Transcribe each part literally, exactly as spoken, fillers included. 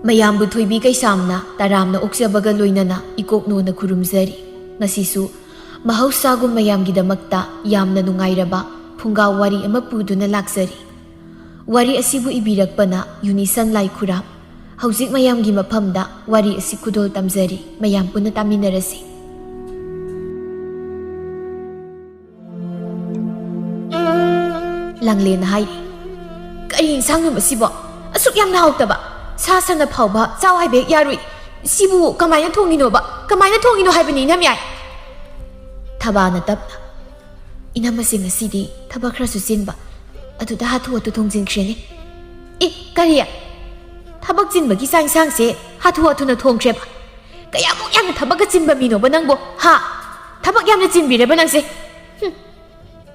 ꯃꯌꯥꯝꯕꯨ ꯊꯣꯏꯕꯤ ꯀꯩꯁꯥꯝꯅ ꯇꯔꯥꯝꯅ ꯑꯣꯛꯆꯕꯒ ꯂꯣꯏꯅꯅ ꯏꯀꯣꯛꯅꯣꯅ ꯈꯨꯔꯨꯝꯖꯔꯤ꯫ ꯉꯁꯤꯁꯨ ꯃꯍꯧꯁꯥꯒꯨꯝ ꯃꯌꯥꯝꯒꯤꯗꯃꯛꯇ ꯌꯥꯝꯅ ꯅꯨꯡꯉꯥꯏꯔꯕ ꯐꯨꯡꯒꯥ ꯋꯥꯔꯤ ꯑꯃ ꯄꯨꯗꯨꯅ ꯂꯥꯛꯆꯔꯤ꯫ ꯋꯥꯔꯤ ꯑꯁꯤꯕꯨ ꯏꯕꯤꯔꯛꯄꯅ ꯌꯨꯅꯤꯁꯟ ꯂꯥꯏꯈꯨꯔꯥꯝ꯫ ꯍꯧꯖꯤꯛ ꯃꯌꯥꯝꯒꯤ ꯃꯐꯝꯗ ꯋꯥꯔꯤ ꯑꯁꯤ ꯈꯨꯗꯣꯜ ꯇꯝꯖꯔꯤ, ꯃꯌꯥꯝ ꯄꯨꯟꯅ ꯇꯥꯃꯤꯟꯅꯔꯁꯤ꯫ ꯂꯥꯡꯂꯦꯟꯅ ꯍꯥꯏꯔꯤ, "ꯀꯔꯤ ꯏꯟꯁꯥꯡꯅꯣ ꯃꯁꯤꯕꯣ? ꯑꯁꯨꯛ ꯌꯥꯝꯅ ꯍꯥꯎꯇꯕ ꯁꯥ ꯁꯟꯅ ꯐꯥꯎꯕ ꯆꯥꯎ ꯍꯥꯏꯕ ꯍꯦꯛ ꯌꯥꯔꯨꯏ꯫ ꯁꯤꯕꯨ ꯀꯃꯥꯏꯅ ꯊꯣꯡꯉꯤꯅꯣꯕ? ꯀꯃꯥꯏꯅ ꯊꯣꯡꯉꯤꯅꯣ ꯍꯥꯏꯕꯅꯤ, ꯏꯅꯝꯌꯥꯏ?" ꯊꯕꯥꯅ ꯇꯞꯅ, "ꯏꯅꯝꯃꯁꯦ ꯉꯁꯤꯗꯤ ꯊꯕꯛ ꯈꯔꯁꯨ ꯆꯤꯟꯕ, ꯑꯗꯨꯗ ꯍꯥꯊꯨ ꯍꯥꯊꯨ ꯊꯣꯡꯖꯤꯟꯈ꯭ꯔꯦꯅꯦ꯫" "ꯑꯦ, ꯀꯔꯤ? ꯊꯕꯛ ꯆꯤꯟꯕꯒꯤ ꯆꯥꯛ ꯏꯟꯁꯥꯡꯁꯦ ꯍꯥꯊꯨ ꯍꯥꯊꯨꯅ ꯊꯣꯡꯈ꯭ꯔꯦꯕ? ꯀꯌꯥꯃꯨꯛ ꯌꯥꯝꯅ ꯊꯕꯛꯀ ꯆꯤꯟꯕ ꯃꯤꯅꯣꯕ ꯅꯪꯕꯣ, ꯍꯥ? ꯊꯕꯛ ꯌꯥꯝꯅ ꯆꯤꯟꯕꯤꯔꯦꯕ ꯅꯪꯁꯦ꯫ ꯍꯨꯝ,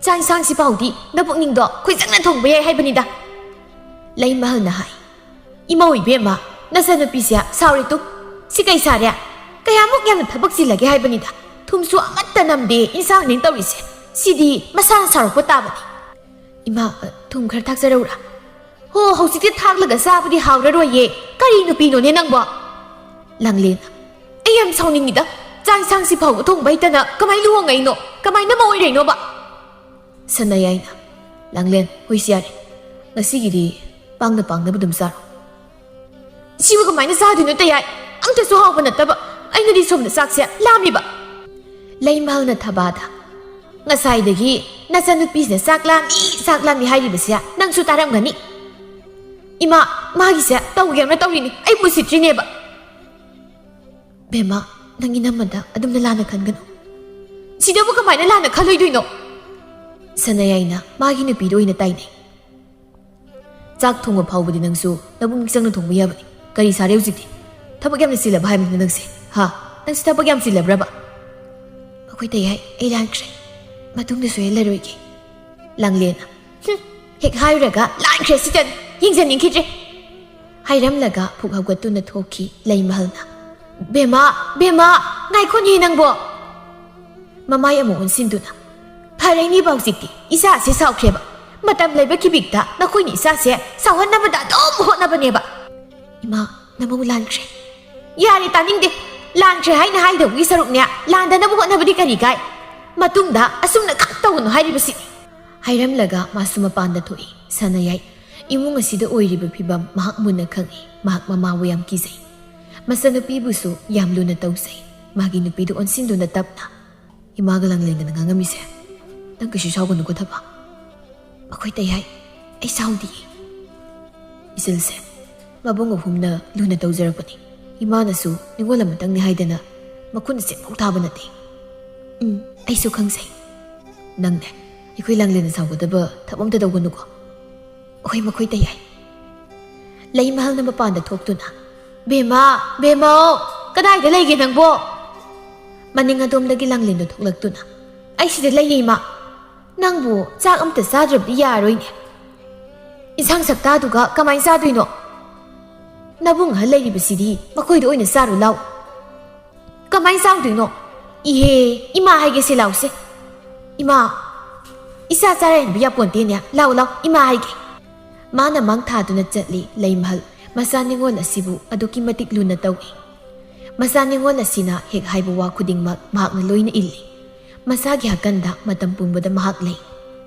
ꯆꯥꯛ ꯏꯟꯁꯥꯡꯁꯤ ꯐꯥꯎꯗꯤ ꯅꯄꯨꯛꯅꯤꯡꯗꯣ ꯈꯣꯏꯖꯪꯅ ꯊꯣꯡꯕ ꯌꯥꯏ ꯍꯥꯏꯕꯅꯤꯗ꯫" ꯂꯩꯃꯍꯜꯅ ꯍꯥꯏ, "ꯏꯃꯧ ꯏꯕꯦꯝꯃ, ꯅꯆꯟꯅꯨꯄꯤꯁꯦ ꯁꯥꯎꯔꯦ ꯇꯨ꯫ ꯁꯤ ꯀꯩ ꯁꯥꯔꯦ? ꯀꯌꯥꯃꯨꯛ ꯌꯥꯝꯅ ꯊꯕꯛ ꯆꯤꯜꯂꯒꯦ ꯍꯥꯏꯕꯅꯤꯗ꯫ ꯊꯨꯝꯁꯨ ꯑꯃꯠꯇ ꯅꯝꯗꯦ ꯏꯟꯁꯥꯡꯅꯦꯅ ꯇꯧꯔꯤꯁꯦ꯫ ꯁꯤꯗꯤ ꯃꯁꯥꯅ ꯁꯥꯎꯔꯛꯄ ꯇꯥꯕꯅꯤ꯫" "ꯏꯃꯥ, ꯊꯨꯝ ꯈꯔ ꯊꯥꯛꯆꯔꯧꯔꯥ?" "ꯍꯣ, ꯍꯧꯖꯤꯛꯇꯤ ꯊꯥꯛꯂꯒ ꯆꯥꯕꯗꯤ ꯍꯥꯎꯔꯔꯣꯏꯌꯦ꯫ ꯀꯔꯤ ꯅꯨꯄꯤꯅꯣꯅꯦ ꯅꯪꯕꯣ?" ꯂꯥꯡꯂꯦꯟ, "ꯑꯩ ꯌꯥꯝ ꯁꯥꯎꯅꯤꯡꯉꯤꯗ꯫ ꯆꯥꯛ ꯏꯟꯁꯥꯡꯁꯤ ꯐꯥꯎꯕ ꯊꯣꯡꯕ ꯍꯩꯇꯅ ꯀꯃꯥꯏꯅ ꯂꯨꯍꯣꯡꯉꯛꯏꯅꯣ? ꯀꯃꯥꯏꯅ ꯃꯧ ꯑꯣꯏꯔꯛꯏꯅꯣꯕ?" ꯁꯅꯥꯌꯥꯏꯅ, "ꯂꯥꯡꯂꯦꯟ, ꯍꯣꯏꯁꯦ ꯌꯥꯔꯦ꯫ ꯉꯁꯤꯒꯤꯗꯤ ꯄꯥꯡꯅ ꯄꯥꯡꯅꯕ ꯑꯗꯨꯝ ꯆꯥꯔꯣ꯫" "ꯁꯤꯕꯨ ꯀꯃꯥꯏꯅ ꯆꯥꯗꯣꯏꯅꯣ, ꯇꯌꯥꯏ? ꯑꯝꯇꯁꯨ ꯍꯥꯎꯕ ꯅꯠꯇꯕ꯫ ꯑꯩꯅꯗꯤ ꯁꯣꯝꯗ ꯆꯥꯛꯁꯦ ꯂꯥꯝꯃꯤꯕ꯫" ꯂꯩꯃꯍꯜꯅ ꯊꯕꯥꯗ, "ꯉꯁꯥꯏꯗꯒꯤ ꯅꯆꯟꯅꯨꯄꯤꯁꯤꯅ ꯆꯥꯛ ꯂꯥꯝꯃꯤ, ꯆꯥꯛ ꯂꯥꯝꯃꯤ ꯍꯥꯏꯔꯤꯕꯁꯦ ꯅꯪꯁꯨ ꯇꯥꯔꯝꯒꯅꯤ꯫ ꯏꯃꯥ, ꯃꯥꯒꯤꯁꯦ ꯇꯧꯒꯦꯅ ꯇꯧꯔꯤꯅꯤ, ꯑꯩ ꯎꯁꯤꯠꯇ꯭ꯔꯤꯅꯦꯕ꯫" "ꯕꯦꯝꯃ, ꯅꯪ ꯏꯅꯝꯃꯗ ꯑꯗꯨꯝꯅ ꯂꯥꯟꯅ ꯈꯟꯒꯅꯨ꯫" "ꯁꯤꯗꯕꯨ ꯀꯃꯥꯏꯅ ꯂꯥꯟꯅ ꯈꯜꯂꯣꯏꯗꯣꯏꯅꯣ?" ꯁꯅꯥꯌꯥꯏꯅ ꯃꯥꯒꯤ ꯅꯨꯄꯤꯗ ꯑꯣꯏꯅ ꯇꯥꯏꯅꯩ꯫ "ꯆꯥꯛ ꯊꯣꯡꯕ ꯐꯥꯎꯕꯗꯤ ꯅꯪꯁꯨ ꯅꯄꯨꯛꯅꯤꯡ ꯆꯪꯅ ꯊꯣꯡꯕ ꯌꯥꯕꯅꯤ꯫ ꯀꯔꯤ ꯁꯥꯔꯦ ꯍꯧꯖꯤꯛꯇꯤ? ꯊꯕꯛ ꯌꯥꯝꯅ ꯆꯤꯜꯂꯕ ꯍꯥꯏꯕꯅꯤꯅ ꯅꯪꯁꯦ, ꯍꯥ? ꯅꯪꯁꯦ ꯊꯕꯛ ꯌꯥꯝ ꯆꯤꯜꯂꯕ꯭ꯔꯕ?" "ꯑꯩꯈꯣꯏ ꯇꯌꯥꯏ, ꯑꯩ ꯂꯥꯟꯈ꯭ꯔꯦ꯫ ꯃꯇꯨꯡꯗ ꯁꯣꯏꯍꯜꯂꯔꯣꯏꯒꯦ꯫" ꯂꯥꯡꯂꯦꯟꯅ, "ꯍꯨꯝ, ꯍꯦꯛ ꯍꯥꯏꯔꯨꯔꯒ ꯂꯥꯟꯈ꯭ꯔꯦ ꯁꯤꯇꯅꯤ, ꯌꯦꯡꯖꯅꯤꯡꯈꯤꯗ꯭ꯔꯦ꯫" ꯍꯥꯏꯔꯝꯂꯒ ꯐꯨꯛ ꯍꯧꯒꯠꯇꯨꯅ ꯊꯣꯛꯈꯤ ꯂꯩꯃꯍꯜꯅ꯫ "ꯕꯦꯝꯃ, ꯕꯦꯝꯃ, ꯉꯥꯏꯈꯣꯅꯦ ꯅꯪꯕꯣ꯫ ꯃꯃꯥꯏ ꯑꯃꯨꯛ ꯑꯣꯟꯁꯤꯟꯗꯨꯅ, ꯐꯔꯦꯅꯦꯕ ꯍꯧꯖꯤꯛꯇꯤ, ꯏꯆꯥꯁꯦ ꯁꯥꯎꯈ꯭ꯔꯦꯕ꯫ ꯃꯇꯝ ꯂꯩꯕ ꯈꯤꯕꯤꯛꯇ ꯅꯈꯣꯏꯅ ꯏꯆꯥꯁꯦ ꯁꯥꯎꯍꯟꯅꯕꯗ ꯑꯗꯨꯝ ꯍꯣꯠꯅꯕꯅꯦꯕ꯫" "ꯏꯃꯥ, ꯅꯃꯧ ꯂꯥꯟꯈ꯭ꯔꯦ꯫ ꯌꯥꯔꯦ, ꯇꯥꯅꯤꯡꯗꯦ꯫ ꯂꯥꯟꯈ꯭ꯔꯦ ꯍꯥꯏꯅ ꯍꯥꯏꯗꯧꯕꯒꯤ ꯁꯔꯨꯛꯅꯦ, ꯂꯥꯟꯗꯅꯕ ꯍꯣꯠꯅꯕꯗꯤ ꯀꯔꯤ ꯀꯥꯏ? ꯃꯇꯨꯡꯗ ꯑꯁꯨꯝꯅ ꯈꯛ ꯇꯧꯒꯅꯨ ꯍꯥꯏꯔꯤꯕꯁꯤꯅꯤ꯫ ꯍꯥꯏꯔꯝꯂꯒ ꯃꯥꯁꯨ ꯃꯄꯥꯟꯗ ꯊꯣꯛꯏ꯫ ꯁꯅꯥꯌꯥꯏ, ꯏꯃꯨꯡ ꯑꯁꯤꯗ ꯑꯣꯏꯔꯤꯕ ꯐꯤꯕꯝ ꯃꯍꯥꯛ ꯃꯨꯟꯅ ꯈꯪꯏ꯫ ꯃꯍꯥꯛ ꯃꯃꯥꯕꯨ ꯌꯥꯝ ꯀꯤꯖꯩ꯫ ꯃꯆꯟꯅꯨꯄꯤꯕꯨꯁꯨ ꯌꯥꯝ ꯂꯨꯅ ꯇꯧꯖꯩ꯫ ꯃꯥꯒꯤ ꯅꯨꯄꯤꯗꯨ ꯑꯣꯟꯁꯤꯟꯗꯨꯅ ꯇꯞꯅ, "ꯏꯃꯥꯒ ꯂꯥꯡꯂꯦꯟꯒꯅ ꯉꯥꯡꯉꯝꯃꯤꯁꯦ, ꯅꯪ ꯀꯩꯁꯨ ꯁꯥꯎꯒꯅꯨꯀꯣ, ꯊꯕ꯫ ꯃꯈꯣꯏ ꯇꯩ ꯍꯥꯏ, ꯑꯩ ꯁꯥꯎꯗꯤꯌꯦ꯫ ꯏꯆꯜꯁꯦ ꯃꯕꯨꯡ ꯑꯍꯨꯝꯅ ꯂꯨꯅ ꯇꯧꯖꯔꯛꯄꯅꯤ꯫ ꯏꯃꯥꯅꯁꯨ ꯅꯤꯉꯣꯜ ꯑꯃꯇꯪꯅꯤ ꯍꯥꯏꯗꯅ ꯃꯈꯨꯠꯅ ꯆꯦꯡꯐꯧ ꯊꯥꯕ ꯅꯠꯇꯦ꯫ ꯎꯝ, ꯑꯩꯁꯨ ꯈꯪꯖꯩ꯫ ꯅꯪꯅꯦ, ꯑꯩꯈꯣꯏ ꯂꯥꯡꯂꯦꯟꯅ ꯁꯥꯎꯒꯗꯕ ꯊꯕꯛ ꯑꯝꯇ ꯇꯧꯒꯅꯨꯀꯣ꯫ ꯑꯩꯈꯣꯏ ꯃꯈꯣꯏ ꯇꯩ ꯍꯥꯏ꯫" ꯂꯩꯃꯍꯜꯅ ꯃꯄꯥꯟꯗ ꯊꯣꯛꯇꯨꯅ, "ꯕꯦꯝꯃ, ꯕꯦꯝꯃꯧ, ꯀꯗꯥꯏꯗ ꯂꯩꯒꯦ ꯅꯪꯕꯣ?" ꯃꯅꯤꯡ ꯑꯗꯣꯝꯗꯒꯤ ꯂꯥꯡꯂꯦꯟꯗꯣ ꯊꯣꯛꯂꯛꯇꯨꯅ, "ꯑꯩ ꯁꯤꯗ ꯂꯩꯌꯦ, ꯏꯃꯥ꯫ ꯅꯪꯕꯨ ꯆꯥꯛ ꯑꯝꯇ ꯆꯥꯗ꯭ꯔꯕꯗꯤ ꯌꯥꯔꯣꯏꯅꯦ꯫ ꯏꯟꯁꯥꯡ ꯁꯛꯇꯥꯗꯨꯒ ꯀꯃꯥꯏꯅ ꯆꯥꯗꯣꯏꯅꯣ? ꯅꯕꯨꯡ ꯑꯍꯜ ꯂꯩꯔꯤꯕꯁꯤꯗꯤ ꯃꯈꯣꯏꯗ ꯑꯣꯏꯅ ꯆꯥꯔꯨ ꯂꯥꯎ꯫" "ꯀꯃꯥꯏꯅ ꯆꯥꯎꯗꯣꯏꯅꯣ? ꯏꯍꯦ, ꯏꯃꯥ ꯍꯥꯏꯒꯦꯁꯦ, ꯂꯥꯎꯁꯦ꯫ ꯏꯃꯥ, ꯏꯆꯥ ꯆꯥꯔꯥ ꯍꯦꯟꯕ ꯌꯥꯄꯣꯟꯇꯦꯅꯦ꯫ ꯂꯥꯎ, ꯂꯥꯎ, ꯏꯃꯥ ꯍꯥꯏꯒꯦ꯫" ꯃꯥꯅ ꯃꯥꯡ ꯊꯥꯗꯨꯅ ꯆꯠꯂꯤ꯫ ꯂꯩꯃꯍꯜ ꯃꯆꯥ ꯅꯤꯉꯣꯜ ꯑꯁꯤꯕꯨ ꯑꯗꯨꯛꯀꯤ ꯃꯇꯤꯛ ꯂꯨꯅ ꯇꯧꯏ꯫ ꯃꯆꯥ ꯅꯤꯉꯣꯜ ꯑꯁꯤꯅ ꯍꯦꯛ ꯍꯥꯏꯕ ꯋꯥ ꯈꯨꯗꯤꯡꯃꯛ ꯃꯍꯥꯛꯅ ꯂꯣꯏꯅ ꯏꯜꯂꯤ꯫ ꯃꯆꯥꯒꯤ ꯍꯥꯀꯟꯗ ꯃꯇꯝ ꯄꯨꯝꯕꯗ ꯃꯍꯥꯛ ꯂꯩ꯫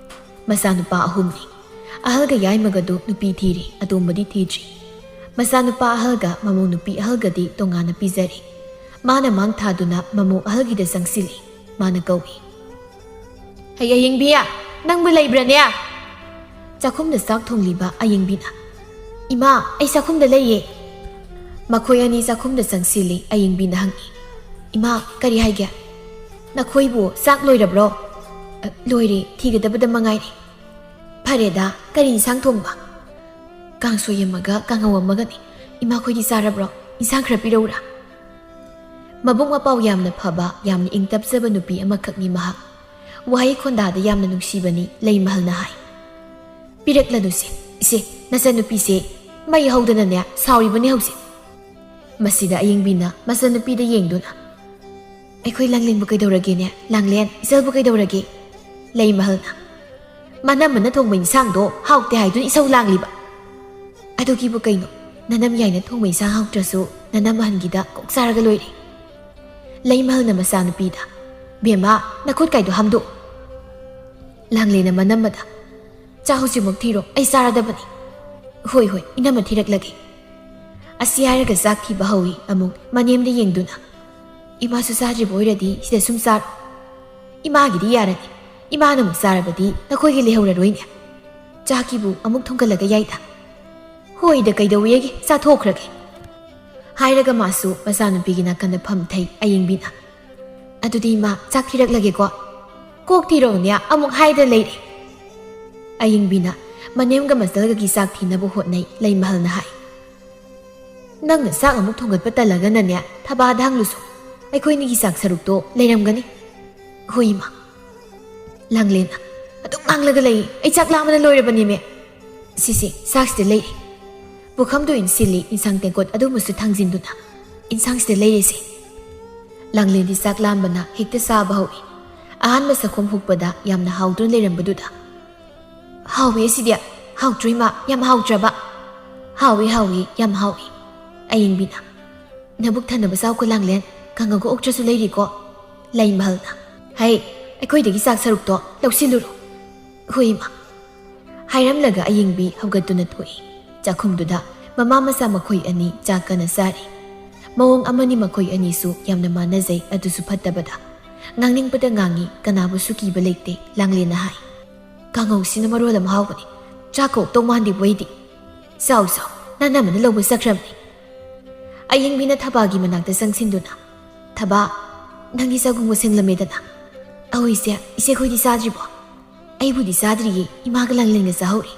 ꯃꯆꯥꯅꯨꯄꯥ ꯑꯍꯨꯝꯅꯤ꯫ ꯑꯍꯜꯒ ꯌꯥꯏꯃꯒꯗꯨ ꯅꯨꯄꯤ ꯊꯤꯔꯦ, ꯑꯇꯣꯝꯕꯗꯤ ꯊꯤꯗ꯭ꯔꯤ꯫ ꯃꯆꯥꯅꯨꯄꯥ ꯑꯍꯜꯒ ꯃꯃꯧ ꯅꯨꯄꯤ ꯑꯍꯜꯒꯗꯤ ꯇꯣꯉꯥꯟꯅ ꯄꯤꯖꯔꯦ꯫ ꯃꯥꯅ ꯃꯥꯡ ꯊꯥꯗꯨꯅ ꯃꯃꯧ ꯑꯍꯜꯒꯤꯗ ꯆꯪꯁꯤꯜꯂꯤ꯫ ꯃꯥꯅ ꯀꯧꯏ, "ꯍꯩ ꯑꯌꯤꯡꯕꯤ, ꯅꯪꯕꯨ ꯂꯩꯕ꯭ꯔꯅꯦ?" ꯆꯥꯛꯈꯨꯝꯗ ꯆꯥꯛ ꯊꯣꯡꯂꯤꯕ ꯑꯌꯤꯡꯕꯤꯅ, "ꯏꯃꯥ, ꯑꯩ ꯆꯥꯛꯈꯨꯝꯗ ꯂꯩꯌꯦ꯫" ꯃꯈꯣꯏ ꯑꯅꯤ ꯆꯥꯛꯈꯨꯝꯗ ꯆꯪꯁꯤꯜꯂꯤ꯫ ꯑꯌꯤꯡꯕꯤꯅ ꯍꯪꯏ, "ꯏꯃꯥ, ꯀꯔꯤ ꯍꯥꯏꯒꯦ? ꯅꯈꯣꯏꯕꯨ ꯆꯥꯛ ꯂꯣꯏꯔꯕ꯭ꯔꯣ?" "ꯑ, ꯂꯣꯏꯔꯦ, ꯊꯤꯒꯗꯕꯗ ꯃꯉꯥꯏꯔꯦ꯫" "ꯐꯔꯦꯗ, ꯀꯔꯤ ꯏꯟꯁꯥꯡ ꯊꯣꯡꯕ?" "ꯀꯥꯡꯁꯣꯏ ꯑꯃꯒ ꯀꯥꯡꯍꯧ ꯑꯃꯒꯅꯤ꯫ ꯏꯃꯥꯈꯣꯏꯗꯤ ꯆꯥꯔꯕ꯭ꯔꯣ? ꯏꯟꯁꯥꯡ ꯈꯔ ꯄꯤꯔꯛꯎꯔꯥ?" ꯃꯕꯨꯛ ꯃꯄꯥꯎ ꯌꯥꯝꯅ ꯐꯕ, ꯌꯥꯝꯅ ꯏꯪ ꯇꯞꯆꯕ ꯅꯨꯄꯤ ꯑꯃꯈꯛꯅꯤ ꯃꯍꯥꯛ꯫ ꯋꯥꯍꯩ ꯈꯣꯟꯗꯥꯗ ꯌꯥꯝꯅ ꯅꯨꯡꯁꯤꯕꯅꯤ꯫ ꯂꯩꯃꯍꯜꯅ ꯍꯥꯏ, "ꯄꯤꯔꯛꯂꯅꯨꯁꯦ꯫ ꯏꯆꯦ, ꯅꯆꯟꯅꯨꯄꯤꯁꯦ ꯃꯩ ꯍꯧꯗꯅꯅꯦ ꯁꯥꯎꯔꯤꯕꯅꯤ ꯍꯧꯖꯤꯛ꯫" ꯃꯁꯤꯗ ꯑꯌꯤꯡꯕꯤꯅ ꯃꯆꯟꯅꯨꯄꯤꯗ ꯌꯦꯡꯗꯨꯅ, "ꯑꯩꯈꯣꯏ ꯂꯥꯡꯂꯦꯟꯕꯨ ꯀꯩꯗꯧꯔꯒꯦꯅꯦ? ꯂꯥꯡꯂꯦꯟ, ꯏꯆꯜꯕꯨ ꯀꯩꯗꯧꯔꯒꯦ?" ꯂꯩꯃꯍꯜꯅ, "ꯃꯅꯝꯃꯅ ꯊꯣꯡꯕ ꯏꯟꯁꯥꯡꯗꯣ ꯍꯥꯎꯇꯦ ꯍꯥꯏꯗꯨꯅ ꯏꯁꯧ ꯂꯥꯡꯂꯤꯕ꯫ ꯑꯗꯨꯒꯤꯕꯨ ꯀꯩꯅꯣ? "ꯅꯅꯝ ꯌꯥꯏꯅ ꯊꯣꯡꯕ ꯏꯟꯁꯥꯡ ꯍꯥꯎꯇ꯭ꯔꯁꯨ ꯅꯅꯝ ꯑꯍꯟꯒꯤꯗ ꯀꯣꯛ ꯆꯥꯔꯒ ꯂꯣꯏꯔꯦ"꯫ ꯂꯩꯃꯍꯜꯅ ꯃꯆꯥꯅꯨꯄꯤꯗ, "ꯕꯦꯝꯃ, ꯅꯈꯨꯠ ꯀꯥꯏꯗꯣ ꯍꯥꯝꯗꯣꯛꯎ"꯫ ꯂꯥꯡꯂꯦꯟꯅ ꯃꯅꯝꯃꯗ, "ꯆꯥꯛ ꯍꯧꯖꯤꯛꯃꯛ ꯊꯤꯔꯣ, ꯑꯩ ꯆꯥꯔꯗꯕꯅꯤ"꯫ "ꯍꯣꯏ, ꯍꯣꯏ, ꯏꯅꯝꯃ ꯊꯤꯔꯛꯂꯒꯦ"꯫ ꯑꯁꯤ ꯍꯥꯏꯔꯒ ꯆꯥꯛ ꯊꯤꯕ ꯍꯧꯏ꯫ ꯑꯃꯨꯛ ꯃꯅꯦꯝꯗ ꯌꯦꯡꯗꯨꯅ, "ꯏꯃꯥꯁꯨ ꯆꯥꯗ꯭ꯔꯤꯕ ꯑꯣꯏꯔꯗꯤ ꯁꯤꯗ ꯁꯨꯝ ꯆꯥꯔꯣ꯫ ꯏꯃꯥꯒꯤꯗꯤ ꯌꯥꯔꯅꯤ, ꯏꯃꯥꯅ ꯑꯃꯨꯛ ꯆꯥꯔꯕꯗꯤ ꯅꯈꯣꯏꯒꯤ ꯂꯩꯍꯧꯔꯔꯣꯏꯅꯦ꯫ ꯆꯥꯛꯀꯤꯕꯨ ꯑꯃꯨꯛ ꯊꯣꯡꯒꯠꯂꯒ ꯌꯥꯏꯗ"꯫ "ꯍꯣꯏꯗ, ꯀꯩꯗꯧꯋꯦꯒꯦ, ꯆꯥꯊꯣꯛꯈ꯭ꯔꯒꯦ"꯫ ꯍꯥꯏꯔꯒ ꯃꯥꯁꯨ ꯃꯆꯥꯅꯨꯄꯤꯒꯤ ꯅꯥꯀꯟꯗ ꯐꯝꯊꯩ꯫ ꯑꯌꯤꯡꯕꯤꯅ, "ꯑꯗꯨꯗꯤ ꯏꯃꯥ, ꯆꯥꯛ ꯊꯤꯔꯛꯂꯒꯦꯀꯣ"꯫ "ꯀꯣꯛ ꯊꯤꯔꯛꯎꯅꯦ, ꯑꯃꯨꯛ ꯍꯥꯏꯗ ꯂꯩꯔꯦ"꯫ ꯑꯌꯤꯡꯕꯤꯅ ꯃꯅꯦꯝꯒ ꯃꯆꯜꯒꯒꯤ ꯆꯥꯛ ꯊꯤꯅꯕ ꯍꯣꯠꯅꯩ꯫ ꯂꯩꯃꯍꯜꯅ ꯍꯥꯏ, "ꯅꯪꯅ ꯆꯥꯛ ꯑꯃꯨꯛ ꯊꯣꯡꯒꯠꯄ ꯇꯜꯂꯒꯅꯅꯦ, ꯊꯕꯥꯗ ꯍꯪꯂꯨꯁꯣ꯫ ꯑꯩꯈꯣꯏꯅꯤꯒꯤ ꯆꯥꯛ ꯁꯔꯨꯛꯇꯣ ꯂꯩꯔꯝꯒꯅꯤ"꯫ "ꯍꯣꯏ, ꯏꯃꯥ"꯫ ꯂꯥꯡꯂꯦꯟꯅ, "ꯑꯗꯨꯝ ꯉꯥꯡꯂꯒ ꯂꯩ, ꯑꯩ ꯆꯥꯛ ꯂꯥꯝꯕꯅ ꯂꯣꯏꯔꯕꯅꯦꯃꯦ"꯫ "ꯁꯤꯁꯦ, ꯆꯥꯛꯁꯤꯗ ꯂꯩꯔꯦ"꯫ ꯄꯨꯈꯝꯗꯣ ꯏꯟꯁꯤꯜꯂꯤ, ꯏꯟꯁꯥꯡ ꯇꯦꯡꯀꯣꯠ ꯑꯗꯨꯃꯁꯨ ꯊꯥꯡꯖꯤꯟꯗꯨꯅ, "ꯏꯟꯁꯥꯡꯁꯤꯗ ꯂꯩꯔꯦꯁꯦ"꯫ ꯂꯥꯡꯂꯦꯟꯗꯤ ꯆꯥꯛ ꯂꯥꯝꯕꯅ ꯍꯦꯛꯇ ꯆꯥꯕ ꯍꯧꯏ꯫ ꯑꯍꯥꯟꯕ ꯆꯥꯛꯈꯣꯝ ꯍꯨꯛꯄꯗ ꯌꯥꯝꯅ ꯍꯥꯎꯗꯨꯅ ꯂꯩꯔꯝꯕꯗꯨꯗ, "ꯍꯥꯎꯏ ꯑꯁꯤꯗꯤ"꯫ "ꯍꯥꯎꯇ꯭ꯔꯣ ꯏꯃꯥ? ꯌꯥꯝ ꯍꯥꯎꯇ꯭ꯔꯕ?" "ꯍꯥꯎꯏ, ꯍꯥꯎꯏ, ꯌꯥꯝ ꯍꯥꯎꯏ"꯫ ꯑꯌꯤꯡꯕꯤꯅ, "ꯅꯕꯨꯛ ꯊꯟꯅꯕ ꯆꯥꯎꯀꯣ ꯂꯥꯡꯂꯦꯟ, ꯀꯥꯡꯉꯧꯒ ꯑꯣꯛꯇ꯭ꯔꯁꯨ ꯂꯩꯔꯤꯀꯣ"꯫ ꯂꯩꯃꯍꯜꯅ, "ꯍꯩ, ꯑꯩꯈꯣꯏꯗꯒꯤ ꯆꯥꯛ ꯁꯔꯨꯛꯇꯣ ꯂꯧꯁꯤꯜꯂꯨꯔꯣ"꯫ "ꯍꯣꯏ ꯏꯃꯥ"꯫ ꯍꯥꯏꯔꯝꯂꯒ ꯑꯌꯤꯡꯕꯤ ꯍꯧꯒꯠꯇꯨꯅ ꯊꯣꯛꯏ꯫ ꯆꯥꯛꯈꯨꯝꯗꯨꯗ ꯃꯃꯥ ꯃꯆꯥ ꯃꯈꯣꯏ ꯑꯅꯤ ꯆꯥꯛ ꯀꯟꯅ ꯆꯥꯔꯤ꯫ ꯃꯑꯣꯡ ꯑꯃꯅꯤ ꯃꯈꯣꯏ ꯑꯅꯤꯁꯨ ꯌꯥꯝꯅ ꯃꯥꯟꯅꯖꯩ, ꯑꯗꯨꯁꯨ ꯐꯠꯇꯕꯗ꯫ ꯉꯥꯡꯅꯤꯡꯕꯗ ꯉꯥꯡꯏ, ꯀꯅꯥꯕꯨꯁꯨ ꯀꯤꯕ ꯂꯩꯇꯦ꯫ ꯂꯥꯡꯂꯦꯟꯅ ꯍꯥꯏ, "ꯀꯥꯡꯉꯧꯁꯤꯅ ꯃꯔꯣꯜ ꯑꯃ ꯍꯥꯎꯕꯅꯤ, ꯆꯥꯛ ꯀꯧꯇꯧ ꯃꯥꯟꯗꯦꯕꯨ ꯑꯩꯗꯤ"꯫ "ꯆꯥꯎ ꯆꯥꯎ, ꯅꯅꯝꯃꯅ ꯂꯧꯕ ꯆꯠꯈ꯭ꯔꯕꯅꯤ"꯫ ꯑꯌꯤꯡꯕꯤꯅ ꯊꯕꯥꯒꯤ ꯃꯅꯥꯛꯇ ꯆꯪꯁꯤꯟꯗꯨꯅ, "ꯊꯕꯥ, ꯅꯪꯒꯤ ꯆꯥꯛꯈꯨꯝꯒ ꯁꯦꯡꯂꯝꯃꯦꯗꯅ"꯫ "ꯑꯧ ꯏꯆꯦ, ꯏꯆꯦꯈꯣꯏꯗꯤ ꯆꯥꯗ꯭ꯔꯤꯕꯣ?" "ꯑꯩꯕꯨꯗꯤ ꯆꯥꯗ꯭ꯔꯤꯌꯦ, ꯏꯃꯥꯒ ꯂꯥꯡꯂꯦꯟꯒ ꯆꯥꯍꯧꯔꯤ꯫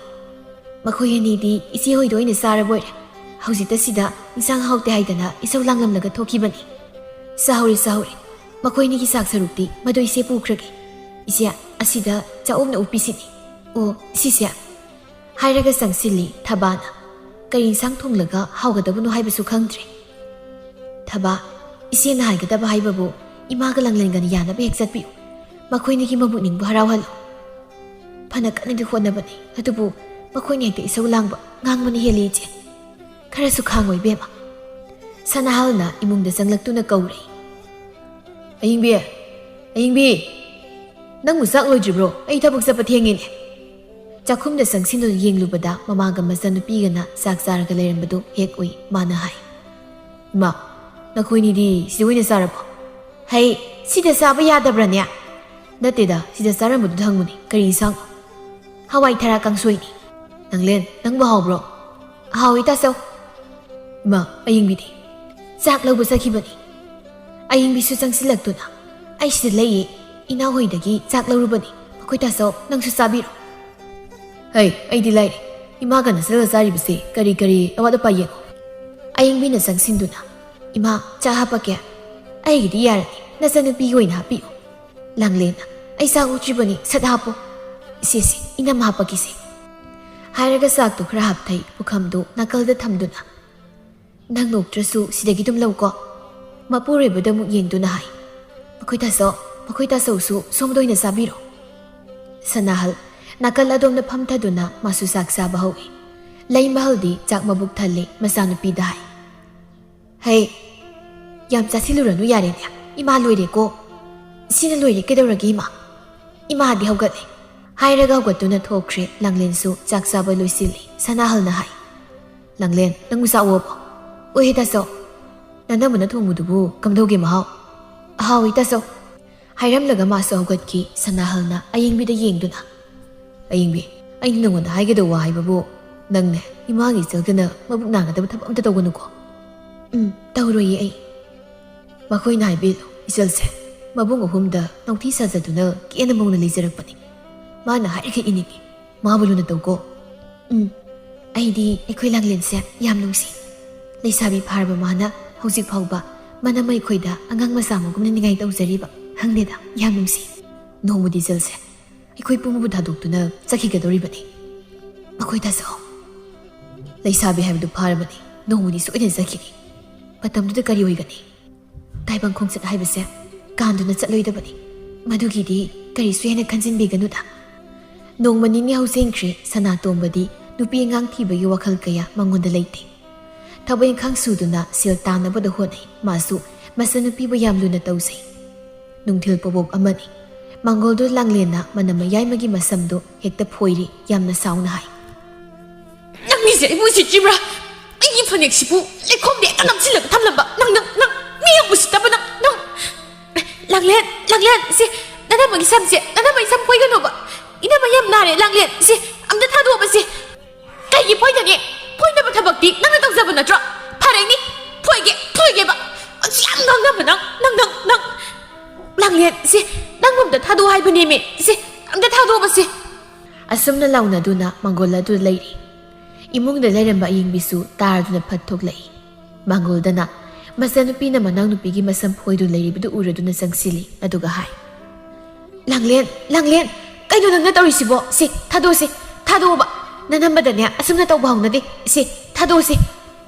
ꯃꯈꯣꯏ ꯑꯅꯤꯗꯤ ꯏꯆꯦ ꯍꯣꯏꯗ ꯑꯣꯏꯅ ꯆꯥꯔꯕꯣꯏꯔꯦ꯫ ꯍꯧꯖꯤꯛꯇ ꯁꯤꯗ ꯏꯟꯁꯥꯡ ꯍꯥꯎꯇꯦ ꯍꯥꯏꯗꯅ ꯏꯁꯧ ꯂꯥꯡꯂꯝꯂꯒ ꯊꯣꯛꯈꯤꯕꯅꯤ"꯫ "ꯆꯥꯍꯧꯔꯦ, ꯆꯥꯍꯧꯔꯦ꯫ ꯃꯈꯣꯏ ꯑꯅꯤꯒꯤ ꯆꯥꯛ ꯁꯔꯨꯛꯇꯤ ꯃꯗꯨ ꯏꯆꯦ ꯄꯨꯈ꯭ꯔꯒꯦ꯫ ꯏꯆꯦ, ꯑꯁꯤꯗ ꯆꯥꯛꯑꯣꯝꯅ ꯎꯞꯄꯤꯁꯤꯅꯤ꯫ ꯑꯣ, ꯁꯤꯁꯦ"꯫ ꯍꯥꯏꯔꯒ ꯆꯪꯁꯤꯜꯂꯤ ꯊꯕꯥꯅ꯫ ꯀꯔꯤ ꯏꯟꯁꯥꯡ ꯊꯣꯡꯂꯒ ꯍꯥꯎꯒꯗꯕꯅꯣ ꯍꯥꯏꯕꯁꯨ ꯈꯪꯗ꯭ꯔꯦ꯫ "ꯊꯕꯥ, ꯏꯆꯦꯅ ꯍꯥꯏꯒꯗꯕ ꯍꯥꯏꯕꯕꯨ ꯏꯃꯥꯒ ꯂꯥꯡꯂꯦꯟꯒꯅ ꯌꯥꯅꯕ ꯍꯦꯛ ꯆꯠꯄꯤꯌꯨ꯫ ꯃꯈꯣꯏꯅꯤꯒꯤ ꯃꯕꯨꯛꯅꯤꯡꯕꯨ ꯍꯔꯥꯎꯍꯜꯂꯨ"꯫ "ꯐꯅ ꯀꯟꯅꯗꯤ ꯍꯣꯠꯅꯕꯅꯤ, ꯑꯗꯨꯕꯨ ꯃꯈꯣꯏꯅ ꯍꯦꯛꯇ ꯏꯁꯧ ꯂꯥꯡꯕ, ꯉꯥꯡꯕꯅ ꯍꯦꯜꯂꯤ ꯏꯆꯦ"꯫ "ꯈꯔꯁꯨ ꯈꯥꯡꯉꯣ ꯏꯕꯦꯝꯃ꯫" ꯁꯅꯥꯍꯜꯅ ꯏꯃꯨꯡꯗ ꯆꯪꯂꯛꯇꯨꯅ ꯀꯧꯔꯦ꯫ "ꯑꯌꯤꯡꯕꯤ, ꯑꯌꯤꯡꯕꯤ, ꯅꯪꯕꯨ ꯆꯥꯛ ꯂꯣꯏꯗ꯭ꯔꯤꯕ꯭ꯔꯣ? ꯑꯩ ꯊꯕꯛ ꯆꯠꯄ ꯊꯦꯡꯉꯤꯅꯦ꯫" ꯆꯥꯛꯈꯨꯝꯗ ꯆꯪꯁꯤꯟꯗꯨꯅ ꯌꯦꯡꯂꯨꯕꯗ ꯃꯃꯥꯒ ꯃꯆꯥꯅꯨꯄꯤꯒꯅ ꯆꯥꯛ ꯆꯥꯔꯒ ꯂꯩꯔꯝꯕꯗꯨ ꯍꯦꯛ ꯎꯏ꯫ ꯃꯥꯅ ꯍꯥꯏ, "ꯏꯃꯥ, ꯅꯈꯣꯏꯅꯤꯗꯤ ꯁꯤꯗ ꯑꯣꯏꯅ ꯆꯥꯔꯕꯣ?" "ꯍꯩ, ꯁꯤꯗ ꯆꯥꯕ ꯌꯥꯗꯕ꯭ꯔꯅꯦ?" "ꯅꯠꯇꯦꯗ, ꯁꯤꯗ ꯆꯥꯔꯝꯕꯗꯨꯗ ꯍꯪꯕꯅꯤ꯫ ꯀꯔꯤ ꯏꯟꯁꯥꯡꯅꯣ?" "ꯍꯋꯥꯏ ꯊꯔꯥꯛ ꯀꯥꯡꯁꯣꯏꯅꯤ꯫" "ꯅꯪꯂꯦꯟ, ꯅꯪꯕꯨ ꯍꯥꯎꯕ꯭ꯔꯣ?" "ꯍꯥꯎꯏ ꯇꯥꯆꯧ꯫" "ꯏꯃꯥ, ꯑꯌꯤꯡꯕꯤꯗꯤ?" "ꯆꯥꯛ ꯂꯧꯕ ꯆꯠꯈꯤꯕꯅꯤ꯫" ꯑꯌꯤꯡꯕꯤꯁꯨ ꯆꯪꯁꯤꯜꯂꯛꯇꯨꯅ, "ꯑꯩ ꯁꯤꯗ ꯂꯩꯌꯦ, ꯏꯅꯥꯎ ꯍꯣꯏꯗꯒꯤ ꯆꯥꯛ ꯂꯧꯔꯨꯕꯅꯤ꯫ ꯃꯈꯣꯏ ꯇꯥꯆꯧ, ꯅꯪꯁꯨ ꯆꯥꯕꯤꯔꯣ꯫" "ꯍꯩ, ꯑꯩꯗꯤ ꯂꯥꯏꯔꯤ꯫ ꯏꯃꯥꯒ ꯅꯆꯜꯒ ꯆꯥꯔꯤꯕꯁꯦ ꯀꯔꯤ ꯀꯔꯤ ꯑꯋꯥꯠ ꯑꯄꯥ ꯌꯦꯡꯉꯣ꯫" ꯑꯌꯤꯡꯕꯤꯅ ꯆꯪꯁꯤꯟꯗꯨꯅ, "ꯏꯃꯥ, ꯆꯥ ꯍꯥꯞꯄꯛꯀꯦ꯫" "ꯑꯩꯒꯤꯗꯤ ꯌꯥꯔꯅꯤ, ꯅꯆꯟꯅꯨꯄꯤꯒꯤ ꯑꯣꯏꯅ ꯍꯥꯞꯄꯤꯌꯨ꯫" "ꯂꯥꯡꯂꯦꯟ, ꯑꯩ ꯆꯥꯛ ꯑꯣꯛꯇ꯭ꯔꯤꯕꯅꯤ, ꯁꯠ ꯍꯥꯞꯄꯣ꯫" "ꯏꯁꯦ, ꯏꯁꯦ, ꯏꯅꯝꯃ ꯍꯥꯞꯄꯛꯀꯦꯁꯦ꯫" ꯍꯥꯏꯔꯒ ꯆꯥꯛꯇꯨ ꯈꯔ ꯍꯥꯞꯊꯩ, ꯄꯨꯈꯝꯗꯨ ꯅꯥꯀꯜꯗ ꯊꯝꯗꯨꯅ, "ꯅꯪ ꯅꯣꯛꯇ꯭ꯔꯁꯨ ꯁꯤꯗꯒꯤ ꯑꯗꯨꯝ ꯂꯧꯀꯣ꯫" ꯃꯄꯨꯔꯣꯏꯕꯗ ꯑꯃꯨꯛ ꯌꯦꯡꯗꯨꯅ ꯍꯥꯏ, "ꯃꯈꯣꯏ ꯇꯥꯆꯧ, ꯃꯈꯣꯏ ꯇꯥꯆꯧꯁꯨ ꯁꯣꯝꯗ ꯑꯣꯏꯅ ꯆꯥꯕꯤꯔꯣ꯫" ꯁꯅꯥꯍꯜ ꯅꯥꯀꯜ ꯑꯗꯣꯝꯗ ꯐꯝꯊꯗꯨꯅ ꯃꯥꯁꯨ ꯆꯥꯛ ꯆꯥꯕ ꯍꯧꯏ꯫ ꯂꯩꯃꯍꯜꯗꯤ ꯆꯥꯛ ꯃꯕꯨꯛ ꯊꯜꯂꯦ, ꯃꯆꯥꯅꯨꯄꯤꯗ ꯍꯥꯏ, "ꯍꯩ, ꯌꯥꯝ ꯆꯥꯁꯤꯜꯂꯨꯔꯅꯨ ꯌꯥꯔꯦꯅꯦ, ꯏꯃꯥ ꯂꯣꯏꯔꯦꯀꯣ꯫" "ꯁꯤꯅ ꯂꯣꯏꯔꯦ, ꯀꯩꯗꯧꯔꯒꯦ ꯏꯃꯥ? ꯏꯃꯥꯗꯤ ꯍꯧꯒꯠꯂꯦ꯫" ꯍꯥꯏꯔꯒ ꯍꯧꯒꯠꯇꯨꯅ ꯊꯣꯛꯈ꯭ꯔꯦ꯫ ꯂꯥꯡꯂꯦꯟꯁꯨ ꯆꯥꯛ ꯆꯥꯕ ꯂꯣꯏꯁꯤꯜꯂꯤ꯫ ꯁꯅꯥꯍꯜꯅ ꯍꯥꯏ, "ꯂꯥꯡꯂꯦꯟ, ꯅꯪꯕꯨ ꯆꯥꯛ ꯑꯣꯛꯑꯕꯣ?" "ꯑꯣꯛꯑꯦ ꯇꯥꯆꯧ꯫" "ꯅꯅꯝꯃꯅ ꯊꯣꯡꯕꯗꯨꯕꯨ ꯀꯝꯗꯧꯒꯦ ꯃꯍꯥꯎ?" "ꯑꯍꯥꯎꯏ ꯇꯥꯆꯧ꯫" ꯍꯥꯏꯔꯝꯂꯒ ꯃꯥꯁꯨ ꯍꯧꯒꯠꯈꯤ꯫ ꯁꯅꯥꯍꯜꯅ ꯑꯌꯤꯡꯕꯤꯗ ꯌꯦꯡꯗꯨꯅ, "ꯑꯌꯤꯡꯕꯤ, ꯑꯩꯅ ꯅꯉꯣꯟꯗ ꯍꯥꯏꯒꯗꯧꯕ ꯍꯥꯏꯕꯕꯨ, ꯅꯪꯅꯦ ꯏꯃꯥꯒꯤ ꯏꯆꯜꯒꯅ ꯃꯕꯨꯛ ꯅꯥꯒꯗꯕ ꯊꯕꯛ ꯑꯝꯇ ꯇꯧꯒꯅꯨꯀꯣ꯫" "ꯎꯝ, ꯇꯧꯔꯣꯏꯌꯦ ꯑꯩ꯫" "ꯃꯈꯣꯏꯅ ꯍꯥꯏꯕꯤꯜꯂꯨ, ꯏꯆꯜꯁꯦ ꯃꯕꯨꯡ ꯑꯍꯨꯝꯗ ꯅꯥꯎꯊꯤ ꯁꯥꯖꯗꯨꯅ ꯀꯦꯅ ꯃꯧꯅ ꯂꯩꯖꯔꯛꯄꯅꯤ꯫ ꯃꯥꯅ ꯍꯥꯏꯔꯤꯈꯩ ꯏꯅꯤꯡꯏ꯫ ꯃꯥꯕꯨ ꯂꯨꯅ ꯇꯧꯀꯣ꯫" "ꯎꯝ, ꯑꯩꯗꯤ ꯑꯩꯈꯣꯏ ꯂꯥꯡꯂꯦꯟꯁꯦ ꯌꯥꯝ ꯅꯨꯡꯁꯤ꯫ ꯂꯩꯁꯥꯕꯤ ꯐꯥꯔꯕ ꯃꯥꯅ ꯍꯧꯖꯤꯛ ꯐꯥꯎꯕ ꯃꯅꯝ ꯑꯩꯈꯣꯏꯗ ꯑꯉꯥꯡ ꯃꯆꯥ ꯑꯃꯒꯨꯝꯅ ꯅꯤꯡꯉꯥꯏ ꯇꯧꯖꯔꯤꯕ꯫ ꯈꯪꯗꯦꯗ, ꯌꯥꯝ ꯅꯨꯡꯁꯤ꯫ ꯅꯣꯡꯃꯗꯤ ꯆꯠꯁꯦ, ꯑꯩꯈꯣꯏ ꯄꯨꯝꯕꯕꯨ ꯊꯥꯗꯣꯛꯇꯨꯅ ꯆꯠꯈꯤꯒꯗꯧꯔꯤꯕꯅꯤ꯫ ꯃꯈꯣꯏ ꯇꯥꯆꯧ, ꯂꯩꯁꯥꯕꯤ ꯍꯥꯏꯕꯗꯨ ꯐꯥꯔꯕꯅꯤ, ꯅꯣꯡꯃꯗꯤ ꯁꯣꯏꯗꯅ ꯆꯠꯈꯤꯅꯤ꯫ ꯃꯇꯝꯗꯨꯗ ꯀꯔꯤ ꯑꯣꯏꯒꯅꯤ? ꯇꯥꯏꯕꯪ ꯈꯣꯡꯆꯠ ꯍꯥꯏꯕꯁꯦ ꯀꯥꯟꯗꯨꯅ ꯆꯠꯂꯣꯏꯗꯕꯅꯤ꯫ ꯃꯗꯨꯒꯤꯗꯤ ꯀꯔꯤꯁꯨ ꯍꯦꯟꯅ ꯈꯟꯖꯤꯟꯕꯤꯒꯅꯨꯗ꯫" ꯅꯣꯡꯃ ꯅꯤꯅꯤ ꯍꯧꯖꯤꯟꯈ꯭ꯔꯦ꯫ ꯁꯅꯥꯇꯣꯝꯕꯗꯤ ꯅꯨꯄꯤ ꯑꯉꯥꯡ ꯊꯤꯕꯒꯤ ꯋꯥꯈꯜ ꯀꯌꯥ ꯃꯉꯣꯟꯗ ꯂꯩꯇꯦ꯫ ꯊꯕꯛ ꯏꯪꯈꯥꯡ ꯁꯨꯗꯨꯅ ꯁꯦꯜ ꯇꯥꯟꯅꯕꯗ ꯍꯣꯠꯅꯩ꯫ ꯃꯥꯁꯨ ꯃꯆꯟꯅꯨꯄꯤꯕꯨ ꯌꯥꯝ ꯂꯨꯅ ꯇꯧꯖꯩ꯫ ꯅꯨꯡꯊꯤꯜ ꯄꯣꯕꯣꯞ ꯑꯃꯅꯤ꯫ ꯃꯥꯡꯒꯣꯜꯗꯨ ꯂꯥꯡꯂꯦꯟꯅ ꯃꯅꯝ ꯃꯌꯥꯏꯃꯒꯤ ꯃꯁꯝꯗꯨ ꯍꯦꯛꯇ ꯐꯣꯏꯔꯤ꯫ ꯌꯥꯝꯅ ꯁꯥꯎꯅ ꯍꯥꯏ, "ꯅꯪꯒꯤꯁꯦ ꯑꯩꯕꯨ ꯎꯁꯤꯠꯇ꯭ꯔꯤꯕ꯭ꯔꯥ? ꯑꯩꯒꯤ ꯐꯅꯦꯛꯁꯤꯕꯨ ꯂꯩꯈꯣꯝꯗ ꯍꯦꯛꯇ ꯅꯝꯁꯤꯜꯂꯒ ꯊꯝꯂꯝꯕ ꯅꯪ, ꯅꯪ, ꯅꯪ ꯃꯤ ꯌꯥꯝ ꯎꯁꯤꯠꯇꯕ ꯅꯪ, ꯅꯪ!" "ꯂꯥꯡꯂꯦꯟ, ꯂꯥꯡꯂꯦꯟ, ꯁꯤ ꯅꯅꯝꯃꯒꯤ ꯁꯝꯁꯦ, ꯅꯅꯝꯃꯒꯤ ꯁꯝ ꯐꯣꯏꯒꯅꯣꯕ꯫ ꯏꯅꯝꯃ ꯌꯥꯝ ꯅꯥꯔꯦ, ꯂꯥꯡꯂꯦꯟ, ꯁꯤ ꯑꯝꯇ ꯊꯥꯗꯣꯛꯑꯣꯕ ꯁꯤ꯫ ꯀꯩꯒꯤ ꯐꯣꯏꯗꯅꯤ? ꯐꯣꯏꯅꯕ ꯊꯕꯛꯇꯤ ꯅꯪꯅ ꯇꯧꯖꯕ ꯅꯠꯇ꯭ꯔꯣ? ꯐꯔꯦꯅꯤ, ꯐꯣꯏꯒꯦ, ꯐꯣꯏꯒꯦꯕ꯫ ꯑꯁꯤ ꯌꯥꯝ ꯉꯥꯡꯅꯕ ꯅꯪ, ꯅꯪ, ꯅꯪ, ꯅꯪ!" "ꯂꯥꯡꯂꯦꯟ, ꯁꯤ ꯅꯪꯕꯨ ꯑꯝꯇ ꯊꯥꯗꯣꯛꯑꯣ ꯍꯥꯏꯕꯅꯦꯃꯤ, ꯁꯤ ꯑꯝꯇ ꯊꯥꯗꯣꯛꯑꯣꯕ ꯁꯤ!" ꯑꯁꯨꯝꯅ ꯂꯥꯎꯅꯗꯨꯅ ꯃꯥꯡꯒꯣꯜ ꯑꯗꯨ ꯂꯩꯔꯤ꯫ ꯏꯃꯨꯡꯗ ꯂꯩꯔꯝꯕ ꯑꯌꯤꯡꯕꯤꯁꯨ ꯇꯥꯔꯗꯨꯅ ꯐꯠ ꯊꯣꯛꯂꯛꯏ꯫ ꯃꯥꯡꯒꯣꯜꯗꯅ ꯃꯆꯥꯅꯨꯄꯤꯅ ꯃꯅꯥꯎꯅꯨꯄꯤꯒꯤ ꯃꯁꯝ ꯐꯣꯏꯗꯨꯅ ꯂꯩꯔꯤꯕꯗꯨ ꯎꯔꯗꯨꯅ ꯆꯪꯁꯤꯜꯂꯤ꯫ ꯑꯗꯨꯒ ꯍꯥꯏ, "ꯂꯥꯡꯂꯦꯟ, ꯂꯥꯡꯂꯦꯟ, ꯀꯩꯅꯣ ꯅꯪꯅ ꯇꯧꯔꯤꯁꯤꯕꯣ? ꯁꯤ ꯊꯥꯗꯣꯛꯑꯁꯤ, ꯊꯥꯗꯣꯛꯑꯣꯕ꯫ ꯅꯅꯝꯕꯗꯅꯦ ꯑꯁꯨꯝꯅ ꯇꯧꯕ ꯍꯧꯅꯗꯦ꯫ ꯁꯤ ꯊꯥꯗꯣꯛꯑꯁꯤ꯫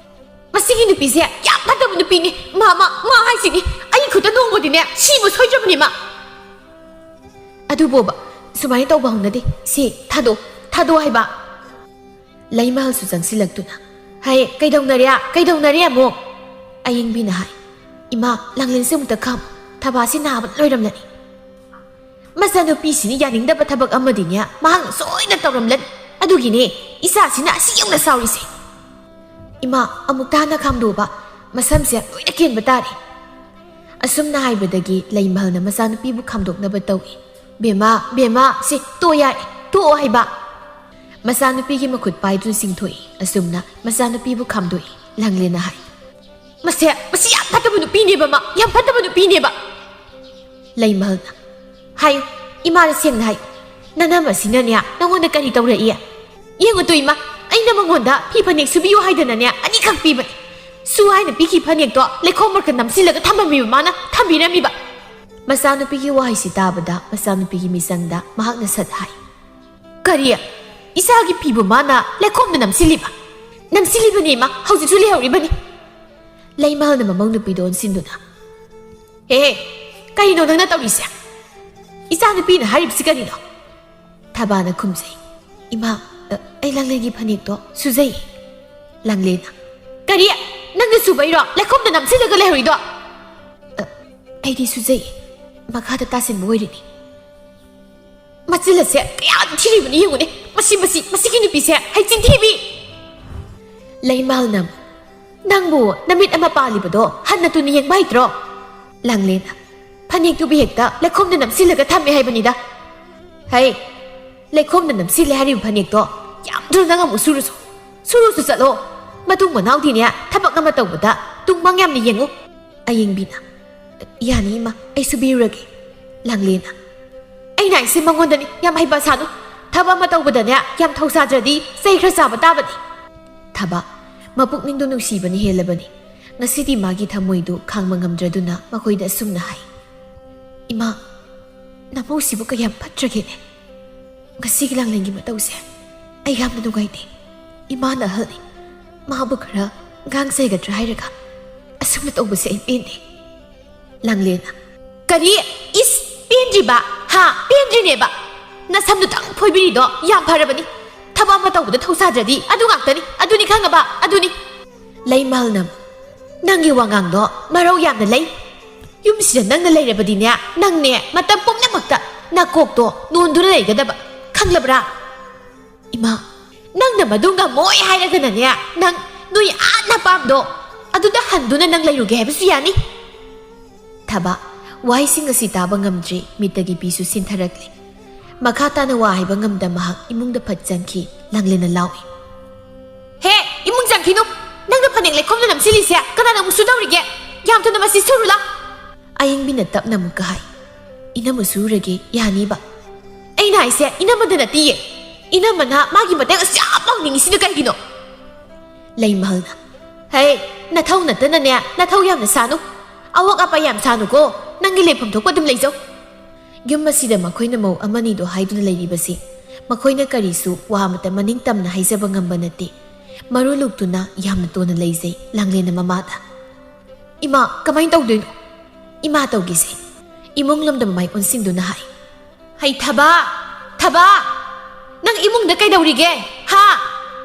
ꯃꯁꯤꯒꯤ ꯅꯨꯄꯤꯁꯦ ꯌꯥꯝ ꯐꯠꯇꯕ ꯅꯨꯄꯤꯅꯤ꯫ ꯃꯥ, ꯃꯥ, ꯃꯥ ꯍꯥꯏꯁꯤꯅꯤ, ꯑꯩ ꯈꯨꯠꯇ ꯅꯣꯡꯃꯗꯤꯅꯦ ꯁꯤꯕ ꯁꯣꯏꯗ꯭ꯔꯕꯅꯤ ꯃꯥ꯫ ꯑꯗꯨꯕꯣꯕ, ꯁꯨꯃꯥꯏꯅ ꯇꯧꯕ ꯍꯧꯅꯗꯦ꯫ ꯁꯤ ꯊꯥꯗꯣꯛ, ꯊꯥꯗꯣꯛ ꯍꯥꯏꯕ!" ꯂꯩꯃꯍꯜꯁꯨ ꯆꯪꯁꯤꯜꯂꯛꯇꯨꯅ, "ꯍꯩ, ꯀꯩꯗꯧꯅꯔꯦ? ꯀꯩꯗꯧꯅꯔꯦ ꯑꯃꯨꯛ?" ꯑꯌꯤꯡꯕꯤꯅ ꯍꯥꯏ, "ꯏꯃꯥ, ꯂꯥꯡꯂꯦꯟꯁꯦ ꯑꯃꯨꯛꯇ ꯈꯥꯝ꯫ ꯊꯕꯥꯁꯤ ꯅꯥꯕꯅ ꯂꯣꯏꯔꯝꯂꯅꯤ꯫ ꯃꯆꯥꯅꯨꯄꯤꯁꯤꯅ ꯌꯥꯅꯤꯡꯗꯕ ꯊꯕꯛ ꯑꯃꯗꯤꯅꯦ ꯃꯍꯥꯛꯅ ꯁꯣꯏꯅ ꯇꯧꯔꯝꯂꯅꯤ꯫ ꯑꯗꯨꯒꯤꯅꯦ ꯏꯆꯥꯁꯤꯅ ꯑꯁꯤ ꯌꯧꯅ ꯁꯥꯎꯔꯤꯁꯦ꯫ ꯏꯃꯥ, ꯑꯃꯨꯛꯇ ꯍꯥꯟꯅ ꯈꯥꯝꯗꯣꯛꯑꯕ, ꯃꯁꯝꯁꯦ ꯂꯣꯏꯅ ꯀꯦꯟꯕ ꯇꯥꯔꯦ꯫" ꯑꯁꯨꯝꯅ ꯍꯥꯏꯕꯗꯒꯤ ꯂꯩꯃꯍꯜꯅ ꯃꯆꯥꯅꯨꯄꯤꯕꯨ ꯈꯥꯝꯗꯣꯛꯅꯕ ꯇꯧꯏ꯫ "ꯕꯦꯝꯃ, ꯕꯦꯝꯃ, ꯁꯤ ꯇꯣꯛ ꯌꯥꯔꯦ, ꯇꯣꯛꯑꯣ ꯍꯥꯏꯕ!" ꯃꯆꯥꯅꯨꯄꯤꯒꯤ ꯃꯈꯨꯠ ꯄꯥꯏꯗꯨꯅ ꯆꯤꯡꯊꯣꯛꯏ꯫ ꯑꯁꯨꯝꯅ ꯃꯆꯥꯅꯨꯄꯤꯕꯨ ꯈꯥꯝꯗꯣꯛꯏ꯫ ꯂꯥꯡꯂꯦꯟꯅ ꯍꯥꯏ, "ꯃꯁꯦ, ꯃꯁꯤ ꯌꯥꯝ ꯐꯠꯇꯕ ꯅꯨꯄꯤꯅꯦꯕ, ꯃꯥ ꯌꯥꯝ ꯐꯠꯇꯕ ꯅꯨꯄꯤꯅꯦꯕ꯫" ꯂꯩꯃꯍꯜꯅ, "ꯍꯥꯏꯌꯨ, ꯏꯃꯥꯗ ꯁꯦꯡꯅ ꯍꯥꯏꯌꯨ꯫ ꯅꯅꯝꯃꯁꯤꯅꯅꯦ ꯅꯪꯉꯣꯟꯗ ꯀꯔꯤ ꯇꯧꯔꯛꯏ? ꯌꯦꯡꯉꯨ ꯇꯨ ꯏꯃꯥ, ꯑꯩꯅ ꯃꯉꯣꯟꯗ ꯐꯤ ꯐꯅꯦꯛ ꯁꯨꯕꯤꯌꯨ ꯍꯥꯏꯗꯅꯅꯦ ꯑꯅꯤꯈꯛ ꯄꯤꯕꯅꯦ꯫ ꯁꯨ ꯍꯥꯏꯅ ꯄꯤꯈꯤ ꯐꯅꯦꯛꯇꯣ ꯂꯩꯈꯣꯝ ꯃꯔꯛꯇ ꯅꯝꯁꯤꯜꯂꯒ ꯊꯝꯃꯝꯃꯤꯕ ꯃꯥꯅ, ꯊꯝꯕꯤꯔꯝꯃꯤꯕ꯫" ꯃꯆꯥꯅꯨꯄꯤꯒꯤ ꯋꯥꯍꯩꯁꯤ ꯇꯥꯕꯗ ꯃꯆꯥꯅꯨꯄꯤꯒꯤ ꯃꯤꯆꯪꯗ ꯃꯍꯥꯛꯅ ꯁꯠ ꯍꯥꯏ, "ꯀꯔꯤ? ꯏꯆꯥꯒꯤ ꯐꯤꯕꯨ ꯃꯥꯅ ꯂꯩꯈꯣꯝꯗ ꯅꯝꯁꯤꯜꯂꯤꯕ?" "ꯅꯝꯁꯤꯜꯂꯤꯕꯅꯤ ꯏꯃꯥ, ꯍꯧꯖꯤꯛꯁꯨ ꯂꯩꯍꯧꯔꯤꯕꯅꯤ꯫" ꯂꯩꯃꯍꯜꯅ ꯃꯃꯧ ꯅꯨꯄꯤꯗ ꯑꯣꯟꯁꯤꯟꯗꯨꯅ, "ꯍꯦ, ꯍꯦ, ꯀꯔꯤꯅꯣ ꯅꯪꯅ ꯇꯧꯔꯤꯁꯦ? ꯏꯆꯥ ꯅꯨꯄꯤꯅ ꯍꯥꯏꯔꯤꯕꯁꯤ ꯀꯔꯤꯅꯣ?" ꯊꯕꯥꯅ ꯈꯨꯝꯖꯩ, "ꯏꯃꯥ, ꯑ, ꯑꯩ ꯂꯥꯡꯂꯦꯟꯒꯤ ꯐꯅꯦꯛꯇꯣ ꯁꯨꯖꯩ꯫" ꯂꯥꯡꯂꯦꯟꯅ, ꯀꯔꯤ? ꯅꯪꯅ ꯁꯨꯕꯩꯔꯣ ꯂꯩꯈꯣꯝꯗ ꯅꯝꯁꯤꯜꯂꯒ ꯂꯩꯍꯧꯔꯤꯗꯣ? ꯑ, ꯑꯩꯗꯤ ꯁꯨꯖꯩ꯫ ꯃꯈꯥꯗ ꯇꯥꯁꯤꯟꯕ ꯑꯣꯏꯔꯤꯅꯤ꯫ ꯃꯆꯤꯜ ꯑꯁꯦ ꯀꯌꯥꯗꯤ ꯊꯤꯔꯤꯕꯅꯤ ꯌꯦꯡꯉꯨꯅꯦ꯫ ꯃꯁꯤ, ꯃꯁꯤ, ꯃꯁꯤꯒꯤ ꯅꯨꯄꯤꯁꯦ ꯍꯩꯆꯤꯟ ꯊꯤꯕꯤ! ꯂꯩꯃꯥꯜꯅꯝ, ꯅꯪꯕꯨ ꯅꯃꯤꯠ ꯑꯃ ꯄꯥꯜꯂꯤꯕꯗꯣ ꯍꯟꯅ ꯇꯨꯅ ꯌꯦꯡꯕ ꯍꯩꯇ꯭ꯔꯣ? ꯂꯥꯡꯂꯦꯟ, ꯐꯅꯦꯛꯇꯨꯕꯨ ꯍꯦꯛꯇ ꯂꯩꯈꯣꯝꯗ ꯅꯝꯁꯤꯜꯂꯒ ꯊꯝꯃꯦ ꯍꯥꯏꯕꯅꯤꯗ꯫ ꯍꯩ, ꯂꯩꯈꯣꯝꯗ ꯅꯝꯁꯤꯜꯂꯦ ꯍꯥꯏꯔꯤꯕ ꯐꯅꯦꯛꯇꯣ ꯌꯥꯝꯗ꯭ꯔꯣ? ꯅꯪ ꯑꯃꯨꯛ ꯁꯨꯔꯨꯁꯨ, ꯁꯨꯔꯨꯁꯨ ꯆꯠꯂꯣ꯫ ꯃꯇꯨꯡ ꯃꯅꯥꯎꯗꯤꯅꯦ, ꯊꯕꯛ ꯑꯃ ꯇꯧꯕꯗ ꯇꯨꯡ ꯃꯥꯡ ꯌꯥꯝꯅ ꯌꯦꯡꯉꯨ꯫ ꯑꯌꯦꯡꯕꯤꯅ, "ꯌꯥꯅꯤ ꯏꯃꯥ, ꯑꯩ ꯁꯨꯕꯤꯔꯨꯔꯒꯦ꯫" ꯂꯥꯡꯂꯦꯟꯅ, "ꯑꯩꯅ ꯍꯥꯏꯁꯦ ꯃꯉꯣꯟꯗꯅꯤ, ꯌꯥꯝ ꯍꯩꯄꯥ ꯁꯥꯅꯨ꯫ ꯊꯕꯛ ꯑꯃ ꯇꯧꯕꯗꯅꯦ, ꯌꯥꯝ ꯊꯧꯁꯥꯗ꯭ꯔꯗꯤ ꯆꯩ ꯈꯔ ꯆꯥꯕ ꯇꯥꯕꯅꯤ꯫" ꯊꯕ, ꯃꯄꯨꯛꯅꯤꯡꯗꯣ ꯅꯨꯡꯁꯤꯕꯅ ꯍꯦꯜꯂꯕꯅꯤ꯫ ꯉꯁꯤꯗꯤ ꯃꯥꯒꯤ ꯊꯃꯣꯏꯗꯨ ꯈꯥꯡꯕ ꯉꯝꯗ꯭ꯔꯗꯨꯅ ꯃꯈꯣꯏꯗ ꯑꯁꯨꯝꯅ ꯍꯥꯏ, "ꯏꯃꯥ, ꯅꯃꯧꯁꯤꯕꯨ ꯀꯌꯥꯝ ꯐꯠꯇ꯭ꯔꯒꯦꯅꯦ? ꯉꯁꯤꯒꯤ ꯂꯥꯡꯂꯦꯟꯒꯤ ꯃꯇꯧꯁꯦ ꯑꯩ ꯌꯥꯝꯅ ꯅꯨꯡꯉꯥꯏꯇꯦ꯫ ꯏꯃꯥꯅ ꯑꯍꯜꯅꯤ, ꯃꯥꯕꯨ ꯈꯔ ꯉꯥꯡꯖꯒꯗ꯭ꯔꯥ ꯍꯥꯏꯔꯒ ꯑꯁꯨꯝꯅ ꯇꯧꯕꯁꯦ ꯑꯩ ꯄꯦꯟꯗꯦ꯫" ꯂꯥꯡꯂꯦꯟꯅ, "ꯀꯔꯤ? ꯏꯁ, ꯄꯦꯟꯗ꯭ꯔꯤꯕ? ꯍꯥ, ꯄꯦꯟꯗ꯭ꯔꯤꯅꯦꯕ? ꯅꯁꯝꯗꯨꯇꯪ ꯐꯣꯏꯕꯤꯔꯤꯗꯣ ꯌꯥꯝ ꯐꯔꯕꯅꯤ꯫ ꯊꯕꯛ ꯑꯃ ꯇꯧꯕꯗ ꯊꯧꯁꯥꯗ꯭ꯔꯗꯤ ꯑꯗꯨ ꯉꯥꯛꯇꯅꯤ, ꯑꯗꯨꯅꯤ ꯈꯪꯉꯕ, ꯑꯗꯨꯅꯤ꯫" ꯂꯩꯃꯥꯜꯅꯝ, ꯅꯪꯒꯤ ꯋꯥꯉꯥꯡꯗꯣ ꯃꯔꯧ ꯌꯥꯝꯅ ꯂꯩ꯫ ꯌꯨꯝꯁꯤꯗ ꯅꯪꯅ ꯂꯩꯔꯕꯗꯤꯅꯦ, ꯅꯪꯅꯦ ꯃꯇꯝ ꯄꯨꯝꯅꯃꯛꯇ ꯅꯀꯣꯛꯇꯣ ꯅꯣꯟꯗꯨꯅ ꯂꯩꯒꯗꯕ, ꯈꯪꯂꯕ꯭ꯔꯥ? ꯏꯃꯥ, ꯅꯪꯅ ꯃꯗꯨ ꯉꯝꯃꯣꯏ ꯍꯥꯏꯔꯒꯅꯅꯦ, ꯅꯪ ꯅꯣꯏ ꯑꯥ ꯅꯄꯥꯝꯗꯣ ꯑꯗꯨꯗ ꯍꯟꯗꯨꯅ ꯅꯪ ꯂꯩꯔꯨꯒꯦ ꯍꯥꯏꯕꯁꯨ ꯌꯥꯅꯤ꯫ ꯊꯕ, ꯋꯥꯍꯩꯁꯤꯡ ꯑꯁꯤ ꯇꯥꯕ ꯉꯝꯗ꯭ꯔꯤ, ꯃꯤꯠꯇꯒꯤ ꯄꯤꯁꯨ ꯁꯤꯟꯊꯔꯛꯂꯤ꯫ ꯃꯈꯥ ꯇꯥꯅ ꯋꯥ ꯍꯥꯏꯕ ꯉꯝꯗ ꯃꯍꯥꯛ ꯏꯃꯨꯡꯗ ꯐꯠ ꯆꯪꯈꯤ꯫ ꯂꯥꯡꯂꯦꯟꯅ ꯂꯥꯎꯏ, "ꯍꯦ, ꯏꯃꯨꯡ ꯆꯪꯈꯤꯅꯨ! ꯅꯪꯅ ꯐꯅꯦꯛ ꯂꯩꯈꯣꯝꯗ ꯅꯝꯁꯤꯜꯂꯤꯁꯦ ꯀꯅꯥꯅ ꯑꯃꯨꯛꯁꯨ ꯇꯧꯔꯤꯒꯦ? ꯌꯥꯝ ꯊꯨꯅ ꯃꯁꯤ ꯁꯨꯔꯨ ꯂꯥꯎ!" ꯑꯌꯦꯡꯕꯤꯅ ꯇꯞꯅ ꯑꯃꯨꯛꯀ ꯍꯥꯏ, "ꯏꯅꯝꯃ ꯁꯨꯔꯒꯦ, ꯌꯥꯅꯤꯕ?" "ꯑꯩꯅ ꯍꯥꯏꯁꯦ ꯏꯅꯝꯃꯗ ꯅꯠꯇꯦꯌꯦ꯫ ꯏꯅꯝꯃꯅ ꯃꯥꯒꯤ ꯃꯇꯦꯡ ꯑꯁꯨꯛ ꯌꯥꯝ ꯄꯥꯡꯅꯤꯡꯉꯤꯁꯤꯅ ꯀꯩꯒꯤꯅꯣ?" ꯂꯩꯃꯍꯜꯅ, "ꯍꯩ, ꯅꯊꯧ ꯅꯠꯇꯅꯅꯦ, ꯅꯊꯧ ꯌꯥꯝꯅ ꯁꯥꯅꯨ꯫ ꯑꯋꯥꯛ ꯑꯄꯥ ꯌꯥꯝ ꯁꯥꯅꯨꯀꯣ꯫ ꯅꯪꯒꯤ ꯂꯩꯐꯝ ꯊꯣꯛꯄ ꯑꯗꯨꯝ ꯂꯩꯖꯧ꯫" ꯌꯨꯝ ꯑꯁꯤꯗ ꯃꯈꯣꯏꯅ ꯃꯧ ꯑꯃꯅꯤꯗꯣ ꯍꯥꯏꯗꯨꯅ ꯂꯩꯔꯤꯕꯁꯤ ꯃꯈꯣꯏꯅ ꯀꯔꯤꯁꯨ ꯋꯥ ꯑꯃꯇ ꯃꯅꯤꯡ ꯇꯝꯅ ꯍꯥꯏꯖꯕ ꯉꯝꯕ ꯅꯠꯇꯦ꯫ ꯃꯔꯨ ꯂꯨꯛꯇꯨꯅ ꯌꯥꯝꯅ ꯇꯣꯟꯅ ꯂꯩꯖꯩ ꯂꯥꯡꯂꯦꯟꯅ ꯃꯃꯥꯗ꯫ "ꯏꯃꯥ, ꯀꯃꯥꯏꯅ ꯇꯧꯗꯣꯏꯅꯣ? ꯏꯃꯥ ꯇꯧꯒꯦꯁꯦ꯫" ꯏꯃꯨꯡ ꯂꯣꯝꯗ ꯃꯃꯥꯏ ꯑꯣꯟꯁꯤꯟꯗꯨꯅ ꯍꯥꯏ, "ꯍꯩ ꯊꯕ, ꯊꯕ! ꯅꯪ ꯏꯃꯨꯡꯗ ꯀꯩꯗꯧꯔꯤꯒꯦ? ꯍꯥ?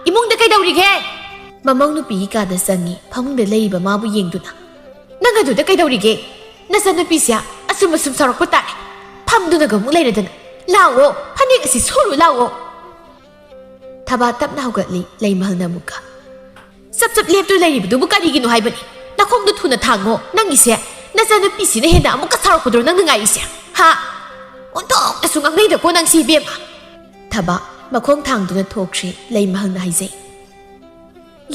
ꯏꯃꯨꯡꯗ ꯀꯩꯗꯧꯔꯤꯒꯦ?" ꯃꯃꯧ ꯅꯨꯄꯤꯒꯤ ꯀꯥꯗ ꯆꯪꯉꯤ, ꯐꯃꯨꯡꯗ ꯂꯩꯔꯤꯕ ꯃꯥꯕꯨ ꯌꯦꯡꯗꯨꯅ꯫ "ꯅꯪ ꯑꯗꯨꯗ ꯀꯩꯗꯧꯔꯤꯒꯦ? ꯅꯆꯟꯅꯨꯄꯤꯁꯦ ꯑꯁꯨꯝ ꯑꯁꯨꯝ ꯁꯥꯎꯔꯛꯄ ꯇꯥꯔꯦ꯫ ꯐꯝꯗꯨꯅꯒ ꯑꯃꯨꯛ ꯂꯩꯔꯗꯅ꯫ ꯂꯥꯛꯑꯣ, ꯐꯅꯦꯛ ꯑꯁꯤ ꯁꯨꯔꯨ ꯂꯥꯛꯑꯣ꯫" ꯊꯕꯥ ꯇꯞꯅ ꯍꯧꯒꯠꯂꯤ, ꯂꯩꯃꯍꯜꯅ ꯑꯃꯨꯛꯀ꯫ "ꯆꯞ ꯆꯞ ꯂꯦꯞꯇꯨꯅ ꯂꯩꯔꯤꯕꯗꯨꯕꯨ ꯀꯔꯤꯒꯤꯅꯣ ꯍꯥꯏꯕꯅꯤ? ꯅꯈꯣꯡꯗꯣ ꯊꯨꯅ ꯊꯥꯡꯉꯣ꯫ ꯅꯪꯒꯤꯁꯦ ꯅꯆꯟꯅꯨꯄꯤꯁꯤꯅ ꯍꯦꯟꯅ ꯑꯃꯨꯛꯀ ꯁꯥꯎꯔꯛꯄꯗꯨꯔꯣ ꯅꯪꯅ ꯉꯥꯏꯔꯤꯁꯦ? ꯍꯥ? ꯑꯣꯟꯊꯣꯛꯅꯁꯨ ꯉꯥꯡꯅꯩꯗꯀꯣ ꯅꯪꯁꯤ ꯏꯕꯦꯝꯃ꯫" ꯊꯕꯥ ꯃꯈꯣꯡ ꯊꯥꯡꯗꯨꯅ ꯊꯣꯛꯈ꯭ꯔꯦ, ꯂꯩꯃꯍꯜꯅ ꯍꯥꯏꯖꯩ꯫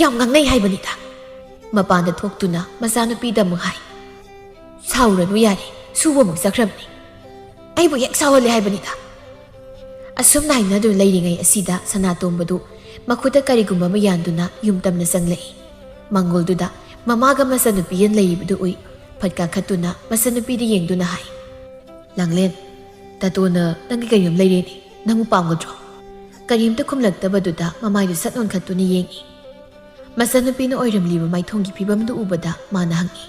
"ꯌꯥꯝ ꯉꯥꯡꯅꯩ ꯍꯥꯏꯕꯅꯤꯗ꯫" ꯃꯄꯥꯟꯗ ꯊꯣꯛꯇꯨꯅ ꯃꯆꯥꯅꯨꯄꯤꯗ ꯑꯃꯨꯛ ꯍꯥꯏ꯫ "ꯁꯥꯎꯔꯅꯨ ꯌꯥꯔꯦ, ꯁꯨꯕ ꯑꯃꯨꯛ ꯆꯠꯈ꯭ꯔꯕꯅꯤ꯫ ꯑꯩꯕꯨ ꯍꯦꯛ ꯁꯥꯎꯍꯜꯂꯦ ꯍꯥꯏꯕꯅꯤꯗ꯫" ꯑꯁꯨꯝꯅ ꯍꯥꯏꯅꯗꯨꯅ ꯂꯩꯔꯤꯉꯩ ꯑꯁꯤꯗ ꯁꯅꯥꯇꯣꯝꯕꯗꯨ ꯃꯈꯨꯠꯇ ꯀꯔꯤꯒꯨꯝꯕ ꯑꯃ ꯌꯥꯟꯗꯨꯅ ꯌꯨꯝ ꯇꯝꯅ ꯆꯪꯂꯛꯏ꯫ ꯃꯪꯒꯣꯜꯗꯨꯗ ꯃꯃꯥꯒ ꯃꯆꯥꯅꯨꯄꯤꯒ ꯂꯩꯔꯤꯕꯗꯨ ꯎꯏ꯫ ꯐꯠ ꯀꯥꯈꯠꯇꯨꯅ ꯃꯆꯥꯅꯨꯄꯤꯗ ꯌꯦꯡꯗꯨꯅ ꯍꯥꯏ, "ꯂꯥꯡꯂꯦꯟ, ꯇꯥꯇꯣꯅ ꯅꯪꯒꯤ ꯀꯩꯅꯣꯝ ꯂꯩꯔꯦꯅꯦ, ꯅꯪꯕꯨ ꯄꯥꯝꯒꯗ꯭ꯔꯣ?" ꯀꯔꯤꯝꯇ ꯈꯨꯝꯂꯛꯇꯕꯗꯨꯗ ꯃꯃꯥꯏꯗꯨ ꯁꯠ ꯑꯣꯟꯈꯠꯇꯨꯅ ꯌꯦꯡꯏ꯫ ꯃꯆꯥꯅꯨꯄꯤꯅ ꯑꯣꯏꯔꯝꯂꯤꯕ ꯃꯥꯏꯊꯣꯡꯒꯤ ꯐꯤꯕꯝꯗꯨ ꯎꯕꯗ ꯃꯥꯅ ꯍꯪꯏ,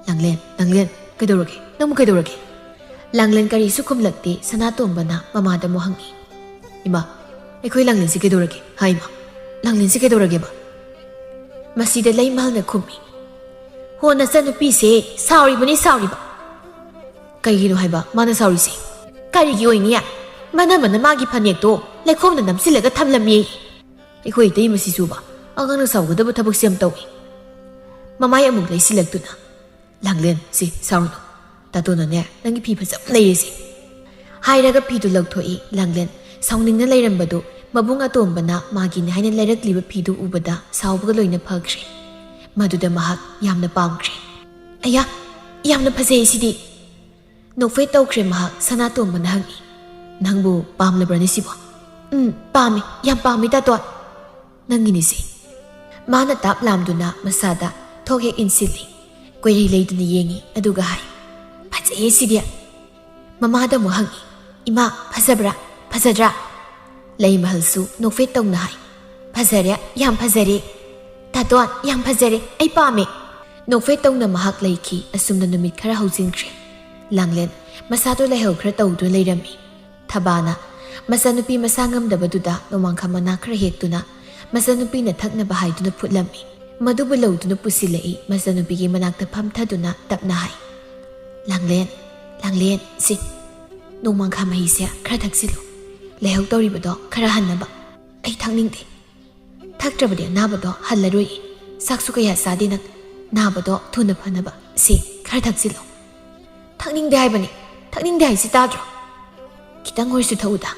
"ꯂꯥꯡꯂꯦꯟ, ꯂꯥꯡꯂꯦꯟ, ꯀꯩꯗꯧꯔꯒꯦ? ꯅꯪꯕꯨ ꯀꯩꯗꯧꯔꯒꯦ?" ꯂꯥꯡꯂꯦꯟ ꯀꯔꯤꯁꯨ ꯈꯨꯝꯂꯛꯇꯦ꯫ ꯁꯅꯥꯇꯣꯝꯕꯅ ꯃꯃꯥꯗ ꯑꯃꯨꯛ ꯍꯪꯏ, "ꯏꯃꯥ, ꯑꯩꯈꯣꯏ ꯂꯥꯡꯂꯦꯟꯁꯦ ꯀꯩꯗꯧꯔꯒꯦ? ꯍꯥ ꯏꯃꯥ, ꯂꯥꯡꯂꯦꯟꯁꯦ ꯀꯩꯗꯧꯔꯒꯦꯕ?" ꯃꯁꯤꯗ ꯂꯩꯃꯍꯜꯅ ꯈꯨꯝꯃꯤ, "ꯍꯣ, ꯅꯆꯟꯅꯨꯄꯤꯁꯦ ꯁꯥꯎꯔꯤꯕꯅꯤ, ꯁꯥꯎꯔꯤꯕ꯫" "ꯀꯩꯒꯤꯅꯣ ꯍꯥꯏꯕ ꯃꯥꯅ ꯁꯥꯎꯔꯤꯁꯦ?" "ꯀꯔꯤꯒꯤ ꯑꯣꯏꯅꯤ? ꯃꯅꯝ ꯃꯅꯝ ꯃꯥꯒꯤ ꯐꯅꯦꯛꯇꯣ ꯂꯩꯈꯣꯝꯅ ꯅꯝꯁꯤꯜꯂꯒ ꯊꯝꯂꯝꯃꯤ꯫" "ꯑꯩꯈꯣꯏ ꯏꯇꯩꯃꯁꯤꯁꯨꯕ, ꯑꯉꯥꯡꯅ ꯁꯥꯎꯒꯗꯕ ꯊꯕꯛꯁꯦ ꯌꯥꯝ ꯇꯧꯏ꯫" ꯃꯃꯥꯏ ꯑꯃꯨꯛ ꯂꯩꯁꯤꯜꯂꯛꯇꯨꯅ, "ꯂꯥꯡꯂꯦꯟ, ꯁꯤ ꯁꯥꯎꯔꯨꯅꯨ꯫ ꯇꯥꯇꯣꯅꯅꯦ, ꯅꯪꯒꯤ ꯐꯤ ꯐꯖꯕ ꯑꯃ ꯂꯩꯔꯤꯁꯦ꯫" ꯍꯥꯏꯔꯒ ꯐꯤꯗꯨ ꯂꯧꯊꯣꯛꯏ꯫ ꯂꯥꯡꯂꯦꯟ ꯁꯥꯎꯅꯤꯡꯅ ꯂꯩꯔꯝꯕꯗꯨ ꯃꯕꯨꯡ ꯑꯇꯣꯝꯕꯅ ꯃꯥꯒꯤꯅꯤ ꯍꯥꯏꯅ ꯂꯩꯔꯛꯂꯤꯕ ꯐꯤꯗꯨ ꯎꯕꯗ ꯁꯥꯎꯕꯒ ꯂꯣꯏꯅ ꯐꯈ꯭ꯔꯦ꯫ ꯃꯗꯨꯗ ꯃꯍꯥꯛ ꯌꯥꯝꯅ ꯄꯥꯝꯈ꯭ꯔꯦ꯫ "ꯑꯌꯥ, ꯌꯥꯝꯅ ꯐꯖꯩ ꯁꯤꯗꯤ!" ꯅꯣꯛꯐꯦꯠ ꯇꯧꯈ꯭ꯔꯦ ꯃꯍꯥꯛ꯫ ꯁꯅꯥꯇꯣꯝꯕꯅ ꯍꯪꯏ, "ꯅꯪꯕꯨ ꯄꯥꯝꯂꯕ꯭ꯔꯅꯦ ꯁꯤꯕꯣ?" "ꯎꯝ, ꯄꯥꯝꯃꯤ, ꯌꯥꯝ ꯄꯥꯝꯃꯤ ꯇꯥꯇꯣꯟ꯫ ꯅꯪꯒꯤꯅꯤꯁꯦ꯫" ꯃꯥꯅ ꯇꯥꯞ ꯂꯥꯝꯗꯨꯅ ꯃꯁꯥꯗ ꯊꯣꯛ ꯍꯦꯛ ꯏꯟꯁꯤꯜꯂꯤ꯫ ꯀꯣꯏꯔꯤ ꯂꯩꯗꯨꯅ ꯌꯦꯡꯏ, ꯑꯗꯨꯒ ꯍꯥꯏ, "ꯐꯖꯩꯌꯦ ꯁꯤꯗꯤ꯫" ꯃꯃꯥꯗ ꯑꯃꯨꯛ ꯍꯪꯏ, "ꯏꯃꯥ, ꯐꯖꯕ꯭ꯔꯥ? ꯐꯖꯗ꯭ꯔꯥ?" ꯂꯩꯃꯍꯜꯁꯨ ꯅꯣꯛꯐꯦꯠ ꯇꯧꯅ ꯍꯥꯏ, "ꯐꯖꯔꯦ, ꯌꯥꯝ ꯐꯖꯔꯦ꯫ ꯇꯥꯇꯣꯟ, ꯌꯥꯝ ꯐꯖꯔꯦ, ꯑꯩ ꯄꯥꯝꯃꯦ꯫" ꯅꯣꯛꯐꯦꯠ ꯇꯧꯅ ꯃꯍꯥꯛ ꯂꯩꯈꯤ꯫ ꯑꯁꯨꯝꯅ ꯅꯨꯃꯤꯠ ꯈꯔ ꯍꯧꯖꯤꯟꯈ꯭ꯔꯦ꯫ ꯂꯥꯡꯂꯦꯟ ꯃꯁꯥꯗꯣ ꯂꯥꯏꯍꯧ ꯈꯔ ꯇꯧꯗꯨꯅ ꯂꯩꯔꯝꯃꯤ꯫ ꯊꯕꯥꯅ ꯃꯆꯥꯅꯨꯄꯤ ꯃꯁꯥ ꯉꯝꯗꯕꯗꯨꯗ ꯅꯣꯡꯃꯥꯡꯈꯥ ꯃꯅꯥ ꯈꯔ ꯍꯦꯛꯇꯨꯅ ꯃꯆꯟꯅꯨꯄꯤꯅ ꯊꯛꯅꯕ ꯍꯥꯏꯗꯨꯅ ꯐꯨꯠꯂꯝꯃꯤ꯫ ꯃꯗꯨꯕꯨ ꯂꯧꯗꯨꯅ ꯄꯨꯁꯤꯜꯂꯛꯏ꯫ ꯃꯆꯟꯅꯨꯄꯤꯒꯤ ꯃꯅꯥꯛꯇ ꯐꯝꯊꯗꯨꯅ ꯇꯞꯅ ꯍꯥꯏ, "ꯂꯥꯡꯂꯦꯟ, ꯂꯥꯡꯂꯦꯟ, ꯁꯤ ꯅꯣꯡꯃꯥꯡꯈꯥ ꯃꯍꯤꯁꯦ ꯈꯔ ꯊꯛꯆꯤꯜꯂꯨ꯫ ꯂꯥꯏꯍꯧ ꯇꯧꯔꯤꯕꯗꯣ ꯈꯔ ꯍꯟꯅꯕ꯫ ꯑꯩ ꯊꯛꯅꯤꯡꯗꯦ꯫ ꯊꯛꯇ꯭ꯔꯕꯗꯤ ꯑꯅꯥꯕꯗꯣ ꯍꯜꯂꯔꯣꯏ꯫ ꯆꯥꯛꯁꯨ ꯀꯌꯥ ꯆꯥꯗꯦ ꯅꯪ꯫ ꯅꯥꯕꯗꯣ ꯊꯨꯅ ꯐꯅꯕ ꯁꯤ ꯈꯔ ꯊꯛꯆꯤꯜꯂꯨ꯫" "ꯊꯛꯅꯤꯡꯗꯦ ꯍꯥꯏꯕꯅꯤ꯫ ꯊꯛꯅꯤꯡꯗꯦ ꯍꯥꯏꯁꯤ ꯇꯥꯗ꯭ꯔꯣ? ꯈꯤꯇꯪ ꯑꯣꯏꯔꯁꯨ ꯊꯛꯎꯗ꯫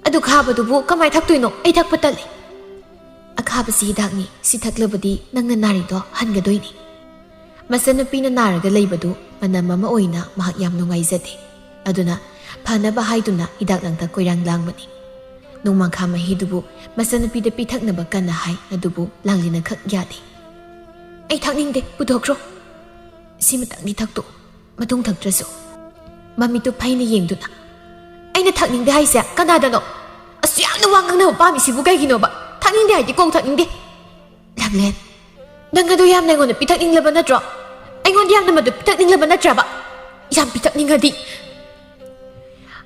ꯑꯗꯨ ꯈꯥꯕꯗꯨꯕꯨ ꯀꯃꯥꯏ ꯊꯛꯇꯣꯏꯅꯣ? ꯑꯩ ꯊꯛꯄ ꯇꯜꯂꯤ꯫" "ꯑꯈꯥꯕꯁꯤ ꯍꯤꯗꯥꯛꯅꯤ꯫ ꯁꯤ ꯊꯛꯂꯕꯗꯤ ꯅꯪꯅ ꯅꯥꯔꯤꯗꯣ ꯍꯟꯒꯗꯣꯏꯅꯤ꯫" ꯃꯆꯟꯅꯨꯄꯤꯅ ꯅꯥꯔꯒ ꯂꯩꯕꯗꯨ ꯃꯅꯝ ꯑꯃ ꯑꯣꯏꯅ ꯃꯍꯥꯛ ꯌꯥꯝ ꯅꯨꯡꯉꯥꯏꯖꯗꯦ꯫ ꯑꯗꯨꯅ ꯐꯅꯕ ꯍꯥꯏꯗꯨꯅ ꯍꯤꯗꯥꯛ ꯂꯥꯡꯊꯛ ꯀꯣꯏꯔꯥꯡ ꯂꯥꯡꯕꯅꯤ꯫ ꯅꯣꯡꯃꯥꯡꯈꯥ ꯃꯍꯤꯗꯨꯕꯨ ꯃꯆꯟꯅꯨꯄꯤꯗ ꯄꯤꯊꯛꯅꯕ ꯀꯟꯅ ꯍꯥꯏ, ꯑꯗꯨꯕꯨ ꯂꯥꯡꯂꯦꯟꯅ ꯈꯛ ꯌꯥꯗꯦ꯫ "ꯑꯩ ꯊꯛꯅꯤꯡꯗꯦ, ꯄꯨꯊꯣꯛꯈ꯭ꯔꯣ꯫" "ꯁꯤꯃꯇꯪꯗꯤ ꯊꯛꯇꯣꯛꯎ, ꯃꯇꯨꯡ ꯊꯛꯇ꯭ꯔꯁꯨ꯫" ꯃꯃꯤꯠꯇꯨ ꯐꯩꯅ ꯌꯦꯡꯗꯨꯅ, "ꯑꯩꯅ ꯊꯛꯅꯤꯡꯗꯦ ꯍꯥꯏꯁꯦ ꯀꯅꯥꯗꯅꯣ? ꯑꯁꯨ ꯌꯥꯝꯅ ꯋꯥ ꯉꯥꯡꯅꯕ ꯄꯥꯝꯃꯤꯁꯤꯕꯨ ꯀꯩꯒꯤꯅꯣꯕ? ꯊꯛꯅꯤꯡꯗꯦ ꯍꯥꯏꯗꯤ ꯀꯣꯛ ꯊꯛꯅꯤꯡꯗꯦ꯫" "ꯂꯥꯡꯂꯦꯟ, ꯅꯪ ꯑꯗꯨ ꯌꯥꯝꯅ ꯑꯩꯉꯣꯟꯗ ꯄꯤꯊꯛꯅꯤꯡꯂꯕ ꯅꯠꯇ꯭ꯔꯣ? ꯑꯩꯉꯣꯟꯗ ꯌꯥꯝꯅ ꯃꯗꯨ ꯄꯤꯊꯛꯅꯤꯡꯂꯕ ꯅꯠꯇ꯭ꯔꯕ? ꯌꯥꯝ ꯄꯤꯊꯛꯅꯤꯡꯉꯗꯤ꯫"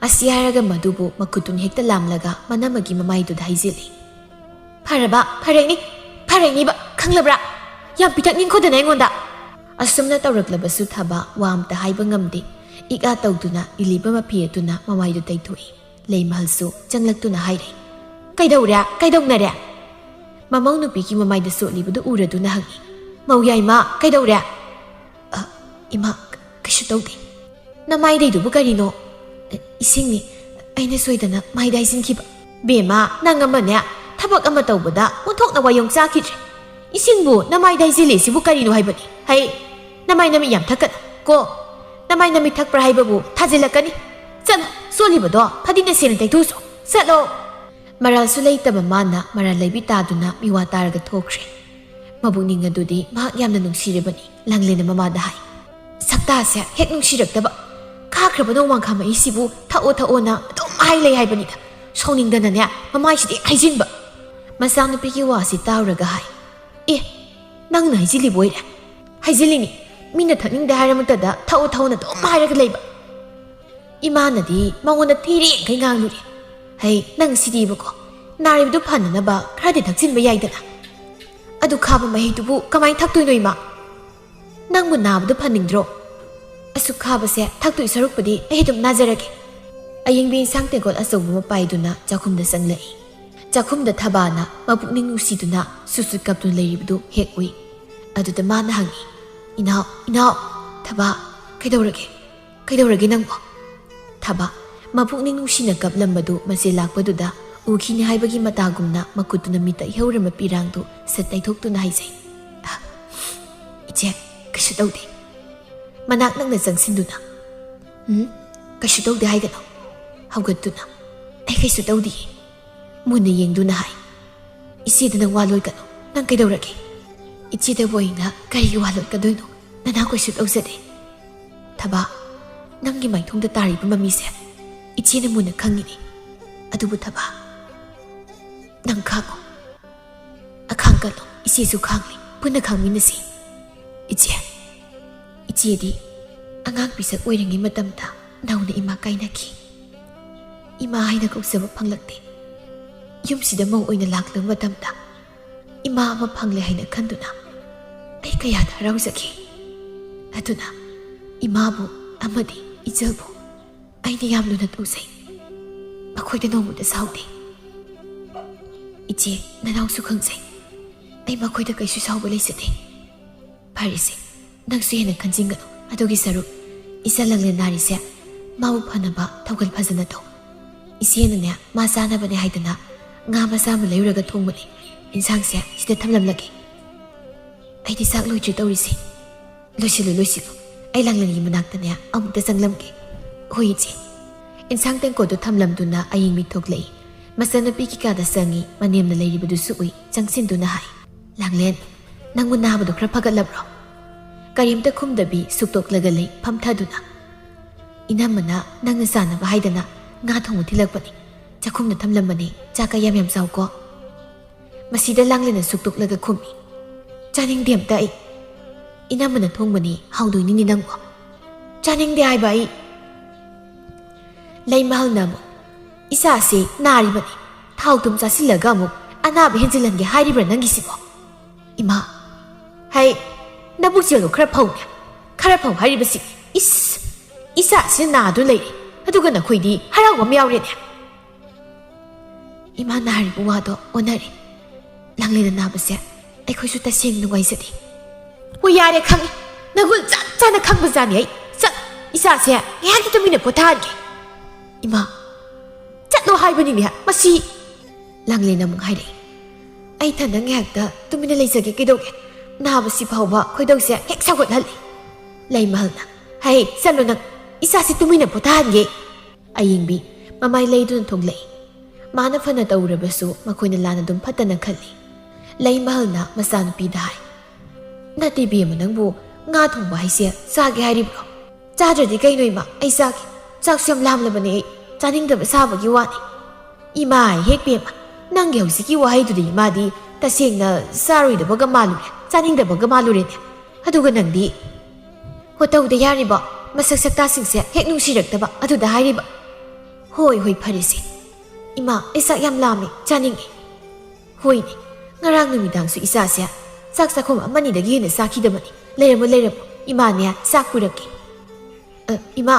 ꯑꯁꯤ ꯍꯥꯏꯔꯒ ꯃꯗꯨꯕꯨ ꯃꯈꯨꯠꯇꯨꯅ ꯍꯦꯛꯇ ꯂꯥꯝꯂꯒ ꯃꯅꯝꯃꯒꯤ ꯃꯃꯥꯏꯗꯨꯗ ꯍꯩꯖꯤꯜꯂꯤ꯫ "ꯐꯔꯕ, ꯐꯔꯦꯅꯤ, ꯐꯔꯦꯅꯤꯕ, ꯈꯪꯂꯕ꯭ꯔꯥ? ꯌꯥꯝ ꯄꯤꯊꯛꯅꯤꯡꯈꯣꯗꯅ ꯑꯩꯉꯣꯟꯗ꯫" ꯑꯁꯨꯝꯅ ꯇꯧꯔꯛꯂꯕꯁꯨ ꯊꯕ ꯋꯥ ꯑꯝꯇ ꯍꯥꯏꯕ ꯉꯝꯗꯦ꯫ ꯏꯛ ꯑꯥ ꯇꯧꯗꯨꯅ ꯏꯜꯂꯤꯕ ꯃꯐꯤ ꯑꯗꯨꯅ ꯃꯃꯥꯏꯗꯨ ꯇꯩꯊꯣꯛꯏ꯫ ꯂꯩꯃꯍꯜꯁꯨ ꯆꯪꯂꯛꯇꯨꯅ ꯍꯥꯏꯔꯦ, "ꯀꯩꯗꯧꯔꯦ? ꯀꯩꯗꯧꯅꯔꯦ?" ꯃꯃꯧ ꯅꯨꯄꯤꯒꯤ ꯃꯃꯥꯏꯗ ꯆꯣꯠꯂꯤꯕꯗꯨ ꯎꯔꯗꯨꯅ ꯍꯪꯉꯤ, "ꯃꯧ ꯌꯥꯏꯃ, ꯀꯩꯗꯧꯔꯦ?" "ꯑ, ꯏꯃꯥ, ꯀꯩꯁꯨ ꯇꯧꯗꯦ꯫" "ꯅꯃꯥꯏꯗꯩꯗꯨꯕꯨ ꯀꯔꯤꯅꯣ?" "ꯑ, ꯏꯁꯤꯡꯅꯤ꯫ ꯑꯩꯅ ꯁꯣꯏꯗꯅ ꯃꯥꯏꯗ ꯍꯩꯖꯤꯟꯈꯤꯕ꯫" "ꯕꯦꯝꯃ, ꯅꯪ ꯑꯃꯅꯦ, ꯊꯕꯛ ꯑꯃ ꯇꯧꯕꯗ ꯑꯣꯟꯊꯣꯛꯅ ꯋꯥꯌꯣꯡ ꯆꯥꯈꯤꯗ꯭ꯔꯦ꯫ ꯏꯁꯤꯡꯕꯨ ꯅꯃꯥꯏꯗ ꯍꯩꯖꯤꯜꯂꯤꯁꯤꯕꯨ ꯀꯔꯤꯅꯣ ꯍꯥꯏꯕꯅꯤ? ꯍꯩ, ꯅꯃꯥꯏ ꯅꯃꯤꯠ ꯌꯥꯝ ꯊꯛꯀꯅꯨ ꯀꯣ꯫ ꯅꯃꯥꯏ ꯅꯃꯤꯠ ꯊꯛꯄ꯭ꯔꯥ ꯍꯥꯏꯕꯕꯨ ꯊꯥꯖꯤꯜꯂꯛꯀꯅꯤ꯫ ꯆꯠꯂꯣ, ꯆꯣꯠꯂꯤꯕꯗꯣ ꯐꯗꯤꯅ ꯁꯦꯡꯅ ꯇꯩꯊꯣꯛꯎꯆꯣ꯫ ꯆꯠꯂꯣ꯫" ꯃꯔꯥꯜꯁꯨ ꯂꯩꯇꯕ ꯃꯥꯅ ꯃꯔꯥꯜ ꯂꯩꯕꯤ ꯇꯥꯗꯨꯅ ꯃꯤꯋꯥ ꯇꯥꯔꯒ ꯊꯣꯛꯈ꯭ꯔꯦ꯫ ꯃꯕꯨꯛꯅꯤꯡ ꯑꯗꯨꯗꯤ ꯃꯍꯥꯛ ꯌꯥꯝꯅ ꯅꯨꯡꯁꯤꯔꯕꯅꯤ꯫ ꯂꯥꯡꯂꯦꯟꯅ ꯃꯃꯥꯗ ꯍꯥꯏ, "ꯁꯛꯇꯥꯁꯦ ꯍꯦꯛ ꯅꯨꯡꯁꯤꯔꯛꯇꯕ꯫ ꯈꯥꯈ꯭ꯔꯕ ꯅꯣꯡꯃꯥꯡꯈꯥ ꯃꯍꯤꯁꯤꯕꯨ ꯊꯛꯑꯣ ꯊꯛꯑꯣꯅ ꯑꯗꯨꯝ ꯍꯥꯏ ꯂꯩ ꯍꯥꯏꯕꯅꯤꯗ꯫ ꯁꯥꯎꯅꯤꯡꯗꯅꯅꯦ ꯃꯃꯥꯏꯁꯤꯗ ꯍꯦꯛ ꯍꯩꯖꯤꯟꯕ꯫" ꯃꯆꯥꯅꯨꯄꯤꯒꯤ ꯋꯥꯁꯤ ꯇꯥꯔꯨꯔꯒ ꯍꯥꯏ, "ꯑꯦ, ꯅꯪꯅ ꯍꯩꯖꯤꯜꯂꯤꯕ ꯑꯣꯏꯔꯦ?" "ꯍꯩꯖꯤꯜꯂꯤꯅꯤ꯫ ꯃꯤꯅ ꯊꯛꯅꯤꯡꯗꯦ ꯍꯥꯏꯔꯃꯛꯇꯗ ꯊꯛꯑꯣ ꯊꯛꯑꯣꯅ ꯑꯗꯨꯝ ꯍꯥꯏꯔꯒ ꯂꯩꯕ꯫" ꯏꯃꯥꯅꯗꯤ ꯃꯉꯣꯟꯗ ꯊꯤꯔꯦꯡꯈꯩ ꯉꯥꯡꯂꯨꯔꯦ꯫ "ꯍꯩ, ꯅꯪ ꯁꯤꯗꯤꯕꯀꯣ, ꯅꯥꯔꯤꯕꯗꯨ ꯐꯅꯅꯕ ꯈꯔꯗꯤ ꯊꯛꯆꯤꯟꯕ ꯌꯥꯏꯗꯅ꯫ ꯑꯗꯨ ꯈꯥꯕ ꯃꯍꯤꯗꯨꯕꯨ ꯀꯃꯥꯏꯅ ꯊꯛꯇꯣꯏꯅꯣ, ꯏꯃꯥ? ꯅꯪꯕꯨ ꯅꯥꯕꯗꯨ ꯐꯅꯤꯡꯗ꯭ꯔꯣ? ꯑꯁꯨꯛ ꯈꯥꯕꯁꯦ ꯊꯛꯇꯣꯏ ꯁꯔꯨꯛꯄꯨꯗꯤ ꯑꯩ ꯑꯗꯨꯝ ꯅꯥꯖꯔꯒꯦ꯫ ꯑꯌꯤꯡꯕꯤ ꯏꯟꯁꯥꯡ ꯇꯦꯡꯀꯣꯠ ꯑꯆꯧꯕ ꯑꯃ ꯄꯥꯏꯗꯨꯅ ꯆꯥꯛꯈꯨꯝꯗ ꯆꯪꯂꯛꯏ꯫ ꯆꯥꯛꯈꯨꯝꯗ ꯊꯕꯥꯅ ꯃꯄꯨꯛꯅꯤꯡ ꯅꯨꯡꯁꯤꯗꯨꯅ ꯁꯨꯠ ꯁꯨꯠ ꯀꯞꯇꯨꯅ ꯂꯩꯔꯤꯕꯗꯨ ꯍꯦꯛ ꯎꯏ꯫ ꯑꯗꯨꯗ ꯃꯥꯅ ꯍꯪꯉꯤ, "ꯏꯅꯥꯎ, ꯏꯅꯥꯎ, ꯊꯕꯥ, ꯀꯩꯗꯧꯔꯒꯦ? ꯀꯩꯗꯧꯔꯒꯦ ꯅꯪꯕꯣ?" ꯊꯕꯥ, ꯃꯄꯨꯛꯅꯤꯡ ꯅꯨꯡꯁꯤꯅ ꯀꯞꯂꯝꯕꯗꯨ ꯃꯆꯦ ꯂꯥꯛꯄꯗꯨꯗ ꯎꯈꯤꯅꯤ ꯍꯥꯏꯕꯒꯤ ꯃꯇꯥꯒꯨꯝꯅ ꯃꯈꯨꯠꯇꯨꯅ ꯃꯤꯠꯇ ꯏꯍꯧꯔꯝꯕ ꯄꯤꯔꯥꯡꯗꯨ ꯁꯠ ꯇꯩꯊꯣꯛꯇꯨꯅ ꯍꯥꯏꯖꯩ, "ꯑ, ꯏꯆꯦ, ꯀꯩꯁꯨ ꯇꯧꯗꯦ꯫" ꯃꯅꯥꯛ ꯅꯛꯅ ꯆꯪꯁꯤꯟꯗꯨꯅ, "ꯎꯝ, ꯀꯩꯁꯨ ꯇꯧꯗꯦ ꯍꯥꯏꯒꯅꯨ꯫" ꯍꯧꯒꯠꯇꯨꯅ, "ꯑꯩ ꯀꯩꯁꯨ ꯇꯧꯗꯤꯌꯦ꯫" ꯃꯨꯟꯅ ꯌꯦꯡꯗꯨꯅ ꯍꯥꯏ, "ꯏꯆꯦꯗ ꯅꯪ ꯋꯥ ꯂꯣꯏꯒꯅꯨ꯫ ꯅꯪ ꯀꯩꯗꯧꯔꯒꯦ? ꯏꯆꯦꯗꯕꯨ ꯑꯩꯅ ꯀꯔꯤꯒꯤ ꯋꯥ ꯂꯣꯠꯀꯗꯣꯏꯅꯣ? ꯅꯅꯥ ꯀꯩꯁꯨ ꯇꯧꯖꯗꯦ꯫" "ꯊꯕꯥ, ꯅꯪꯒꯤ ꯃꯥꯏꯊꯣꯡꯗ ꯇꯥꯔꯤꯕ ꯃꯃꯤꯁꯦ ꯏꯆꯦꯅ ꯃꯨꯟꯅ ꯈꯪꯉꯤꯅꯦ꯫ ꯑꯗꯨꯕꯨ ꯊꯕꯥ, ꯅꯪ ꯈꯥꯡꯉꯣ꯫ ꯑꯈꯥꯡ ꯀꯜꯂꯣ, ꯏꯆꯦꯁꯨ ꯈꯥꯡꯂꯤ꯫ ꯄꯨꯟꯅ ꯈꯥꯡꯃꯤꯟꯅꯁꯤ꯫" "ꯏꯆꯦ, ꯏꯆꯦꯗꯤ ꯑꯉꯥꯡ ꯄꯤꯁꯛ ꯑꯣꯏꯔꯤꯉꯩ ꯃꯇꯝꯗ ꯅꯧꯅ ꯏꯃꯥ ꯀꯥꯏꯅꯈꯤ꯫ ꯏꯃꯥ ꯍꯥꯏꯅ ꯀꯧꯖꯕ ꯐꯪꯂꯛꯇꯦ꯫ ꯌꯨꯝꯁꯤꯗ ꯃꯧ ꯑꯣꯏꯅ ꯂꯥꯛꯂꯕ ꯃꯇꯝꯗ ꯏꯃꯥ ꯑꯃ ꯐꯪꯂꯦ ꯍꯥꯏꯅ ꯈꯟꯗꯨꯅ ꯑꯩ ꯀꯌꯥꯗ ꯍꯔꯥꯎꯖꯈꯤ꯫ ꯑꯗꯨꯅ ꯏꯃꯥꯕꯨ ꯑꯃꯗꯤ ꯏꯆꯜꯕꯨ ꯑꯩꯅ ꯌꯥꯝ ꯂꯨꯅ ꯇꯧꯖꯩ꯫ ꯃꯈꯣꯏꯗ ꯅꯣꯡꯃꯇ ꯁꯥꯎꯗꯦ꯫" "ꯏꯆꯦ, ꯅꯅꯥꯎꯁꯨ ꯈꯪꯖꯩ꯫ ꯑꯩ ꯃꯈꯣꯏꯗ ꯀꯩꯁꯨ ꯁꯥꯎꯕ ꯂꯩꯖꯗꯦ꯫" "ꯐꯔꯦꯁꯦ, ꯅꯪꯁꯨ ꯍꯦꯟꯅ ꯈꯟꯖꯤꯟꯒꯅꯨ꯫ ꯑꯗꯨꯒꯤ ꯁꯔꯨꯛ ꯏꯆꯥ ꯂꯥꯡꯂꯦꯟ ꯅꯥꯔꯤꯁꯦ ꯃꯥꯕꯨ ꯐꯅꯕ ꯊꯧꯒꯜ ꯐꯖꯅ ꯇꯧ꯫ ꯏꯆꯦꯅꯅꯦ, ꯃꯥ ꯆꯥꯅꯕꯅꯦ ꯍꯥꯏꯗꯅ ꯉꯥ ꯃꯆꯥ ꯑꯃ ꯂꯩꯔꯨꯔꯒ ꯊꯣꯡꯕꯅꯦ꯫ ꯏꯟꯁꯥꯡꯁꯦ ꯁꯤꯗ ꯊꯝꯂꯝꯂꯒꯦ꯫ ꯑꯩꯗꯤ ꯆꯥꯛ ꯂꯣꯏꯗ꯭ꯔꯤ ꯇꯧꯔꯤꯁꯦ꯫" "ꯂꯣꯏꯁꯤꯜꯂꯨ, ꯂꯣꯏꯁꯤꯜꯂꯨ꯫ ꯑꯩ ꯂꯥꯡꯂꯦꯟꯒꯤ ꯃꯅꯥꯛꯇꯅꯦ ꯑꯃꯨꯛꯇ ꯆꯪꯂꯝꯒꯦ꯫" "ꯍꯣꯏ, ꯏꯆꯦ꯫" ꯏꯟꯁꯥꯡ ꯇꯦꯡꯀꯣꯠꯇꯨ ꯊꯝꯂꯝꯗꯨꯅ ꯑꯌꯤꯡꯕꯤ ꯊꯣꯛꯂꯛꯏ꯫ ꯃꯆꯟꯅꯨꯄꯤ ꯀꯤꯀꯥꯗ ꯆꯪꯉꯤ꯫ ꯃꯅꯦꯝꯅ ꯂꯩꯔꯤꯕꯗꯨꯁꯨ ꯎꯏ꯫ ꯆꯪꯁꯤꯟꯗꯨꯅ ꯍꯥꯏ, "ꯂꯥꯡꯂꯦꯟ, ꯅꯪꯕꯨ ꯅꯥꯕꯗꯣ ꯈꯔ ꯐꯒꯠꯂꯕ꯭ꯔꯣ?" ꯀꯔꯤꯝꯇ ꯈꯨꯝꯗꯕꯤ ꯁꯨꯛꯇꯣꯛꯂꯒ ꯂꯩ ꯐꯝꯊꯗꯨꯅ꯫ "ꯏꯅꯝꯃꯅ ꯅꯪꯅ ꯆꯥꯅꯕ ꯍꯥꯏꯗꯅ ꯉꯥ ꯊꯣꯡꯕ ꯊꯤꯜꯂꯛꯄꯅꯤ꯫ ꯆꯥꯛꯈꯨꯝꯗ ꯊꯝꯂꯝꯕꯅꯤ꯫ ꯆꯥꯛ ꯀꯌꯥꯝ ꯌꯥꯝ ꯆꯥꯎꯀꯣ꯫" ꯃꯁꯤꯗ ꯂꯥꯡꯂꯦꯟꯅ ꯁꯨꯛꯇꯣꯛꯂꯒ ꯈꯨꯝꯃꯤ, "ꯆꯥꯅꯤꯡꯗꯦ ꯑꯝꯇ ꯑꯩ꯫ ꯏꯅꯝꯃꯅ ꯊꯣꯡꯕꯅꯤ, ꯍꯥꯎꯗꯣꯏꯅꯤꯅꯦ ꯅꯪꯕꯣ꯫" "ꯆꯥꯅꯤꯡꯗꯦ ꯍꯥꯏꯕ ꯑꯩ꯫" ꯂꯩꯃꯍꯜꯅ ꯑꯃꯨꯛ, "ꯏꯆꯥꯁꯤ ꯅꯥꯔꯤꯕꯅꯤ, ꯊꯥꯎ ꯊꯨꯝ ꯆꯥꯁꯤꯜꯂꯒ ꯑꯃꯨꯛ ꯑꯅꯥꯕ ꯍꯦꯟꯖꯤꯜꯍꯟꯒꯦ ꯍꯥꯏꯔꯤꯕ꯭ꯔꯥ ꯅꯪꯒꯤꯁꯤꯕꯣ? ꯏꯃꯥ, ꯍꯩ, ꯅꯕꯨꯛ ꯆꯦꯜꯗꯣ ꯈꯔ ꯐꯧꯅꯦ, ꯈꯔ ꯐꯧ ꯍꯥꯏꯔꯤꯕꯁꯤ꯫ ꯏꯁ, ꯏꯆꯥꯁꯤꯅ ꯅꯥꯗꯨꯅ ꯂꯩꯔꯦ, ꯑꯗꯨꯒ ꯅꯈꯣꯏꯗꯤ ꯍꯔꯥꯎꯕ ꯑꯃ ꯌꯥꯎꯔꯦꯅꯦ꯫ ꯏꯃꯥꯅ ꯍꯥꯏꯔꯤꯕ ꯋꯥꯗꯣ ꯑꯣꯟꯅꯔꯦ꯫ ꯂꯥꯡꯂꯦꯟꯅ ꯅꯥꯕꯁꯦ ꯑꯩꯈꯣꯏꯁꯨ ꯇꯁꯦꯡꯅ ꯅꯨꯡꯉꯥꯏꯖꯗꯦ꯫ ꯍꯣꯏ, ꯌꯥꯔꯦ, ꯈꯪꯉꯤ꯫ ꯅꯒꯨꯟ ꯆꯞ ꯆꯥꯅ ꯈꯪꯕꯖꯥꯠꯅꯤ ꯑꯩ꯫ ꯆꯠ, ꯏꯆꯥꯁꯦ ꯉꯥꯏꯍꯥꯛꯇꯤ ꯇꯨꯃꯤꯟꯅ ꯄꯣꯊꯥꯍꯟꯒꯦ꯫ ꯏꯃꯥ, ꯆꯠꯂꯣ ꯍꯥꯏꯕꯅꯤꯅꯦ ꯃꯁꯤ꯫ ꯂꯥꯡꯂꯦꯟꯅ ꯑꯃꯨꯛ ꯍꯥꯏꯔꯛꯏ꯫ ꯑꯩ ꯊꯟꯗ ꯉꯥꯏꯍꯥꯛꯇ ꯇꯨꯃꯤꯟꯅ ꯂꯩꯖꯒꯦ, ꯀꯩꯗꯧꯒꯦ? ꯅꯥꯕꯁꯤ ꯐꯥꯎꯕ ꯈꯣꯏꯗꯧꯁꯦ ꯍꯦꯛ ꯁꯥꯎꯒꯠꯍꯜꯂꯤ꯫ ꯂꯩꯃꯍꯜꯅ, ꯍꯩ, ꯆꯠꯂꯣ ꯅꯪ, ꯏꯆꯥꯁꯤ ꯇꯨꯃꯤꯟꯅ ꯄꯣꯊꯥꯍꯟꯒꯦ꯫ ꯑꯌꯦꯡꯕꯤ ꯃꯃꯥꯏ ꯂꯩꯗꯨꯅ ꯊꯣꯛꯂꯛꯏ꯫ ꯃꯥꯅ ꯐꯅ ꯇꯧꯔꯕꯁꯨ ꯃꯈꯣꯏꯅ ꯂꯥꯟꯅ ꯑꯗꯨꯝ ꯐꯠꯇꯅ ꯈꯜꯂꯤ꯫ ꯂꯩꯃꯍꯜꯅ ꯃꯆꯥꯅꯨꯄꯤꯗ ꯍꯥꯏ, "ꯅꯠꯇꯦ ꯏꯕꯦꯝꯃ, ꯅꯪꯕꯨ ꯉꯥ ꯊꯣꯡꯕ ꯍꯥꯏꯁꯦ ꯆꯥꯒꯦ ꯍꯥꯏꯔꯤꯕ꯭ꯔꯣ?" "ꯆꯥꯗ꯭ꯔꯗꯤ ꯀꯩꯅꯣ ꯏꯃꯥ, ꯑꯩ ꯆꯥꯒꯦ꯫ ꯆꯥꯛꯁꯨ ꯌꯥꯝ ꯂꯥꯝꯂꯕꯅꯦ ꯑꯩ, ꯆꯥꯅꯤꯡꯗꯕ ꯁꯥꯕꯒꯤ ꯋꯥꯅꯤ꯫" "ꯏꯃꯥ, ꯍꯦꯛ ꯄꯦꯝꯃ, ꯅꯪꯒꯤ ꯍꯧꯖꯤꯛꯀꯤ ꯋꯥꯍꯩꯗꯨꯗꯤ ꯏꯃꯥꯗꯤ ꯇꯁꯦꯡꯅ ꯆꯥꯔꯣꯏꯗꯕꯒ ꯃꯥꯜꯂꯨꯔꯦ, ꯆꯥꯅꯤꯡꯗꯕꯒ ꯃꯥꯜꯂꯨꯔꯦꯅꯦ꯫ ꯑꯗꯨꯒ ꯅꯪꯗꯤ ꯍꯣ ꯇꯧꯗ ꯌꯥꯔꯤꯕꯣ, ꯃꯁꯛ ꯁꯛꯇꯥꯁꯤꯡꯁꯦ ꯍꯦꯛ ꯅꯨꯡꯁꯤꯔꯛꯇꯕ ꯑꯗꯨꯗ ꯍꯥꯏꯔꯤꯕ꯫" "ꯍꯣꯏ, ꯍꯣꯏ, ꯐꯔꯦꯁꯦ꯫ ꯏꯃꯥ, ꯑꯩ ꯆꯥꯛ ꯌꯥꯝ ꯂꯥꯝꯃꯦ, ꯆꯥꯅꯤꯡꯉꯦ꯫" "ꯍꯣꯏꯅꯦ, ꯉꯔꯥꯡ ꯅꯨꯃꯤꯗꯥꯡꯁꯨ ꯏꯆꯥꯁꯦ ꯆꯥꯛ ꯆꯥꯛꯈꯣꯝ ꯑꯃꯅꯤꯗꯒꯤ ꯍꯦꯟꯅ ꯆꯥꯈꯤꯗꯕꯅꯤ꯫ ꯂꯩꯔꯝꯃꯣ, ꯂꯩꯔꯝꯃꯣ, ꯏꯃꯥꯅꯦ ꯆꯥꯛ ꯄꯨꯔꯛꯀꯦ꯫" "ꯑ, ꯏꯃꯥ,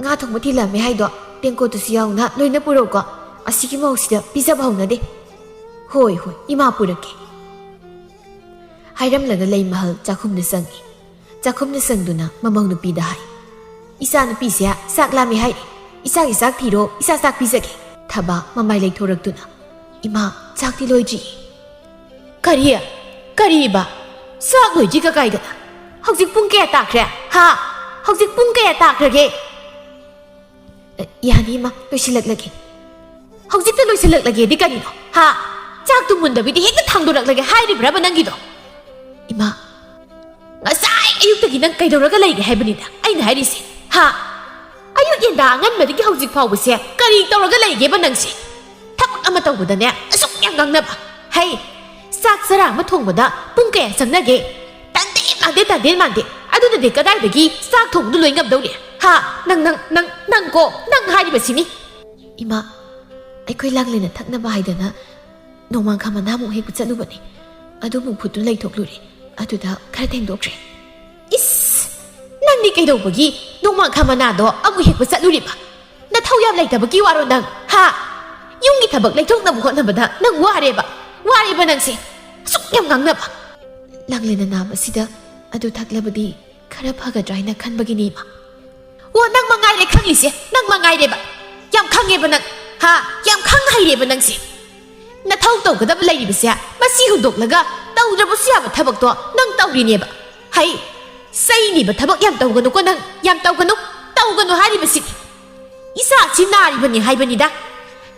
ꯉꯥ ꯊꯣꯡꯕ ꯊꯤꯜꯂꯛꯑꯝꯃꯦ ꯍꯥꯏꯗꯣ ꯇꯦꯡꯀꯣꯠꯇꯨꯁꯨ ꯌꯥꯎꯅ ꯂꯣꯏꯅ ꯄꯨꯔꯛꯎꯀꯣ꯫ ꯑꯁꯤꯒꯤ ꯃꯧꯁꯤꯗ ꯄꯤꯖꯕ ꯍꯧꯅꯗꯦ꯫" "ꯍꯣꯏ, ꯍꯣꯏ, ꯏꯃꯥ ꯄꯨꯔꯛꯀꯦ꯫" ꯍꯥꯏꯔꯝꯂꯒ ꯂꯩꯃꯍꯜ ꯆꯥꯛꯈꯨꯝꯗ ꯆꯪꯉꯤ꯫ ꯆꯥꯛꯈꯨꯝꯗ ꯆꯪꯗꯨꯅ ꯃꯃꯧ ꯅꯨꯄꯤꯗ ꯍꯥꯏ, "ꯏꯆꯥ ꯅꯨꯄꯤꯁꯦ ꯆꯥꯛ ꯂꯥꯝꯃꯦ ꯍꯥꯏꯔꯤ꯫ ꯏꯆꯥꯒꯤ ꯆꯥꯛ ꯊꯤꯔꯣ, ꯏꯆꯥ ꯆꯥꯛ ꯄꯤꯖꯒꯦ꯫" ꯊꯕꯥ ꯃꯃꯥꯏ ꯂꯩꯊꯣꯔꯛꯇꯨꯅ, "ꯏꯃꯥ, ꯆꯥꯛꯇꯤ ꯂꯣꯏꯗ꯭ꯔꯤ꯫" "ꯀꯔꯤ? ꯀꯔꯤꯕ? ꯆꯥꯛ ꯂꯣꯏꯗ꯭ꯔꯤ ꯀꯀꯥꯏꯗꯅ? ꯍꯧꯖꯤꯛ ꯄꯨꯡ ꯀꯌꯥ ꯇꯥꯈ꯭ꯔꯦ? ꯍꯥ? ꯍꯧꯖꯤꯛ ꯄꯨꯡ ꯀꯌꯥ ꯇꯥꯈ꯭ꯔꯒꯦ?" "ꯑ, ꯌꯥꯅꯤ ꯏꯃꯥ, ꯂꯣꯏꯁꯤꯜꯂꯛꯂꯒꯦ꯫" "ꯍꯧꯖꯤꯛꯇ ꯂꯣꯏꯁꯤꯜꯂꯛꯂꯒꯦꯗꯤ ꯀꯔꯤꯅꯣ? ꯍꯥ? ꯆꯥꯛꯇꯨ ꯃꯨꯟꯗꯕꯤꯗ ꯍꯦꯛꯇ ꯊꯥꯡꯗꯣꯔꯛꯂꯒꯦ ꯍꯥꯏꯔꯤꯕ꯭ꯔꯕ ꯅꯪꯒꯤꯗꯣ?" "ꯏꯃꯥ, ꯉꯁꯥꯏ ꯑꯌꯨꯛꯇꯒꯤ ꯅꯪ ꯀꯩꯗꯧꯔꯒ ꯂꯩꯒꯦ ꯍꯥꯏꯕꯅꯤꯗ ꯑꯩꯅ ꯍꯥꯏꯔꯤꯁꯦ? ꯍꯥ? ꯑꯌꯨꯛ ꯌꯦꯟꯗꯥ ꯑꯉꯟꯕꯗꯒꯤ ꯍꯧꯖꯤꯛ ꯐꯥꯎꯕꯁꯦ ꯀꯔꯤ ꯇꯧꯔꯒ ꯂꯩꯒꯦꯕ ꯅꯪꯁꯦ? ꯊꯕꯛ ꯑꯃ ꯇꯧꯕꯗꯅꯦ ꯑꯁꯨꯛ ꯌꯥꯝ ꯉꯥꯡꯅꯕ꯫ ꯍꯩ, ꯆꯥꯛ ꯆꯔꯥ ꯑꯃ ꯊꯣꯡꯕꯗ ꯄꯨꯡ ꯀꯌꯥ ꯆꯪꯅꯒꯦ? ꯇꯟꯗꯦ ꯃꯥꯟꯗꯦ, ꯇꯟꯗꯦ ꯃꯥꯟꯗꯦ꯫ ꯑꯗꯨꯅꯗꯤ ꯀꯗꯥꯏꯗꯒꯤ ꯆꯥꯛ ꯊꯣꯡꯕꯗꯨ ꯂꯣꯏ ꯉꯝꯗꯧꯔꯤ? ꯍꯥ? ꯅꯪ, ꯅꯪ, ꯅꯪ, ꯅꯪ ꯀꯣ, ꯅꯪ ꯍꯥꯏꯔꯤꯕꯁꯤꯅꯤ꯫" "ꯏꯃꯥ, ꯑꯩꯈꯣꯏ ꯂꯥꯡꯂꯦꯟꯅ ꯊꯛꯅꯕ ꯍꯥꯏꯗꯅ ꯅꯣꯡꯃꯥꯡꯈꯥ ꯃꯅꯥꯃꯨꯛ ꯍꯦꯛꯄ ꯆꯠꯂꯨꯕꯅꯤ꯫ ꯑꯗꯨꯃꯨꯛ ꯐꯨꯠꯇꯨꯅ ꯂꯩꯊꯣꯛꯂꯨꯔꯦ꯫ ꯑꯗꯨꯗ ꯈꯔ ꯊꯦꯡꯗꯣꯛꯈ꯭ꯔꯦ꯫ "ꯏꯁ! ꯅꯪꯗꯤ ꯀꯩꯗꯧꯕꯒꯤ ꯅꯣꯡꯃꯥꯡꯈꯥ ꯃꯅꯥꯗꯣ ꯑꯃꯨꯛ ꯍꯦꯛꯄ ꯆꯠꯂꯨꯔꯤꯕ? ꯅꯊꯧ ꯌꯥꯝ ꯂꯩꯇꯕꯒꯤ ꯋꯥꯔꯣ ꯅꯪ? ꯍꯥ? ꯌꯨꯝꯒꯤ ꯊꯕꯛ ꯂꯩꯊꯣꯛꯅꯕ ꯍꯣꯠꯅꯕꯗ ꯅꯪ ꯋꯥꯔꯦꯕ꯫ ꯋꯥꯔꯦꯕ ꯅꯪꯁꯦ꯫ ꯑꯁꯨꯛ ꯌꯥꯝ ꯉꯥꯡꯅꯕ꯫ ꯂꯥꯡꯂꯦꯟꯅ ꯅꯥꯕꯁꯤꯗ ꯑꯗꯨ ꯊꯛꯂꯕꯗꯤ ꯈꯔ ꯐꯒꯗ꯭ꯔꯥ ꯍꯥꯏꯅ ꯈꯟꯕꯒꯤꯅꯤ, ꯏꯃꯥ꯫ ꯑꯣ, ꯅꯪ ꯃꯉꯥꯏꯔꯦ ꯈꯪꯉꯤꯁꯦ, ꯅꯪ ꯃꯉꯥꯏꯔꯦꯕ꯫ ꯌꯥꯝ ꯈꯪꯉꯦꯕ ꯅꯪ, ꯍꯥ? ꯌꯥꯝ ꯈꯪ ꯍꯩꯔꯦꯕ ꯅꯪꯁꯦ꯫ ꯅꯊꯧ ꯇꯧꯒꯗꯕ ꯂꯩꯔꯤꯕꯁꯦ ꯃꯁꯤ ꯍꯨꯟꯗꯣꯛꯂꯒ ꯇꯧꯗ꯭ꯔꯕꯁꯨ ꯌꯥꯕ ꯊꯕꯛꯇꯣ ꯅꯪ ꯇꯧꯔꯤꯅꯦꯕ꯫ ꯍꯩ, ꯆꯩꯅꯤꯕ ꯊꯕꯛ ꯌꯥꯝ ꯇꯧꯒꯅꯨꯀꯣ ꯅꯪ, ꯌꯥꯝ ꯇꯧꯒꯅꯨ, ꯇꯧꯒꯅꯨ ꯍꯥꯏꯔꯤꯕꯁꯤꯅꯤ꯫ ꯏꯆꯥꯁꯤ ꯅꯥꯔꯤꯕꯅꯤ ꯍꯥꯏꯕꯅꯤꯗ꯫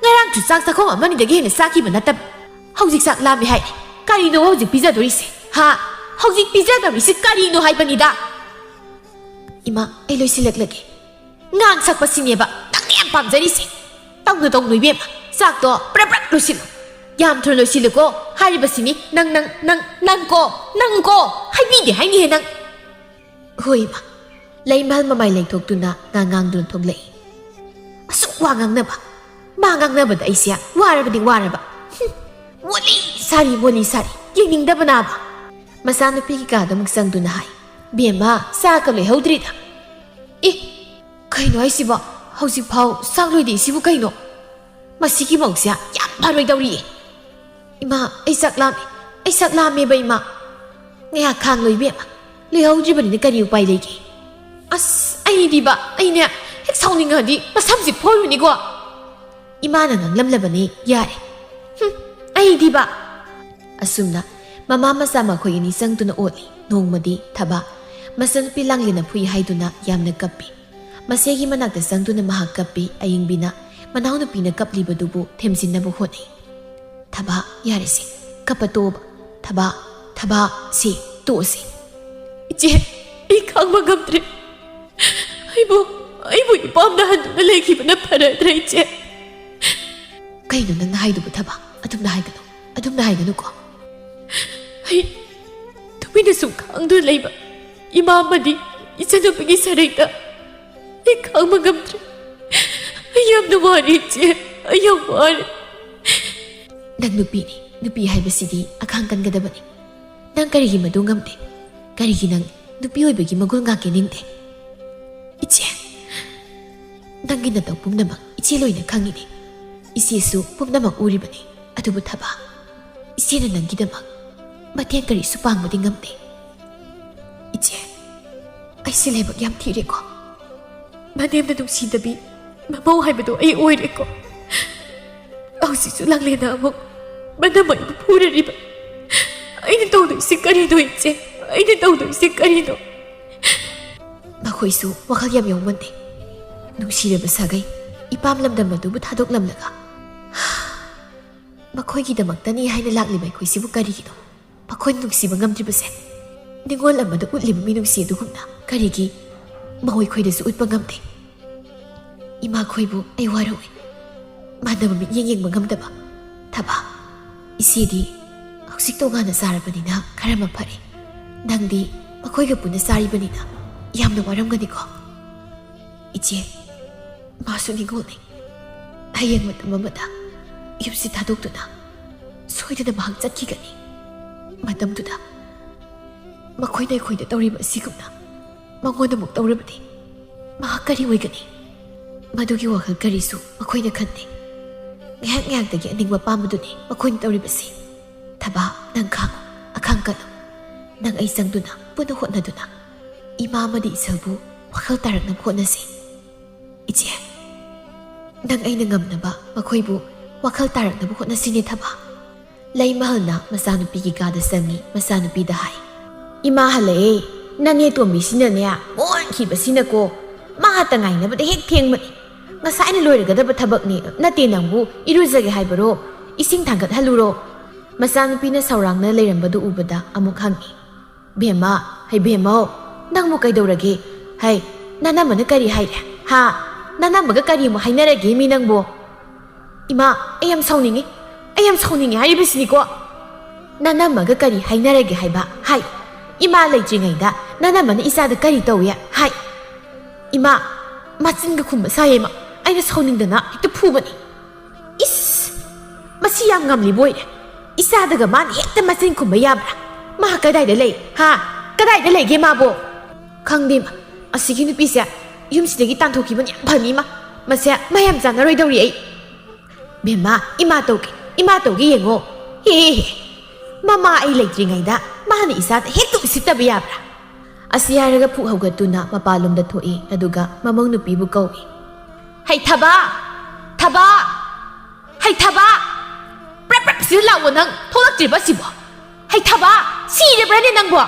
ꯉꯔꯥꯡꯁꯨ ꯆꯥꯛ ꯆꯥꯛꯈꯣꯝ ꯑꯃꯅꯤꯗꯒꯤ ꯍꯦꯟꯅ ꯆꯥꯈꯤꯕ ꯅꯠꯇꯕ꯫ ꯍꯧꯖꯤꯛ ꯆꯥꯛ ꯂꯥꯝꯃꯤ ꯍꯥꯏ꯫ ꯀꯔꯤꯅꯣ ꯍꯧꯖꯤꯛ ꯄꯤꯖꯗꯣꯔꯤꯁꯦ? ꯍꯥ? ꯍꯧꯖꯤꯛ ꯄꯤꯖꯗꯧꯔꯤꯁꯤ ꯀꯔꯤꯅꯣ ꯍꯥꯏꯕꯅꯤꯗ? ꯏꯃꯥ, ꯑꯩ ꯂꯣꯏꯁꯤꯜꯂꯛꯂꯒꯦ꯫ ꯉꯥꯡ ꯁꯛꯄꯁꯤꯅꯦꯕ ꯅꯪꯅ ꯌꯥꯝ ꯄꯥꯝꯖꯔꯤꯁꯦ꯫ ꯇꯧꯅꯨ, ꯇꯧꯅꯨ, ꯏꯕꯦꯝꯃ꯫ ꯆꯥꯛꯇꯣ ꯄ꯭ꯔꯞ ꯄ꯭ꯔꯞ ꯂꯣꯏꯁꯤꯜꯂꯨ꯫ ꯌꯥꯝ ꯊꯨꯅ ꯂꯣꯏꯁꯤꯜꯂꯨꯀꯣ꯫ ꯍꯥꯏꯔꯤꯕꯁꯤꯅꯤ ꯅꯪ, ꯅꯪ, ꯅꯪ, ꯅꯪꯀꯣ, ꯅꯪꯀꯣ꯫ ꯍꯥꯏꯕꯤꯗꯦ ꯍꯥꯏꯅꯤꯍꯦ ꯅꯪ꯫ ꯍꯣꯏ, ꯏꯃꯥ꯫ ꯂꯩꯃꯥꯜ ꯃꯃꯥꯏ ꯂꯦꯡꯊꯣꯛꯇꯨꯅ ꯉꯥꯡ ꯉꯥꯡꯗꯨꯅ ꯊꯣꯛꯂꯛꯏ꯫ ꯑꯁꯨꯛ ꯋꯥ ꯉꯥꯡꯅꯕ꯫ ꯃꯥ ꯉꯥꯡꯅꯕꯗ ꯑꯩꯁꯦ ꯋꯥꯔꯕꯗꯤ ꯋꯥꯔꯕ꯫ ꯍꯨꯝ, ꯃꯣꯂꯤ ꯁꯥꯔꯤ, ꯃꯣꯂꯤ ꯁꯥꯔꯤ꯫ ꯌꯦꯡꯅꯤꯡꯗꯕꯅꯕ꯫ ꯃꯆꯥꯅꯨꯄꯤꯒꯤ ꯀꯥꯗ ꯑꯃꯨꯛ ꯆꯪꯗꯨꯅ ꯍꯥꯏ, "ꯕꯦꯝꯃ, ꯆꯥꯒ ꯂꯣꯏꯍꯧꯗ꯭ꯔꯤꯗ?" "ꯑꯦ, ꯀꯩꯅꯣ ꯍꯥꯏꯁꯤꯕꯣ? ꯍꯧꯖꯤꯛꯐꯥꯎ ꯆꯥꯛ ꯂꯣꯏꯗꯦ ꯁꯤꯕꯨ ꯀꯩꯅꯣ? ꯃꯁꯤꯒꯤ ꯃꯧꯁꯦ ꯌꯥꯝ ꯐꯔꯣꯏꯗꯧꯔꯤꯌꯦ꯫ ꯏꯃꯥ, ꯑꯩ ꯆꯥꯛ ꯂꯥꯝꯃꯦ꯫ ꯑꯩ ꯆꯥꯛ ꯂꯥꯝꯃꯦꯕ, ꯏꯃꯥ꯫ ꯉꯥꯏꯍꯥꯛ ꯈꯥꯡꯂꯣ, ꯏꯕꯦꯝꯃ꯫ ꯂꯣꯏꯍꯧꯗ꯭ꯔꯤꯕꯅꯤꯅ ꯀꯔꯤ ꯎꯄꯥꯏ ꯂꯩꯒꯦ?" "ꯑꯁ, ꯑꯩꯗꯤꯕ, ꯑꯩꯅꯦ ꯍꯦꯛ ꯁꯥꯎꯅꯤꯡꯉꯗꯤ ꯃꯁꯝꯁꯦ ꯐꯣꯏꯔꯨꯅꯤꯀꯣ꯫" ꯏꯃꯥꯅ ꯉꯥꯡꯂꯝꯂꯕꯅꯤ, ꯌꯥꯔꯦ꯫ "ꯍꯨꯝ, ꯑꯩꯗꯤꯕ꯫" ꯑꯁꯨꯝꯅ ꯃꯃꯥ ꯃꯆꯥ ꯃꯈꯣꯏ ꯑꯅꯤ ꯆꯪꯗꯨꯅ ꯑꯣꯠꯂꯤ꯫ ꯅꯣꯡꯃꯗꯤ ꯊꯕꯥ ꯃꯆꯥꯅꯨꯄꯤ ꯂꯥꯡꯂꯦꯟꯅ ꯐꯨꯏ ꯍꯥꯏꯗꯨꯅ ꯌꯥꯝꯅ ꯀꯞꯄꯤ꯫ ꯃꯆꯦꯒꯤ ꯃꯅꯥꯛꯇ ꯆꯪꯗꯨꯅ ꯃꯍꯥꯛ ꯀꯞꯄꯤ꯫ ꯑꯌꯤꯡꯕꯤꯅ ꯃꯅꯥꯎꯅꯨꯄꯤꯅ ꯀꯞꯂꯤꯕꯗꯨꯕꯨ ꯊꯦꯝꯖꯤꯟꯅꯕ ꯍꯣꯠꯅꯩ꯫ "ꯊꯕꯥ, ꯌꯥꯔꯦꯁꯦ, ꯀꯞꯄ ꯇꯣꯛꯑꯣꯕ꯫ ꯊꯕꯥ, ꯊꯕꯥ, ꯁꯦ, ꯇꯣꯛꯑꯁꯦ꯫" "ꯏꯆꯦ, ꯑꯩ ꯈꯥꯡꯕ ꯉꯝꯗ꯭ꯔꯦ꯫ ꯑꯩꯕꯨ, ꯑꯩꯕꯨ ꯏꯄꯥꯝꯗ ꯍꯟꯗꯨꯅ ꯂꯩꯈꯤꯕꯅ ꯐꯔꯗ꯭ꯔꯥ, ꯏꯆꯦ?" "ꯀꯩꯅꯣ ꯅꯪꯅ ꯍꯥꯏꯗꯨꯕꯨ, ꯊꯕꯥ? ꯑꯗꯨꯝꯅ ꯍꯥꯏꯒꯅꯨ, ꯑꯗꯨꯝꯅ ꯍꯥꯏꯒꯅꯨꯀꯣ꯫" "ꯑꯩ ꯇꯨꯃꯤꯟꯅ ꯁꯨꯝ ꯈꯥꯡꯗꯨꯅ ꯂꯩꯕ ꯏꯃꯥ ꯑꯃꯗꯤ ꯏꯆꯟꯅꯨꯄꯤꯒꯤ ꯁꯔꯦꯡꯗ ꯑꯩ ꯈꯥꯡꯕ ꯉꯝꯗ꯭ꯔꯦ꯫ ꯑꯩ ꯌꯥꯝꯅ ꯋꯥꯔꯦ, ꯏꯆꯦ꯫" ꯑꯩ ꯌꯥꯝ ꯋꯥꯔꯦ꯫ ꯅꯪ ꯅꯨꯄꯤꯅꯤ꯫ ꯅꯨꯄꯤ ꯍꯥꯏꯕꯁꯤꯗꯤ ꯑꯈꯥꯡ ꯀꯟꯒꯗꯕꯅꯤ꯫ ꯅꯪ ꯀꯔꯤꯒꯤ ꯃꯗꯨ ꯉꯝꯗꯦ? ꯀꯔꯤꯒꯤ ꯅꯪ ꯅꯨꯄꯤ ꯑꯣꯏꯕꯒꯤ ꯃꯒꯨꯟ ꯉꯥꯛꯀꯦ ꯅꯤꯡꯗꯦ? ꯏꯆꯦ, ꯅꯪꯒꯤ ꯅꯇꯧ ꯄꯨꯝꯅꯃꯛ ꯏꯆꯦ ꯂꯣꯏꯅ ꯈꯪꯉꯤꯅꯦ꯫ ꯏꯆꯦꯁꯨ ꯄꯨꯝꯅꯃꯛ ꯎꯔꯤꯕꯅꯤ꯫ ꯑꯗꯨꯕꯨ ꯊꯕꯥ, ꯏꯆꯦꯅ ꯅꯪꯒꯤꯗꯃꯛ ꯃꯇꯦꯡ ꯀꯔꯤꯁꯨ ꯄꯥꯡꯕꯗꯤ ꯉꯝꯗꯦ꯫ ꯏꯆꯦ, ꯑꯩꯁꯦ ꯂꯥꯏꯕꯛ ꯌꯥꯝ ꯊꯤꯔꯦꯀꯣ꯫ ꯃꯅꯦꯝꯅ ꯅꯨꯡꯁꯤꯗꯕꯤ ꯃꯃꯧ ꯍꯥꯏꯕꯗꯣ ꯑꯩ ꯑꯣꯏꯔꯦꯀꯣ꯫ ꯍꯧꯖꯤꯛꯁꯨ ꯂꯥꯡꯂꯦꯟꯅ ꯑꯃꯨꯛ ꯃꯅꯝ ꯑꯩꯕꯨ ꯐꯨꯔꯔꯤꯕ꯫ ꯑꯩꯅ ꯇꯧꯗꯣꯏꯁꯤ ꯀꯔꯤꯅꯣ ꯏꯆꯦ? ꯑꯩꯅ ꯇꯧꯗꯣꯏꯁꯤ ꯀꯔꯤꯅꯣ? ꯃꯈꯣꯏꯁꯨ ꯋꯥꯈꯜ ꯌꯥꯝ ꯌꯥꯎꯃꯟꯗꯦ꯫ ꯅꯨꯡꯁꯤꯔꯕ ꯁꯥꯒꯩ, ꯏꯄꯥꯝ ꯂꯝꯗꯝ ꯑꯗꯨꯕꯨ ꯊꯥꯗꯣꯛꯂꯝꯂꯒ ꯃꯈꯣꯏꯒꯤꯗꯃꯛꯇꯅꯤ ꯍꯥꯏꯅ ꯂꯥꯛꯂꯤꯕ ꯑꯩꯈꯣꯏꯁꯤꯕꯨ ꯀꯔꯤꯒꯤꯅꯣ? ꯃꯈꯣꯏꯅ ꯅꯨꯡꯁꯤꯕ ꯉꯝꯗ꯭ꯔꯤꯕꯁꯦ ꯅꯤꯉꯣꯜ ꯑꯃꯗ ꯎꯠꯂꯤꯕ ꯃꯤꯅꯨꯡꯁꯤ ꯑꯗꯨꯒꯨꯝꯅ ꯀꯔꯤꯒꯤ ꯃꯈꯣꯏꯈꯣꯏꯗꯁꯨ ꯎꯠꯄ ꯉꯝꯗꯦ? ꯏꯃꯥꯈꯣꯏꯕꯨ ꯑꯩ ꯋꯥꯔꯧꯏ꯫ ꯃꯥꯟꯅꯕ ꯃꯤꯠꯌꯦꯡ ꯌꯦꯡꯕ ꯉꯝꯗꯕ꯫ ꯊꯕꯥ, ꯏꯆꯦꯗꯤ ꯍꯧꯖꯤꯛ ꯇꯣꯉꯥꯟꯅ ꯆꯥꯔꯕꯅꯤꯅ ꯈꯔ ꯃꯐꯔꯦ꯫ ꯅꯪꯗꯤ ꯃꯈꯣꯏꯒ ꯄꯨꯟꯅ ꯆꯥꯔꯤꯕꯅꯤꯅ ꯌꯥꯝꯅ ꯋꯥꯔꯝꯒꯅꯤꯀꯣ? ꯏꯆꯦ, ꯃꯥꯁꯨ ꯅꯤꯡꯉꯣꯜꯅꯤ꯫ ꯍꯌꯦꯡ ꯃꯇꯝ ꯑꯃꯗ ꯌꯨꯝꯁꯤ ꯊꯥꯗꯣꯛꯇꯨꯅ ꯁꯣꯏꯗꯅ ꯃꯍꯥꯛ ꯆꯠꯈꯤꯒꯅꯤ꯫ ꯃꯇꯝꯗꯨꯗ ꯃꯈꯣꯏꯅ ꯑꯩꯈꯣꯏꯗ ꯇꯧꯔꯤꯕ ꯑꯁꯤꯒꯨꯝꯅ ꯃꯉꯣꯟꯗ ꯑꯃꯨꯛ ꯇꯧꯔꯕꯗꯤ ꯃꯍꯥꯛ ꯀꯔꯤ ꯑꯣꯏꯒꯅꯤ? ꯃꯗꯨꯒꯤ ꯋꯥꯈꯜ ꯀꯔꯤꯁꯨ ꯃꯈꯣꯏꯅ ꯈꯟꯗꯦ꯫ ꯉꯥꯏꯍꯥꯛ ꯉꯥꯏꯍꯥꯛꯇꯒꯤ ꯑꯅꯤꯡꯕ ꯄꯥꯝꯕꯗꯨꯅꯤ ꯃꯈꯣꯏꯅ ꯇꯧꯔꯤꯕꯁꯤ꯫ ꯊꯕꯥ, ꯅꯪ ꯈꯥꯡꯉꯨ, ꯑꯈꯥꯡ ꯀꯜꯂꯨ꯫ ꯅꯪ ꯑꯩ ꯆꯪꯗꯨꯅ, ꯄꯨꯟꯅ ꯍꯣꯠꯅꯗꯨꯅ ꯏꯃꯥ ꯑꯃꯗꯤ ꯏꯆꯜꯕꯨ ꯋꯥꯈꯜ ꯇꯥꯔꯛꯅꯕ ꯍꯣꯠꯅꯁꯤ꯫ ꯏꯆꯦ, ꯅꯪ ꯑꯩꯅ ꯉꯝꯅꯕ ꯃꯈꯣꯏꯕꯨ ꯋꯥꯈꯜ ꯇꯥꯔꯛꯅꯕ ꯍꯣꯠꯅꯁꯤꯅꯦ, ꯊꯕꯥ꯫ ꯂꯩꯃꯍꯜꯅ ꯃꯆꯥꯅꯨꯄꯤꯒꯤ ꯀꯥꯗ ꯆꯪꯉꯤ꯫ ꯃꯆꯥꯅꯨꯄꯤꯗ ꯍꯥꯏ, "ꯏꯃꯥ ꯍꯜꯂꯛꯑꯦ꯫ ꯅꯅꯦ ꯇꯣꯝꯕꯤꯁꯤꯅꯅꯦ, ꯃꯣꯟꯈꯤꯕꯁꯤꯅꯀꯣ, ꯃꯥꯇ ꯉꯥꯏꯅꯕꯗ ꯍꯦꯛ ꯊꯦꯡꯕꯅꯤ꯫ ꯉꯁꯥꯏꯅ ꯂꯣꯏꯔꯒꯗꯕ ꯊꯕꯛꯅꯤ꯫ ꯅꯠꯇꯦ, ꯅꯪꯕꯨ ꯏꯔꯨꯖꯒꯦ ꯍꯥꯏꯕꯔꯣ? ꯏꯁꯤꯡ ꯊꯥꯡꯒꯠꯍꯜꯂꯨꯔꯣ?" ꯃꯆꯥꯅꯨꯄꯤꯅ ꯁꯥꯎꯔꯥꯡꯅ ꯂꯩꯔꯝꯕꯗꯨ ꯎꯕꯗ ꯑꯃꯨꯛ ꯍꯪꯉꯤ, "ꯕꯦꯝꯃ, ꯍꯩ ꯕꯦꯝꯃꯧ, ꯅꯪꯕꯨ ꯀꯩꯗꯧꯔꯒꯦ? ꯍꯩ, ꯅꯅꯝꯃꯅ ꯀꯔꯤ ꯍꯥꯏꯔꯦ? ꯍꯥ? ꯅꯅꯝꯃꯒ ꯀꯔꯤ ꯑꯃꯨꯛ ꯍꯥꯏꯅꯔꯒꯦ ꯃꯤ ꯅꯪꯕꯨ?" "ꯏꯃꯥ, ꯑꯩ ꯌꯥꯝ ꯁꯥꯎꯅꯤꯡꯉꯤ꯫ ꯑꯩ ꯌꯥꯝ ꯁꯥꯎꯅꯤꯡꯉꯤ ꯍꯥꯏꯔꯤꯕꯁꯤꯅꯤꯀꯣ꯫ ꯅꯅꯝꯃꯒ ꯀꯔꯤ ꯍꯥꯏꯅꯔꯒꯦ ꯍꯥꯏꯕ? ꯍꯥꯏ꯫ ꯏꯃꯥ ꯂꯩꯇ꯭ꯔꯤꯉꯩꯗ ꯅꯅꯝꯃꯅ ꯏꯆꯥꯗ ꯀꯔꯤ ꯇꯧꯏ? ꯍꯥꯏ꯫ ꯏꯃꯥ, ꯃꯆꯤꯟꯒ ꯈꯨꯝꯕ ꯁꯥꯏꯌꯦ ꯏꯃꯥ꯫ ꯑꯩꯅ ꯁꯥꯎꯅꯤꯡꯗꯅ ꯍꯦꯛꯇ ꯐꯨꯕꯅꯤ꯫ ꯁꯤ ꯌꯥꯝ ꯉꯝꯂꯤꯕ ꯑꯣꯏꯔꯦ꯫ ꯏꯆꯥꯗꯒ ꯃꯥꯅ ꯍꯦꯛꯇ ꯃꯆꯤꯟ ꯈꯨꯝꯕ ꯌꯥꯕ꯭ꯔꯥ? ꯃꯥ ꯀꯗꯥꯏꯗ ꯂꯩ? ꯍꯥ? ꯀꯗꯥꯏꯗ ꯂꯩꯒꯦ ꯃꯥꯕꯣ? ꯈꯪꯗꯦ ꯏꯃꯥ, ꯑꯁꯤꯒꯤ ꯅꯨꯄꯤꯁꯦ ꯌꯨꯝꯁꯤꯗꯒꯤ ꯇꯥꯟꯊꯣꯛꯈꯤꯕꯅ ꯌꯥꯝ ꯐꯅꯤ ꯏꯃꯥ꯫ ꯃꯁꯦ ꯃꯌꯥꯝ ꯆꯥꯟꯅꯔꯣꯏꯗꯧꯔꯤ ꯑꯩ꯫ ꯕꯦꯝꯃ, ꯏꯃꯥ ꯇꯧꯒꯦ, ꯏꯃꯥ ꯇꯧꯒꯦ ꯌꯦꯡꯉꯣ꯫ ꯍꯦ ꯍꯦ ꯍꯦ꯫ ꯃꯃꯥ ꯑꯩ ꯂꯩꯇ꯭ꯔꯤꯉꯩꯗ ꯃꯥꯅ ꯏꯆꯥꯗ ꯍꯦꯛꯇ ꯎꯁꯤꯠꯇꯕ ꯌꯥꯕ꯭ꯔꯥ? ꯑꯁꯤ ꯍꯥꯏꯔꯒ ꯐꯨꯛ ꯍꯧꯒꯠꯇꯨꯅ ꯃꯄꯥꯟꯂꯣꯝꯗ ꯊꯣꯛꯏ, ꯑꯗꯨꯒ ꯃꯃꯧ ꯅꯨꯄꯤꯕꯨ ꯀꯧꯏ꯫ "ꯍꯩ ꯊꯕꯥ! ꯊꯕꯥ! ꯍꯩ ꯊꯕꯥ! ꯄ꯭ꯔꯞ ꯄ꯭ꯔꯞ ꯁꯤꯗ ꯂꯥꯛꯑꯣ ꯅꯪ! ꯊꯣꯛꯂꯛꯇ꯭ꯔꯤꯕ ꯑꯁꯤꯕꯣ? ꯍꯩ ꯊꯕꯥ! ꯁꯤꯔꯕ꯭ꯔꯅꯦ ꯅꯪꯕꯣ?"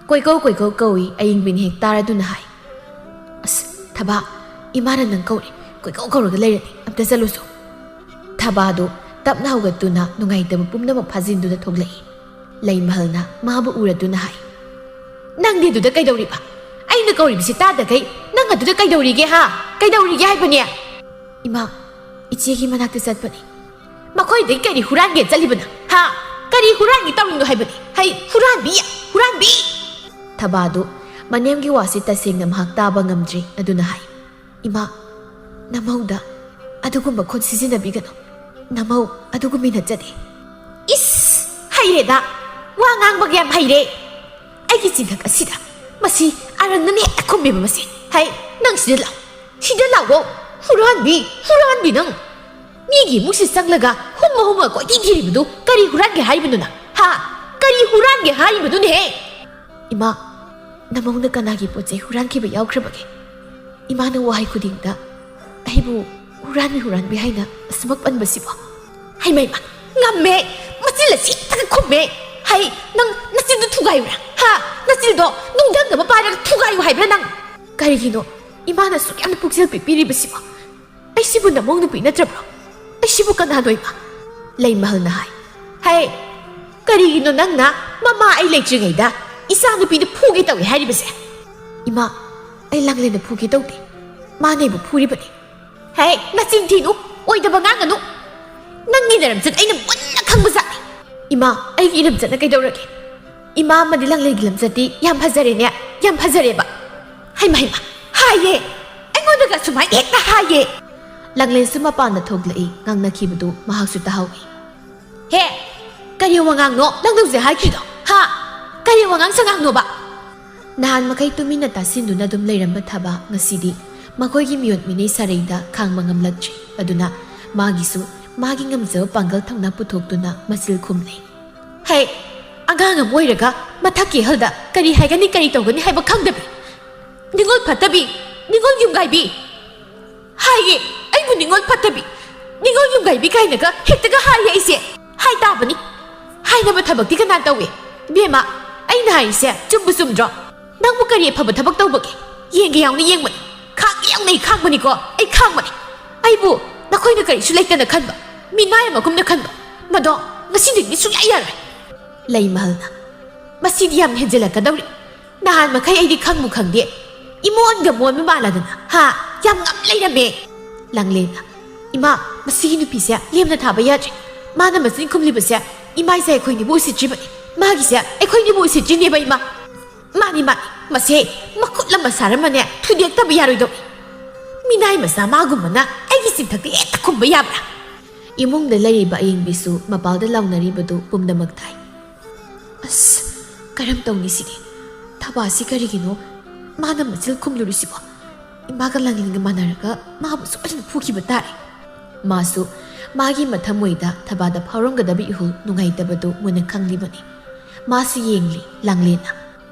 ꯀꯣꯏꯀꯧ ꯀꯣꯏꯀꯧ ꯀꯧꯏ꯫ ꯑꯌꯤꯡꯕꯤꯅ ꯍꯦꯛ ꯇꯥꯔꯗꯨꯅ ꯍꯥꯏ, "ꯑꯁ, ꯊꯕꯥ, ꯏꯃꯥꯅ ꯅꯪ ꯀꯧꯔꯦ꯫ ꯀꯣꯏꯀꯧ ꯀꯧꯔꯒ ꯂꯩꯔꯗꯤ ꯑꯝꯇ ꯆꯠꯂꯨꯁꯣ꯫" ꯊꯕꯥꯗꯨ ꯇꯞꯅ ꯍꯧꯒꯠꯇꯨꯅ ꯅꯨꯡꯉꯥꯏꯇꯕ ꯄꯨꯝꯅꯃꯛ ꯐꯥꯖꯤꯟꯗꯨꯅ ꯊꯣꯛꯂꯛꯏ꯫ ꯂꯩꯃꯍꯜꯅ ꯃꯥꯕꯨ ꯎꯔꯗꯨꯅ ꯍꯥꯏ, "ꯅꯪꯗꯤ ꯑꯗꯨꯗ ꯀꯩꯗꯧꯔꯤꯕ? ꯑꯩꯅ ꯀꯧꯔꯤꯕꯁꯤ ꯇꯥꯗꯈꯩ ꯅꯪ ꯑꯗꯨꯗ ꯀꯩꯗꯧꯔꯤꯒꯦ, ꯍꯥ? ꯀꯩꯗꯧꯔꯤꯒꯦ ꯍꯥꯏꯕꯅꯦ?" "ꯏꯃꯥ, ꯏꯆꯦꯒꯤ ꯃꯅꯥꯛꯇ ꯆꯠꯄꯅꯤ꯫" "ꯃꯈꯣꯏꯗꯒꯤ ꯀꯔꯤ ꯍꯨꯔꯥꯟꯒꯦ ꯆꯠꯂꯤꯕꯅ? ꯍꯥ? ꯀꯔꯤ ꯍꯨꯔꯥꯟꯒꯦ ꯇꯧꯔꯤꯅꯣ ꯍꯥꯏꯕꯅꯤ? ꯍꯩ, ꯍꯨꯔꯥꯟꯕꯤ! ꯍꯨꯔꯥꯟꯕꯤ!" ꯊꯕꯥꯗꯨ ꯃꯅꯦꯝꯒꯤ ꯋꯥꯁꯤ ꯇꯁꯦꯡꯅ ꯃꯍꯥꯛ ꯇꯥꯕ ꯉꯝꯗ꯭ꯔꯤ, ꯑꯗꯨꯅ ꯍꯥꯏ, "ꯏꯃꯥ, ꯅꯃꯧꯗ ꯑꯗꯨꯒꯨꯝꯕ ꯈꯨꯠ ꯁꯤꯖꯤꯟꯅꯕꯤꯒꯅꯨ꯫ ꯅꯃꯧ ꯑꯗꯨꯒꯨꯝꯕꯤ ꯅꯠꯆꯗꯦ꯫" "ꯏꯁ! ꯍꯩꯔꯦꯗ! ꯋꯥ ꯉꯥꯡꯕꯒ ꯌꯥꯝ ꯍꯩꯔꯦ! ꯑꯩꯒꯤ ꯆꯤꯟꯊꯛ ꯑꯁꯤꯗ ꯃꯁꯤ ꯑꯔꯪꯅꯅ ꯍꯦꯛꯇ ꯈꯨꯝꯃꯦꯕ ꯃꯁꯤ꯫ ꯍꯩ, ꯅꯪ ꯁꯤꯗ ꯂꯥꯛꯑꯣ! ꯁꯤꯗ ꯂꯥꯛꯑꯣ! ꯍꯨꯔꯥꯟꯕꯤ! ꯍꯨꯔꯥꯟꯕꯤ ꯅꯪ! ꯃꯤꯒꯤ ꯏꯃꯨꯡꯁꯤ ꯆꯪꯂꯒ ꯍꯨꯝꯃ ꯍꯨꯝꯃ ꯀꯣꯏꯊꯤ ꯊꯤꯔꯤꯕꯗꯨ ꯀꯔꯤ ꯍꯨꯔꯥꯟꯒꯦ ꯍꯥꯏꯔꯤꯕꯅꯣ ꯅꯪ? ꯍꯥ? ꯀꯔꯤ ꯍꯨꯔꯥꯟꯒꯦ ꯍꯥꯏꯔꯤꯕꯅꯣꯅꯦꯍꯦ?" "ꯏꯃꯥ, ꯅꯃꯧꯅ ꯀꯅꯥꯒꯤ ꯄꯣꯠ ꯆꯩ ꯍꯨꯔꯥꯟꯈꯤꯕ ꯌꯥꯎꯈ꯭ꯔꯕꯒꯦ? ꯏꯃꯥꯅ ꯋꯥꯍꯩ ꯈꯨꯗꯤꯡꯗ ꯑꯩꯕꯨ ꯍꯨꯔꯥꯟꯕꯤ, ꯍꯨꯔꯥꯟꯕꯤ ꯍꯥꯏꯅ ꯑꯁꯨꯃꯛ ꯄꯟꯕꯁꯤꯕꯣ?" "ꯍꯩꯃ, ꯍꯩꯃ, ꯉꯝꯃꯦ! ꯃꯆꯤꯟ ꯑꯁꯤ ꯍꯦꯛꯇꯒ ꯈꯨꯝꯃꯦ! ꯍꯩ, ꯅꯪ ꯅꯆꯤꯟꯗꯨ ꯊꯨꯒꯥꯏꯌꯨꯔꯥ? ꯍꯥ? ꯅꯆꯤꯟꯗꯣ ꯅꯨꯡꯗꯪ ꯑꯃ ꯄꯥꯏꯔꯒ ꯊꯨꯒꯥꯏꯌꯨ ꯍꯥꯏꯕ꯭ꯔꯥ ꯅꯪ? ꯀꯔꯤꯒꯤꯅꯣ ꯏꯃꯥꯅ ꯑꯁꯨꯛ ꯌꯥꯝꯅ ꯄꯨꯛꯆꯦꯜ ꯄꯤꯛꯄꯤꯔꯤꯕꯁꯤꯕꯣ? ꯑꯩꯁꯤꯕꯨ ꯅꯃꯧ ꯅꯨꯄꯤ ꯅꯠꯇ꯭ꯔꯕ꯭ꯔꯣ? ꯑꯩꯁꯤꯕꯨ ꯀꯅꯥꯅꯣ ꯏꯃꯥ? ꯂꯩꯃꯍꯜꯅ ꯍꯥꯏ, ꯍꯩ, ꯀꯔꯤꯒꯤꯅꯣ ꯅꯪꯅ ꯃꯃꯥ ꯑꯩ ꯂꯩꯇ꯭ꯔꯤꯉꯩꯗ ꯏꯆꯥ ꯅꯨꯄꯤꯗꯨ ꯐꯨꯒꯦ ꯇꯧꯏ ꯍꯥꯏꯔꯤꯕꯁꯦ?" "ꯏꯃꯥ, ꯑꯩ ꯂꯥꯡꯂꯦꯟꯗ ꯐꯨꯒꯦ ꯇꯧꯗꯦ꯫ ꯃꯥꯅ ꯑꯩꯕꯨ ꯐꯨꯔꯤꯕꯅꯤ꯫" "ꯍꯦ, ꯅꯆꯤꯟ ꯊꯤꯅꯨ, ꯑꯣꯏꯗꯕ ꯉꯥꯡꯒꯅꯨ꯫ ꯅꯪꯒꯤ ꯅꯔꯝꯆꯠ ꯑꯩꯅ ꯃꯨꯟꯅ ꯈꯪꯕꯖꯥꯠꯅꯤ꯫" "ꯏꯃꯥ, ꯑꯩꯒꯤ ꯏꯔꯝꯆꯠꯅ ꯀꯩꯗꯧꯔꯒꯦ? ꯏꯃꯥ ꯑꯃꯗꯤ ꯂꯥꯡꯂꯩꯒꯤ ꯂꯝꯆꯠꯇꯤ ꯌꯥꯝ ꯐꯖꯔꯦꯅꯦ, ꯌꯥꯝ ꯐꯖꯔꯦꯕ꯫" "ꯍꯩꯃ, ꯍꯩꯃ, ꯍꯥꯏꯌꯦ, ꯑꯩꯉꯣꯟꯗꯒ ꯁꯨꯃꯥꯏꯅ ꯍꯦꯛꯇ ꯍꯥꯏꯌꯦ꯫" ꯂꯥꯡꯂꯦꯟꯁꯨ ꯃꯄꯥꯟꯗ ꯊꯣꯛꯂꯛꯏ꯫ ꯉꯥꯡꯅꯈꯤꯕꯗꯨ ꯃꯍꯥꯛꯁꯨ ꯇꯥꯍꯧꯏ꯫ "ꯍꯦ! ꯀꯔꯤ ꯋꯥꯉꯥꯡꯅꯣ ꯅꯪꯅ ꯍꯧꯖꯤꯛ ꯍꯥꯏꯈ꯭ꯔꯤꯗꯣ? ꯍꯥ? ꯀꯔꯤ ꯋꯥꯉꯥꯡ ꯁꯉꯥꯡꯅꯣꯕ?" ꯅꯍꯥꯟ ꯃꯈꯩ ꯇꯨꯃꯤꯟꯅ ꯇꯥꯁꯤꯟꯗꯨꯅ ꯑꯗꯨꯝ ꯂꯩꯔꯝꯕ ꯊꯕꯥ ꯉꯁꯤꯗꯤ ꯃꯈꯣꯏꯒꯤ ꯃꯤꯑꯣꯠ ꯃꯤꯅꯩ ꯁꯥꯔꯩꯗ ꯈꯥꯡꯕ ꯉꯝꯂꯛꯇ꯭ꯔꯦ꯫ ꯑꯗꯨꯅ ꯃꯥꯒꯤꯁꯨ ꯃꯥꯒꯤ ꯉꯝꯖꯕ ꯄꯥꯡꯒꯜ ꯊꯧꯅꯥ ꯄꯨꯊꯣꯛꯇꯨꯅ ꯃꯆꯤꯜ ꯈꯨꯝꯂꯦ꯫ "ꯍꯦ! ꯑꯉꯥꯡ ꯑꯃ ꯑꯣꯏꯔꯒ ꯃꯊꯛꯀꯤ ꯑꯍꯜꯗ ꯀꯔꯤ ꯍꯥꯏꯒꯅꯤ, ꯀꯔꯤ ꯇꯧꯒꯅꯤ ꯍꯥꯏꯕ ꯈꯪꯗꯕꯤ, ꯅꯤꯉꯣꯜ ꯐꯠꯇꯕꯤ, ꯅꯤꯉꯣꯜ ꯌꯨꯝꯒꯥꯏꯕꯤ! ꯍꯥꯏꯌꯦ, ꯑꯩꯕꯨ ꯅꯤꯉꯣꯜ ꯐꯠꯇꯕꯤ, ꯅꯤꯉꯣꯜ ꯌꯨꯝꯒꯥꯏꯕꯤ ꯀꯥꯏꯅꯒ ꯍꯦꯛꯇꯒ ꯍꯥꯏꯌꯦ ꯑꯩꯁꯦ꯫ ꯍꯥꯏ ꯇꯥꯕꯅꯤ꯫ ꯍꯥꯏꯅꯕ ꯊꯕꯛꯇꯤ ꯀꯅꯥ ꯇꯧꯏ? ꯏꯕꯦꯝꯃ, ꯑꯩꯅ ꯍꯥꯏꯔꯤꯁꯦ ꯆꯨꯝꯕꯨ ꯆꯨꯝꯗ꯭ꯔꯣ? ꯅꯪꯕꯨ ꯀꯔꯤ ꯑꯐꯕ ꯊꯕꯛ ꯇꯧꯕꯒꯦ? ꯌꯦꯡꯒꯦ ꯌꯥꯎꯅ ꯌꯦꯡꯕꯅꯤ, ꯈꯥꯡꯒꯦ ꯌꯥꯎꯅ ꯑꯩ ꯈꯥꯡꯕꯅꯤꯀꯣ, ꯑꯩ ꯈꯥꯡꯕꯅꯤ꯫ ꯑꯩꯕꯨ ꯅꯈꯣꯏꯅ ꯀꯔꯤꯁꯨ ꯂꯩꯇꯅ ꯈꯟꯕ, ꯃꯤꯅꯥꯏ ꯑꯃꯒꯨꯝꯅ ꯈꯟꯕ, ꯃꯗꯣ ꯉꯁꯤꯗꯒꯤꯗꯤ ꯁꯨꯡꯌꯥ ꯌꯥꯔꯣꯏ꯫" ꯂꯩꯃꯍꯜꯅ, "ꯃꯁꯤꯗꯤ ꯌꯥꯝ ꯍꯦꯟꯖꯤꯜꯂꯛꯀꯗꯧꯔꯤ꯫ ꯅꯍꯥꯟ ꯃꯈꯩ ꯑꯩꯗꯤ ꯈꯪꯕꯨ ꯈꯪꯗꯦ꯫ ꯏꯃꯣꯟꯒ ꯃꯣꯟꯕ ꯃꯥꯜꯂꯗꯅ, ꯍꯥ? ꯌꯥꯝ ꯉꯝ ꯂꯩꯔꯝꯃꯦ꯫" ꯂꯥꯡꯂꯦꯟꯅ, "ꯏꯃꯥ, ꯃꯁꯤꯒꯤ ꯅꯨꯄꯤꯁꯦ ꯂꯦꯝꯅ ꯊꯥꯕ ꯌꯥꯗ꯭ꯔꯦ꯫ ꯃꯥꯅ ꯃꯆꯤꯟ ꯈꯨꯝꯂꯤꯕꯁꯦ ꯏꯃꯥꯏꯁꯦ ꯑꯩꯈꯣꯏꯅꯤꯕꯨ ꯎꯁꯤꯠꯇ꯭ꯔꯤꯕꯅꯤ꯫ ꯃꯥꯒꯤꯁꯦ ꯑꯩꯈꯣꯏꯅꯤꯕꯨ ꯎꯁꯤꯠꯇ꯭ꯔꯤꯅꯦꯕ, ꯏꯃꯥ꯫ ꯃꯥꯅꯤ, ꯃꯥꯅꯤ, ꯃꯁꯦ ꯃꯈꯨꯠ ꯑꯃ ꯁꯥꯔꯝꯃꯅꯦ ꯊꯨꯗꯦꯛꯇꯕ ꯌꯥꯔꯣꯏꯗꯧꯔꯤ꯫ ꯃꯤꯅꯥꯏ ꯃꯆꯥ ꯃꯥꯒꯨꯝꯕꯅ ꯑꯩꯒꯤ ꯆꯤꯟꯊꯛꯇ ꯍꯦꯛꯇ ꯈꯨꯝꯕ ꯌꯥꯕ꯭ꯔꯥ?" ꯏꯃꯨꯡꯗ ꯂꯩꯔꯤꯕ ꯑꯌꯦꯡꯕꯤꯁꯨ ꯃꯄꯥꯜꯗ ꯂꯥꯎꯅꯔꯤꯕꯗꯨ ꯄꯨꯝꯅꯃꯛ ꯇꯥꯏ꯫ "ꯑꯁ, ꯀꯔꯝ ꯇꯧꯅꯤ ꯁꯤꯗꯤ? ꯊꯕꯥꯁꯤ ꯀꯔꯤꯒꯤꯅꯣ ꯃꯥꯅ ꯃꯆꯤꯜ ꯈꯨꯝꯂꯨꯔꯤꯁꯤꯕꯣ? ꯏꯃꯥꯒ ꯂꯥꯡꯂꯦꯟꯒ ꯃꯥꯟꯅꯔꯒ ꯃꯥꯕꯨ ꯁꯣꯏꯗꯅ ꯐꯨꯈꯤꯕ ꯇꯥꯔꯦ꯫" ꯃꯥꯁꯨ ꯃꯥꯒꯤ ꯃꯊꯃꯣꯏꯗ ꯊꯕꯥꯗ ꯐꯥꯎꯔꯝꯒꯗꯕ ꯏꯍꯨꯜ ꯅꯨꯡꯉꯥꯏꯇꯕꯗꯨ ꯃꯨꯟꯅ ꯈꯪꯂꯤꯕꯅꯤ꯫ ꯃꯥꯁꯨ ꯌꯦꯡꯂꯤ ꯂꯥꯡꯂꯦꯟꯅ꯫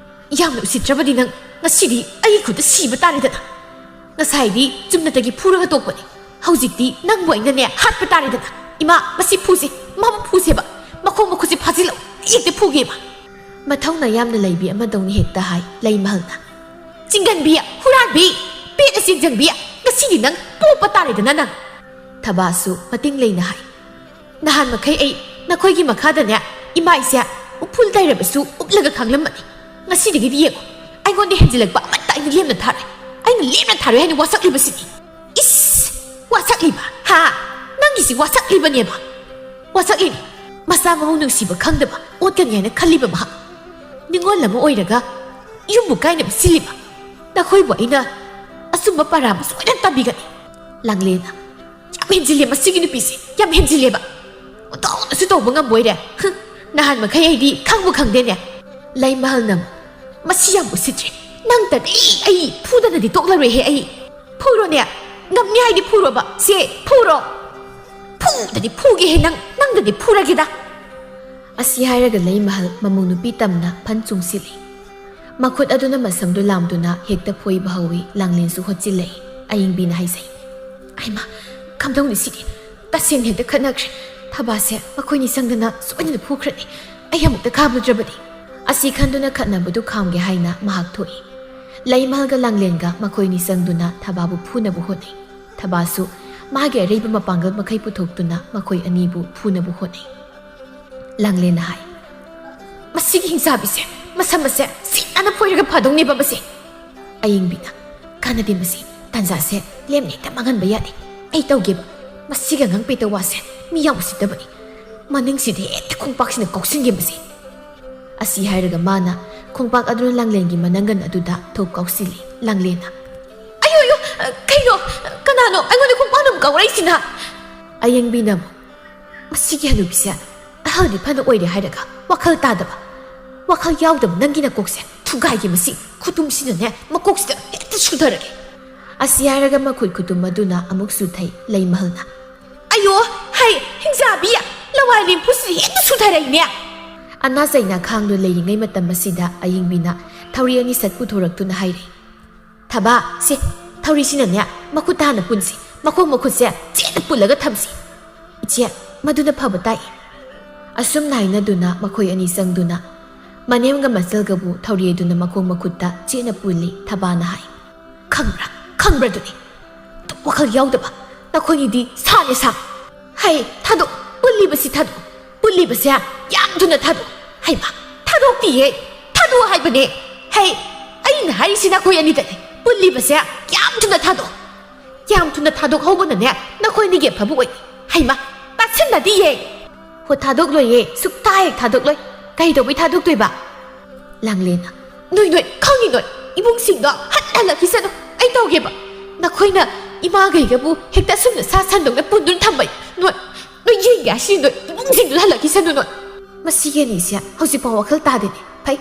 "ꯌꯥꯝꯅ ꯎꯁꯤꯠꯇ꯭ꯔꯕꯗꯤ ꯅꯪ꯫ ꯉꯁꯤꯗꯤ ꯑꯩꯒꯤ ꯈꯨꯠꯇ ꯁꯤꯕ ꯇꯥꯔꯦꯗꯅ꯫ ꯉꯁꯥꯏꯗꯤ ꯆꯨꯝꯅꯇꯒꯤ ꯐꯨꯔꯒ ꯇꯣꯛꯄꯅꯤ꯫ ꯍꯧꯖꯤꯛꯇꯤ ꯅꯪꯕꯨ ꯑꯩꯅꯅꯦ ꯍꯥꯠꯄ ꯇꯥꯔꯦꯗꯅ꯫ ꯏꯃꯥ, ꯃꯁꯤ ꯐꯨꯁꯦ, ꯃꯥꯕꯨ ꯐꯨꯁꯦꯕ꯫ ꯃꯈꯣꯡ ꯃꯈꯨꯠꯁꯦ ꯐꯥꯖꯤꯜꯂꯛꯎ, ꯑꯩ ꯍꯦꯛꯇ ꯐꯨꯒꯦ ꯏꯃꯥ꯫" ꯃꯊꯧꯅꯥ ꯌꯥꯝꯅ ꯂꯩꯕꯤ ꯑꯃꯗꯧꯅ ꯍꯦꯛꯇ ꯍꯥꯏ ꯂꯩꯃꯍꯜꯅ꯫ "ꯆꯤꯡꯒꯟꯕꯤ, ꯍꯨꯔꯥꯟꯕꯤ, ꯄꯦꯠꯅ ꯆꯦꯟꯖꯟꯕꯤ, ꯉꯁꯤꯗꯤ ꯅꯪ ꯄꯣꯞꯄ ꯇꯥꯔꯦꯗꯅ ꯅꯪ꯫" ꯊꯕꯥꯁꯨ ꯃꯇꯤꯡ ꯂꯩꯅ ꯍꯥꯏ꯫ "ꯅꯍꯥꯟ ꯃꯈꯩ ꯑꯩ ꯅꯈꯣꯏꯒꯤ ꯃꯈꯥꯗꯅꯦ ꯏꯃꯥꯏꯁꯦ ꯎꯐꯨꯜ ꯇꯥꯏꯔꯕꯁꯨ ꯎꯞꯂꯒ ꯈꯥꯡꯂꯝꯕꯅꯤ꯫ ꯉꯁꯤꯗꯒꯤꯗꯤ ꯌꯦꯡꯉꯣ, ꯑꯩꯉꯣꯟꯗ ꯍꯦꯟꯖꯤꯜꯂꯛꯄ ꯑꯃꯠꯇ ꯑꯩꯅ ꯂꯦꯝꯅ ꯊꯥꯔꯣꯏ꯫ ꯑꯩꯅ ꯂꯦꯝꯅ ꯊꯥꯔꯣꯏ ꯍꯥꯏꯅ ꯋꯥꯁꯛꯂꯤꯕꯁꯤꯅꯤ꯫" "ꯏꯁ! ꯋꯥꯁꯛꯂꯤꯕ? ꯍꯥ? ꯅꯪꯒꯤꯁꯤ ꯋꯥꯁꯛꯂꯤꯕꯅꯦꯕ? ꯋꯥꯁꯛꯂꯤꯅꯤ꯫ ꯃꯆꯥ ꯃꯃꯧ ꯅꯨꯡꯁꯤꯕ ꯈꯪꯗꯕ ꯑꯣꯠꯀꯅꯤ ꯍꯥꯏꯅ ꯈꯜꯂꯤꯕ ꯃꯍꯥꯛ꯫ ꯅꯤꯉꯣꯜ ꯑꯃ ꯑꯣꯏꯔꯒ ꯌꯨꯝꯕꯨ ꯀꯥꯏꯅꯕ ꯁꯤꯜꯂꯤꯕ꯫ ꯅꯈꯣꯏꯕꯨ ꯑꯩꯅ ꯑꯆꯨꯝꯕ ꯄꯔꯥ ꯑꯃ ꯁꯣꯏꯗꯅ ꯇꯝꯕꯤꯒꯅꯤ꯫" ꯂꯥꯡꯂꯦꯟꯅ ꯌꯥꯝ ꯍꯦꯟꯖꯤꯜꯂꯦ ꯃꯁꯤꯒꯤ ꯅꯨꯄꯤꯁꯦ, ꯌꯥꯝ ꯍꯦꯟꯖꯤꯜꯂꯦꯕ꯫ ꯑꯣꯟꯊꯣꯛꯅꯁꯨ ꯇꯧꯕ ꯉꯝꯕꯣꯏꯔꯦ꯫ ꯍꯨꯝ, ꯅꯍꯥꯟ ꯃꯈꯩ ꯑꯩꯗꯤ ꯈꯪꯕꯨ ꯈꯪꯗꯦꯅꯦ꯫ ꯂꯩꯃꯍꯜꯅ ꯑꯃꯨꯛ, "ꯃꯁꯤ ꯌꯥꯝ ꯎꯁꯤꯠꯇ꯭ꯔꯦ꯫ ꯅꯪꯇꯗꯤ ꯑꯩ ꯐꯨꯗꯅꯗꯤ ꯇꯣꯛꯂꯔꯣꯏꯍꯦ ꯑꯩ꯫ ꯐꯨꯔꯣꯅꯦ, ꯉꯝꯅꯤ ꯍꯥꯏꯗꯤ ꯐꯨꯔꯣꯕ꯫ ꯁꯦ, ꯐꯨꯔꯣ꯫ ꯐꯨꯗꯗꯤ ꯐꯨꯒꯦꯍꯦ ꯅꯪ, ꯅꯪꯗꯗꯤ ꯐꯨꯔꯒꯦꯗ꯫" ꯑꯁꯤ ꯍꯥꯏꯔꯒ ꯂꯩꯃꯍꯜ ꯃꯃꯧ ꯅꯨꯄꯤ ꯇꯝꯅ ꯐꯟ ꯆꯣꯡꯁꯤꯜꯂꯤ꯫ ꯃꯈꯨꯠ ꯑꯗꯨꯅ ꯃꯁꯝꯗꯨ ꯂꯥꯝꯗꯨꯅ ꯍꯦꯛꯇ ꯐꯣꯏꯕ ꯍꯧꯏ꯫ ꯂꯥꯡꯂꯦꯟꯁꯨ ꯍꯣꯠꯆꯤꯜꯂꯛꯏ꯫ ꯑꯌꯤꯡꯕꯤꯅ ꯍꯥꯏꯖꯩ, "ꯑꯩꯃ, ꯀꯝꯗꯧꯅꯤ ꯁꯤꯗꯤ? ꯇꯁꯦꯡꯅ ꯍꯦꯛꯇ ꯈꯠꯅꯈ꯭ꯔꯦ꯫ ꯊꯕꯥꯁꯦ ꯃꯈꯣꯏꯅꯤ ꯆꯪꯗꯅ ꯁꯣꯏꯗꯅ ꯐꯨꯈ꯭ꯔꯅꯤ꯫ ꯑꯩ ꯑꯃꯨꯛꯇ ꯈꯥꯝꯂꯨꯗ꯭ꯔꯕꯗꯤ꯫" ꯑꯁꯤ ꯈꯟꯗꯨꯅ ꯈꯠꯅꯕꯗꯨ ꯈꯥꯝꯒꯦ ꯍꯥꯏꯅ ꯃꯍꯥꯛ ꯊꯣꯛꯏ꯫ ꯂꯩꯃꯍꯜꯒ ꯂꯥꯡꯂꯦꯟꯒ ꯃꯈꯣꯏꯅꯤ ꯆꯪꯗꯨꯅ ꯊꯕꯥꯕꯨ ꯐꯨꯅꯕ ꯍꯣꯠꯅꯩ꯫ ꯊꯕꯥꯁꯨ ꯃꯥꯒꯤ ꯑꯔꯩꯕ ꯃꯄꯥꯡꯒꯜ ꯃꯈꯩ ꯄꯨꯊꯣꯛꯇꯨꯅ ꯃꯈꯣꯏ ꯑꯅꯤꯕꯨ ꯐꯨꯅꯕ ꯍꯣꯠꯅꯩ꯫ ꯂꯥꯡꯂꯦꯟꯅ ꯍꯥꯏ, "ꯃꯁꯤꯒꯤ ꯍꯤꯡꯆꯥꯕꯤꯁꯦ, ꯃꯁꯝ ꯑꯁꯦ ꯁꯤꯠ ꯅꯥꯟꯅ ꯐꯣꯏꯔꯒ ꯐꯥꯗꯧꯅꯦꯕ ꯃꯁꯤ꯫" ꯑꯌꯤꯡꯕꯤꯅ, "ꯀꯥꯟꯅꯗꯦ ꯃꯁꯤ, ꯇꯥꯟꯖꯥꯁꯦ ꯂꯦꯝꯅ ꯍꯦꯛꯇ ꯃꯥꯡꯍꯟꯕ ꯌꯥꯗꯦ꯫ ꯑꯩ ꯇꯧꯒꯦꯕ꯫ ꯃꯁꯤꯒꯤ ꯑꯉꯥꯡ ꯄꯦꯇꯋꯥꯁꯦ ꯃꯤ ꯌꯥꯝ ꯎꯁꯤꯠꯇꯕꯅꯤ꯫ ꯃꯅꯤꯡꯁꯤꯗ ꯍꯦꯛꯇ ꯈꯣꯡꯄꯥꯛꯁꯤꯅ ꯀꯥꯎꯁꯤꯟꯒꯦ ꯃꯁꯤ꯫" ꯑꯁꯤ ꯍꯥꯏꯔꯒ ꯃꯥꯅ ꯈꯣꯡꯄꯥꯛ ꯑꯗꯨꯅ ꯂꯥꯡꯂꯦꯟꯒꯤ ꯃꯅꯪꯒꯟ ꯑꯗꯨꯗ ꯊꯣꯛ ꯀꯥꯎꯁꯤꯜꯂꯤ꯫ ꯂꯥꯡꯂꯦꯟꯅ, "ꯑꯌꯣ, ꯑꯌꯣ, ꯀꯩꯅꯣ? ꯀꯅꯥꯅꯣ ꯑꯩꯉꯣꯟꯗ ꯈꯣꯡꯄꯥꯛꯅ ꯑꯃꯨꯛ ꯀꯥꯎꯔꯛꯏꯁꯤꯅ?" ꯑꯌꯤꯡꯕꯤꯅ ꯑꯃꯨꯛ, "ꯃꯁꯤꯒꯤ ꯍꯅꯨꯕꯤꯁꯦ ꯑꯍꯜꯗꯤ ꯐꯅ ꯑꯣꯏꯔꯦ ꯍꯥꯏꯔꯒ ꯋꯥꯈꯜ ꯇꯥꯗꯕ, ꯋꯥꯈꯜ ꯌꯥꯎꯗꯕ ꯅꯪꯒꯤ ꯅꯀꯣꯛꯁꯦ ꯊꯨꯒꯥꯏꯒꯦ ꯃꯁꯤ ꯈꯨꯇꯨꯝꯁꯤꯅꯅꯦ ꯃꯀꯣꯛꯁꯤꯗ ꯍꯦꯛꯇ ꯁꯨꯊꯔꯒꯦ꯫" ꯑꯁꯤ ꯍꯥꯏꯔꯒ ꯃꯈꯨꯠ ꯈꯨꯇꯨꯝ ꯑꯗꯨꯅ ꯑꯃꯨꯛ ꯁꯨꯊꯩ ꯂꯩꯃꯍꯜꯅ꯫ "ꯑꯌꯣ, ꯍꯩ, ꯍꯤꯡꯆꯥꯕꯤ, ꯂꯋꯥꯏ ꯂꯦꯝꯐꯨꯁꯤ ꯍꯦꯛꯇ ꯁꯨꯊꯔꯛꯏꯅꯦ꯫" ꯑꯅꯥ ꯆꯩꯅꯥ ꯈꯥꯡꯗꯨꯅ ꯂꯩꯔꯤꯉꯩ ꯃꯇꯝ ꯑꯁꯤꯗ ꯑꯌꯤꯡꯕꯤꯅ ꯊꯧꯔꯤ ꯑꯅꯤ ꯁꯠ ꯄꯨꯊꯣꯔꯛꯇꯨꯅ ꯍꯥꯏꯔꯛꯏ꯫ "ꯊꯕꯥ, ꯁꯦ, ꯊꯧꯔꯤꯁꯤꯅꯅꯦ ꯃꯈꯨꯠ ꯇꯥꯅ ꯄꯨꯟꯁꯤ, ꯃꯈꯣꯡ ꯃꯈꯨꯠꯁꯦ ꯆꯦꯠꯅ ꯄꯨꯜꯂꯒ ꯊꯝꯁꯤ꯫" "ꯏꯆꯦ, ꯃꯗꯨꯅ ꯐꯕ ꯇꯥꯏ꯫" ꯑꯁꯨꯝꯅ ꯍꯥꯏꯅꯗꯨꯅ ꯃꯈꯣꯏ ꯑꯅꯤ ꯆꯪꯗꯨꯅ ꯃꯅꯦꯝꯒ ꯃꯆꯜꯒꯕꯨ ꯊꯧꯔꯤ ꯑꯗꯨꯅ ꯃꯈꯣꯡ ꯃꯈꯨꯠꯇ ꯆꯦꯠꯅ ꯄꯨꯜꯂꯤ꯫ ꯊꯕꯥꯅ ꯍꯥꯏ, "ꯈꯪꯕ꯭ꯔꯥ, ꯈꯪꯕ꯭ꯔꯥ ꯑꯗꯨꯅꯤ? ꯑꯗꯨꯛ ꯋꯥꯈꯜ ꯌꯥꯎꯗꯕ ꯅꯈꯣꯏꯅꯤꯗꯤ ꯁꯥꯅꯦ ꯁꯥ꯫ ꯍꯩ, ꯊꯥꯗꯣꯛ, ꯄꯨꯜꯂꯤꯕꯁꯤ ꯊꯥꯗꯣꯛ, ꯄꯨꯜꯂꯤꯕꯁꯦ ꯌꯥꯝ ꯊꯨꯅ ꯊꯥꯗꯣꯛ꯫" "ꯍꯩꯃ, ꯊꯥꯗꯣꯛꯇꯤꯌꯦ, ꯊꯥꯗꯣꯛꯑꯣ ꯍꯥꯏꯕꯅꯦ꯫ ꯍꯩ, ꯑꯩꯅ ꯍꯥꯏꯔꯤꯁꯤ ꯅꯈꯣꯏ ꯑꯅꯤꯗꯅꯦ, ꯄꯨꯜꯂꯤꯕꯁꯦ ꯌꯥꯝ ꯊꯨꯅ ꯊꯥꯗꯣꯛ꯫ ꯌꯥꯝ ꯊꯨꯅ ꯊꯥꯗꯣꯛꯍꯧꯕꯅꯅꯦ ꯅꯈꯣꯏꯅꯤꯒꯤ ꯑꯐꯕ ꯑꯣꯏꯅꯤ꯫ ꯍꯩꯃ, ꯇꯥꯁꯤꯟꯅꯗꯤꯌꯦ꯫ ꯍꯣ, ꯊꯥꯗꯣꯛꯂꯣꯏꯌꯦ, ꯁꯨꯛꯊꯥ ꯍꯦꯛ ꯊꯥꯗꯣꯛꯂꯣꯏ꯫ ꯀꯩꯗꯧꯕꯩ ꯊꯥꯗꯣꯛꯇꯣꯏꯕ?" ꯂꯥꯡꯂꯦꯟꯅ, "ꯅꯣꯏ, ꯅꯣꯏ, ꯈꯪꯉꯤ ꯅꯣꯏ, ꯏꯕꯨꯡꯁꯤꯡꯗꯣ ꯍꯟ ꯍꯜꯂꯛꯈꯤꯁꯅꯨ, ꯑꯩ ꯇꯧꯒꯦꯕ꯫ ꯅꯈꯣꯏꯅ ꯏꯃꯥꯒꯩꯒꯕꯨ ꯍꯦꯛꯇ ꯑꯁꯨꯝꯅ ꯁꯥ ꯁꯟꯗꯧꯅ ꯄꯨꯟꯗꯨꯅ ꯊꯝꯕ ꯅꯣꯏ, ꯅꯣꯏ ꯌꯦꯡꯒꯦ ꯍꯥꯏꯁꯤ ꯅꯣꯏ ꯏꯃꯨꯡꯁꯤꯡꯗꯨ ꯍꯜꯂꯛꯈꯤꯁꯅꯨ ꯅꯣꯏ꯫ ꯃꯁꯤꯒꯤ ꯑꯅꯤꯁꯦ ꯍꯧꯖꯤꯛꯐꯥꯎ ꯋꯥꯈꯜ ꯇꯥꯗꯦꯅꯦ꯫ ꯐꯩ,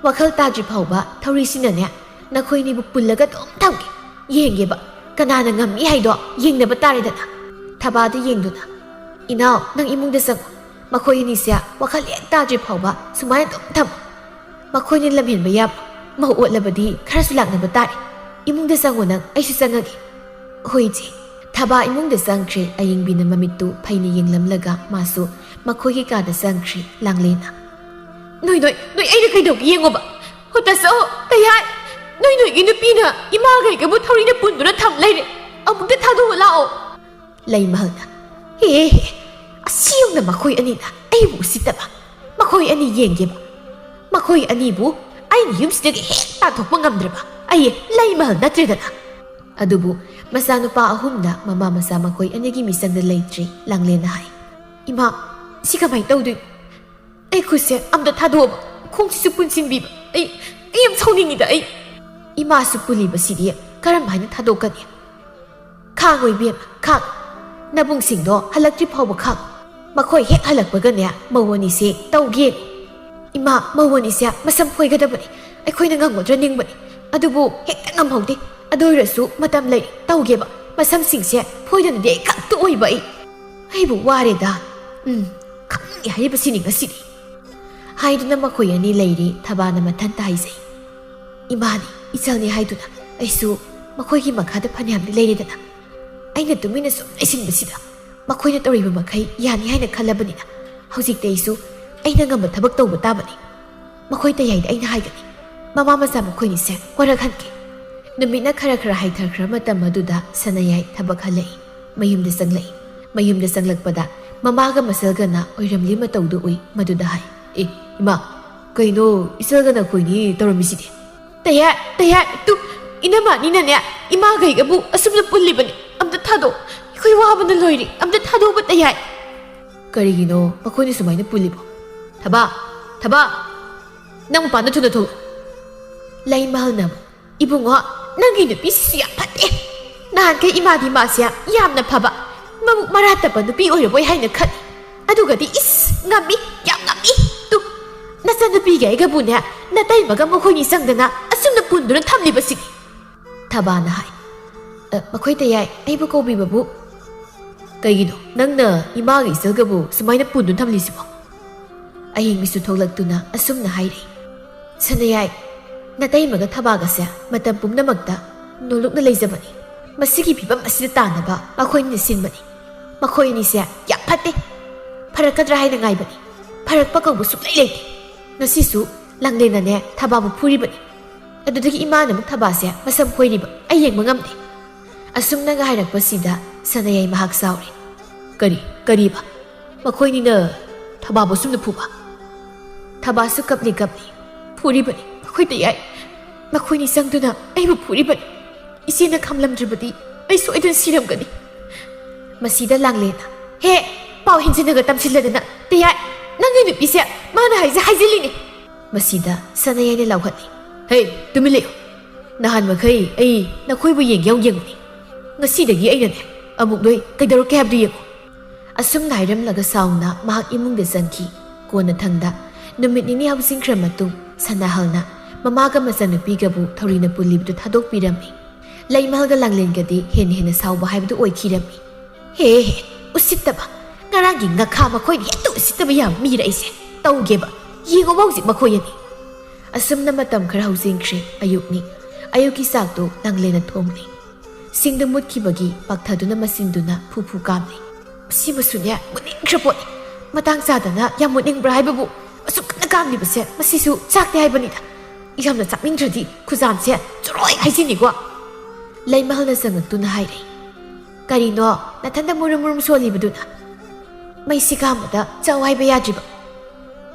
ꯋꯥꯈꯜ ꯇꯥꯗ꯭ꯔꯤ ꯐꯥꯎꯕ ꯊꯧꯔꯤꯁꯤꯅꯅꯦ ꯅꯈꯣꯏ ꯑꯅꯤꯕꯨ ꯄꯨꯜꯂꯒ ꯑꯗꯨꯝ ꯊꯝꯒꯦ꯫ ꯌꯦꯡꯒꯦꯕ, ꯀꯅꯥꯅ ꯉꯝꯃꯤ ꯍꯥꯏꯗꯣ ꯌꯦꯡꯅꯕ ꯇꯥꯔꯦꯗꯅ꯫ ꯊꯕꯥꯗ ꯌꯦꯡꯗꯨꯅ, "ꯏꯅꯥꯎ, ꯅꯪ ꯏꯃꯨꯡꯗ ꯆꯪꯉꯨ꯫ ꯃꯈꯣꯏ ꯑꯅꯤꯁꯦ ꯋꯥꯈꯜ ꯍꯦꯛ ꯇꯥꯗ꯭ꯔꯤ ꯐꯥꯎꯕ ꯁꯨꯃꯥꯏꯅ ꯑꯗꯨꯝ ꯊꯝꯃꯨ꯫ ꯃꯈꯣꯏꯅ ꯂꯝꯍꯦꯟꯕ ꯌꯥꯕ ꯃꯧ ꯑꯣꯠꯂꯕꯗꯤ ꯈꯔꯁꯨ ꯂꯥꯛꯅꯕ ꯇꯥꯔꯦ꯫ ꯏꯃꯨꯡꯗ ꯆꯪꯉꯨ ꯅꯪ, ꯑꯩꯁꯨ ꯆꯪꯉꯒꯦ꯫" "ꯍꯣꯏ ꯏꯆꯦ꯫" ꯊꯕꯥ ꯏꯃꯨꯡꯗ ꯆꯪꯈ꯭ꯔꯦ꯫ ꯑꯌꯤꯡꯕꯤꯅ ꯃꯃꯤꯠꯇꯨ ꯐꯩꯅ ꯌꯦꯡꯂꯝꯂꯒ ꯃꯥꯁꯨ ꯃꯈꯣꯏꯒꯤ ꯀꯥꯗ ꯆꯪꯈ꯭ꯔꯦ꯫ ꯂꯥꯡꯂꯦꯟꯅ, "ꯅꯣꯏ, ꯅꯣꯏ, ꯅꯣꯏ ꯑꯩꯅ ꯀꯩꯗꯧꯒꯦ ꯌꯦꯡꯉꯣꯕ꯫ ꯍꯣ ꯇꯥꯆꯧ, ꯇꯌꯥꯏ, ꯅꯣꯏ ꯅꯣꯏꯒꯤ ꯅꯨꯄꯤꯅ ꯏꯃꯥꯒꯩꯒꯕꯨ ꯊꯧꯔꯤꯅ ꯄꯨꯟꯗꯨꯅ ꯊꯝ ꯂꯩꯔꯦ꯫ ꯑꯃꯨꯛꯇ ꯊꯥꯗꯣꯛꯑ ꯂꯥꯛꯑꯣ꯫" ꯂꯩꯃꯍꯜꯅ, "ꯍꯦ, ꯍꯦ, ꯑꯁꯤ ꯌꯦꯡꯅ ꯃꯈꯣꯏ ꯑꯅꯤꯅ ꯑꯩꯕꯨ ꯎꯁꯤꯠꯇꯕ꯫ ꯃꯈꯣꯏ ꯑꯅꯤ ꯌꯦꯡꯒꯦꯕ꯫ ꯃꯈꯣꯏ ꯑꯅꯤꯕꯨ ꯑꯩꯅ ꯌꯨꯝꯁꯤꯗꯒꯤ ꯍꯦꯛ ꯇꯥꯟꯊꯣꯛꯄ ꯉꯝꯗ꯭ꯔꯕ ꯑꯩ ꯂꯩꯃꯍꯜ ꯅꯠꯇ꯭ꯔꯦꯗꯅ꯫" ꯑꯗꯨꯕꯨ ꯃꯆꯥꯅꯨꯄꯥ ꯑꯍꯨꯝꯅ ꯃꯃꯥ ꯃꯆꯥ ꯃꯈꯣꯏ ꯑꯅꯤꯒꯤ ꯃꯤꯆꯪꯗ ꯂꯩꯇ꯭ꯔꯤ꯫ ꯂꯥꯡꯂꯦꯟꯅ ꯍꯥꯏ, "ꯏꯃꯥ, ꯁꯤ ꯀꯃꯥꯏꯅ ꯇꯧꯗꯣꯏꯅꯣ? ꯑꯩ ꯈꯨꯠꯁꯦ ꯑꯝꯇ ꯊꯥꯗꯣꯛꯑꯕ, ꯈꯣꯡꯁꯤꯁꯨ ꯄꯨꯟꯁꯤꯟꯕꯤꯕ꯫ ꯑꯩ, ꯑꯩ ꯌꯥꯝ ꯁꯥꯎꯅꯤꯡꯉꯤꯗ ꯑꯩ꯫" "ꯏꯃꯥꯁꯨ ꯄꯨꯜꯂꯤꯕꯁꯤꯗꯤ ꯀꯔꯝ ꯍꯥꯏꯅ ꯊꯥꯗꯣꯛꯀꯅꯤ? ꯈꯥꯡꯉꯣ ꯏꯕꯦꯝꯃ, ꯈꯥꯡꯉꯣ꯫ ꯅꯕꯨꯡꯁꯤꯡꯗꯣ ꯍꯜꯂꯛꯇ꯭ꯔꯤ ꯐꯥꯎꯕ ꯈꯥꯡꯉꯣ꯫ ꯃꯈꯣꯏ ꯍꯦꯛ ꯍꯜꯂꯛꯄꯒꯅꯦ ꯃꯧ ꯑꯅꯤꯁꯦ ꯇꯧꯒꯦ꯫ ꯏꯃꯥ, ꯃꯧ ꯑꯅꯤꯁꯦ ꯃꯁꯝ ꯐꯣꯏꯒꯗꯕꯅꯤ꯫ ꯑꯩꯈꯣꯏꯅ ꯉꯝꯒꯗ꯭ꯔꯥ ꯅꯤꯡꯕꯅꯤ꯫ ꯑꯗꯨꯕꯨ ꯍꯦꯛꯇ ꯉꯝꯍꯧꯗꯦ꯫ ꯑꯗꯨ ꯑꯣꯏꯔꯁꯨ ꯃꯇꯝ ꯂꯩꯔꯤ꯫ ꯇꯧꯒꯦꯕ꯫ ꯃꯁꯝꯁꯤꯡꯁꯦ ꯐꯣꯏꯗꯅꯗꯤ ꯑꯩ ꯈꯛꯇ ꯑꯣꯏꯕ ꯑꯩ꯫ ꯑꯩꯕꯨ ꯋꯥꯔꯦꯗ꯫ ꯎꯝ, ꯈꯪꯅꯤꯡꯉꯦ ꯍꯥꯏꯔꯤꯕꯁꯤꯅꯤ ꯉꯁꯤꯗꯤ꯫" ꯍꯥꯏꯗꯨꯅ ꯃꯈꯣꯏ ꯑꯅꯤ ꯂꯩꯔꯤ꯫ ꯊꯕꯥꯅ ꯃꯊꯟꯇ ꯍꯥꯏꯖꯩ, "ꯏꯃꯥꯅꯤ, ꯏꯆꯜꯅꯤ ꯍꯥꯏꯗꯨꯅ ꯑꯩꯁꯨ ꯃꯈꯣꯏꯒꯤ ꯃꯈꯥꯗ ꯐꯅꯌꯥꯝꯗꯤ ꯂꯩꯔꯦꯗꯅ꯫ ꯑꯩꯅ ꯇꯨꯃꯤꯟꯅ ꯁꯨꯝ ꯂꯩꯁꯤꯟꯕꯁꯤꯗ ꯃꯈꯣꯏꯅ ꯇꯧꯔꯤꯕ ꯃꯈꯩ ꯌꯥꯅꯤ ꯍꯥꯏꯅ ꯈꯜꯂꯕꯅꯤꯅ ꯍꯧꯖꯤꯛꯇꯤ ꯑꯩꯁꯨ ꯑꯩꯅ ꯉꯝꯕ ꯊꯕꯛ ꯇꯧꯕ ꯇꯥꯕꯅꯤ꯫ ꯃꯈꯣꯏ ꯇꯌꯥꯏꯗ ꯑꯩꯅ ꯍꯥꯏꯒꯅꯤ꯫ ꯃꯃꯥ ꯃꯆꯥ ꯃꯈꯣꯏꯅꯤꯁꯦ ꯋꯥꯔꯛꯍꯟꯒꯦ꯫" ꯅꯨꯃꯤꯠꯅ ꯈꯔ ꯈꯔ ꯍꯥꯏꯊꯈ꯭ꯔ ꯃꯇꯝ ꯑꯗꯨꯗ ꯁꯅꯥꯌꯥꯏ ꯊꯕꯛ ꯍꯜꯂꯛꯏ꯫ ꯃꯌꯨꯝꯗ ꯆꯪꯂꯛꯏ꯫ ꯃꯌꯨꯝꯗ ꯆꯪꯂꯛꯄꯗ ꯃꯃꯥꯒ ꯃꯆꯜꯒꯅ ꯑꯣꯏꯔꯝꯂꯤ ꯃꯇꯧꯗꯨ ꯎꯏ꯫ ꯃꯗꯨꯗ ꯍꯥꯏ, "ꯑꯦ, ꯏꯃꯥ, ꯀꯩꯅꯣ ꯏꯆꯜꯒ ꯅꯈꯣꯏꯅꯤ ꯇꯧꯔꯝꯃꯤꯁꯤꯗꯤ?" "ꯇꯌꯥꯏ, ꯇꯌꯥꯏ, ꯇꯨ, ꯏꯅꯝꯃ ꯑꯅꯤꯅꯅꯦ ꯏꯃꯥꯒꯩꯒꯕꯨ ꯑꯁꯨꯝꯅ ꯄꯨꯜꯂꯤꯕꯅꯤ꯫ ꯑꯝꯇ ꯊꯥꯗꯣꯛ꯫ ꯑꯩꯈꯣꯏ ꯋꯥꯕꯅ ꯂꯣꯏꯔꯦ꯫ ꯑꯝꯇ ꯊꯥꯗꯣꯛꯄ ꯇꯌꯥꯏ꯫" "ꯀꯔꯤꯒꯤꯅꯣ ꯃꯈꯣꯏꯅ ꯁꯨꯃꯥꯏꯅ ꯄꯨꯜꯂꯤꯕꯣ? ꯊꯕꯥ, ꯊꯕꯥ, ꯅꯪ ꯃꯄꯥꯟꯗ ꯊꯨꯅ ꯊꯣꯛꯂꯛꯎ꯫" ꯂꯩꯃꯍꯜꯅ ꯑꯃꯨꯛ, "ꯏꯕꯨꯡꯉꯣ, ꯅꯪꯒꯤ ꯅꯨꯄꯤꯁꯤꯁꯨ ꯌꯥꯝ ꯐꯠꯇꯦ꯫ ꯅꯍꯥꯟꯈꯩ ꯏꯃꯥꯗꯤ ꯃꯥꯁꯦ ꯌꯥꯝꯅ ꯐꯕ, ꯃꯕꯨꯛ ꯃꯔꯥ ꯇꯞꯄ ꯅꯨꯄꯤ ꯑꯣꯏꯔꯕꯣꯏ ꯍꯥꯏꯅ ꯈꯜꯂꯤ꯫ ꯑꯗꯨꯒꯗꯤ ꯏꯁ, ꯉꯝꯃꯤ, ꯌꯥꯝ ꯉꯝꯃꯤ꯫ ꯇꯨ, ꯅꯆꯟꯅꯨꯄꯤꯒ ꯑꯩꯒꯕꯨꯅꯦ, ꯅꯇꯩꯃꯒ ꯃꯈꯣꯏꯅꯤ ꯆꯪꯗꯅ ꯑꯁꯨꯝꯅ ꯄꯨꯟꯗꯨꯅ ꯊꯝꯂꯤꯕꯁꯤꯗꯤ꯫ ꯊꯕꯥꯅ ꯍꯥꯏ, "ꯑ, ꯃꯈꯣꯏ ꯇꯌꯥꯏ, ꯑꯩꯕꯨ ꯀꯧꯕꯤꯕꯕꯨ?" "ꯀꯩꯒꯤꯅꯣ ꯅꯪꯅ ꯏꯃꯥꯒ ꯏꯆꯜꯒꯕꯨ ꯁꯨꯃꯥꯏꯅ ꯄꯨꯟꯗꯨꯅ ꯊꯝꯂꯤꯁꯤꯕꯣ?" ꯑꯍꯤꯡ ꯃꯤꯠꯁꯨ ꯊꯣꯛꯂꯛꯇꯨꯅ ꯑꯁꯨꯝꯅ ꯍꯥꯏꯔꯤ, "ꯁꯅꯥꯌꯥꯏ, ꯅꯇꯩꯃꯒ ꯊꯕꯥꯒꯁꯦ ꯃꯇꯝ ꯄꯨꯝꯅꯃꯛꯇ ꯅꯣꯂꯨꯛꯅ ꯂꯩꯖꯕꯅꯤ꯫ ꯃꯁꯤꯒꯤ ꯐꯤꯕꯝ ꯑꯁꯤꯗ ꯇꯥꯅꯕ ꯃꯈꯣꯏꯅ ꯁꯤꯟꯕꯅꯤ꯫ ꯃꯈꯣꯏ ꯑꯅꯤꯁꯦ ꯌꯥꯝ ꯐꯠꯇꯦ꯫ ꯐꯔꯛꯀꯗ꯭ꯔꯥ ꯍꯥꯏꯅ ꯉꯥꯏꯕꯅꯤ꯫ ꯐꯔꯛꯄ ꯀꯧꯕ ꯁꯨꯛꯂꯩ ꯂꯩꯇꯦ꯫ ꯉꯁꯤꯁꯨ ꯂꯥꯡꯂꯦꯟꯅꯅꯦ ꯊꯕꯥꯕꯨ ꯐꯨꯔꯤꯕꯅꯤ꯫ ꯑꯗꯨꯗꯒꯤ ꯏꯃꯥꯅ ꯑꯃꯨꯛ ꯊꯕꯥꯁꯦ ꯃꯁꯝ ꯈꯣꯏꯔꯤꯕ ꯑꯩ ꯌꯦꯡꯕ ꯉꯝꯗꯦ꯫" ꯑꯁꯨꯝꯅꯒ ꯍꯥꯏꯔꯛꯄꯁꯤꯗ ꯁꯅꯥꯌꯥꯏ ꯃꯍꯥꯛ ꯁꯥꯎꯔꯦ꯫ "ꯀꯔꯤ, ꯀꯔꯤꯕ? ꯃꯈꯣꯏꯅꯤꯅ ꯊꯕꯥꯕꯨ ꯑꯁꯨꯝꯅ ꯐꯨꯕ?" ꯊꯕꯥꯁꯨ ꯀꯞꯂꯤ ꯀꯞꯂꯤ꯫ "ꯐꯨꯔꯤꯕꯅꯤ, ꯃꯈꯣꯏ ꯇꯌꯥꯏ꯫ ꯃꯈꯣꯏꯅꯤ ꯆꯪꯗꯨꯅ ꯑꯩꯕꯨ ꯐꯨꯔꯤꯕꯅꯤ꯫ ꯏꯆꯦꯅ ꯈꯥꯝꯂꯝꯗ꯭ꯔꯕꯗꯤ ꯑꯩ ꯁꯣꯏꯗꯅ ꯁꯤꯔꯝꯒꯅꯤ꯫" ꯃꯁꯤꯗ ꯂꯥꯡꯂꯦꯟꯅ, "ꯍꯦ, ꯄꯥꯎ ꯍꯦꯟꯖꯤꯟꯅꯒ ꯇꯝꯁꯤꯜꯂꯗꯅ, ꯇꯌꯥꯏ, ꯅꯪꯒꯤ ꯅꯨꯄꯤꯁꯦ ꯃꯥꯅ ꯍꯥꯏꯁꯦ ꯍꯥꯏꯖꯤꯜꯂꯤꯅꯦ꯫" ꯃꯁꯤꯗ ꯁꯅꯥꯌꯥꯏꯅ ꯂꯥꯎꯍꯠꯂꯤ, "ꯍꯦ, ꯇꯨꯃꯤꯟ ꯂꯩꯌꯨ꯫ ꯅꯍꯥꯟ ꯃꯈꯩ ꯑꯩ ꯅꯈꯣꯏꯕꯨ ꯌꯦꯡꯒꯦ ꯌꯥꯎ ꯌꯦꯡꯕꯅꯤ꯫ ꯉꯁꯤꯗꯒꯤ ꯑꯩꯅꯅꯦ ꯑꯃꯨꯛ ꯅꯣꯏ ꯀꯩꯗꯧꯔꯛꯀꯦ ꯍꯥꯏꯕꯗꯨ ꯌꯦꯡꯉꯨ꯫" ꯑꯁꯨꯝꯅ ꯍꯥꯏꯔꯝꯂꯒ ꯁꯥꯎꯅ ꯃꯍꯥꯛ ꯏꯃꯨꯡꯗ ꯆꯪꯈꯤ꯫ ꯀꯣꯟꯅꯊꯪꯗ ꯅꯨꯃꯤꯠ ꯅꯤꯅꯤ ꯍꯧꯖꯤꯟꯈ꯭ꯔ ꯃꯇꯨꯡ ꯁꯅꯥꯍꯜꯅ ꯃꯃꯥꯒ ꯃꯆꯥꯅꯨꯄꯤꯒꯕꯨ ꯊꯧꯔꯤꯅ ꯄꯨꯜꯂꯤꯕꯗꯨ ꯊꯥꯗꯣꯛꯄꯤꯔꯝꯃꯤ꯫ ꯂꯩꯃꯍꯜꯒ ꯂꯥꯡꯂꯦꯟꯒꯗꯤ ꯍꯦꯟꯅ ꯍꯦꯟꯅ ꯁꯥꯎꯕ ꯍꯥꯏꯕꯗꯨ ꯑꯣꯏꯈꯤꯔꯝꯃꯤ꯫ "ꯍꯦ ꯍꯦ, ꯎꯁꯤꯠꯇꯕ! ꯉꯔꯥꯡꯒꯤ ꯉꯥꯈꯥ ꯃꯈꯣꯏꯅ ꯍꯦꯛꯇ ꯎꯁꯤꯠꯇꯕ ꯌꯥꯕ ꯃꯤꯔ ꯑꯩꯁꯦ? ꯇꯧꯒꯦꯕ, ꯌꯦꯡꯉꯨꯕ ꯍꯧꯖꯤꯛ ꯃꯈꯣꯏ ꯑꯅꯤ꯫" ꯑꯁꯨꯝꯅ ꯃꯇꯝ ꯈꯔ ꯍꯧꯖꯤꯟꯈ꯭ꯔꯦ꯫ ꯑꯌꯨꯛꯅꯤ꯫ ꯑꯌꯨꯛꯀꯤ ꯆꯥꯛꯇꯨ ꯂꯥꯡꯂꯦꯟꯅ ꯊꯣꯡꯂꯤ꯫ ꯁꯤꯡꯗꯨ ꯃꯨꯠꯈꯤꯕꯒꯤ ꯄꯥꯛꯊꯗꯨꯅ ꯃꯆꯤꯟꯗꯨꯅ ꯐꯨ ꯐꯨ ꯀꯥꯝꯂꯤ꯫ ꯃꯁꯤꯃꯁꯨꯅꯦ, ꯃꯨꯠꯅꯤꯡꯈ꯭ꯔ ꯄꯣꯠꯅꯤ꯫ ꯃꯇꯥꯡ ꯆꯥꯗꯅ ꯌꯥꯝ ꯃꯨꯠꯅꯤꯡꯕ꯭ꯔꯥ ꯍꯥꯏꯕꯕꯨ, ꯑꯁꯨꯛ ꯀꯟꯅ ꯀꯥꯝꯂꯤꯕꯁꯦ ꯃꯁꯤꯁꯨ ꯆꯥꯛꯇꯦ ꯍꯥꯏꯕꯅꯤꯗ꯫ ꯌꯥꯝꯅ ꯆꯥꯛꯅꯤꯡꯗ꯭ꯔꯗꯤ ꯈꯨꯖꯥꯝꯁꯦ ꯆꯣꯔꯣꯏ ꯍꯥꯏꯖꯤꯟꯅꯤꯀꯣ꯫ ꯂꯩꯃꯍꯜꯅ ꯆꯪꯉꯛꯇꯨꯅ ꯍꯥꯏꯔꯦ, "ꯀꯔꯤꯅꯣ ꯅꯊꯟꯗ ꯃꯨꯔꯨꯝ ꯃꯨꯔꯨꯝ ꯁꯣꯜꯂꯤꯕꯗꯨꯅ? ꯃꯩꯁꯤ ꯀꯥꯝꯕꯗ ꯆꯥꯎ ꯍꯥꯏꯕ ꯌꯥꯗ꯭ꯔꯤꯕ?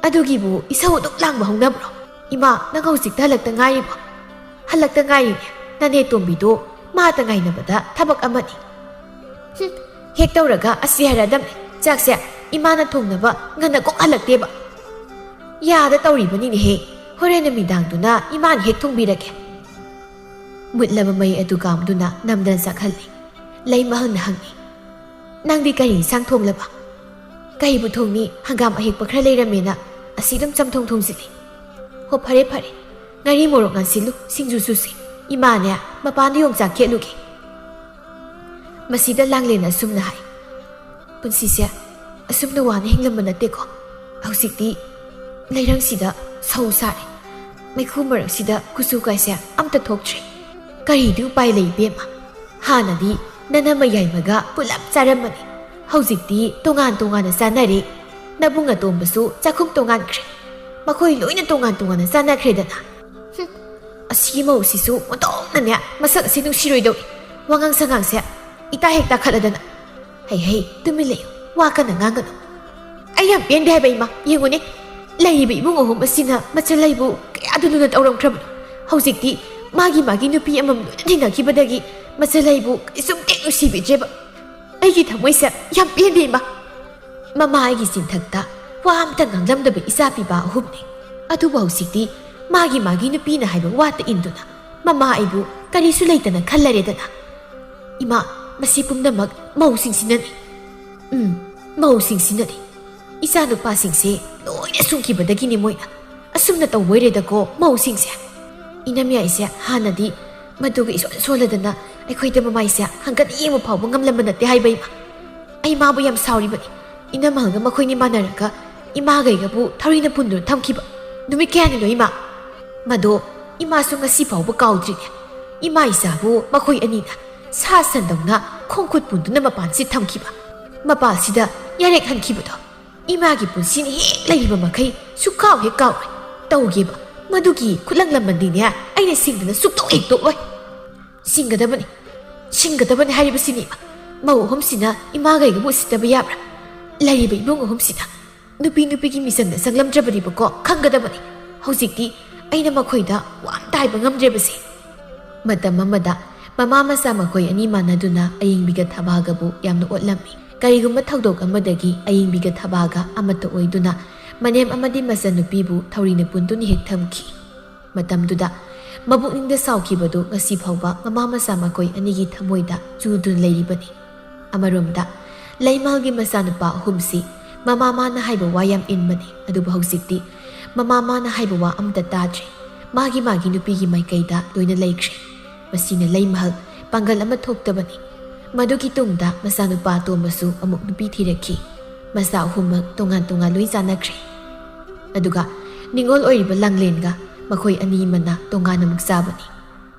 ꯑꯗꯨꯒꯤꯕꯨ ꯏꯁꯧ ꯑꯗꯨꯛ ꯂꯥꯡꯕ ꯍꯧꯅꯕ꯭ꯔꯣ? ꯏꯃꯥ, ꯅꯪ ꯍꯧꯖꯤꯛꯇ ꯍꯜꯂꯛꯇ ꯉꯥꯏꯔꯤꯕꯣ?" "ꯍꯜꯂꯛꯇ ꯉꯥꯏꯔꯤꯅꯦ꯫ ꯅꯅꯦ ꯇꯣꯝꯕꯤꯗꯣ ꯃꯥꯇ ꯉꯥꯏꯅꯕꯗ ꯊꯕꯛ ꯑꯃꯅꯤ꯫" "ꯍꯨꯝ, ꯍꯦꯛ ꯇꯧꯔꯒ ꯑꯁꯤ ꯍꯥꯏꯔꯛꯑꯗꯝꯅꯦ꯫ ꯆꯥꯛꯁꯦ ꯏꯃꯥꯅ ꯊꯣꯡꯅꯕ ꯉꯟꯅ ꯀꯣꯛ ꯍꯜꯂꯛꯇꯦꯕ꯫" "ꯌꯥꯗ ꯇꯧꯔꯤꯕꯅꯤꯅꯦꯍꯦ꯫ ꯍꯣꯔꯦꯟ ꯅꯨꯃꯤꯗꯥꯡꯗꯨꯅ ꯏꯃꯥꯅ ꯍꯦꯛ ꯊꯣꯡꯕꯤꯔꯒꯦ꯫" ꯃꯨꯠꯂꯕ ꯃꯩ ꯑꯗꯨ ꯀꯥꯝꯗꯨꯅ ꯅꯝꯗꯅ ꯆꯥꯛꯍꯜꯂꯤ꯫ ꯂꯩꯃꯍꯜꯅ ꯍꯪꯉꯤ, "ꯅꯪꯗꯤ ꯀꯔꯤ ꯏꯟꯁꯥꯡ ꯊꯣꯡꯂꯕ?" "ꯀꯩꯕꯨ ꯊꯣꯡꯅꯤ, ꯍꯪꯒꯥꯝ ꯑꯍꯦꯛꯄ ꯈꯔ ꯂꯩꯔꯝꯃꯦꯅ ꯑꯁꯤ ꯑꯗꯨꯝ ꯆꯝꯊꯣꯡ ꯊꯣꯡꯖꯤꯜꯂꯤ꯫" "ꯍꯣ, ꯐꯔꯦ ꯐꯔꯦ, ꯉꯥꯔꯤ ꯃꯣꯔꯣꯛ ꯉꯥꯟꯁꯤꯜꯂꯨ, ꯁꯤꯡꯖꯨ ꯁꯨꯁꯤ꯫ ꯏꯃꯥꯅꯦ, ꯃꯄꯥꯟꯗ ꯌꯣꯡꯆꯥꯛ ꯈꯦꯠꯂꯨꯒꯦ꯫" ꯃꯁꯤꯗ ꯂꯥꯡꯂꯦꯟ ꯑꯁꯨꯝꯅ ꯍꯥꯏ, "ꯄꯨꯟꯁꯤꯁꯦ ꯑꯁꯨꯝꯅ ꯋꯥꯅ ꯍꯤꯡꯂꯝꯕ ꯅꯠꯇꯦꯀꯣ꯫ ꯍꯧꯖꯤꯛꯇꯤ ꯂꯩꯔꯪꯁꯤꯗ ꯁꯧ ꯁꯥꯔꯦ꯫ ꯃꯩꯈꯨ ꯃꯔꯛꯁꯤꯗ ꯀꯨꯆꯨ ꯀꯥꯏꯁꯦ ꯑꯝꯇ ꯊꯣꯛꯇ꯭ꯔꯦ꯫ ꯀꯔꯤꯗꯤ ꯎꯄꯥꯏ ꯂꯩ ꯏꯕꯦꯝꯃ? ꯍꯥꯟꯅꯗꯤ ꯅꯅꯝꯃ ꯌꯥꯏꯃꯒ ꯄꯨꯂꯞ ꯆꯥꯔꯝꯕꯅꯤ꯫ ꯍꯧꯖꯤꯛꯇꯤ ꯇꯣꯉꯥꯟ ꯇꯣꯉꯥꯟꯅ ꯆꯥꯅꯔꯦ꯫ ꯅꯕꯨꯡ ꯑꯇꯣꯝꯕꯁꯨ ꯆꯥꯛꯈꯨꯝ ꯇꯣꯉꯥꯟꯈ꯭ꯔꯦ꯫ ꯃꯈꯣꯏ ꯂꯣꯏꯅ ꯇꯣꯉꯥꯟ ꯇꯣꯉꯥꯟꯅ ꯆꯥꯅꯈ꯭ꯔꯦꯗꯅ꯫ ꯍꯨꯝ, ꯑꯁꯤꯒꯤ ꯃꯧꯁꯤꯁꯨ ꯑꯣꯟꯊꯣꯛꯅꯅꯦ ꯃꯁꯛ ꯑꯁꯤ ꯅꯨꯡꯁꯤꯔꯣꯏꯗꯧꯔꯤ꯫ ꯋꯥꯉꯥꯡ ꯁꯉꯥꯡꯁꯦ ꯏꯇꯥ ꯍꯦꯛ ꯇꯥꯈꯠꯂꯗꯅ꯫ ꯍꯩ ꯍꯩ, ꯇꯨꯃꯤꯟ ꯂꯩꯌꯨ, ꯋꯥ ꯀꯟꯅ ꯉꯥꯡꯒꯅꯨ꯫ ꯑꯩ ꯌꯥꯝ ꯄꯦꯟꯗꯦ ꯍꯥꯏꯕ ꯏꯃꯥ꯫ ꯌꯦꯡꯉꯨꯅꯦ, ꯂꯩꯔꯤꯕ ꯏꯃꯨꯡ ꯑꯍꯨꯝ ꯑꯁꯤꯅ ꯃꯆꯜ ꯑꯩꯕꯨ ꯀꯌꯥꯗ ꯂꯨꯅ ꯇꯧꯔꯝꯈ꯭ꯔꯕꯅꯣ꯫ ꯍꯧꯖꯤꯛꯇꯤ ꯃꯥꯒꯤ ꯃꯥꯒꯤ ꯅꯨꯄꯤ ꯑꯃꯃꯝ ꯂꯣꯏꯅ ꯊꯤꯅꯈꯤꯕꯗꯒꯤ ꯃꯆꯜ ꯑꯩꯕꯨ ꯀꯩꯁꯨꯝꯇ ꯅꯨꯡꯁꯤꯕꯤꯗ꯭ꯔꯦꯕ꯫ ꯑꯩꯒꯤ ꯊꯃꯣꯏꯁꯦ ꯌꯥꯝ ꯄꯦꯟꯗꯦ ꯏꯃꯥ꯫" ꯃꯃꯥ ꯑꯩꯒꯤ ꯆꯤꯟꯊꯛꯇ ꯋꯥ ꯑꯝꯇ ꯉꯥꯡꯂꯝꯗꯕ ꯏꯆꯥꯄꯤꯕ ꯑꯍꯨꯝꯅꯤ꯫ ꯑꯗꯨꯕꯨ ꯍꯧꯖꯤꯛꯇꯤ ꯃꯥꯒꯤ ꯃꯥꯒꯤ ꯅꯨꯄꯤꯅ ꯍꯥꯏꯕ ꯋꯥꯇ ꯏꯟꯗꯨꯅ ꯃꯃꯥ ꯑꯩꯕꯨ ꯀꯔꯤꯁꯨ ꯂꯩꯇꯅ ꯈꯜꯂꯔꯦꯗꯅ꯫ ꯏꯃꯥ, ꯃꯁꯤ ꯄꯨꯝꯅꯃꯛ ꯃꯧꯁꯤꯡꯁꯤꯅꯅꯤ꯫ ꯎꯝ, ꯃꯧꯁꯤꯡꯁꯤꯅꯅꯤ꯫ ꯏꯆꯥ ꯅꯨꯄꯥꯁꯤꯡꯁꯦ ꯂꯣꯏꯅ ꯁꯨꯡꯈꯤꯕꯗꯒꯤꯅꯤ ꯃꯣꯏꯅ꯫ ꯑꯁꯨꯝꯅ ꯇꯧꯕꯣꯏꯔꯦꯗꯀꯣ ꯃꯧꯁꯤꯡꯁꯦ꯫ ꯏꯅꯝꯌꯥꯏꯁꯦ ꯍꯥꯟꯅꯗꯤ ꯃꯗꯨꯒ ꯏꯁꯣꯟ ꯁꯣꯜꯂꯗꯅ ꯑꯩꯈꯣꯏꯗ ꯃꯃꯥꯏꯁꯦ ꯍꯪꯒꯠ ꯌꯦꯡꯕ ꯐꯥꯎꯕ ꯉꯝꯂꯝꯕ ꯅꯠꯇꯦ ꯍꯥꯏꯕ ꯏꯃꯥ꯫ ꯑꯩ ꯃꯥꯕꯨ ꯌꯥꯝ ꯁꯥꯎꯔꯤꯕꯅꯤ꯫ ꯏꯅꯝꯃꯒ ꯃꯈꯣꯏꯅꯤ ꯃꯥꯟꯅꯔꯒ ꯏꯃꯥꯒꯩꯒꯕꯨ ꯊꯧꯔꯤꯅ ꯄꯨꯟꯗꯨꯅ ꯊꯝꯈꯤꯕ꯫ ꯅꯨꯃꯤꯠ ꯀꯌꯥꯅꯤꯅꯣ ꯏꯃꯥ? ꯃꯗꯣ ꯏꯃꯥꯁꯨ ꯉꯁꯤ ꯐꯥꯎꯕ ꯀꯥꯎꯗ꯭ꯔꯤꯅꯦ꯫ ꯏꯃꯥ ꯏꯆꯥꯕꯨ ꯃꯈꯣꯏ ꯑꯅꯤꯅ ꯁꯥ ꯁꯟꯗꯧꯅ ꯈꯣꯡ ꯈꯨꯠ ꯄꯨꯟꯗꯨꯅ ꯃꯄꯥꯟꯁꯤ ꯊꯝꯈꯤꯕ꯫ ꯃꯄꯥꯁꯤꯗ ꯌꯥꯔꯦꯛ ꯍꯟꯈꯤꯕꯗꯣ ꯏꯃꯥꯒꯤ ꯄꯨꯟꯁꯤꯅ ꯍꯦꯛ ꯂꯩꯔꯤꯕ ꯃꯈꯩ ꯁꯨꯛꯀꯥꯎ ꯍꯦꯛ ꯀꯥꯎꯔꯣꯏ꯫ ꯇꯧꯒꯦꯕ, ꯃꯗꯨꯒꯤ ꯈꯨꯠꯂꯪ ꯂꯃꯟꯗꯤꯅꯦ ꯑꯩꯅ ꯁꯤꯡꯗꯅ ꯁꯨꯛꯇꯣꯛ ꯍꯦꯛ ꯇꯣꯛꯂꯣꯏ꯫ ꯁꯤꯡꯒꯗꯕꯅꯤ, ꯁꯤꯡꯒꯗꯕꯅꯤ ꯍꯥꯏꯔꯤꯕꯁꯤꯅꯤ꯫ ꯃꯧ ꯑꯍꯨꯝꯁꯤꯅ ꯏꯃꯥꯒꯩꯒꯕꯨ ꯎꯁꯤꯠꯇꯕ ꯌꯥꯕ꯭ꯔꯥ? ꯂꯩꯔꯤꯕ ꯏꯃꯨꯡ ꯑꯍꯨꯝꯁꯤꯅ ꯅꯨꯄꯤ ꯅꯨꯄꯤꯒꯤ ꯃꯤꯆꯪꯗ ꯆꯪꯂꯝꯗ꯭ꯔꯕꯅꯤꯕꯀꯣ, ꯈꯪꯒꯗꯕꯅꯤ꯫ ꯍꯧꯖꯤꯛꯇꯤ ꯑꯩꯅ ꯃꯈꯣꯏꯗ ꯋꯥ ꯑꯝꯇ ꯍꯥꯏꯕ ꯉꯝꯗ꯭ꯔꯦꯕꯁꯦ꯫ ꯃꯇꯝ ꯑꯃꯗ ꯃꯃꯥ ꯃꯆꯥ ꯃꯈꯣꯏ ꯑꯅꯤ ꯃꯥꯟꯅꯗꯨꯅ ꯑꯌꯤꯡꯕꯤꯒ ꯊꯕꯥꯒꯕꯨ ꯌꯥꯝꯅ ꯑꯣꯠꯂꯝꯃꯤ꯫ ꯀꯔꯤꯒꯨꯝꯕ ꯊꯧꯗꯣꯛ ꯑꯃꯗꯒꯤ ꯑꯌꯤꯡꯕꯤꯒ ꯊꯕꯥꯒ ꯑꯃꯠꯇ ꯑꯣꯏꯗꯨꯅ ꯃꯅꯦꯝ ꯑꯃꯗꯤ ꯃꯆꯟꯅꯨꯄꯤꯕꯨ ꯊꯧꯔꯤꯅ ꯄꯨꯟꯗꯨꯅ ꯍꯦꯛ ꯊꯝꯈꯤ꯫ ꯃꯇꯝꯗꯨꯗ ꯃꯕꯨꯛꯅꯤꯡꯗ ꯁꯥꯎꯈꯤꯕꯗꯨ ꯉꯁꯤ ꯐꯥꯎꯕ ꯃꯃꯥ ꯃꯆꯥ ꯃꯈꯣꯏ ꯑꯅꯤꯒꯤ ꯊꯃꯣꯏꯗ ꯆꯨꯗꯨꯅ ꯂꯩꯔꯤꯕꯅꯤ꯫ ꯑꯃꯔꯣꯝꯗ, ꯂꯩꯃꯍꯜꯒꯤ ꯃꯆꯥꯅꯨꯄꯥ ꯑꯍꯨꯝꯁꯤ ꯃꯃꯥ ꯃꯥꯅ ꯍꯥꯏꯕ ꯋꯥ ꯌꯥꯝ ꯏꯟꯕꯅꯤ, ꯑꯗꯨꯕꯨ ꯍꯧꯖꯤꯛꯇꯤ ꯃꯃꯥ ꯃꯥꯅ ꯍꯥꯏꯕ ꯋꯥ ꯑꯃꯠꯇ ꯇꯥꯗ꯭ꯔꯦ꯫ ꯃꯥꯒꯤ ꯃꯥꯒꯤ ꯅꯨꯄꯤꯒꯤ ꯃꯥꯏꯀꯩꯗ ꯂꯣꯏꯅ ꯂꯩꯈ꯭ꯔꯦ꯫ ꯃꯁꯤꯅ ꯂꯩꯃꯍꯜ ꯄꯥꯡꯒꯜ ꯑꯃ ꯊꯣꯛꯇꯕꯅꯤ꯫ ꯃꯗꯨꯒꯤ ꯇꯨꯡꯗ ꯃꯆꯥꯅꯨꯄꯥ ꯑꯇꯣꯝꯕꯁꯨ ꯑꯃꯨꯛ ꯅꯨꯄꯤ ꯊꯤꯔꯛꯈꯤ꯫ ꯃꯆꯥ ꯑꯍꯨꯝꯃꯛ ꯇꯣꯉꯥꯟ ꯇꯣꯉꯥꯟ ꯂꯣꯏ ꯆꯥꯅꯈ꯭ꯔꯦ꯫ ꯑꯗꯨꯒ ꯅꯤꯉꯣꯜ ꯑꯣꯏꯔꯤꯕ ꯂꯥꯡꯂꯦꯟꯒ ꯃꯈꯣꯏ ꯑꯅꯤꯃꯅ ꯇꯣꯉꯥꯟꯅ ꯑꯃꯨꯛ ꯆꯥꯕꯅꯤ꯫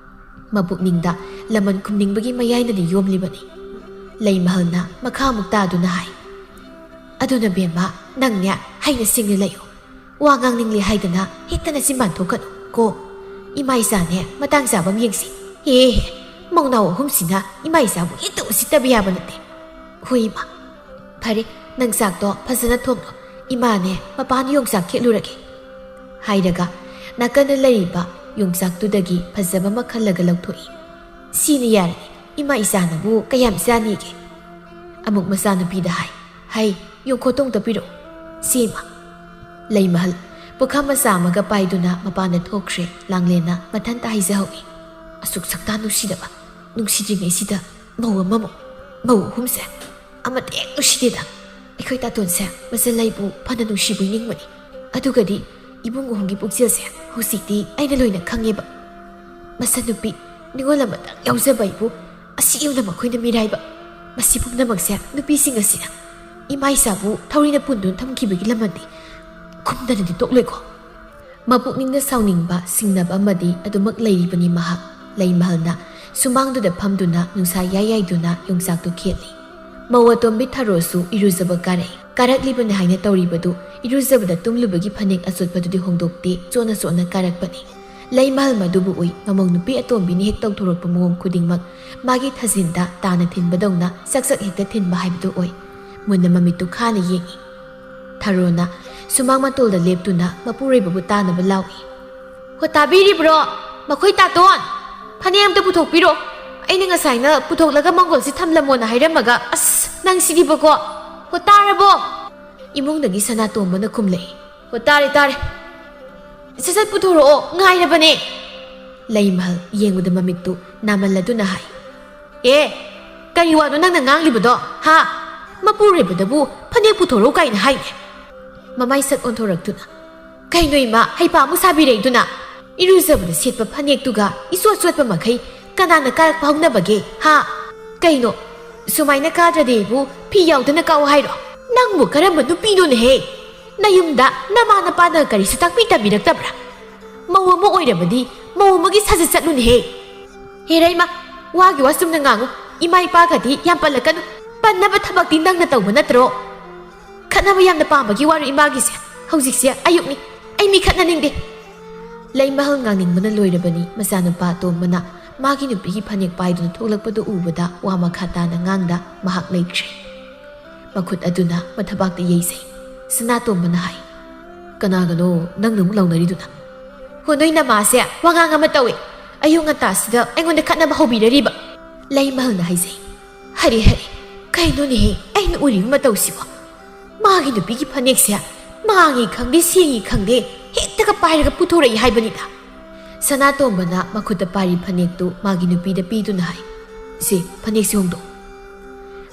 ꯃꯄꯨꯛꯅꯤꯡꯗ ꯂꯃꯟ ꯈꯨꯝꯅꯤꯡꯕꯒꯤ ꯃꯌꯥꯏꯅꯗꯤ ꯌꯣꯝꯂꯤꯕꯅꯤ꯫ ꯂꯩꯃꯍꯜꯅ ꯃꯈꯥ ꯑꯃꯨꯛ ꯇꯥꯗꯨꯅ ꯍꯥꯏ, "ꯑꯗꯨꯅ ꯕꯦꯝꯃ, ꯅꯪꯅꯦ ꯍꯩꯅ ꯁꯤꯡꯅ ꯂꯩꯌꯨ꯫ ꯋꯥ ꯉꯥꯡꯅꯤꯡꯂꯦ ꯍꯥꯏꯗꯅ ꯍꯦꯛꯇ ꯅꯆꯤꯟꯕꯥꯟ ꯊꯣꯛꯀꯅꯨ ꯀꯣ꯫ ꯏꯃꯥ ꯏꯆꯥꯅꯦ ꯃꯇꯥꯡ ꯆꯥꯕ ꯑꯃ ꯌꯦꯡꯁꯤ꯫ ꯍꯦ ꯍꯦ, ꯃꯧꯅꯥꯎ ꯑꯍꯨꯝꯁꯤꯅ ꯏꯃꯥ ꯏꯆꯥꯕꯨ ꯍꯦꯛꯇ ꯎꯁꯤꯠꯇꯕ ꯌꯥꯕ ꯅꯠꯇꯦ꯫ ꯍꯣꯏ ꯏꯃꯥ, ꯐꯔꯦ, ꯅꯪ ꯆꯥꯛꯇꯣ ꯐꯖꯅ ꯊꯣꯡꯂꯣ꯫ ꯏꯃꯥꯅꯦ ꯃꯄꯥꯟ ꯌꯣꯡꯆꯥꯛ ꯈꯦꯠꯂꯨꯔꯒꯦ," ꯍꯥꯏꯔꯒ ꯅꯥꯀꯟꯗ ꯂꯩꯔꯤꯕ ꯌꯣꯡꯆꯥꯛꯇꯨꯗꯒꯤ ꯐꯖꯕ ꯑꯃ ꯈꯜꯂꯒ ꯂꯧꯊꯣꯛꯏ꯫ "ꯁꯤꯅ ꯌꯥꯔꯅꯤ, ꯏꯃꯥ ꯏꯆꯥꯅꯕꯨ ꯀꯌꯥꯝ ꯆꯥꯅꯤꯒꯦ?" ꯑꯃꯨꯛ ꯃꯆꯥꯅꯨꯄꯤꯗ ꯍꯥꯏ, "ꯍꯩ, ꯌꯣꯡꯈꯣꯠꯇꯣ ꯑꯝꯇ ꯄꯤꯔꯛꯑꯣ꯫ ꯁꯤ ꯏꯃꯥ꯫" ꯂꯩꯃꯍꯜ ꯄꯨꯈꯝ ꯃꯆꯥ ꯑꯃꯒ ꯄꯥꯏꯗꯨꯅ ꯃꯄꯥꯟꯗ ꯊꯣꯛꯈ꯭ꯔꯦ꯫ ꯂꯥꯡꯂꯦꯟꯅ ꯃꯊꯟꯇ ꯍꯥꯏꯖꯍꯧꯏ, "ꯑꯁꯨꯛ ꯁꯛꯇꯥ ꯅꯨꯡꯁꯤꯗꯕ, ꯅꯨꯡꯁꯤꯗ꯭ꯔꯤꯉꯩꯁꯤꯗ ꯃꯧ ꯑꯃꯃꯨꯛ, ꯃꯧ ꯑꯍꯨꯝꯁꯦ ꯑꯃꯠꯇ ꯍꯦꯛ ꯅꯨꯡꯁꯤꯗꯦꯗ꯫ ꯑꯩꯈꯣꯏ ꯇꯥꯇꯣꯟꯁꯦ ꯃꯆꯜ ꯑꯩꯕꯨ ꯐꯅ ꯅꯨꯡꯁꯤꯕꯣꯏ ꯅꯤꯡꯕꯅꯤ, ꯑꯗꯨꯒꯗꯤ ꯏꯕꯨꯡ ꯑꯍꯨꯝꯒꯤ ꯄꯨꯛꯆꯦꯜꯁꯦ ꯍꯧꯖꯤꯛꯇꯤ ꯑꯩꯅ ꯂꯣꯏꯅ ꯈꯪꯉꯦꯕ꯫ ꯃꯆꯟꯅꯨꯄꯤ ꯅꯤꯉꯣꯜ ꯑꯃꯇꯪ ꯌꯥꯎꯖꯕ ꯑꯩꯕꯨ ꯑꯁꯤ ꯌꯧꯅ ꯃꯈꯣꯏꯅ ꯃꯤꯔꯥꯏꯕ꯫ ꯃꯁꯤ ꯄꯨꯝꯅꯃꯛꯁꯦ ꯅꯨꯄꯤꯁꯤꯡ ꯑꯁꯤꯅ ꯏꯃꯥ ꯏꯆꯥꯕꯨ ꯊꯧꯔꯤꯅ ꯄꯨꯟꯗꯨꯅ ꯊꯝꯈꯤꯕꯒꯤ ꯂꯃꯟꯗꯤ ꯈꯨꯝꯗꯅꯗꯤ ꯇꯣꯛꯂꯣꯏꯀꯣ꯫" ꯃꯄꯨꯛꯅꯤꯡꯗ ꯁꯥꯎꯅꯤꯡꯕ, ꯁꯤꯡꯅꯕ ꯑꯃꯗꯤ ꯑꯗꯨꯃꯛ ꯂꯩꯔꯤꯕꯅꯤ ꯃꯍꯥꯛ꯫ ꯂꯩꯃꯍꯜꯅ ꯁꯨꯃꯥꯡꯗꯨꯗ ꯐꯝꯗꯨꯅ ꯅꯨꯡꯁꯥ ꯌꯥꯏ ꯌꯥꯏꯗꯨꯅ ꯌꯣꯡꯆꯥꯛꯇꯨ ꯈꯦꯠꯂꯤ꯫ ꯃꯧ ꯑꯇꯣꯝꯕꯤ ꯊꯔꯣꯁꯨ ꯏꯔꯨꯖꯕ ꯀꯥꯔꯛꯏ꯫ ꯀꯥꯔꯛꯂꯤꯕꯅꯤ ꯍꯥꯏꯅ ꯇꯧꯔꯤꯕꯗꯨ ꯏꯔꯨꯖꯕꯗ ꯇꯨꯝꯂꯨꯕꯒꯤ ꯐꯅꯦꯛ ꯑꯆꯣꯠꯄꯗꯨꯗꯤ ꯍꯣꯡꯗꯣꯛꯇꯦ, ꯆꯣꯠꯅ ꯆꯣꯠꯅ ꯀꯥꯔꯛꯄꯅꯤ꯫ ꯂꯩꯃꯍꯜ ꯃꯗꯨꯕꯨ ꯎꯏ꯫ ꯃꯃꯧ ꯅꯨꯄꯤ ꯑꯇꯣꯝꯕꯤꯅ ꯍꯦꯛ ꯇꯧꯊꯣꯔꯛꯄ ꯃꯑꯣꯡ ꯈꯨꯗꯤꯡꯃꯛ ꯃꯥꯒꯤ ꯊꯥꯖꯤꯟꯗ ꯇꯥꯅ ꯊꯤꯟꯕꯗꯧꯅ ꯆꯛ ꯆꯛ ꯍꯦꯛꯇ ꯊꯤꯟꯕ ꯍꯥꯏꯕꯗꯨ ꯑꯣꯏ꯫ ꯃꯨꯟꯅ ꯃꯃꯤꯠꯇꯨ ꯈꯥꯅ ꯌꯦꯡꯏ꯫ ꯊꯔꯣꯅ ꯁꯨꯃꯥꯡ ꯃꯇꯣꯜꯗ ꯂꯦꯞꯇꯨꯅ ꯃꯄꯨꯔꯣꯏꯕꯕꯨ ꯇꯥꯅꯕ ꯂꯥꯎꯏ꯫ "ꯍꯣ, ꯇꯥꯕꯤꯔꯤꯕ꯭ꯔꯣ? ꯃꯈꯣꯏ ꯇꯥꯇꯣꯟ! ꯐꯅꯦꯛ ꯑꯝꯇ ꯄꯨꯊꯣꯛꯄꯤꯔꯣ꯫ ꯑꯩꯅ ꯉꯁꯥꯏꯅ ꯄꯨꯊꯣꯛꯂꯒ ꯃꯪꯒꯣꯜꯁꯤ ꯊꯝꯂꯝꯃꯣꯅ ꯍꯥꯏꯔꯝꯃꯒ, ꯑꯁ, ꯅꯪꯁꯤꯗꯤꯕꯀꯣ꯫ ꯍꯣ, ꯇꯥꯔꯕꯣ?" ꯏꯃꯨꯡꯗꯒꯤ ꯁꯅꯥꯇꯣꯝꯕꯅ ꯈꯨꯝꯂꯛꯏ꯫ "ꯍꯣ, ꯇꯥꯔꯦ, ꯇꯥꯔꯦ꯫ ꯁꯠ ꯁꯠ ꯄꯨꯊꯣꯔꯛꯑꯣ, ꯉꯥꯏꯔꯕꯅꯦ꯫" ꯂꯩꯃꯍꯜ ꯌꯦꯡꯕꯗ ꯃꯃꯤꯠꯇꯨ ꯅꯥꯃꯜꯂꯗꯨꯅ ꯍꯥꯏ, "ꯑꯦ, ꯀꯔꯤ ꯋꯥꯅꯣ ꯅꯪꯅ ꯉꯥꯡꯂꯤꯕꯗꯣ, ꯍꯥ? ꯃꯄꯨꯔꯣꯏꯕꯗꯕꯨ ꯐꯅꯦꯛ ꯄꯨꯊꯣꯔꯛꯎ ꯀꯥꯏꯅ ꯍꯥꯏꯅꯦ?" ꯃꯃꯥꯏ ꯁꯠ ꯑꯣꯟꯊꯣꯔꯛꯇꯨꯅ, "ꯀꯩꯅꯣ ꯏꯃꯥ, ꯍꯩꯄꯥ ꯑꯃꯨꯛ ꯁꯥꯕꯤꯔꯛꯏꯗꯨꯅ? ꯏꯔꯨꯖꯕꯗ ꯁꯦꯠꯄ ꯐꯅꯦꯛꯇꯨꯒ ꯏꯆꯣꯠ ꯆꯣꯠꯄ ꯃꯈꯩ ꯀꯅꯥꯅ ꯀꯥꯔꯛꯄ ꯍꯧꯅꯕꯒꯦ, ꯍꯥ? ꯀꯩꯅꯣ, ꯁꯨꯃꯥꯏꯅ ꯀꯥꯗ꯭ꯔꯗꯤ ꯑꯩꯕꯨ ꯐꯤ ꯌꯥꯎꯗꯅ ꯀꯥꯎ ꯍꯥꯏꯔꯣ? ꯅꯪꯕꯨ ꯀꯔꯝꯕ ꯅꯨꯄꯤꯅꯣꯅꯦꯍꯦ? ꯅꯌꯨꯝꯗ ꯅꯃꯥ ꯅꯄꯥꯅ ꯀꯔꯤꯁꯨ ꯇꯥꯛꯄꯤ ꯇꯝꯕꯤꯔꯛꯇꯕ꯭ꯔꯥ? ꯃꯧ ꯑꯃ ꯑꯣꯏꯔꯕꯗꯤ ꯃꯧ ꯑꯃꯒꯤ ꯁꯥꯖꯠ ꯆꯠꯂꯨꯅꯦꯍꯦ꯫ ꯍꯦꯔꯩꯃ, ꯋꯥꯒꯤ ꯋꯥ ꯆꯨꯝꯅ ꯉꯥꯡꯉꯨ꯫ ꯏꯃꯥ ꯏꯄꯥꯒꯗꯤ ꯌꯥꯝ ꯄꯜꯂꯛꯀꯅꯨ꯫ ꯄꯟꯅꯕ ꯊꯕꯛꯇꯤ ꯅꯪꯅ ꯇꯧꯕ ꯅꯠꯇ꯭ꯔꯣ? ꯈꯠꯅꯕ ꯌꯥꯝꯅ ꯄꯥꯝꯕꯒꯤ ꯋꯥꯔꯣ ꯏꯃꯥꯒꯤꯁꯦ? ꯍꯧꯖꯤꯛꯁꯦ ꯑꯌꯨꯛꯅꯤ꯫ ꯑꯩ ꯃꯤ ꯈꯠꯅꯅꯤꯡꯗꯦ꯫" ꯂꯩꯃꯍꯜ ꯉꯥꯡꯅꯤꯡꯕꯅ ꯂꯣꯏꯔꯕꯅꯤ꯫ ꯃꯆꯥꯅꯨꯄꯥ ꯑꯇꯣꯝꯕꯅ ꯃꯥꯒꯤ ꯅꯨꯄꯤꯒꯤ ꯐꯅꯦꯛ ꯄꯥꯏꯗꯨꯅ ꯊꯣꯛꯂꯛꯄꯗꯨ ꯎꯕꯗ ꯋꯥ ꯃꯈꯥ ꯇꯥꯅ ꯉꯥꯡꯗ ꯃꯍꯥꯛ ꯂꯩꯈ꯭ꯔꯦ꯫ ꯃꯈꯨꯠ ꯑꯗꯨꯅ ꯃꯊꯕꯥꯛꯇ ꯌꯩꯖꯩ꯫ ꯁꯅꯥꯇꯣꯝꯕꯅ ꯍꯥꯏ, "ꯀꯅꯥꯒꯅꯣ ꯅꯪꯅ ꯑꯃꯨꯛ ꯂꯥꯎꯅꯔꯤꯗꯨꯅ?" "ꯍꯣ, ꯅꯣꯏ ꯅꯃꯥꯁꯦ ꯋꯥꯉꯥꯡ ꯑꯃ ꯇꯧꯏ꯫ ꯑꯌꯨꯛ ꯉꯟꯇꯥꯁꯤꯗ ꯑꯩꯉꯣꯟꯗ ꯈꯠꯅꯕ ꯍꯧꯕꯤꯔꯔꯤꯕ?" ꯂꯩꯃꯍꯜꯅ ꯍꯥꯏꯖꯩ꯫ "ꯍꯔꯦ, ꯍꯔꯦ, ꯀꯩꯅꯣꯅꯦꯍꯦ ꯑꯩꯅ ꯎꯔꯤꯕ ꯃꯇꯧꯁꯤꯕꯣ? ꯃꯥꯒꯤ ꯅꯨꯄꯤꯒꯤ ꯐꯅꯦꯛꯁꯦ ꯃꯥꯡꯉꯤ ꯈꯪꯗꯦ, ꯁꯦꯡꯉꯤ ꯈꯪꯗꯦ, ꯍꯦꯛꯇꯒ ꯄꯥꯏꯔꯒ ꯄꯨꯊꯣꯔꯛꯏ ꯍꯥꯏꯕꯅꯤꯗ꯫" ꯁꯅꯥꯇꯣꯝꯕꯅ ꯃꯈꯨꯠꯇ ꯄꯥꯏꯔꯤ ꯐꯅꯦꯛꯇꯨ ꯃꯥꯒꯤ ꯅꯨꯄꯤꯗ ꯄꯤꯗꯨꯅ ꯍꯥꯏ, "ꯁꯤ ꯐꯅꯦꯛꯁꯤ ꯍꯣꯡꯗꯣꯛ꯫"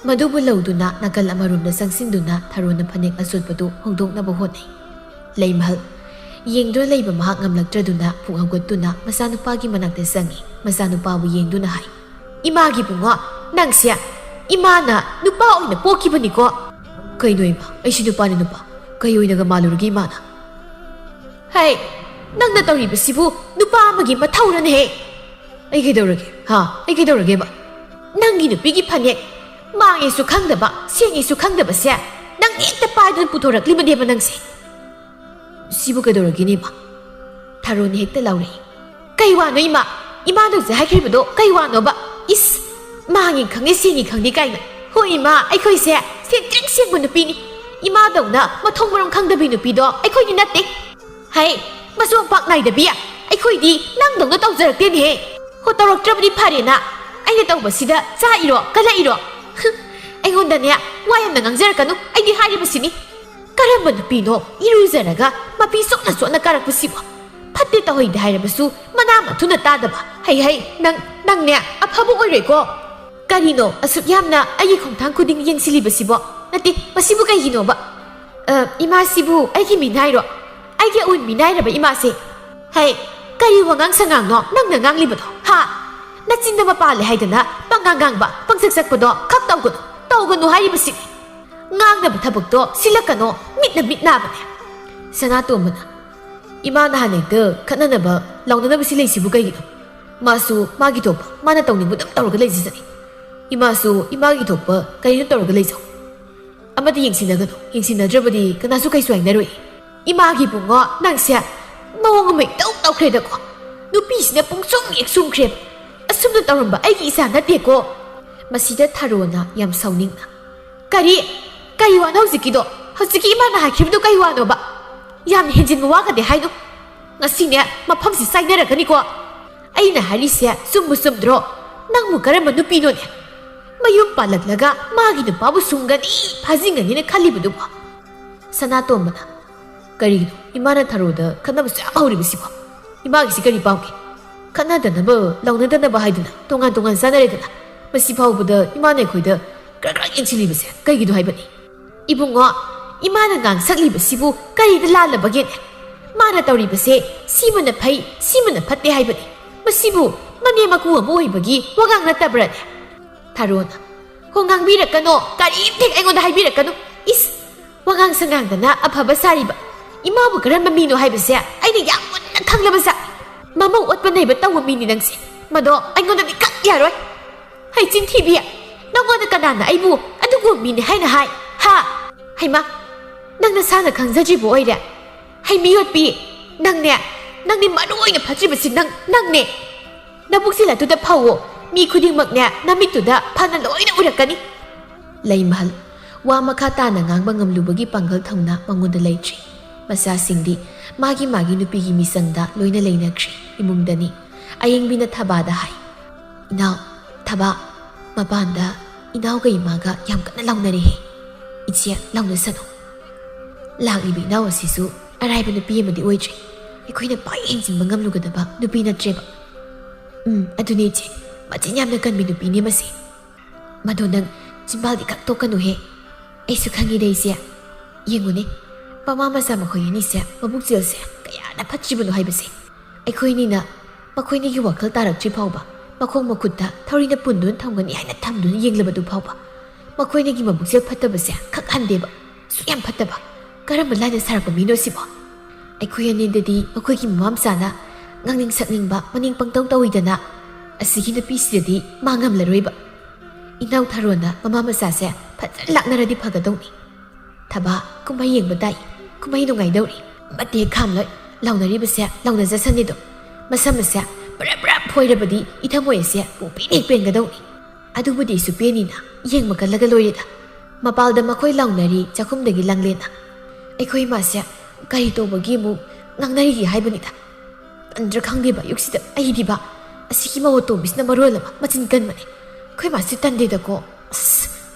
ꯃꯗꯨꯕꯨ ꯂꯧꯗꯨꯅ ꯅꯥꯀꯜ ꯑꯃꯔꯣꯝꯗ ꯆꯪꯁꯤꯟꯗꯨꯅ ꯊꯔꯣꯅ ꯐꯅꯦꯛ ꯑꯆꯣꯠꯄꯗꯨ ꯍꯣꯡꯗꯣꯛꯅꯕ ꯍꯣꯠꯅꯩ꯫ ꯂꯩꯃꯍꯜ ꯌꯦꯡꯗꯨꯅ ꯂꯩꯕ ꯃꯍꯥꯛ ꯉꯝꯂꯛꯇ꯭ꯔꯗꯨꯅ ꯄꯨꯛ ꯍꯧꯒꯠꯇꯨꯅ ꯃꯆꯥꯅꯨꯄꯥꯒꯤ ꯃꯅꯥꯛꯇ ꯆꯪꯉꯤ꯫ ꯃꯆꯥꯅꯨꯄꯥꯕꯨ ꯌꯦꯡꯗꯨꯅ ꯍꯥꯏ, "ꯏꯃꯥꯒꯤ ꯏꯕꯨꯡꯉꯣ, ꯅꯪꯁꯦ ꯏꯃꯥꯅ ꯅꯨꯄꯥ ꯑꯣꯏꯅ ꯄꯣꯛꯈꯤꯕꯅꯤꯀꯣ꯫" "ꯀꯩꯅꯣ ꯏꯃꯥ, ꯑꯩꯁꯤ ꯅꯨꯄꯥꯅꯤ ꯅꯨꯄꯥ꯫ ꯀꯩ ꯑꯣꯏꯅꯒ ꯃꯥꯜꯂꯨꯔꯒꯦ ꯏꯃꯥꯅ?" "ꯍꯩ, ꯅꯪꯅ ꯇꯧꯔꯤꯕꯁꯤꯕꯨ ꯅꯨꯄꯥ ꯑꯃꯒꯤ ꯃꯊꯧꯔꯅꯦꯍꯦ?" "ꯑꯩ ꯀꯩꯗꯧꯔꯒꯦ? ꯍꯥ? ꯑꯩ ꯀꯩꯗꯧꯔꯒꯦꯕ?" "ꯅꯪꯒꯤ ꯅꯨꯄꯤꯒꯤ ꯐꯅꯦꯛ ꯃꯥꯡꯉꯦꯁꯨ ꯈꯪꯗꯕ, ꯁꯦꯡꯉꯦꯁꯨ ꯈꯪꯗꯕꯁꯦ ꯅꯪ ꯍꯦꯛꯇ ꯄꯥꯏꯗꯨꯅ ꯄꯨꯊꯣꯔꯛꯂꯤꯕꯅꯦꯕ ꯅꯪꯁꯦ꯫" "ꯁꯤꯕꯨ ꯀꯩꯗꯧꯔꯒꯦꯅꯦ ꯏꯃꯥ?" ꯊꯔꯣꯅ ꯍꯦꯛꯇ ꯂꯥꯎꯔꯛꯏ꯫ "ꯀꯩ ꯋꯥꯅꯣ ꯏꯃꯥ? ꯏꯃꯥꯅ ꯍꯧꯖꯤꯛ ꯍꯥꯏꯈ꯭ꯔꯤꯕꯗꯣ ꯀꯩ ꯋꯥꯅꯣꯕ? ꯏꯁ, ꯃꯥꯡꯉꯤ ꯈꯪꯉꯤ, ꯁꯦꯡꯉꯤ ꯈꯪꯗꯦ ꯀꯥꯏꯅ꯫ ꯍꯣꯏ ꯏꯃꯥ, ꯑꯩꯈꯣꯏꯁꯦ ꯁꯦꯡꯇ꯭ꯔꯤꯛ ꯁꯦꯡꯕ ꯅꯨꯄꯤꯅꯤ꯫ ꯏꯃꯥꯗꯧꯅ ꯃꯊꯣꯡ ꯃꯔꯝ ꯈꯪꯗꯕꯤ ꯅꯨꯄꯤꯗꯣ ꯑꯩꯈꯣꯏꯗꯤ ꯅꯠꯇꯦ꯫ ꯍꯩ, ꯃꯆꯣꯡ ꯄꯥꯛ ꯅꯥꯏꯗꯕꯤ, ꯑꯩꯈꯣꯏꯗꯤ ꯅꯪꯗꯧꯅ ꯇꯧꯖꯔꯛꯇꯦꯅꯦꯍꯦ꯫ ꯍꯣ, ꯇꯧꯔꯛꯇ꯭ꯔꯕꯗꯤ ꯐꯔꯦꯅ꯫ ꯑꯩꯅ ꯇꯧꯕꯁꯤꯗ ꯆꯥꯛꯏꯔꯣ, ꯀꯜꯂꯛꯏꯔꯣ? ꯍꯨꯝ, ꯑꯩꯉꯣꯟꯗꯅꯦ ꯋꯥ ꯌꯥꯝꯅ ꯉꯥꯡꯖꯔꯛꯀꯅꯨ, ꯑꯩꯗꯤ ꯍꯥꯏꯔꯤꯕꯁꯤꯅꯤ꯫ ꯀꯔꯝꯕ ꯅꯨꯄꯤꯅꯣ ꯏꯔꯨꯖꯔꯒ ꯃꯄꯤ ꯆꯣꯠꯅ ꯆꯣꯠꯅ ꯀꯥꯔꯛꯄꯁꯤꯕꯣ? ꯐꯠ ꯇꯤ ꯇꯧꯍꯩꯗꯦ ꯍꯥꯏꯔꯕꯁꯨ ꯃꯅꯥ ꯃꯊꯨꯅ ꯇꯥꯗꯕ꯫ ꯍꯩ ꯍꯩ, ꯅꯪ, ꯅꯪꯅꯦ ꯑꯐꯕ ꯑꯣꯏꯔꯣꯏꯀꯣ꯫ ꯀꯔꯤꯅꯣ ꯑꯁꯨꯛ ꯌꯥꯝꯅ ꯑꯩꯒꯤ ꯈꯣꯡꯊꯥꯡ ꯈꯨꯗꯤꯡ ꯌꯦꯡꯁꯤꯜꯂꯤꯕꯁꯤꯕꯣ? ꯅꯠꯇꯦ, ꯃꯁꯤꯕꯨ ꯀꯩꯒꯤꯅꯣꯕ? ꯑ, ꯏꯃꯥꯁꯤꯕꯨ ꯑꯩꯒꯤ ꯃꯤꯅꯥꯏꯔꯣ? ꯑꯩꯒꯤ ꯑꯎꯟ ꯃꯤꯅꯥꯏꯔꯕ ꯏꯃꯥꯁꯦ? ꯍꯩ, ꯀꯔꯤ ꯋꯥꯉꯥꯡ ꯁꯉꯥꯡꯅꯣ ꯅꯪꯅ ꯉꯥꯡꯂꯤꯕꯗꯣ, ꯍꯥ? ꯅꯆꯤꯟꯗ ꯃꯄꯥꯜꯂꯦ ꯍꯥꯏꯗꯅ ꯄꯪꯉꯥꯡ ꯉꯥꯡꯕ, ꯄꯪꯁꯛ ꯁꯛꯄꯗꯣ ꯈꯛ ꯇꯧꯒꯅꯨ, ꯇꯧꯒꯅꯨ ꯍꯥꯏꯔꯤꯕꯁꯤꯅꯤ꯫ ꯉꯥꯡꯅꯕ ꯊꯕꯛꯇꯣ ꯁꯤꯜꯂꯛꯀꯅꯣ, ꯃꯤꯠꯅ ꯃꯤꯠ ꯅꯥꯕꯅꯦ꯫ ꯁꯅꯥꯇꯣꯝꯕꯅ, ꯏꯃꯥ ꯅꯍꯥꯟ ꯍꯦꯛꯇ ꯈꯠꯅꯅꯕ, ꯂꯥꯎꯅꯅꯕ ꯁꯤ ꯂꯩꯁꯤꯕꯨ ꯀꯩꯒꯤꯅꯣ? ꯃꯥꯁꯨ ꯃꯥꯒꯤ ꯊꯣꯛꯄ, ꯃꯥꯅ ꯇꯧꯅꯤꯡꯕ ꯑꯗꯨꯝ ꯇꯧꯔꯒ ꯂꯩꯖꯁꯅꯤ꯫ ꯏꯃꯥꯁꯨ ꯏꯃꯥꯒꯤ ꯊꯣꯛꯄ ꯀꯔꯤꯅꯣ ꯇꯧꯔꯒ ꯂꯩꯖꯧ꯫ ꯑꯃꯗꯤ ꯌꯦꯡꯁꯤꯟꯅꯒꯅꯨ, ꯌꯦꯡꯁꯤꯟꯅꯗ꯭ꯔꯕꯗꯤ ꯀꯅꯥꯁꯨ ꯀꯩꯁꯨ ꯍꯥꯏꯅꯔꯣꯏ꯫ ꯏꯃꯥꯒꯤ ꯏꯕꯨꯡꯉꯣ, ꯅꯪꯁꯦ ꯃꯑꯣꯡ ꯑꯃ ꯏꯇꯧ ꯇꯧꯈ꯭ꯔꯦꯗꯀꯣ꯫ ꯅꯨꯄꯤꯁꯤꯅ ꯄꯨꯡꯁꯨꯝ ꯍꯦꯛ ꯁꯨꯝꯈ꯭ꯔꯦꯕ꯫ ꯑꯁꯨꯝꯅ ꯇꯧꯔꯝꯕ ꯑꯩꯒꯤ ꯏꯆꯥ ꯅꯠꯇꯦꯀꯣ꯫ ꯃꯁꯤꯗ ꯊꯔꯣꯅ ꯌꯥꯝ ꯁꯥꯎꯅꯤꯡꯅ, ꯀꯔꯤ? ꯀꯔꯤ ꯋꯥꯅꯣ ꯍꯧꯖꯤꯛꯀꯤꯗꯣ? ꯍꯧꯖꯤꯛꯀꯤ ꯏꯃꯥꯅ ꯍꯥꯏꯈꯤꯕꯗꯨ ꯀꯔꯤ ꯋꯥꯅꯣꯕ? ꯌꯥꯝꯅ ꯍꯦꯟꯖꯤꯟꯕ ꯋꯥꯒꯗꯤ ꯍꯥꯏꯅꯨ꯫ ꯉꯁꯤꯅꯦ ꯃꯐꯝꯁꯤ ꯆꯥꯏꯅꯔꯛꯀꯅꯤꯀꯣ꯫ ꯑꯩꯅ ꯍꯥꯏꯔꯤꯁꯦ ꯆꯨꯝꯕꯨ ꯆꯨꯝꯗ꯭ꯔꯣ? ꯅꯪꯕꯨ ꯀꯔꯝꯕ ꯅꯨꯄꯤꯅꯣꯅꯦ? ꯃꯌꯨꯝ ꯄꯥꯜꯂꯛꯂꯒ ꯃꯥꯒꯤ ꯅꯨꯄꯥꯕꯨ ꯁꯨꯝꯒꯅꯤ, ꯐꯥꯖꯤꯟꯒꯅꯤꯅ ꯈꯜꯂꯤꯕꯗꯨꯕꯨ? ꯁꯅꯥꯇꯣꯝꯕꯅ, ꯀꯔꯤꯒꯤꯅꯣ ꯏꯃꯥꯅ ꯊꯔꯣꯗ ꯈꯠꯅꯕꯁꯨ ꯌꯥꯝ ꯍꯧꯔꯤꯕꯁꯤꯕꯣ? ꯏꯃꯥꯒꯤꯁꯤ ꯀꯔꯤ ꯄꯥꯝꯒꯦ? ꯈꯠꯅꯗꯅꯕ, ꯂꯥꯎꯅꯗꯅꯕ ꯍꯥꯏꯗꯨꯅ ꯇꯣꯉꯥꯟ ꯇꯣꯉꯥꯟ ꯆꯥꯅꯔꯦꯗꯅ꯫ ꯃꯁꯤ ꯐꯥꯎꯕꯗ ꯏꯃꯥꯅ ꯑꯩꯈꯣꯏꯗ ꯈꯔ ꯈꯔ ꯌꯦꯡꯁꯤꯜꯂꯤꯕꯁꯦ ꯀꯩꯒꯤꯅꯣ ꯍꯥꯏꯕꯅꯤ? ꯏꯕꯨꯡꯉꯣ, ꯏꯃꯥꯅ ꯉꯥꯡꯁꯛꯂꯤꯕꯁꯤꯕꯨ ꯀꯔꯤꯗ ꯂꯥꯜꯂꯕꯒꯦꯅꯦ? ꯃꯥꯅ ꯇꯧꯔꯤꯕꯁꯦ ꯁꯤꯃꯅ ꯐꯩ, ꯁꯤꯃꯅ ꯐꯠꯇꯦ ꯍꯥꯏꯕꯅꯤ꯫ ꯃꯁꯤꯕꯨ ꯃꯅꯦꯝ ꯃꯀꯨ ꯑꯃ ꯑꯣꯏꯕꯒꯤ ꯋꯥꯉꯥꯡ ꯅꯠꯇꯕ꯭ꯔꯅꯦ? ꯊꯔꯣꯅ, ꯍꯣ, ꯉꯥꯡꯕꯤꯔꯛꯀꯅꯣ, ꯀꯔꯤꯝꯇ ꯑꯩꯉꯣꯟꯗ ꯍꯥꯏꯕꯤꯔꯛꯀꯅꯨ꯫ ꯏꯁ, ꯋꯥꯉꯥꯡ ꯁꯉꯥꯡꯗꯅ ꯑꯐꯕ ꯁꯥꯔꯤꯕ ꯏꯃꯥꯕꯨ ꯀꯔꯝꯕ ꯃꯤꯅꯣ ꯍꯥꯏꯕꯁꯦ ꯑꯩꯅ ꯌꯥꯝ ꯃꯨꯟꯅ ꯈꯪꯂꯕ ꯖꯥꯠ꯫ ꯃꯃꯧ ꯑꯣꯠꯄ ꯅꯩꯕ ꯇꯧꯕ ꯃꯤꯅꯤ ꯅꯪꯁꯦ꯫ ꯃꯗꯣ ꯑꯩꯉꯣꯟꯗꯗꯤ ꯀꯛ ꯌꯥꯔꯣꯏ꯫ ꯍꯩ ꯆꯤꯟꯊꯤꯕꯤ, ꯅꯪꯉꯣꯟꯗ ꯀꯅꯥꯅ ꯑꯩꯕꯨ ꯑꯗꯨꯒꯨꯝꯕ ꯃꯤꯅꯤ ꯍꯥꯏꯅ ꯍꯥꯏ? ꯍꯥ? ꯍꯩꯃꯥ, ꯅꯪ ꯅꯁꯥꯅ ꯈꯪꯖꯗ꯭ꯔꯤꯕ ꯑꯣꯏꯔꯦ? ꯍꯩ ꯃꯤꯑꯣꯠꯄꯤ, ꯅꯪꯅꯦ, ꯅꯪꯅꯦ ꯃꯔꯨ ꯑꯣꯏꯅ ꯐꯠꯇ꯭ꯔꯤꯕꯁꯤ ꯅꯪ, ꯅꯪꯅꯦ꯫ ꯅꯕꯨꯛꯆꯦꯜ ꯑꯗꯨꯗ ꯐꯧꯋꯣ, ꯃꯤ ꯈꯨꯗꯤꯡꯃꯛꯅꯦ ꯅꯃꯤꯠꯇꯨꯗ ꯐꯅ ꯂꯣꯏꯅ ꯎꯔꯛꯀꯅꯤ꯫ ꯂꯩꯃꯍꯜ, ꯋꯥ ꯃꯈꯥ ꯇꯥꯅ ꯉꯥꯡꯕ ꯉꯝꯂꯨꯕꯒꯤ ꯄꯥꯡꯒꯜ ꯊꯧꯅꯥ ꯃꯉꯣꯟꯗ ꯂꯩꯇ꯭ꯔꯤ꯫ ꯃꯆꯥꯁꯤꯡꯗꯤ ꯃꯥꯒꯤ ꯃꯥꯒꯤ ꯅꯨꯄꯤꯒꯤ ꯃꯤꯆꯪꯗ ꯂꯣꯏꯅ ꯂꯩꯅꯈ꯭ꯔꯤ꯫ ꯏꯃꯨꯡꯗꯅꯤ꯫ ꯑꯌꯦꯡꯕꯤꯅ ꯊꯕꯥꯗ ꯍꯥꯏ, ꯏꯅꯥꯎ, ꯊꯕꯥ, ꯃꯄꯥꯟꯗ ꯏꯅꯥꯎꯒ ꯏꯃꯥꯒ ꯌꯥꯝ ꯀꯟꯅ ꯂꯥꯎꯅꯔꯦꯍꯦ꯫ ꯏꯆꯦ, ꯂꯥꯎꯅꯁꯅꯨ꯫ ꯂꯥꯛꯂꯤꯕ ꯏꯅꯥꯎ ꯑꯁꯤꯁꯨ ꯑꯔꯥꯏꯕ ꯅꯨꯄꯤ ꯑꯃꯗꯤ ꯑꯣꯏꯗ꯭ꯔꯤ꯫ ꯑꯩꯈꯣꯏꯅ ꯄꯥꯛ ꯍꯦꯟꯖꯤꯟꯕ ꯉꯝꯂꯨꯒꯗꯕ ꯅꯨꯄꯤ ꯅꯠꯇ꯭ꯔꯦꯕ꯫ ꯎꯝ, ꯑꯗꯨꯅꯦ ꯏꯆꯦ, ꯃꯆꯤꯟ ꯌꯥꯝꯅ ꯀꯟꯕꯤ ꯅꯨꯄꯤꯅꯦ ꯃꯁꯤ꯫ ꯃꯗꯣ ꯅꯪ ꯆꯤꯝꯕꯥꯜꯗꯤ ꯈꯛ ꯇꯣꯛꯀꯅꯨꯍꯦ꯫ ꯑꯩꯁꯨ ꯈꯪꯉꯤꯗ ꯏꯆꯦ꯫ ꯌꯦꯡꯉꯨꯅꯦ, ꯃꯃꯥ ꯃꯆꯥ ꯃꯈꯣꯏ ꯑꯅꯤꯁꯦ ꯃꯕꯨꯛꯆꯦꯜꯁꯦ ꯀꯌꯥꯗ ꯐꯠꯇ꯭ꯔꯤꯕꯅꯣ ꯍꯥꯏꯕꯁꯦ꯫ ꯑꯩꯈꯣꯏꯅꯤꯅ ꯃꯈꯣꯏꯅꯤꯒꯤ ꯋꯥꯈꯜ ꯇꯥꯔꯛꯇ꯭ꯔꯤ ꯐꯥꯎꯕ ꯃꯈꯣꯡ ꯃꯈꯨꯠꯇ ꯊꯧꯔꯤꯅ ꯄꯨꯟꯗꯨꯅ ꯊꯝꯒꯅꯤ ꯍꯥꯏꯅ ꯊꯝꯗꯨꯅ ꯌꯦꯡꯂꯕꯗꯨ ꯐꯥꯎꯕ ꯃꯈꯣꯏꯅꯤꯒꯤ ꯃꯕꯨꯛꯆꯦꯜ ꯐꯠꯇꯕꯁꯦ ꯈꯛ ꯍꯟꯗꯦꯕ꯫ ꯁꯨꯛ ꯌꯥꯝ ꯐꯠꯇꯕ꯫ ꯀꯔꯝꯕ ꯂꯥꯏꯅ ꯁꯥꯔꯛꯄ ꯃꯤꯅꯣ ꯁꯤꯕꯣ? ꯑꯩꯈꯣꯏ ꯑꯅꯤꯗꯗꯤ ꯃꯈꯣꯏꯒꯤ ꯃꯃꯥ ꯃꯆꯥꯅ ꯉꯥꯡꯅꯤꯡ ꯁꯛꯅꯤꯡꯕ ꯃꯅꯤꯡ ꯄꯪꯇꯧ ꯇꯧꯏꯗꯅ꯫ ꯑꯁꯤꯒꯤ ꯅꯨꯄꯤꯁꯤꯗꯗꯤ ꯃꯥ ꯉꯝꯂꯔꯣꯏꯕ꯫ ꯏꯅꯥꯎ ꯊꯥꯔꯣꯟꯅ ꯃꯃꯥ ꯃꯆꯥꯁꯦ ꯐꯖꯅ ꯂꯥꯛꯅꯔꯗꯤ ꯐꯒꯗꯧꯅꯤ꯫ ꯊꯕꯥ, ꯀꯨꯝꯍꯩ ꯌꯦꯡꯕ ꯇꯥꯏ, ꯀꯨꯝꯍꯩ ꯅꯨꯡꯉꯥꯏꯗꯧꯔꯤ꯫ ꯃꯇꯦꯛ ꯈꯥꯝꯂꯣꯏ, ꯂꯥꯎꯅꯔꯤꯕꯁꯦ ꯂꯥꯎꯅꯖꯁꯅꯤꯗꯣ꯫ ꯃꯁꯝ ꯑꯁꯦ ꯕ꯭ꯔꯞ ꯕ꯭ꯔꯞ ꯐꯣꯏꯔꯕꯗꯤ ꯏꯊꯃꯣꯏ ꯑꯁꯦ ꯄꯨꯡꯄꯦꯟ ꯍꯦꯛ ꯄꯦꯟꯒꯗꯧꯅꯤ꯫ ꯑꯗꯨꯕꯨꯗꯤ ꯑꯩꯁꯨ ꯄꯦꯟꯅꯤꯅ ꯌꯦꯡꯕ ꯀꯜꯂꯒ ꯂꯣꯏꯔꯦꯗ꯫ ꯃꯄꯥꯜꯗ ꯃꯈꯣꯏ ꯂꯥꯎꯅꯔꯤ ꯆꯥꯛꯈꯨꯝꯗꯒꯤ ꯂꯥꯡꯂꯦꯟꯅ꯫ ꯑꯩꯈꯣꯏ ꯏꯃꯥꯁꯦ ꯀꯔꯤ ꯇꯧꯕꯒꯤ ꯑꯃꯨꯛ ꯉꯥꯡꯅꯔꯤꯒꯦ ꯍꯥꯏꯕꯅꯤꯗ꯫ ꯇꯟꯗ꯭ꯔꯥ ꯈꯪꯗꯦꯕ ꯑꯌꯨꯛꯁꯤꯗ ꯑꯩꯗꯤꯕ꯫ ꯑꯁꯤꯒꯤ ꯃꯧ ꯑꯇꯣꯝꯕꯤꯁꯤꯅ ꯃꯔꯣꯜ ꯑꯃ ꯃꯆꯤꯟ ꯀꯟꯕꯅꯦ꯫ ꯑꯩꯈꯣꯏ ꯃꯥꯁꯤ ꯇꯟꯗꯦꯗꯀꯣ꯫ ꯑꯁ,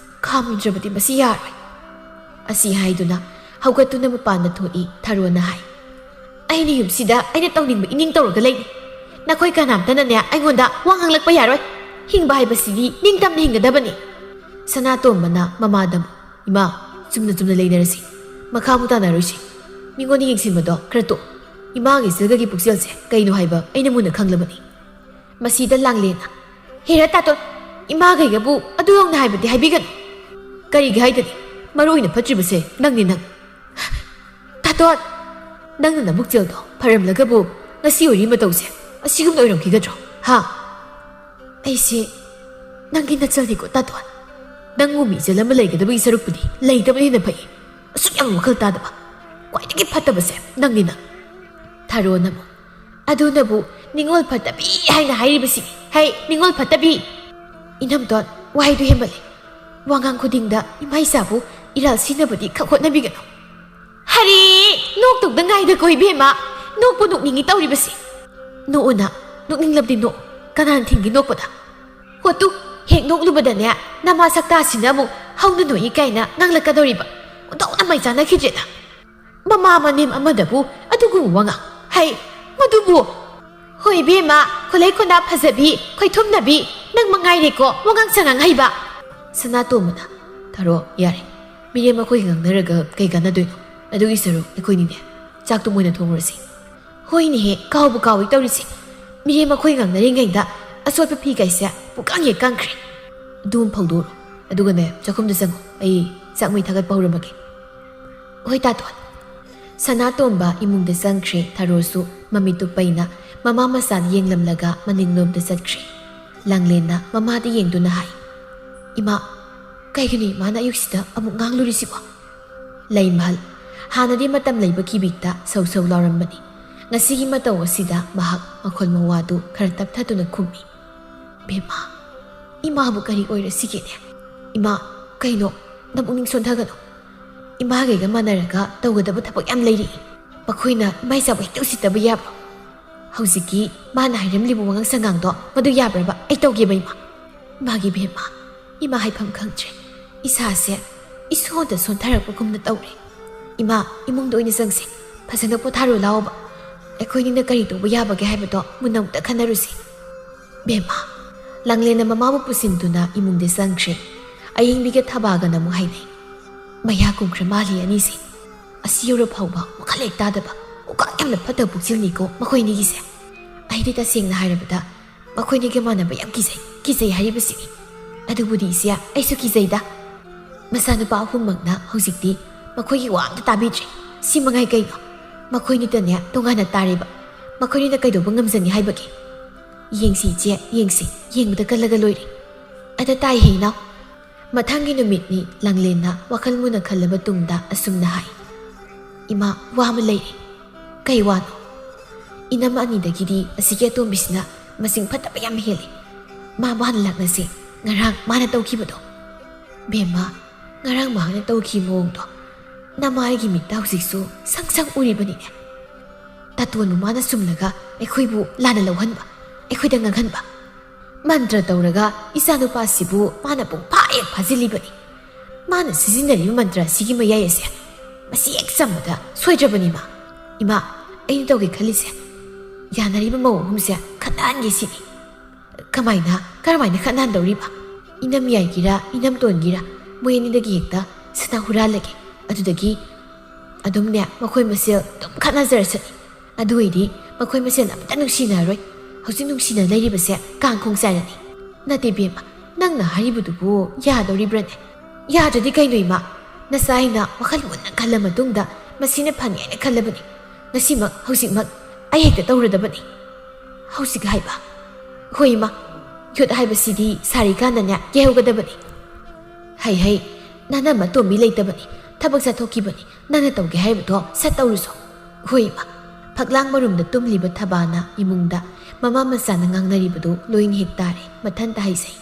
ꯈꯥꯝꯗ꯭ꯔꯕꯗꯤ ꯃꯁꯤ ꯌꯥꯔꯣꯏ꯫ ꯑꯁꯤ ꯍꯥꯏꯗꯨꯅ ꯍꯧꯒꯠꯇꯨꯅ ꯃꯄꯥꯟꯗ ꯊꯣꯛꯏ ꯊꯔꯣꯅ ꯍꯥꯏ꯫ ꯑꯩꯅ ꯌꯨꯝꯁꯤꯗ ꯑꯩꯅ ꯇꯧꯅꯤꯡꯕ ꯏꯅꯤꯡ ꯇꯧꯔꯒ ꯂꯩꯔꯤ꯫ ꯅꯈꯣꯏ ꯀꯅꯥꯝꯇꯅꯅꯦ ꯑꯩꯉꯣꯟꯗ ꯋꯥ ꯉꯥꯡꯂꯛꯄ ꯌꯥꯔꯣꯏ꯫ ꯍꯤꯡꯕ ꯍꯥꯏꯕꯁꯤꯗꯤ ꯅꯤꯡꯇꯝꯅ ꯍꯤꯡꯒꯗꯕꯅꯤ꯫ ꯁꯅꯥꯇꯣꯝꯕꯅ ꯃꯃꯥꯗ ꯑꯃꯨꯛ, "ꯏꯃꯥ, ꯆꯨꯝꯅ ꯆꯨꯝꯅ ꯂꯩꯅꯔꯁꯤ꯫ ꯃꯈꯥ ꯑꯃꯨꯛ ꯇꯥꯅꯔꯣꯏꯁꯤ꯫ ꯃꯤꯉꯣꯟꯗ ꯌꯦꯡꯁꯤꯟꯕꯗꯣ ꯈꯔ ꯇꯣꯛ꯫ ꯏꯃꯥꯒꯤ ꯏꯆꯜꯒꯒꯤ ꯄꯨꯛꯆꯦꯜꯁꯦ ꯀꯩꯅꯣ ꯍꯥꯏꯕ ꯑꯩꯅ ꯃꯨꯟꯅ ꯈꯪꯂꯕꯅꯤ꯫" ꯃꯁꯤꯗ ꯂꯥꯡꯂꯦꯟꯅ, "ꯍꯦꯔꯥ ꯇꯥꯇꯣꯟ, ꯏꯃꯥꯒꯩꯒꯕꯨ ꯑꯗꯨ ꯌꯧꯅ ꯍꯥꯏꯕꯗꯤ ꯍꯥꯏꯕꯤꯒꯅꯨ꯫" "ꯀꯔꯤꯒꯤ ꯍꯥꯏꯗꯅꯤ? ꯃꯔꯨ ꯑꯣꯏꯅ ꯐꯠꯇ꯭ꯔꯤꯕꯁꯦ ꯅꯪꯅꯤ ꯅꯪ꯫" "ꯇꯥꯇꯣꯟ, ꯅꯪꯅ ꯅꯕꯨꯛꯆꯦꯜꯗꯣ ꯐꯔꯝꯂꯒꯕꯨ ꯉꯁꯤ ꯑꯣꯏꯔꯤ ꯃꯇꯧꯁꯦ ꯑꯁꯤꯒꯨꯝꯅ ꯑꯣꯏꯔꯝꯈꯤꯒꯗ꯭ꯔꯣ? ꯍꯥ?" "ꯑꯩꯁꯦ ꯅꯪꯒꯤ ꯅꯆꯜꯅꯤꯀꯣ ꯇꯥꯇꯣꯟ꯫ ꯅꯪꯕꯨ ꯃꯤꯆꯜ ꯑꯃ ꯂꯩꯒꯗꯕꯒꯤ ꯁꯔꯨꯛꯄꯨꯗꯤ ꯂꯩꯇꯕꯅ ꯍꯦꯟꯅ ꯐꯩ꯫ ꯑꯁꯨꯛ ꯌꯥꯝꯅ ꯋꯥꯈꯜ ꯇꯥꯗꯕ꯫ ꯈ꯭ꯋꯥꯏꯗꯒꯤ ꯐꯠꯇꯕꯁꯦ ꯅꯪꯅꯤ ꯅꯪ꯫" ꯊꯥꯔꯣꯅ ꯑꯃꯨꯛ, "ꯑꯗꯨꯅꯕꯨ ꯅꯤꯡꯉꯣꯜ ꯐꯠꯇꯕꯤ ꯍꯥꯏꯅ ꯍꯥꯏꯔꯤꯕꯁꯤꯅꯤ꯫ ꯍꯩ, ꯅꯤꯡꯉꯣꯜ ꯐꯠꯇꯕꯤ!" "ꯏꯅꯝꯇꯣꯟ, ꯋꯥꯍꯩꯗꯨ ꯍꯦꯟꯃꯜꯂꯦ꯫ ꯋꯥꯉꯥꯡ ꯈꯨꯗꯤꯡꯗ ꯏꯃꯥ ꯏꯆꯥꯕꯨ ꯏꯔꯥꯜ ꯁꯤꯅꯕꯗꯤ ꯈꯛ ꯍꯣꯠꯅꯕꯤꯒꯅꯨ꯫" "ꯍꯔꯤ, ꯅꯣꯛꯇꯧꯗ ꯉꯥꯏꯗꯀꯣ ꯏꯕꯦꯝꯃ꯫ ꯅꯣꯛꯄꯨ ꯅꯣꯛꯅꯤꯡꯉꯤ ꯇꯧꯔꯤꯕꯁꯤ꯫" "ꯅꯣꯛꯎꯅ, ꯅꯣꯛꯅꯤꯡꯂꯕꯗꯤ ꯅꯣꯛꯎ꯫ ꯀꯅꯥꯅ ꯊꯤꯡꯒꯦ ꯅꯣꯛꯄꯗ? ꯍꯣ ꯇꯨ, ꯍꯦꯛ ꯅꯣꯛꯂꯨꯕꯗꯅꯦ ꯅꯃꯥ ꯁꯛꯇꯥꯁꯤꯅ ꯑꯃꯨꯛ ꯍꯧꯅ ꯅꯣꯛꯏ ꯀꯥꯏꯅ ꯉꯥꯡꯂꯛꯀꯗꯧꯔꯤꯕ꯫ ꯑꯣꯟꯊꯣꯛꯅ ꯃꯩ ꯆꯥꯅꯈꯤꯗ꯭ꯔꯦꯗ꯫ ꯃꯃꯥ ꯃꯅꯦꯝ ꯑꯃꯗꯕꯨ ꯑꯗꯨꯒꯨꯝꯕ ꯋꯥꯉꯥꯡ꯫ ꯑꯩ, ꯃꯗꯨꯕꯨ? ꯍꯣꯏ ꯏꯕꯦꯝꯃ, ꯈꯨꯂꯩ ꯈꯨꯅꯥ ꯐꯖꯕꯤ, ꯈꯣꯏꯊꯨꯝꯅꯕꯤ, ꯅꯪ ꯃꯉꯥꯏꯔꯦꯀꯣ ꯋꯥꯉꯥꯡ ꯁꯉꯥꯡ ꯍꯩꯕ꯫ ꯁꯅꯥꯇꯣꯝꯕꯅ, "ꯊꯥꯔꯣ, ꯌꯥꯔꯦ꯫ ꯃꯤꯔꯦꯝ ꯑꯩꯈꯣꯏ ꯉꯥꯡꯅꯔꯒ ꯀꯩ ꯀꯥꯟꯅꯗꯣꯏꯅꯣ? ꯑꯗꯨꯒꯤ ꯁꯔꯨꯛ ꯑꯩꯈꯣꯏꯅꯤꯅꯦ ꯆꯥꯛꯇꯨ ꯃꯣꯏꯅ ꯊꯣꯡꯉꯨꯔꯁꯤ꯫" ꯍꯣꯏꯅꯦꯍꯦ, ꯀꯥꯎꯕꯨ ꯀꯥꯎꯏ ꯇꯧꯔꯤꯁꯦ꯫ ꯃꯤꯔꯦꯝ ꯑꯩꯈꯣꯏ ꯉꯥꯡꯅꯔꯤꯉꯩꯗ ꯑꯆꯣꯠꯄ ꯐꯤꯒꯩꯁꯦ ꯄꯨꯀꯪ ꯍꯦꯛ ꯀꯪꯈ꯭ꯔꯦ꯫ ꯑꯗꯨꯝ ꯐꯧꯗꯣꯛꯎꯔꯣ꯫ ꯑꯗꯨꯒꯅꯦ, ꯆꯥꯛꯈꯨꯝꯗ ꯆꯪꯉꯣ꯫ ꯑꯩ ꯆꯥꯛ ꯃꯩ ꯊꯥꯒꯠꯄ ꯍꯧꯔꯝꯃꯒꯦ꯫ ꯍꯣꯏ, ꯇꯥꯇꯣꯟ꯫ ꯁꯅꯥꯇꯣꯝꯕ ꯏꯃꯨꯡꯗ ꯆꯪꯈ꯭ꯔꯦ꯫ ꯊꯥꯔꯣꯁꯨ ꯃꯃꯤꯠꯇꯨ ꯄꯩꯅ ꯃꯃꯥ ꯃꯆꯥꯗ ꯌꯦꯡꯂꯝꯂꯒ ꯃꯅꯤꯡꯂꯣꯝꯗ ꯆꯠꯈ꯭ꯔꯦ꯫ ꯂꯥꯡꯂꯦꯟꯅ ꯃꯃꯥꯗ ꯌꯦꯡꯗꯨꯅ ꯍꯥꯏ, "ꯏꯃꯥ, ꯀꯩꯒꯤꯅꯣ ꯏꯃꯥꯅ ꯑꯌꯨꯛꯁꯤꯗ ꯑꯃꯨꯛ ꯉꯥꯡꯂꯨꯔꯤꯁꯤꯕꯣ?" ꯂꯩꯃꯍꯜ, ꯍꯥꯟꯅꯗꯤ ꯃꯇꯝ ꯂꯩꯕ ꯀꯤꯕꯤꯛꯇ ꯁꯧ ꯁꯧ ꯂꯥꯎꯔꯝꯕꯅꯤ꯫ ꯉꯁꯤꯒꯤ ꯃꯇꯧ ꯑꯁꯤꯗ ꯃꯍꯥꯛ ꯃꯈꯣꯜ ꯃꯋꯥꯗꯨ ꯈꯔ ꯇꯞꯊꯗꯨꯅ ꯈꯨꯝꯃꯤ, "ꯕꯦꯝꯃ, ꯏꯃꯥꯕꯨ ꯀꯔꯤ ꯑꯣꯏꯔꯁꯤꯒꯦꯅꯦ? ꯏꯃꯥ, ꯀꯩꯅꯣ, ꯅꯄꯨꯛꯅꯤꯡ ꯁꯣꯟꯊꯒꯅꯨ꯫ ꯏꯃꯥꯒꯩꯒ ꯃꯥꯟꯅꯔꯒ ꯇꯧꯒꯗꯕ ꯊꯕꯛ ꯌꯥꯝ ꯂꯩꯔꯤ꯫ ꯃꯈꯣꯏꯅ ꯏꯃꯥ ꯏꯆꯥꯕꯨ ꯍꯦꯛꯇ ꯎꯁꯤꯠꯇꯕ ꯌꯥꯕ꯭ꯔꯣ? ꯍꯧꯖꯤꯛꯀꯤ ꯃꯥꯅ ꯍꯥꯏꯔꯝꯂꯤꯕ ꯋꯥꯉꯥꯡ ꯁꯉꯥꯡꯗꯣ ꯃꯗꯨ ꯌꯥꯕ꯭ꯔꯕ? ꯑꯩ ꯇꯧꯒꯦꯕ, ꯏꯃꯥ?" ꯏꯃꯥꯒꯤ ꯕꯦꯝꯃ, ꯏꯃꯥ ꯍꯥꯏꯐꯝ ꯈꯪꯗ꯭ꯔꯦ꯫ ꯏꯁꯥꯁꯦ ꯏꯁꯣꯟꯗ ꯁꯣꯟꯊꯔꯛꯄꯒꯨꯝꯅ ꯇꯧꯔꯦ꯫ ꯏꯃꯥ, ꯏꯃꯨꯡꯗ ꯑꯣꯏꯅ ꯆꯪꯁꯦ꯫ ꯐꯖꯅ ꯄꯣꯊꯥꯔꯣ ꯂꯥꯛꯑꯣꯕ꯫ ꯑꯩꯈꯣꯏꯅꯤꯅ ꯀꯔꯤ ꯇꯧꯕ ꯌꯥꯕꯒꯦ ꯍꯥꯏꯕꯗꯣ ꯃꯨꯟꯅ ꯑꯃꯨꯛꯇ ꯈꯟꯅꯔꯨꯁꯦ꯫ ꯕꯦꯝꯃ, ꯂꯥꯡꯂꯦꯟꯅ ꯃꯃꯥꯕꯨ ꯄꯨꯁꯤꯟꯗꯨꯅ ꯏꯃꯨꯡꯗ ꯆꯪꯈ꯭ꯔꯦ꯫ ꯑꯌꯦꯡꯕꯤꯒ ꯊꯕꯥꯒꯅ ꯑꯃꯨꯛ ꯍꯥꯏꯅꯩ, "ꯃꯌꯥ ꯀꯨꯝꯈ꯭ꯔ ꯃꯥꯜꯂꯤ ꯑꯅꯤꯁꯦ꯫ ꯑꯁꯤ ꯌꯧꯔ ꯐꯥꯎꯕ ꯋꯥꯈꯜ ꯍꯦꯛ ꯇꯥꯗꯕ, ꯎꯀꯥꯛ ꯌꯥꯝꯅ ꯐꯠꯇꯕ ꯄꯨꯛꯆꯦꯜꯅꯤꯀꯣ ꯃꯈꯣꯏ ꯑꯅꯤꯒꯤꯁꯦ꯫ ꯑꯩꯗꯤ ꯇꯁꯦꯡꯅ ꯍꯥꯏꯔꯕꯗ ꯃꯈꯣꯏꯅꯤꯒ ꯃꯥꯟꯅꯕ ꯌꯥꯝ ꯀꯤꯖꯩ, ꯀꯤꯖꯩ ꯍꯥꯏꯔꯤꯕꯁꯤꯅꯤ꯫ ꯑꯗꯨꯕꯨꯗꯤ ꯏꯆꯦ, ꯑꯩꯁꯨ ꯀꯤꯖꯩꯗ꯫ ꯃꯆꯥꯅꯨꯄꯥ ꯑꯍꯨꯝꯃꯛꯅ ꯍꯧꯖꯤꯛꯇꯤ ꯃꯈꯣꯏꯒꯤ ꯋꯥ ꯑꯝꯇ ꯇꯥꯕꯤꯗ꯭ꯔꯦ꯫ ꯁꯤ ꯃꯉꯥꯏ ꯀꯩꯅꯣ? ꯃꯈꯣꯏꯅꯤꯗꯅꯦ ꯇꯣꯉꯥꯟꯅ ꯇꯥꯔꯦꯕ꯫ ꯃꯈꯣꯏꯅꯤꯅ ꯀꯩꯗꯧꯕ ꯉꯝꯖꯅꯤ ꯍꯥꯏꯕꯒꯦ? ꯌꯦꯡꯁꯤ ꯏꯆꯦ, ꯌꯦꯡꯁꯤ, ꯌꯦꯡꯕꯗ ꯀꯜꯂꯒ ꯂꯣꯏꯔꯦ꯫ ꯑꯗ ꯇꯥꯏꯍꯦ ꯏꯅꯥꯎ꯫" ꯃꯊꯪꯒꯤ ꯅꯨꯃꯤꯠꯅꯤ꯫ ꯂꯥꯡꯂꯦꯟꯅ ꯋꯥꯈꯜ ꯃꯨꯟꯅ ꯈꯜꯂꯕ ꯇꯨꯡꯗ ꯑꯁꯨꯝꯅ ꯍꯥꯏ, "ꯏꯃꯥ, ꯋꯥ ꯑꯃ ꯂꯩꯔꯦ꯫" "ꯀꯩ ꯋꯥꯅꯣ?" "ꯏꯅꯝꯃ ꯑꯅꯤꯗꯒꯤꯗꯤ ꯑꯁꯤꯒꯤ ꯑꯇꯣꯝꯕꯤꯁꯤꯅ ꯃꯆꯤꯡ ꯐꯠꯇꯕ ꯌꯥꯝ ꯍꯦꯜꯂꯤ꯫ ꯃꯥ ꯃꯥꯅ ꯂꯥꯛꯅꯁꯦ, ꯉꯔꯥꯡ ꯃꯥꯅ ꯇꯧꯈꯤꯕꯗꯣ꯫" "ꯕꯦꯝꯃ, ꯉꯔꯥꯡ ꯃꯍꯥꯛꯅ ꯇꯧꯈꯤꯕ ꯃꯑꯣꯡꯗꯣ ꯅꯃꯥ ꯑꯩꯒꯤ ꯃꯤꯠꯇ ꯍꯧꯖꯤꯛꯁꯨ ꯁꯪ ꯁꯪ ꯎꯔꯤꯕꯅꯤꯅꯦ꯫ ꯇꯥꯇꯣꯟꯕꯨ ꯃꯥꯅ ꯁꯨꯝꯂꯒ ꯑꯩꯈꯣꯏꯕꯨ ꯂꯥꯟꯅ ꯂꯧꯍꯟꯕ, ꯑꯩꯈꯣꯏꯗ ꯉꯥꯡꯍꯟꯕ꯫ ꯃꯟꯇ꯭ꯔ ꯇꯧꯔꯒ ꯏꯆꯥꯅꯨꯄꯥꯁꯤꯕꯨ ꯃꯥꯅ ꯄꯨꯡꯐꯥ ꯍꯦꯛ ꯐꯥꯖꯤꯜꯂꯤꯕꯅꯤ꯫ ꯃꯥꯅ ꯁꯤꯖꯤꯟꯅꯔꯤꯕ ꯃꯟꯇ꯭ꯔ ꯑꯁꯤꯒꯤ ꯃꯌꯥꯏ ꯑꯁꯦ ꯃꯁꯤ ꯍꯦꯛ ꯆꯝꯕꯗ ꯁꯣꯏꯗ꯭ꯔꯕꯅꯤ ꯃꯥ꯫ ꯏꯃꯥ, ꯑꯩꯅ ꯇꯧꯒꯦ ꯈꯜꯂꯤꯁꯦ, ꯌꯥꯅꯔꯤꯕ ꯃꯧ ꯑꯍꯨꯝꯁꯦ ꯈꯠꯅꯍꯟꯒꯦ ꯁꯤꯅꯤ꯫ ꯀꯃꯥꯏꯅ? ꯀꯔꯝꯍꯥꯏꯅ ꯈꯠꯅꯍꯟꯗꯧꯔꯤꯕ? ꯏꯅꯝ ꯌꯥꯏꯒꯤꯔ, ꯏꯅꯝ ꯇꯣꯟꯒꯤꯔ, ꯃꯣꯏ ꯑꯅꯤꯗꯒꯤ ꯍꯦꯛꯇ ꯁꯅꯥ ꯍꯨꯔꯥꯜꯂꯒꯦ꯫ ꯑꯗꯨꯗꯒꯤ ꯑꯗꯨꯝꯅꯦ, ꯃꯈꯣꯏ ꯃꯁꯦꯜ ꯑꯗꯨꯝ ꯈꯠꯅꯖꯔꯁꯅꯤ꯫ ꯑꯗꯨ ꯑꯣꯏꯗꯤ ꯃꯈꯣꯏ ꯃꯁꯦꯜ ꯑꯝꯇ ꯅꯨꯡꯁꯤꯅꯔꯔꯣꯏ꯫ ꯍꯧꯖꯤꯛ ꯅꯨꯡꯁꯤꯅ ꯂꯩꯔꯤꯕꯁꯦ ꯀꯥꯡꯈꯣꯡ ꯆꯥꯏꯔꯅꯤ꯫ ꯅꯠꯇꯦ ꯕꯦꯝꯃ, ꯅꯪꯅ ꯍꯥꯏꯔꯤꯕꯗꯨꯕꯨ ꯌꯥꯗꯧꯔꯤꯕ꯭ꯔꯅꯦ? ꯌꯥꯗ꯭ꯔꯗꯤ ꯀꯩꯅꯣ ꯏꯃꯥ? ꯅꯆꯥ ꯑꯩꯅ ꯋꯥꯈꯜ ꯃꯨꯟꯅ ꯈꯜꯂ ꯃꯇꯨꯡꯗ ꯃꯁꯤꯅ ꯐꯅꯤ ꯍꯥꯏꯅ ꯈꯜꯂꯕꯅꯤ꯫ ꯉꯁꯤꯃꯛ, ꯍꯧꯖꯤꯛꯃꯛ ꯑꯩ ꯍꯦꯛꯇ ꯇꯧꯔꯗꯕꯅꯤ꯫ ꯍꯧꯖꯤꯛ ꯍꯥꯏꯕ? ꯍꯣꯏ ꯏꯃꯥ, ꯌꯨꯠ ꯍꯥꯏꯕꯁꯤꯗꯤ ꯁꯥꯔꯤꯀꯥꯟꯗꯅꯦ ꯀꯤꯍꯧꯒꯗꯕꯅꯤ꯫ ꯍꯩ ꯍꯩ, ꯅꯅꯝꯃ ꯇꯣꯝꯕꯤ ꯂꯩꯇꯕꯅꯤ, ꯊꯕꯛ ꯆꯠꯊꯣꯛꯈꯤꯕꯅꯤ, ꯅꯪꯅ ꯇꯧꯒꯦ ꯍꯥꯏꯕꯗꯣ ꯁꯠ ꯇꯧꯔꯨꯁꯣ꯫ ꯍꯣꯏ ꯏꯃꯥ꯫ ꯐꯛꯂꯥꯡ ꯃꯔꯨꯝꯗ ꯇꯨꯝꯂꯤꯕ ꯊꯕꯥꯅ ꯏꯃꯨꯡꯗ ꯃꯃꯥ ꯃꯆꯥꯅ ꯉꯥꯡꯅꯔꯤꯕꯗꯨ ꯂꯣꯏꯅ ꯍꯦꯛ ꯇꯥꯔꯦ, ꯃꯊꯟꯇ ꯍꯥꯏꯖꯩ꯫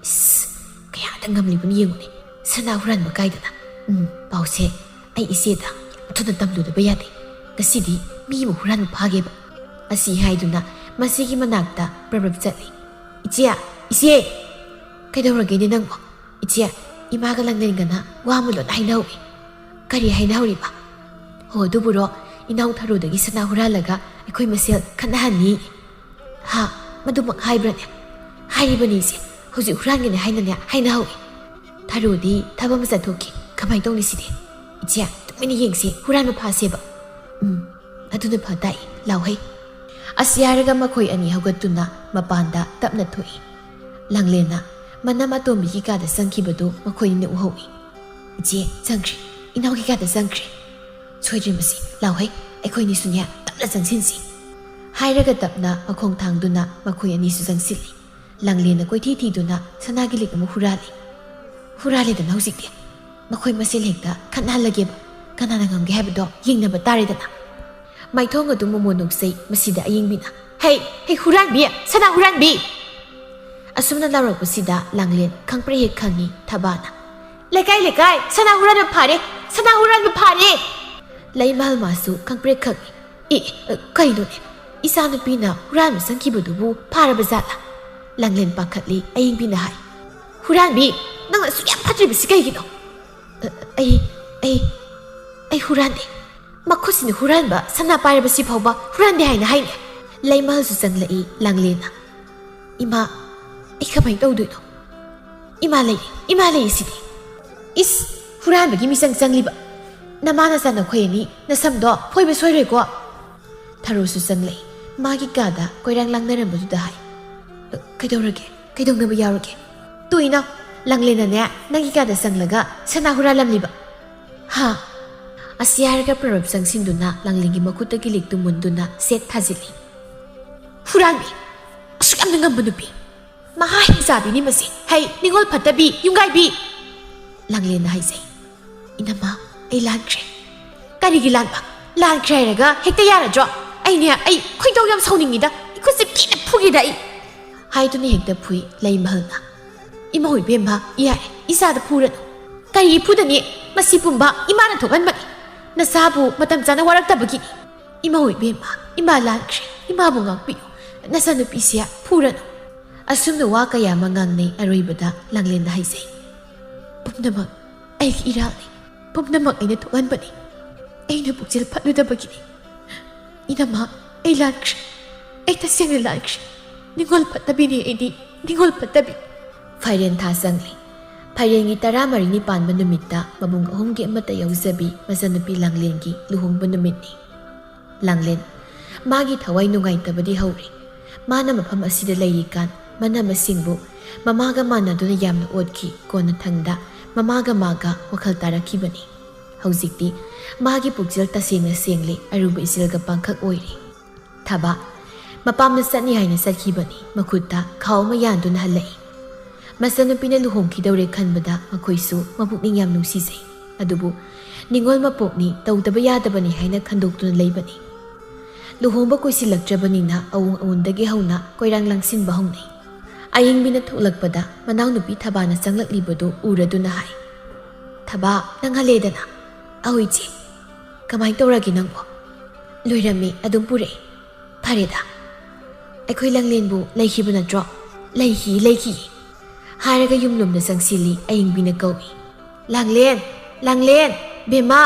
ꯏꯁ, ꯀꯌꯥꯗ ꯉꯝꯂꯤꯕꯅꯤ ꯌꯦꯡꯉꯨꯅꯦ, ꯁꯅꯥ ꯍꯨꯔꯥꯟꯕ ꯀꯥꯏꯗꯅ꯫ ꯎꯝ, ꯄꯥꯎꯁꯦ ꯑꯩ ꯏꯆꯦꯗ ꯌꯥꯝ ꯊꯨꯅ ꯇꯝꯂꯨꯗꯕ ꯌꯥꯗꯦ꯫ ꯉꯁꯤꯗꯤ ꯃꯤ ꯑꯃ ꯍꯨꯔꯥꯟꯕ ꯐꯥꯒꯦꯕ꯫ ꯑꯁꯤ ꯍꯥꯏꯗꯨꯅ ꯃꯁꯤꯒꯤ ꯃꯅꯥꯛꯇ ꯄ꯭ꯔꯞ ꯄ꯭ꯔꯞ ꯆꯠꯂꯤ꯫ "ꯏꯆꯦ, ꯏꯆꯦ!" "ꯀꯩꯗꯧꯔꯒꯦꯅꯦ ꯅꯪꯕꯣ?" "ꯏꯆꯦ, ꯏꯃꯥꯒ ꯂꯥꯡꯂꯦꯟꯒꯅ ꯋꯥ ꯑꯃ ꯂꯣꯟꯅ ꯍꯥꯏꯅꯍꯧꯏ꯫" "ꯀꯔꯤ ꯍꯥꯏꯅꯍꯧꯔꯤꯕ?" "ꯍꯣ, ꯑꯗꯨꯕꯨꯔꯣ, ꯏꯅꯥꯎ ꯊꯔꯣꯗꯒꯤ ꯁꯅꯥ ꯍꯨꯔꯥꯜꯂꯒ ꯑꯩꯈꯣꯏ ꯃꯁꯦꯜ ꯈꯠꯅꯍꯟꯅꯤ꯫" "ꯍꯥ? ꯃꯗꯨꯃꯛ ꯍꯥꯏꯕ꯭ꯔꯅꯦ?" "ꯍꯥꯏꯔꯤꯕꯅꯤ ꯏꯆꯦ, ꯍꯧꯖꯤꯛ ꯍꯨꯔꯥꯟꯒꯅꯤ ꯍꯥꯏꯅꯅꯦ ꯍꯥꯏꯅꯍꯧꯏ꯫" "ꯊꯔꯣꯗꯤ ꯊꯕꯛ ꯑꯃ ꯆꯠꯊꯣꯛꯈꯤ, ꯀꯃꯥꯏꯅ ꯇꯧꯅꯤ ꯁꯤꯗꯤ?" "ꯏꯆꯦ, ꯇꯨꯃꯤꯟꯅ ꯌꯦꯡꯁꯤ, ꯍꯨꯔꯥꯟꯕ ꯐꯥꯁꯦꯕ꯫" "ꯎꯝ, ꯑꯗꯨꯅ ꯐ ꯇꯥꯏ, ꯂꯥꯎꯍꯩ꯫" ꯑꯁꯤ ꯍꯥꯏꯔꯒ ꯃꯈꯣꯏ ꯑꯅꯤ ꯍꯧꯒꯠꯇꯨꯅ ꯃꯄꯥꯟꯗ ꯇꯞꯅ ꯊꯣꯛꯏ꯫ ꯂꯥꯡꯂꯦꯟꯅ ꯃꯅꯝ ꯑꯇꯣꯝꯕꯤꯒꯤ ꯀꯥꯗ ꯆꯪꯈꯤꯕꯗꯨ ꯃꯈꯣꯏꯅꯤꯅ ꯎꯍꯧꯏ꯫ "ꯏꯆꯦ, ꯆꯪꯈ꯭ꯔꯦ, ꯏꯅꯥꯎꯒꯤ ꯀꯥꯗ ꯆꯪꯈ꯭ꯔꯦ꯫ ꯁꯣꯏꯗ꯭ꯔꯦ ꯃꯁꯤ, ꯂꯥꯎꯍꯩ, ꯑꯩꯈꯣꯏꯅꯤꯁꯨꯅꯦ ꯇꯞꯅ ꯆꯪꯁꯤꯟꯁꯤ꯫" ꯍꯥꯏꯔꯒ ꯇꯞꯅ ꯃꯈꯣꯡ ꯊꯥꯡꯗꯨꯅ ꯃꯈꯣꯏ ꯑꯅꯤꯁꯨ ꯆꯪꯁꯤꯜꯂꯤ꯫ ꯂꯥꯡꯂꯦꯟꯅ ꯀꯣꯏꯊꯤ ꯊꯤꯗꯨꯅ ꯁꯅꯥꯒꯤ ꯂꯤꯛ ꯑꯃ ꯍꯨꯔꯥꯜꯂꯤ꯫ "ꯍꯨꯔꯥꯜꯂꯦꯗꯅ ꯍꯧꯖꯤꯛꯇꯤ꯫ ꯃꯈꯣꯏ ꯃꯁꯦꯜ ꯍꯦꯛꯇ ꯈꯠꯅꯍꯜꯂꯒꯦꯕ꯫ ꯀꯅꯥꯅ ꯉꯝꯒꯦ ꯍꯥꯏꯕꯗꯣ ꯌꯦꯡꯅꯕ ꯇꯥꯔꯦꯗꯅ꯫" ꯃꯥꯏꯊꯣꯡ ꯑꯗꯨ ꯃꯣꯃꯣꯟ ꯅꯣꯛꯆꯩ꯫ ꯃꯁꯤꯗ ꯑꯌꯦꯡꯕꯤꯅ, "ꯍꯩ, ꯍꯩ, ꯍꯨꯔꯥꯟꯕꯤ! ꯁꯅꯥ ꯍꯨꯔꯥꯟꯕꯤ!" ꯑꯁꯨꯝꯅ ꯂꯥꯎꯔꯛꯄꯁꯤꯗ ꯂꯥꯡꯂꯦꯟ ꯈꯪꯄ꯭ꯔꯦꯛ ꯍꯦꯛ ꯈꯪꯉꯤ꯫ ꯊꯕꯥꯅ, "ꯂꯩꯀꯥꯏ, ꯂꯩꯀꯥꯏ, ꯁꯅꯥ ꯍꯨꯔꯥꯟꯕ ꯐꯥꯔꯦ! ꯁꯅꯥ ꯍꯨꯔꯥꯟꯕ ꯐꯥꯔꯦ!" ꯂꯩꯃꯍꯜ ꯃꯥꯁꯨ ꯈꯪꯄ꯭ꯔꯦꯛ ꯈꯪꯉꯤ꯫ "ꯑꯦ, ꯑꯦ, ꯀꯩꯅꯣꯅꯦ? ꯏꯆꯥꯅꯨꯄꯤꯅ ꯍꯨꯔꯥꯟꯕ ꯆꯪꯈꯤꯕꯗꯨꯕꯨ ꯐꯥꯔꯕ ꯖꯥꯠꯂꯥ?" ꯂꯥꯡꯂꯦꯟ ꯄꯥꯈꯠꯂꯤ꯫ ꯑꯌꯦꯡꯕꯤꯅ ꯍꯥꯏ, "ꯍꯨꯔꯥꯟꯕꯤ, ꯅꯪꯅ ꯑꯁꯨꯛ ꯌꯥꯝ ꯐꯠꯇ꯭ꯔꯤꯕꯁꯤ ꯀꯩꯒꯤꯅꯣ?" "ꯑ, ꯑꯩ, ꯑꯩ, ꯑꯩ ꯍꯨꯔꯥꯟꯗꯦ꯫ ꯃꯈꯨꯠꯁꯤꯅ ꯍꯨꯔꯥꯟꯕ ꯁꯅꯥ ꯄꯥꯏꯔꯕꯁꯤ ꯐꯥꯎꯕ ꯍꯨꯔꯥꯟꯗꯦ ꯍꯥꯏꯅ ꯍꯥꯏꯅꯦ꯫ ꯂꯩꯃꯍꯜꯁꯨ ꯆꯪꯂꯛꯏ ꯂꯥꯡꯂꯦꯟꯅ꯫ "ꯏꯃꯥ, ꯑꯩ ꯀꯃꯥꯏꯅ ꯇꯧꯗꯣꯏꯅꯣ? ꯏꯃꯥ ꯂꯩ, ꯏꯃꯥ ꯂꯩ ꯁꯤꯗꯤ꯫ ꯏꯁ, ꯍꯨꯔꯥꯟꯕꯒꯤ ꯃꯤꯆꯪ ꯆꯪꯂꯤꯕ꯫ ꯅꯃꯥ ꯅꯆꯥ ꯅꯈꯣꯏ ꯑꯅꯤ ꯅꯁꯝꯗꯣ ꯐꯣꯏꯕ ꯁꯣꯏꯔꯣꯏꯀꯣ?" ꯊꯔꯣꯁꯨ ꯆꯪꯂꯛꯏ꯫ ꯃꯥꯒꯤ ꯀꯥꯗ ꯀꯣꯏꯔꯥꯡ ꯂꯥꯡꯅꯔꯝꯕꯗꯨꯗ ꯍꯥꯏ, "ꯀꯩꯗꯧꯔꯒꯦ? ꯀꯩꯗꯧꯅꯕ ꯌꯥꯎꯔꯒꯦ?" "ꯇꯨ ꯏꯅꯥꯎ, ꯂꯥꯡꯂꯦꯟꯅꯅꯦ ꯅꯪꯒꯤ ꯀꯥꯗ ꯆꯪꯂꯒ ꯁꯅꯥ ꯍꯨꯔꯥꯜꯂꯝꯂꯤꯕ꯫" "ꯍꯥ?" ꯑꯁꯤ ꯍꯥꯏꯔꯒ ꯄ꯭ꯔꯔꯞ ꯆꯪꯁꯤꯟꯗꯨꯅ ꯂꯥꯡꯂꯦꯟꯒꯤ ꯃꯈꯨꯠꯇꯒꯤ ꯂꯤꯛꯇꯨ ꯃꯨꯟꯗꯨꯅ ꯁꯦꯠ ꯊꯥꯖꯤꯜꯂꯤ꯫ "ꯍꯨꯔꯥꯟꯕꯤ! ꯑꯁꯨꯛ ꯌꯥꯝꯅ ꯉꯝꯕ ꯅꯨꯄꯤ! ꯃꯍꯥ ꯍꯤꯡꯆꯥꯕꯤꯅꯤ ꯃꯁꯤ! ꯍꯩ, ꯅꯤꯉꯣꯜ ꯐꯠꯇꯕꯤ, ꯌꯨꯝꯒꯥꯏꯕꯤ!" ꯂꯥꯡꯂꯦꯟꯅ ꯍꯥꯏꯖꯩ꯫ "ꯏꯅꯝꯃ, ꯑꯩ ꯂꯥꯟꯈ꯭ꯔꯦ꯫" "ꯀꯔꯤꯒꯤ ꯂꯥꯟꯕ? ꯂꯥꯟꯈ꯭ꯔꯦ ꯍꯥꯏꯔꯒ ꯍꯦꯛꯇ ꯌꯥꯔꯗ꯭ꯔꯣ? ꯑꯩꯅꯦ, ꯑꯩ ꯈꯣꯏꯗꯧ ꯌꯥꯝ ꯁꯥꯎꯅꯤꯡꯉꯤꯗ꯫ ꯑꯩ ꯈꯨꯠꯁꯦ ꯀꯤꯅ ꯐꯨꯒꯦꯗ ꯑꯩ!" ꯍꯥꯏꯗꯨꯅ ꯍꯦꯛꯇ ꯐꯨꯏ ꯂꯩꯃꯍꯜꯅ꯫ "ꯏꯃꯥ ꯍꯣꯏ ꯏꯕꯦꯝꯃ, ꯌꯥꯔꯦ, ꯏꯆꯥꯗ ꯐꯨꯔꯅꯨ꯫ ꯀꯔꯤꯒꯤ ꯐꯨꯗꯅꯤ? ꯃꯁꯤ ꯄꯨꯝꯕ ꯏꯃꯥꯅ ꯊꯣꯛꯍꯟꯕꯅꯤ꯫ ꯅꯆꯥꯕꯨ ꯃꯇꯝ ꯆꯥꯅ ꯋꯥꯔꯛꯇꯕꯒꯤꯅꯤ꯫ ꯏꯃꯥ ꯍꯣꯏ ꯏꯕꯦꯝꯃ, ꯏꯃꯥ ꯂꯥꯟꯈ꯭ꯔꯦ꯫ ꯏꯃꯥꯕꯨ ꯉꯥꯛꯄꯤꯌꯨ꯫ ꯅꯆꯥꯅꯨꯄꯤꯁꯦ ꯐꯨꯔꯅꯨ꯫" ꯑꯁꯨꯝꯅ ꯋꯥ ꯀꯌꯥ ꯑꯃ ꯉꯥꯡꯅꯩ꯫ ꯑꯔꯣꯏꯕꯗ ꯂꯥꯡꯂꯦꯟꯅ ꯍꯥꯏꯖꯩ, "ꯄꯨꯝꯅꯃꯛ ꯑꯩꯒꯤ ꯏꯔꯥꯜꯅꯤ꯫ ꯄꯨꯝꯅꯃꯛ ꯑꯩꯅ ꯊꯣꯛꯍꯟꯕꯅꯤ꯫ ꯑꯩꯅ ꯄꯨꯛꯆꯦꯜ ꯐꯠꯂꯨꯗꯕꯒꯤꯅꯤ꯫ ꯏꯅꯝꯃ, ꯑꯩ ꯂꯥꯟꯈ꯭ꯔꯦ꯫ ꯑꯩ ꯇꯁꯦꯡꯅ ꯂꯥꯟꯈ꯭ꯔꯦ꯫ ꯅꯤꯉꯣꯜ ꯐꯠꯇꯕꯤꯅꯤ ꯑꯩꯗꯤ, ꯅꯤꯉꯣꯜ ꯐꯠꯇꯕꯤ꯫" ꯐꯥꯏꯔꯦꯟ ꯊꯥ ꯆꯪꯂꯤ꯫ ꯐꯥꯏꯔꯦꯟꯒꯤ ꯇꯔꯥꯃꯔꯤꯅꯤ ꯄꯥꯟꯕ ꯅꯨꯃꯤꯠꯇ ꯃꯕꯨꯡ ꯑꯍꯨꯝꯒꯤ ꯑꯃꯠꯇ ꯌꯥꯎꯖꯕꯤ ꯃꯆꯟꯅꯨꯄꯤ ꯂꯥꯡꯂꯦꯟꯒꯤ ꯂꯨꯍꯣꯡꯕ ꯅꯨꯃꯤꯠꯅꯤ꯫ ꯂꯥꯡꯂꯦꯟ ꯃꯥꯒꯤ ꯊꯋꯥꯏ ꯅꯨꯡꯉꯥꯏꯇꯕꯗꯤ ꯍꯧꯔꯦ꯫ ꯃꯥꯅ ꯃꯐꯝ ꯑꯁꯤꯗ ꯂꯩꯔꯤꯀꯥꯟ ꯃꯅꯥ ꯃꯁꯤꯡꯕꯨ ꯃꯃꯥꯒ ꯃꯥꯟꯅꯗꯨꯅ ꯌꯥꯝꯅ ꯑꯣꯠꯈꯤ꯫ ꯀꯣꯟꯅꯊꯪꯗ ꯃꯃꯥꯒ ꯃꯥꯒ ꯋꯥꯈꯜ ꯇꯥꯔꯛꯈꯤꯕꯅꯤ꯫ ꯍꯧꯖꯤꯛꯇꯤ ꯃꯥꯒꯤ ꯄꯨꯛꯆꯦꯜ ꯇꯁꯦꯡꯅ ꯁꯦꯡꯂꯦ, ꯑꯔꯨꯕ ꯏꯆꯦꯜꯒ ꯄꯥꯡꯈꯛ ꯑꯣꯏꯔꯦ꯫ ꯊꯕꯥ ꯃꯄꯥꯝꯗ ꯆꯠꯅꯤ ꯍꯥꯏꯅ ꯆꯠꯈꯤꯕꯅꯤ꯫ ꯃꯈꯨꯠꯇ ꯈꯥꯎ ꯑꯃ ꯌꯥꯟꯗꯨꯅ ꯍꯜꯂꯛꯏ꯫ ꯃꯆꯟꯅꯨꯄꯤꯅ ꯂꯨꯍꯣꯡꯈꯤꯗꯧꯔꯦ ꯈꯟꯕꯗ ꯃꯈꯣꯏꯁꯨ ꯃꯄꯨꯛꯅꯤꯡ ꯌꯥꯝ ꯅꯨꯡꯁꯤꯖꯩ꯫ ꯑꯗꯨꯕꯨ ꯅꯤꯉꯣꯜ ꯃꯄꯣꯛꯅꯤ, ꯇꯧꯗꯕ ꯌꯥꯗꯕꯅꯤ ꯍꯥꯏꯅ ꯈꯟꯗꯣꯛꯇꯨꯅ ꯂꯩꯕꯅꯤ꯫ ꯂꯨꯍꯣꯡꯕ ꯀꯨꯏꯁꯤꯜꯂꯛꯇ꯭ꯔꯕꯅꯤꯅ ꯑꯋꯨꯡ ꯑꯋꯨꯟꯗꯒꯤ ꯍꯧꯅ ꯀꯣꯏꯔꯥꯡ ꯂꯥꯡꯁꯤꯟꯕ ꯍꯧꯅꯩ꯫ ꯑꯌꯤꯡꯕꯤꯅ ꯊꯣꯛꯂꯛꯄꯗ ꯃꯅꯥꯎꯅꯨꯄꯤ ꯊꯕꯥꯅ ꯆꯪꯂꯛꯂꯤꯕꯗꯨ ꯎꯔꯗꯨꯅ ꯍꯥꯏ, "ꯊꯕꯥ, ꯅꯪ ꯍꯜꯂꯦꯗꯅ?" "ꯑꯧ ꯏꯆꯦ꯫ ꯀꯃꯥꯏꯅ ꯇꯧꯔꯒꯦ ꯅꯪꯕꯣ?" "ꯂꯣꯏꯔꯝꯃꯤ, ꯑꯗꯨꯝ ꯄꯨꯔꯛꯑꯦ꯫" "ꯐꯔꯦꯗ, ꯑꯩꯈꯣꯏ ꯂꯥꯡꯂꯦꯟꯕꯨ ꯂꯩꯈꯤꯕ ꯅꯠꯇ꯭ꯔꯣ?" "ꯂꯩꯈꯤ, ꯂꯩꯈꯤ꯫" ꯍꯥꯏꯔꯒ ꯌꯨꯝꯂꯣꯝꯗ ꯆꯪꯁꯤꯜꯂꯤ꯫ ꯑꯌꯤꯡꯕꯤꯅ ꯀꯧꯏ, "ꯂꯥꯡꯂꯦꯟ! ꯂꯥꯡꯂꯦꯟ! ꯕꯦꯝꯃ!"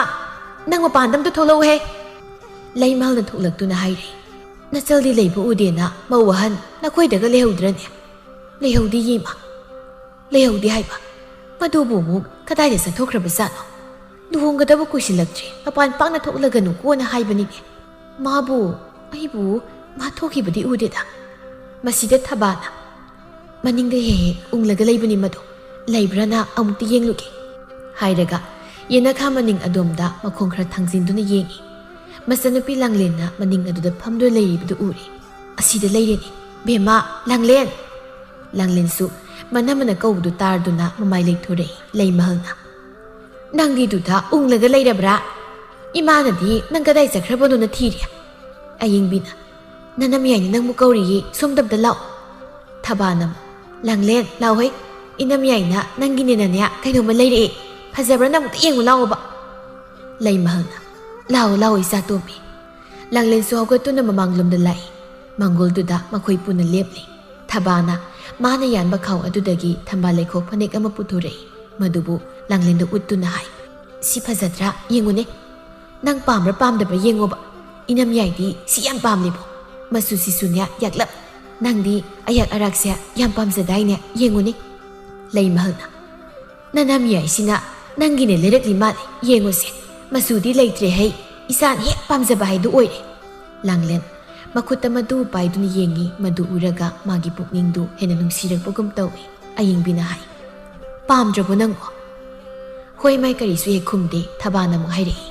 "ꯅꯪ ꯃꯄꯥꯟꯗ ꯑꯝꯇ ꯊꯣꯛꯂꯛꯎꯍꯦ!" ꯂꯩꯃꯍꯜꯅ ꯊꯣꯛꯂꯛꯇꯨꯅ ꯍꯥꯏꯔꯛꯏ꯫ "ꯅꯆꯜꯗꯤ ꯂꯩꯕ ꯎꯗꯦꯅ ꯃꯧ ꯑꯍꯟ ꯅꯈꯣꯏꯗꯒ ꯂꯩꯍꯧꯗ꯭ꯔꯅꯦ?" "ꯂꯩꯍꯧꯗꯦ ꯏꯃꯥ꯫" "ꯂꯩꯍꯧꯗꯦ ꯍꯥꯏꯕ? ꯃꯗꯨꯕꯨ ꯑꯃꯨꯛ ꯀꯗꯥꯏꯗ ꯆꯠꯊꯣꯛꯈ꯭ꯔꯕꯖꯥꯠꯅꯣ? ꯂꯨꯍꯣꯡꯒꯗꯕ ꯀꯨꯏꯁꯤꯜꯂꯛꯇ꯭ꯔꯦ, ꯃꯄꯥꯟ ꯄꯥꯛꯅ ꯊꯣꯛꯂꯒꯅꯨꯀꯣꯅ ꯍꯥꯏꯕꯅꯤꯅꯦ꯫ ꯃꯥꯕꯨ, ꯑꯩꯕꯨ, ꯃꯥ ꯊꯣꯛꯈꯤꯕꯗꯤ ꯎꯗꯦꯗ꯫" ꯃꯁꯤꯗ ꯊꯕꯥꯅ, "ꯃꯅꯤꯡꯗ ꯍꯦꯛ ꯍꯦꯛ ꯎꯪꯂꯒ ꯂꯩꯕꯅꯤ ꯃꯗꯣ, ꯂꯩꯕ꯭ꯔꯥꯅ ꯑꯃꯨꯛꯇ ꯌꯦꯡꯂꯨꯒꯦ" ꯍꯥꯏꯔꯒ ꯌꯦꯅꯈꯥ ꯃꯅꯤꯡ ꯑꯗꯣꯝꯗ ꯃꯈꯣꯡ ꯈꯔ ꯊꯥꯡꯖꯤꯟꯗꯨꯅ ꯌꯦꯡꯉꯤ꯫ ꯃꯆꯟꯅꯨꯄꯤ ꯂꯥꯡꯂꯦꯟꯅ ꯃꯅꯤꯡ ꯑꯗꯨꯗ ꯐꯝꯗꯨꯅ ꯂꯩꯔꯤꯕꯗꯨ ꯎꯔꯦ꯫ "ꯑꯁꯤꯗ ꯂꯩꯔꯦꯅꯦ꯫ ꯕꯦꯝꯃ, ꯂꯥꯡꯂꯦꯟ!" ꯂꯥꯡꯂꯦꯟꯁꯨ ꯃꯅꯝꯃꯅ ꯀꯧꯕꯗꯨ ꯇꯥꯔꯗꯨꯅ ꯃꯃꯥꯏ ꯂꯩꯊꯣꯔꯛꯏ ꯂꯩꯃꯍꯜꯅ꯫ "ꯅꯪꯗꯤ ꯑꯗꯨꯗ ꯎꯪꯂꯒ ꯂꯩꯔꯕ꯭ꯔꯥ? ꯏꯃꯥꯅꯗꯤ ꯅꯪ ꯀꯗꯥꯏ ꯆꯠꯈ꯭ꯔꯕꯅꯣꯅ ꯊꯤꯔꯤ꯫" ꯑꯌꯤꯡꯕꯤꯅ, "ꯅꯅꯝꯌꯥꯏꯅ ꯅꯪꯕꯨ ꯀꯧꯔꯤꯌꯦ, ꯁꯣꯝꯗ ꯑꯝꯇ ꯂꯥꯛꯑꯣ꯫" ꯊꯕꯥꯅ ꯑꯃꯨꯛ, "ꯂꯥꯡꯂꯦꯟ, ꯂꯥꯎꯍꯩ, ꯏꯅꯝꯌꯥꯏꯅ ꯅꯪꯒꯤꯅꯦꯅꯅꯦ ꯀꯩꯅꯣꯝꯃ ꯂꯩꯔꯛꯑꯦ, ꯐꯖꯕ꯭ꯔꯥ ꯅꯪ ꯑꯝꯇ ꯌꯦꯡꯉꯨ ꯂꯥꯛꯑꯣꯕ꯫" ꯂꯩꯃꯍꯜꯅ, "ꯂꯥꯛꯑꯣ, ꯂꯥꯛꯑꯣ, ꯏꯆꯥ ꯇꯣꯝꯕꯤ꯫" ꯂꯥꯡꯂꯦꯟꯁꯨ ꯍꯧꯒꯠꯇꯨꯅ ꯃꯃꯥꯡꯂꯣꯝꯗ ꯂꯥꯛꯏ꯫ ꯃꯪꯒꯣꯜꯗꯨꯗ ꯃꯈꯣꯏ ꯄꯨꯟꯅ ꯂꯦꯞꯂꯤ꯫ ꯊꯕꯥꯅ ꯃꯥꯅ ꯌꯥꯟꯕ ꯈꯥꯎ ꯑꯗꯨꯗꯒꯤ ꯊꯝꯕꯥꯜ ꯂꯩꯈꯣꯛ ꯐꯅꯦꯛ ꯑꯃ ꯄꯨꯊꯣꯔꯛꯏ꯫ ꯃꯗꯨꯕꯨ ꯂꯥꯡꯂꯦꯟꯗ ꯎꯠꯇꯨꯅ ꯍꯥꯏ, "ꯁꯤ ꯐꯖꯗ꯭ꯔꯥ? ꯌꯦꯡꯉꯨꯅꯦ꯫ ꯅꯪ ꯄꯥꯝꯕ꯭ꯔꯥ ꯄꯥꯝꯗꯕ꯭ꯔꯥ ꯌꯦꯡꯉꯣꯕ꯫ ꯏꯅꯝꯌꯥꯏꯗꯤ ꯁꯤ ꯌꯥꯝ ꯄꯥꯝꯂꯤꯕꯣ꯫ ꯃꯆꯨꯁꯤꯁꯨꯅꯦ ꯌꯥꯛꯂꯞ꯫ ꯅꯪꯗꯤ ꯑꯌꯥꯛ ꯑꯔꯥꯛꯁꯦ ꯌꯥꯝ ꯄꯥꯝꯖꯗꯥꯏꯅꯦ? ꯌꯦꯡꯉꯨꯅꯦ꯫" ꯂꯩꯃꯍꯜꯅ, "ꯅꯅꯝꯌꯥꯏꯁꯤꯅ ꯅꯪꯒꯤꯅꯦ ꯂꯩꯔꯛꯂꯤ ꯃꯥꯜꯂꯦ꯫ ꯌꯦꯡꯉꯨꯁꯦ꯫ ꯃꯆꯨꯗꯤ ꯂꯩꯇ꯭ꯔꯦ ꯍꯩ꯫ ꯏꯆꯥꯅ ꯍꯦꯛ ꯄꯥꯝꯖꯕ ꯍꯥꯏꯗꯨ ꯑꯣꯏꯔꯦ꯫" ꯂꯥꯡꯂꯦꯟ ꯃꯈꯨꯠꯇ ꯃꯗꯨ ꯄꯥꯏꯗꯨꯅ ꯌꯦꯡꯉꯤ꯫ ꯃꯗꯨ ꯎꯔꯒ ꯃꯥꯒꯤ ꯄꯨꯛꯅꯤꯡꯗꯨ ꯍꯦꯟꯅ ꯅꯨꯡꯁꯤꯔꯛꯄꯒꯨꯝ ꯇꯧꯏ꯫ ꯑꯌꯤꯡꯕꯤꯅ ꯍꯥꯏ, "ꯄꯥꯝꯗ꯭ꯔꯕꯣ ꯅꯪꯕꯣ?" "ꯍꯣꯏ ꯃꯥꯏ ꯀꯔꯤꯁꯨ ꯍꯦꯛ ꯈꯨꯝꯗꯦ꯫" ꯊꯕꯥꯅ ꯑꯃꯨꯛ ꯍꯥꯏꯔꯛꯏ,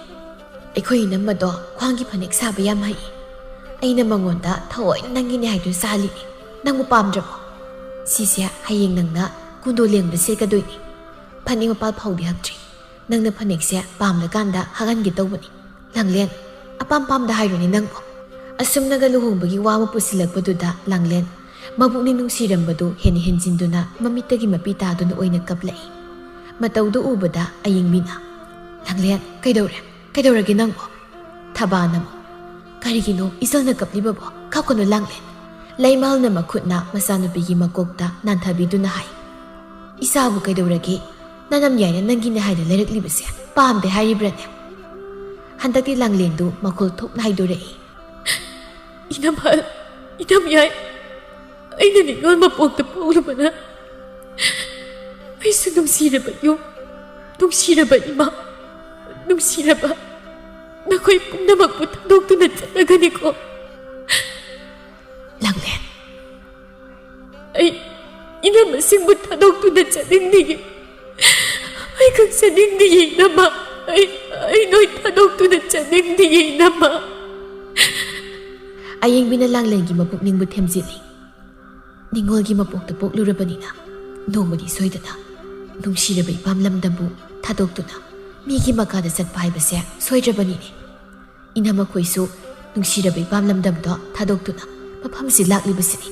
"ꯑꯩꯈꯣꯏ ꯏꯅꯝꯃꯗꯣ ꯈ꯭ꯋꯥꯡꯒꯤ ꯐꯅꯦꯛ ꯁꯥꯕ ꯌꯥꯝ ꯍꯩ꯫ ꯑꯩꯅ ꯃꯉꯣꯟꯗ ꯊꯑꯣꯏꯅ ꯅꯪꯒꯤꯅꯦ ꯍꯥꯏꯗꯨꯅ ꯁꯥꯍꯜꯂꯤꯅꯦ꯫ ꯅꯪꯕꯨ ꯄꯥꯝꯗ꯭ꯔꯕꯣ? ꯁꯤꯁꯦ ꯍꯌꯦꯡ ꯅꯪꯅ ꯀꯨꯟꯗꯣ ꯂꯦꯡꯕꯗ ꯁꯦꯠꯀꯗꯣꯏꯅꯤ꯫ ꯐꯅꯦꯛ ꯃꯄꯥꯜ ꯐꯥꯎꯗꯤ ꯍꯛꯇ꯭ꯔꯤ꯫ ꯅꯪꯅ ꯐꯅꯦꯛꯁꯦ ꯄꯥꯝꯂꯀꯥꯟꯗ ꯍꯛꯍꯟꯒꯦ ꯇꯧꯕꯅꯤ꯫ ꯂꯥꯡꯂꯦꯟ, ꯑꯄꯥꯝ ꯄꯥꯝꯗ ꯍꯥꯏꯔꯨꯅꯦ ꯅꯪꯕꯨ꯫" ꯑꯁꯨꯝꯅꯒ ꯂꯨꯍꯣꯡꯕꯒꯤ ꯋꯥ ꯑꯃ ꯄꯨꯁꯤꯜꯂꯛꯄꯗꯨꯗ ꯂꯥꯡꯂꯦꯟ ꯃꯕꯨꯛꯅꯤꯡ ꯅꯨꯡꯁꯤꯔꯝꯕꯗꯨ ꯍꯦꯟꯅ ꯍꯦꯟꯖꯤꯟꯗꯨꯅ ꯃꯃꯤꯠꯇꯒꯤ ꯃꯄꯤ ꯇꯥꯗꯨꯅ ꯑꯣꯏꯅ ꯀꯞꯂꯛꯏ꯫ ꯃꯇꯧꯗꯨ ꯎꯕꯗ ꯑꯌꯤꯡꯕꯤꯅ, "ꯂꯥꯡꯂꯦꯟ, ꯀꯩꯗꯧꯔꯦ? ꯀꯩꯗꯧꯔꯒꯦ ꯅꯪꯕꯣ?" ꯊꯕꯥꯅ ꯑꯃꯨꯛ, "ꯀꯔꯤꯒꯤꯅꯣ ꯏꯆꯜꯅ ꯀꯞꯂꯤꯕꯕꯣ? ꯀꯞꯀꯅꯨ ꯂꯥꯡꯂꯦꯟ꯫" ꯂꯩꯃꯍꯜꯅ ꯃꯈꯨꯠꯅ ꯃꯆꯥꯅꯨꯄꯤꯒꯤ ꯃꯀꯣꯛꯇ ꯅꯥꯟꯊꯕꯤꯗꯨꯅ ꯍꯥꯏ, "ꯏꯆꯥꯕꯨ ꯀꯩꯗꯧꯔꯒꯦ? ꯅꯅꯝꯌꯥꯏꯅ ꯅꯪꯒꯤꯅꯦ ꯍꯥꯏꯗ ꯂꯩꯔꯛꯂꯤꯕꯁꯦ ꯄꯥꯝꯗꯦ ꯍꯥꯏꯔꯤꯕ꯭ꯔꯅꯦ?" ꯍꯟꯗꯛꯇꯤ ꯂꯥꯡꯂꯦꯟꯗꯨ ꯃꯈꯣꯜ ꯊꯣꯛꯅ ꯍꯥꯏꯗꯣꯔꯛꯏ꯫ "ꯏꯅꯝꯍꯜ, ꯏꯅꯝꯌꯥꯏ, ꯑꯩꯅ ꯅꯤꯉꯣꯜ ꯃꯄꯣꯛꯇ ꯄꯣꯛꯂꯨꯕꯅ ꯑꯩꯁꯨ ꯅꯨꯡꯁꯤꯔꯕ ꯌꯨꯝ, ꯅꯨꯡꯁꯤꯔꯕ ꯏꯃꯥ, ꯅꯨꯡꯁꯤꯔꯕ ꯅꯈꯣꯏ ꯄꯨꯝꯅꯃꯛꯄꯨ ꯊꯥꯗꯣꯛꯇꯨꯅ ꯆꯠꯂꯒꯅꯤꯀꯣ꯫ ꯂꯥꯡꯂꯦꯟ, ꯑꯩ ꯏꯅꯝꯃꯁꯤꯡꯕꯨ ꯊꯥꯗꯣꯛꯇꯨꯅ ꯆꯠꯅꯤꯡꯗꯤꯌꯦ꯫ ꯑꯩ ꯈꯛ ꯆꯠꯅꯤꯡꯗꯤꯌꯦ, ꯏꯅꯝꯃ꯫ ꯑꯩ, ꯑꯩ ꯅꯣꯏ ꯊꯥꯗꯣꯛꯇꯨꯅ ꯆꯠꯅꯤꯡꯗꯤꯌꯦ, ꯏꯅꯝꯃ꯫" ꯑꯌꯦꯡꯕꯤꯅ ꯂꯥꯡꯂꯦꯟꯒꯤ ꯃꯄꯨꯛꯅꯤꯡꯕꯨ ꯊꯦꯝꯖꯤꯜꯂꯤ꯫ ꯅꯤꯉꯣꯜꯒꯤ ꯃꯄꯣꯛꯇ ꯄꯣꯛꯂꯨꯔꯕꯅꯤꯅ ꯅꯣꯡꯃꯗꯤ ꯁꯣꯏꯗꯅ ꯅꯨꯡꯁꯤꯔꯕ ꯏꯄꯥꯝ ꯂꯝꯗꯝꯕꯨ ꯊꯥꯗꯣꯛꯇꯨꯅ ꯃꯤꯒꯤ ꯃꯀꯥꯗ ꯆꯠꯄ ꯍꯥꯏꯕꯁꯦ ꯁꯣꯏꯗ꯭ꯔꯕꯅꯤꯅꯦ꯫ ꯏꯅꯝꯃꯈꯣꯏꯁꯨ ꯅꯨꯡꯁꯤꯔꯕ ꯏꯄꯥꯝ ꯂꯝꯗꯝꯗꯣ ꯊꯥꯗꯣꯛꯇꯨꯅ ꯃꯐꯝꯁꯤ ꯂꯥꯛꯂꯤꯕꯁꯤꯅꯤ꯫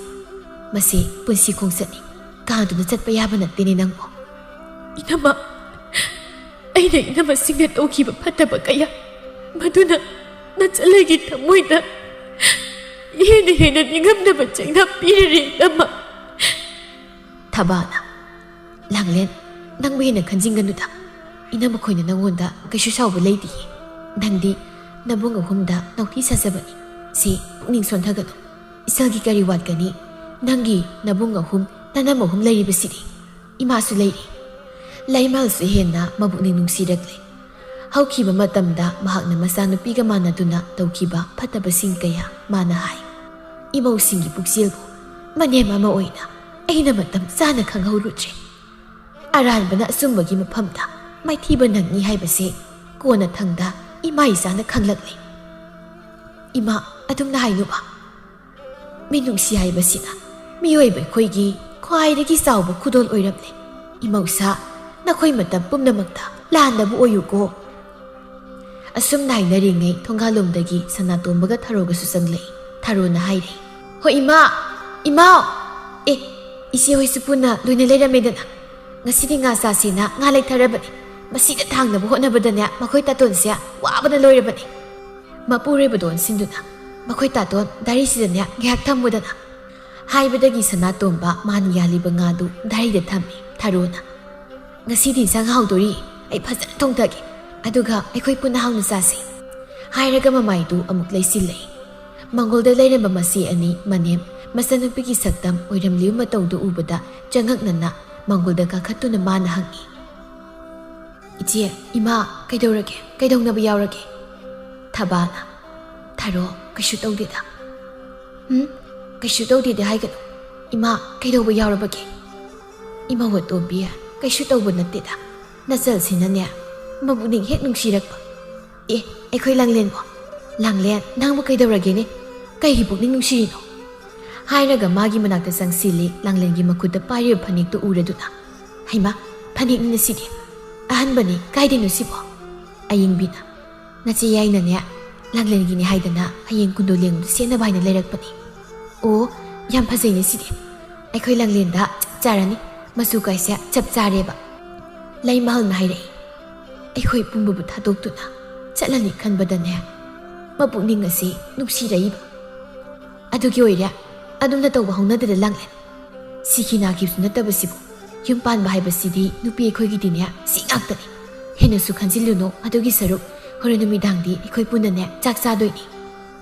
ꯃꯁꯤ ꯄꯨꯟꯁꯤ ꯈꯣꯡꯆꯠꯅꯤ, ꯀꯥꯗꯨꯅ ꯆꯠꯄ ꯌꯥꯕ ꯅꯠꯇꯦꯅꯦ ꯅꯪꯕꯨ꯫ ꯏꯅꯝꯃ, ꯑꯩꯅ ꯏꯅꯝꯃꯁꯤꯡꯅ ꯇꯧꯈꯤꯕ ꯐꯠꯇꯕ ꯀꯌꯥ, ꯃꯗꯨꯅ ꯅꯆꯜꯂꯩꯒꯤ ꯊꯃꯣꯏꯗ ꯍꯦꯟꯅ ꯍꯦꯟꯅ ꯅꯤꯡꯉꯝꯗꯕ ꯆꯩꯅꯥ ꯄꯤꯔꯔꯦ, ꯏꯅꯝꯃ꯫ ꯊꯕꯥꯅ, "ꯂꯥꯡꯂꯦꯟ, ꯅꯪꯕꯨ ꯍꯦꯟꯅ ꯈꯟꯖꯤꯟꯒꯅꯨꯗ꯫ ꯏꯅꯝꯃꯈꯣꯏꯅ ꯅꯪꯉꯣꯟꯗ ꯀꯩꯁꯨ ꯁꯥꯎꯕ ꯂꯩꯇꯤꯌꯦ꯫ ꯅꯪꯗꯤ ꯅꯕꯨꯡ ꯑꯍꯨꯝꯗ ꯅꯥꯎꯇꯤ ꯁꯥꯖꯕꯅꯤ꯫ ꯁꯤ ꯄꯨꯛꯅꯤꯡ ꯁꯣꯟꯊꯒꯅꯨ꯫ ꯏꯆꯜꯒꯤ ꯀꯔꯤ ꯋꯥꯠꯀꯅꯤ? ꯅꯪꯒꯤ ꯅꯕꯨꯡ ꯑꯍꯨꯝ, ꯅꯅꯝ ꯑꯍꯨꯝ ꯂꯩꯔꯤꯕꯁꯤꯗꯤ꯫ ꯏꯃꯥꯁꯨ ꯂꯩꯔꯤ꯫" ꯂꯩꯃꯜꯁꯨ ꯍꯦꯟꯅ ꯃꯕꯨꯛꯅꯤꯡ ꯅꯨꯡꯁꯤꯔꯛꯂꯦ꯫ ꯍꯧꯈꯤꯕ ꯃꯇꯝꯗ ꯃꯍꯥꯛꯅ ꯃꯆꯥꯅꯨꯄꯤꯒ ꯃꯥꯟꯅꯗꯨꯅ ꯇꯧꯈꯤꯕ ꯐꯠꯇꯕꯁꯤꯡ ꯀꯌꯥ ꯃꯥꯅ ꯍꯥꯏ꯫ ꯏꯃꯧꯁꯤꯡꯒꯤ ꯄꯨꯛꯆꯦꯜꯕꯨ ꯃꯅꯦꯝ ꯑꯃ ꯑꯣꯏꯅ ꯑꯩꯅ ꯃꯇꯝ ꯆꯥꯅ ꯈꯪꯍꯧꯔꯨꯗ꯭ꯔꯦ꯫ ꯑꯔꯥꯟꯕꯅ ꯑꯆꯨꯝꯕꯒꯤ ꯃꯐꯝꯗ ꯃꯥꯏꯊꯤꯕ ꯅꯪꯉꯤ ꯍꯥꯏꯕꯁꯦ ꯀꯣꯟꯅ ꯊꯪꯗ ꯏꯃꯥ ꯏꯆꯥꯅ ꯈꯪꯂꯛꯂꯦ꯫ ꯏꯃꯥ, ꯑꯗꯨꯝꯅ ꯍꯥꯏꯅꯨꯕ꯫ ꯃꯤꯅꯨꯡꯁꯤ ꯍꯥꯏꯕꯁꯤꯅ ꯃꯤꯑꯣꯏꯕ ꯑꯩꯈꯣꯏꯒꯤ ꯈ꯭ꯋꯥꯏꯗꯒꯤ ꯆꯥꯎꯕ ꯈꯨꯗꯣꯜ ꯑꯣꯏꯔꯝꯂꯦ꯫ ꯏꯃꯧꯁꯥ, ꯅꯈꯣꯏ ꯃꯇꯝ ꯄꯨꯝꯅꯃꯛꯇ ꯂꯥꯟꯗꯕ ꯑꯣꯏꯌꯨꯀꯣ꯫ ꯑꯁꯨꯝꯅ ꯍꯥꯏꯅꯔꯤꯉꯩ ꯊꯣꯡꯒꯥꯜꯂꯣꯝꯗꯒꯤ ꯁꯅꯥꯇꯣꯝꯕꯒ ꯊꯔꯣꯒꯁꯨ ꯆꯪꯂꯛꯏ꯫ ꯊꯔꯣꯅ ꯍꯥꯏꯔꯦ, "ꯍꯣ ꯏꯃꯥ, ꯏꯃꯥꯎ! ꯑꯦ, ꯏꯆꯦ ꯍꯣꯏꯁꯨ ꯄꯨꯟꯅ ꯂꯣꯏꯅ ꯂꯩꯔꯝꯃꯦꯗꯅ꯫ ꯉꯁꯤꯗꯤ ꯉꯥ ꯆꯥꯁꯦꯅ ꯉꯥ ꯂꯩꯊꯔꯕꯅꯤ꯫ ꯃꯁꯤꯗ ꯊꯥꯡꯅꯕ ꯍꯣꯠꯅꯕꯗꯅꯦ ꯃꯈꯣꯏ ꯇꯥꯇꯣꯟꯁꯦ ꯋꯥꯕꯅ ꯂꯣꯏꯔꯕꯅꯤ꯫" ꯃꯄꯨꯔꯣꯏꯕꯗꯣ ꯑꯣꯟꯁꯤꯟꯗꯨꯅ, "ꯃꯈꯣꯏ ꯇꯥꯇꯣꯟ ꯗꯥꯔꯤꯁꯤꯗꯅꯦ ꯉꯥꯏꯍꯥꯛ ꯊꯝꯃꯨꯗꯅ꯫" ꯍꯥꯏꯕꯗꯒꯤ ꯁꯅꯥꯇꯣꯝꯕ ꯃꯥꯅ ꯌꯥꯜꯂꯤꯕ ꯉꯥꯗꯨ ꯗꯥꯔꯤꯗ ꯊꯝꯃꯤ꯫ ꯊꯔꯣꯅ, "ꯉꯁꯤꯗꯤ ꯏꯟꯁꯥꯡ ꯍꯥꯎꯗꯣꯔꯤ, ꯑꯩ ꯐꯖꯅ ꯊꯣꯡꯊꯒꯦ, ꯑꯗꯨꯒ ꯑꯩꯈꯣꯏ ꯄꯨꯟꯅ ꯍꯥꯎꯅ ꯆꯥꯁꯤ꯫" ꯍꯥꯏꯔꯒ ꯃꯃꯥꯏꯗꯨ ꯑꯃꯨꯛ ꯂꯩꯁꯤꯜꯂꯛꯏ꯫ ꯃꯪꯒꯣꯜꯗ ꯂꯩꯔꯝꯕ ꯃꯆꯦ ꯑꯅꯤ ꯃꯅꯦꯝ ꯃꯆꯟꯅꯨꯄꯤꯒꯤ ꯁꯛꯇꯝ ꯑꯣꯏꯔꯝꯂꯤꯕ ꯃꯇꯧꯗꯨ ꯎꯕꯗ ꯆꯉꯛꯅꯅ ꯃꯪꯒꯣꯜꯗ ꯀꯥꯈꯠꯇꯨꯅ ꯃꯥꯅ ꯍꯪꯉꯤ, "ꯏꯆꯦ, ꯏꯃꯥ, ꯀꯩꯗꯧꯔꯒꯦ? ꯀꯩꯗꯧꯅꯕ ꯌꯥꯎꯔꯒꯦ?" ꯊꯕꯥꯅ, "ꯊꯔꯣ, ꯀꯩꯁꯨ ꯇꯧꯗꯦꯗ꯫" "ꯎꯝ? ꯀꯩꯁꯨ ꯇꯧꯗꯦꯗꯤ ꯍꯥꯏꯒꯅꯨ꯫ ꯏꯃꯥ, ꯀꯩꯗꯧꯕ ꯌꯥꯎꯔꯕꯒꯦ?" "ꯏꯃꯧ ꯑꯇꯣꯝꯕꯤ, ꯀꯩꯁꯨ ꯇꯧꯕ ꯅꯠꯇꯦꯗ꯫ ꯅꯆꯜꯁꯤꯅꯅꯦ, ꯃꯕꯨꯛꯅꯤꯡ ꯍꯦꯛ ꯅꯨꯡꯁꯤꯔꯛꯄ꯫" "ꯑꯦ, ꯑꯩꯈꯣꯏ ꯂꯥꯡꯂꯦꯟꯕꯣ꯫ ꯂꯥꯡꯂꯦꯟ, ꯅꯪꯕꯨ ꯀꯩꯗꯧꯔꯒꯦꯅꯦ? ꯀꯩꯒꯤ ꯄꯨꯛꯅꯤꯡ ꯅꯨꯡꯁꯤꯔꯤꯅꯣ?" ꯍꯥꯏꯔꯒ ꯃꯥꯒꯤ ꯃꯅꯥꯛꯇ ꯆꯪꯁꯤꯜꯂꯤ꯫ ꯂꯥꯡꯂꯦꯟꯒꯤ ꯃꯈꯨꯠꯇ ꯄꯥꯏꯔꯤꯕ ꯐꯅꯦꯛꯇꯨ ꯎꯔꯗꯨꯅ, "ꯍꯩꯃꯥ, ꯐꯅꯦꯛꯅꯤꯅ ꯁꯤꯗꯤ꯫ ꯑꯍꯟꯕꯅꯤ, ꯀꯥꯏꯗꯩꯅꯣ ꯁꯤꯕꯣ?" ꯑꯌꯤꯡꯕꯤꯅ, "ꯅꯆꯦ ꯌꯥꯏꯅꯅꯦ, ꯂꯥꯡꯂꯦꯟꯒꯤꯅꯤ ꯍꯥꯏꯗꯅ ꯍꯌꯦꯡ ꯀꯨꯟꯗꯣ ꯂꯦꯡꯕꯗ ꯁꯦꯠꯅꯕ ꯍꯥꯏꯅ ꯂꯩꯔꯛꯄꯅꯤ꯫" "ꯑꯣ, ꯌꯥꯝ ꯐꯖꯩꯅꯦ ꯁꯤꯗꯤ꯫ ꯑꯩꯈꯣꯏ ꯂꯥꯡꯂꯦꯟꯗ ꯆꯞ ꯆꯥꯔꯅꯤ꯫ ꯃꯆꯨ ꯀꯥꯏꯁꯦ ꯆꯞ ꯆꯥꯔꯦꯕ꯫" ꯂꯩꯃꯍꯜꯅ ꯍꯥꯏꯔꯛꯏ꯫ ꯑꯩꯈꯣꯏ ꯄꯨꯝꯕꯕꯨ ꯊꯥꯗꯣꯛꯇꯨꯅ ꯆꯠꯂꯅꯤ ꯈꯟꯕꯗꯅꯦ, ꯃꯄꯨꯛꯅꯤꯡ ꯑꯁꯤ ꯅꯨꯡꯁꯤꯔꯛꯏꯕ꯫ "ꯑꯗꯨꯒꯤ ꯑꯣꯏꯔꯦ, ꯑꯗꯨꯝꯅ ꯇꯧꯕ ꯍꯧꯅꯗꯦꯗ ꯂꯥꯡꯂꯦꯟ꯫ ꯁꯤꯈꯤ ꯅꯥꯈꯤꯕꯁꯨ ꯅꯠꯇꯕꯁꯤꯕꯨ꯫ ꯌꯨꯝ ꯄꯥꯟꯕ ꯍꯥꯏꯕꯁꯤꯗꯤ ꯅꯨꯄꯤ ꯑꯩꯈꯣꯏꯒꯤꯗꯤꯅꯦ ꯁꯤ ꯉꯥꯛꯇꯅꯤ꯫ ꯍꯦꯟꯅꯁꯨ ꯈꯟꯖꯤꯜꯂꯨꯅꯨ, ꯑꯗꯨꯒꯤ ꯁꯔꯨꯛ ꯍꯣꯔꯦꯟ ꯅꯨꯃꯤꯗꯥꯡꯗꯤ ꯑꯩꯈꯣꯏ ꯄꯨꯟꯅꯅꯦ ꯆꯥꯛ ꯆꯥꯗꯣꯏꯅꯤ꯫"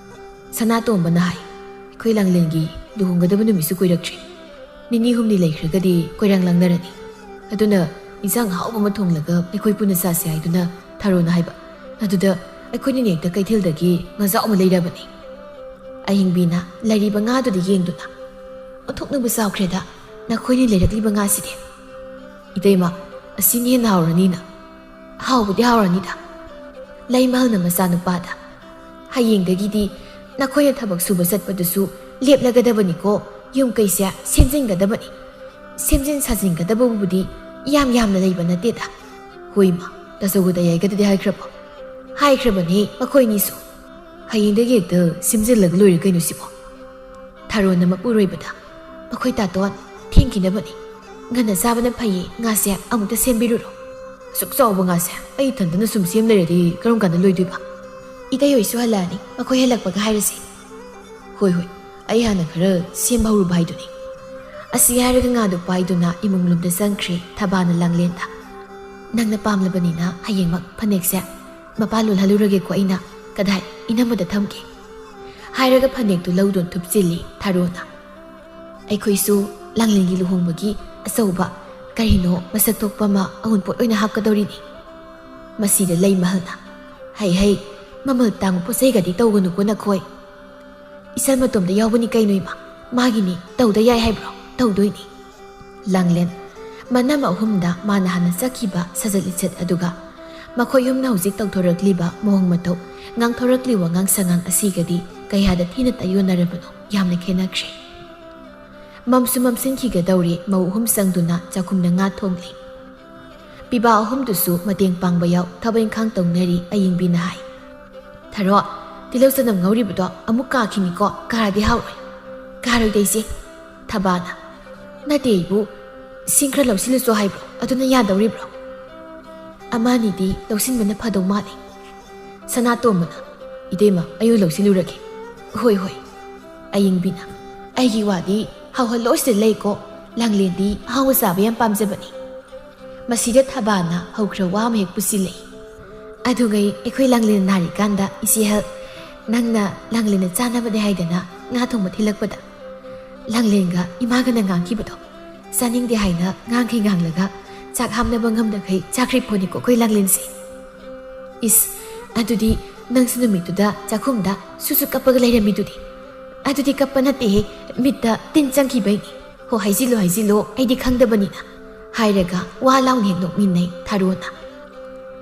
ꯁꯅꯥꯇꯣꯝꯕꯅ ꯍꯥꯏ, "ꯑꯩꯈꯣꯏ ꯂꯥꯡꯂꯦꯟꯒꯤ ꯂꯨꯍꯣꯡꯒꯗꯕ ꯅꯨꯃꯤꯠꯁꯨ ꯀꯨꯏꯔꯛꯇ꯭ꯔꯦ꯫ ꯅꯤꯅꯤ ꯍꯨꯝꯅꯤ ꯂꯩꯈ꯭ꯔꯒꯗꯤ ꯀꯣꯏꯔꯥꯡ ꯂꯥꯡꯅꯔꯅꯤ꯫ ꯑꯗꯨꯅ ꯏꯟꯁꯥꯡ ꯑꯍꯥꯎꯕ ꯑꯃ ꯊꯣꯡꯂꯒ ꯑꯩꯈꯣꯏ ꯄꯨꯟꯅ ꯆꯥꯁꯦ ꯍꯥꯏꯗꯨꯅ ꯊꯥꯔꯣꯅ ꯍꯥꯏꯕ꯫ ꯑꯗꯨꯗ ꯑꯩꯈꯣꯏꯅꯤꯅ ꯍꯦꯛꯇ ꯀꯩꯊꯦꯜꯗꯒꯤ ꯉꯥꯖꯥꯎ ꯑꯃ ꯂꯩꯔꯕꯅꯤ꯫" ꯑꯍꯤꯡꯕꯤꯅ ꯂꯩꯔꯤꯕ ꯉꯥꯗꯨꯗ ꯌꯦꯡꯗꯨꯅ, "ꯑꯣꯟꯊꯣꯛꯅꯕꯨ ꯆꯥꯎꯈ꯭ꯔꯦꯗ ꯅꯈꯣꯏꯅꯤ ꯂꯩꯔꯛꯂꯤꯕ ꯉꯥꯁꯤꯗꯤ꯫" "ꯏꯇꯩꯃ, ꯑꯁꯤꯅ ꯍꯦꯟꯅ ꯍꯥꯎꯔꯅꯤꯅ꯫" "ꯍꯥꯎꯕꯨꯗꯤ ꯍꯥꯎꯔꯅꯤꯗ꯫" ꯂꯩꯃꯍꯜꯅ ꯃꯆꯥꯅꯨꯄꯥꯗ, "ꯍꯌꯦꯡꯗꯒꯤꯗꯤ ꯅꯈꯣꯏꯅ ꯊꯕꯛ ꯁꯨꯕ ꯆꯠꯄꯗꯨꯁꯨ ꯂꯦꯞꯂꯒꯗꯕꯅꯤꯀꯣ꯫ ꯌꯨꯝ ꯀꯩꯁꯦ ꯁꯦꯝꯖꯤꯟꯒꯗꯕꯅꯤ꯫ ꯁꯦꯝꯖꯤꯟ ꯁꯥꯖꯤꯟꯒꯗꯕꯕꯨꯗꯤ ꯌꯥꯝ ꯌꯥꯝꯅ ꯂꯩꯕ ꯅꯠꯇꯦꯗ꯫" "ꯍꯣꯏꯃ, ꯇꯥꯆꯧꯒ ꯇꯌꯥꯏꯒꯗꯗꯤ ꯍꯥꯏꯈ꯭ꯔꯕꯣ?" "ꯍꯥꯏꯈ꯭ꯔꯕꯅꯤ ꯃꯈꯣꯏꯅꯤꯁꯨ꯫" "ꯍꯌꯦꯡꯗꯒꯤ ꯍꯦꯛꯇ ꯁꯦꯝꯖꯤꯜꯂꯒ ꯂꯣꯏꯔꯦ ꯀꯩꯅꯣ ꯁꯤꯕꯣ꯫" ꯊꯥꯔꯣꯅ ꯃꯄꯨꯔꯣꯏꯕꯗ, "ꯃꯈꯣꯏ ꯇꯥꯇꯣꯟ, ꯊꯦꯡꯈꯤꯅꯕꯅꯤ꯫ ꯉꯟꯅ ꯆꯥꯕꯅ ꯐꯩꯌꯦ, ꯉꯥꯁꯦ ꯑꯃꯨꯛꯇ ꯁꯦꯝꯕꯤꯔꯨꯔꯣ꯫ ꯑꯁꯨꯛ ꯆꯥꯎꯕ ꯉꯥꯁꯦ ꯑꯩ ꯏꯊꯟꯇꯅ ꯁꯨꯝ ꯁꯦꯝ ꯂꯩꯔꯗꯤ ꯀꯔꯝ ꯀꯥꯟꯗ ꯂꯣꯏꯗꯣꯏꯕ?" "ꯏꯇꯩ ꯍꯣꯏꯁꯨ ꯍꯜꯂꯛꯑꯅꯤ, ꯃꯈꯣꯏ ꯍꯜꯂꯛꯄꯒ ꯍꯥꯏꯔꯁꯤ꯫" "ꯍꯣꯏ, ꯍꯣꯏ, ꯑꯩ ꯍꯥꯟꯅ ꯈꯔ ꯁꯦꯝꯕ ꯍꯧꯔꯨꯕ ꯍꯥꯏꯗꯨꯅꯤ꯫" ꯑꯁꯤ ꯍꯥꯏꯔꯒ ꯉꯥꯗꯨ ꯄꯥꯏꯗꯨꯅ ꯏꯃꯨꯡꯂꯣꯝꯗ ꯆꯪꯈ꯭ꯔꯦ ꯊꯕꯥꯅ ꯂꯥꯡꯂꯦꯟꯗ꯫ "ꯅꯪꯅ ꯄꯥꯝꯂꯕꯅꯤꯅ ꯍꯌꯦꯡꯃꯛ ꯐꯅꯦꯛꯁꯦ ꯃꯄꯥ ꯂꯣꯜꯍꯜꯂꯨꯔꯒꯦꯀꯣ ꯑꯩꯅ꯫ "ꯀꯗꯥꯏ? ꯏꯅꯝꯃꯗ ꯊꯝꯒꯦ," ꯍꯥꯏꯔꯒ ꯐꯅꯦꯛꯇꯨ ꯂꯧꯗꯨꯅ ꯊꯨꯞꯆꯤꯜꯂꯤ ꯊꯥꯔꯣꯅ꯫ "ꯑꯩꯈꯣꯏꯁꯨ ꯂꯥꯡꯂꯦꯟꯒꯤ ꯂꯨꯍꯣꯡꯕꯒꯤ ꯑꯆꯧꯕ ꯀꯔꯤꯅꯣ ꯃꯁꯛ ꯊꯣꯛꯄ ꯑꯃ ꯑꯎꯟꯄꯣꯠ ꯑꯣꯏꯅ ꯍꯥꯞꯀꯗꯧꯔꯤꯅꯤ꯫" ꯃꯁꯤꯗ ꯂꯩꯃꯍꯜꯅ, "ꯍꯩ ꯍꯩ, ꯃꯃꯜ ꯇꯥꯡꯕ ꯄꯣꯠ ꯆꯩꯒꯗꯤ ꯇꯧꯒꯅꯨꯀꯣ ꯅꯈꯣꯏ꯫ ꯏꯆꯜ ꯃꯇꯣꯝꯇ ꯌꯥꯎꯕꯅꯤ ꯀꯩꯅꯣ ꯏꯃꯥ, ꯃꯥꯒꯤꯅꯤ, ꯇꯧꯗ ꯌꯥꯏ ꯍꯥꯏꯕ꯭ꯔꯣ? ꯇꯧꯗꯣꯏꯅꯤ꯫" ꯂꯥꯡꯂꯦꯟ ꯃꯅꯝ ꯑꯍꯨꯝꯗ ꯃꯥꯅ ꯍꯥꯟꯅ ꯆꯠꯈꯤꯕ ꯁꯥꯖꯠ ꯂꯤꯆꯠ ꯑꯗꯨꯒ ꯃꯈꯣꯏ ꯑꯍꯨꯝꯅ ꯍꯧꯖꯤꯛ ꯇꯧꯊꯣꯔꯛꯂꯤꯕ ꯃꯑꯣꯡ ꯃꯇꯧ, ꯉꯥꯡꯊꯣꯔꯛꯂꯤ ꯋꯥꯉꯥꯡ ꯁꯉꯥꯡ ꯑꯁꯤꯒꯗꯤ ꯀꯌꯥꯗ ꯊꯤꯅ ꯇꯥꯏꯌꯣꯟꯅꯔꯕꯅꯣ, ꯌꯥꯝꯅ ꯈꯦꯠꯅꯈ꯭ꯔꯦ꯫ ꯃꯝꯁꯨ ꯃꯝꯁꯤꯟꯈꯤꯒꯗꯧꯔꯤ, ꯃꯧ ꯑꯍꯨꯝ ꯆꯪꯗꯨꯅ ꯆꯥꯛꯈꯨꯝꯗ ꯉꯥ ꯊꯣꯡꯂꯤ꯫ ꯄꯤꯕꯥ ꯑꯍꯨꯝꯗꯨꯁꯨ ꯃꯇꯦꯡ ꯄꯥꯡꯕ ꯌꯥꯎ ꯊꯕꯛ ꯏꯪꯈꯥꯡ ꯇꯧꯅꯔꯤ꯫ ꯑꯌꯤꯡꯕꯤꯅ ꯍꯥꯏ, "ꯊꯔꯣ, ꯇꯤꯜꯍꯧ ꯆꯅꯝ ꯉꯧꯔꯤꯕꯗꯣ ꯑꯃꯨꯛ ꯀꯥꯈꯤꯅꯤꯀꯣ, ꯀꯥꯔꯗꯤ ꯍꯥꯎꯔꯣꯏ꯫" "ꯀꯥꯔꯣꯏꯗ ꯏꯆꯦ꯫" ꯊꯕꯥꯅ, "ꯅꯠꯇꯦ ꯏꯕꯨ, ꯁꯤꯡ ꯈꯔ ꯂꯧꯁꯤꯜꯂꯨꯁꯨ ꯍꯥꯏꯕ꯭ꯔꯣ? ꯑꯗꯨꯅ ꯌꯥꯗꯧꯔꯤꯕ꯭ꯔꯣ?" "ꯑꯃꯅꯤꯗꯤ ꯂꯧꯁꯤꯟꯕꯅ ꯐꯗꯧ ꯃꯥꯜꯂꯤ꯫" ꯁꯅꯥꯇꯣꯝꯕꯅ, "ꯏꯇꯩꯃ, ꯑꯩ ꯑꯣꯏ ꯂꯧꯁꯤꯜꯂꯨꯔꯒꯦ꯫" "ꯍꯣꯏ ꯍꯣꯏ꯫" ꯑꯌꯤꯡꯕꯤꯅ, "ꯑꯩꯒꯤ ꯋꯥꯗꯤ ꯍꯥꯎꯍꯜꯂꯣ ꯁꯤꯗ ꯂꯩꯀꯣ, ꯂꯥꯡꯂꯦꯟꯗꯤ ꯑꯍꯥꯎꯕ ꯆꯥꯕ ꯌꯥꯝ ꯄꯥꯝꯖꯕꯅꯤ꯫" ꯃꯁꯤꯗ ꯊꯕꯥꯅ ꯍꯧꯈ꯭ꯔ ꯋꯥ ꯑꯃ ꯍꯦꯛ ꯄꯨꯁꯤꯜꯂꯛꯏ꯫ "ꯑꯗꯨꯒꯩ ꯑꯩꯈꯣꯏ ꯂꯥꯡꯂꯦꯟ ꯅꯥꯔꯤꯀꯥꯟꯗ ꯏꯆꯦꯍꯜ, ꯅꯪꯅ ꯂꯥꯡꯂꯦꯟꯅ ꯆꯥꯅꯕꯅꯦ ꯍꯥꯏꯗꯅ ꯉꯥ ꯊꯣꯡꯕ ꯊꯤꯜꯂꯛꯄꯗ, ꯂꯥꯡꯂꯦꯟꯒ ꯏꯃꯥꯒꯅ ꯉꯥꯡꯈꯤꯕꯗꯣ, ꯆꯥꯅꯤꯡꯗꯦ ꯍꯥꯏꯅ ꯉꯥꯡꯈꯩ ꯉꯥꯡꯂꯒ ꯆꯥꯛ ꯍꯥꯞꯅꯕ ꯉꯝꯗꯈꯩ ꯆꯥꯈ꯭ꯔꯤ ꯄꯣꯠꯅꯤꯀꯣ ꯑꯩꯈꯣꯏ ꯂꯥꯡꯂꯦꯟꯁꯦ꯫" "ꯏꯁ, ꯑꯗꯨꯗꯤ ꯅꯪꯁꯨ ꯅꯨꯃꯤꯠꯇꯨꯗ ꯆꯥꯛꯈꯨꯝꯗ ꯁꯨꯁꯨ ꯀꯞꯄꯒ ꯂꯩꯔꯝꯃꯤꯗꯨꯗꯤ?" "ꯑꯗꯨꯗꯤ ꯀꯞꯄ ꯅꯠꯇꯦꯍꯦ, ꯃꯤꯠꯇ ꯇꯤꯟ ꯆꯪꯈꯤꯕꯩꯅꯤ꯫" "ꯍꯣ, ꯍꯥꯏꯖꯤꯜꯂꯣ, ꯍꯥꯏꯖꯤꯜꯂꯣ, ꯑꯩꯗꯤ ꯈꯪꯗꯕꯅꯤꯅ꯫" ꯍꯥꯏꯔꯒ ꯋꯥ ꯂꯥꯎꯅ ꯍꯦꯛ ꯅꯣꯛꯃꯤꯟꯅꯩ ꯊꯥꯔꯣꯅ꯫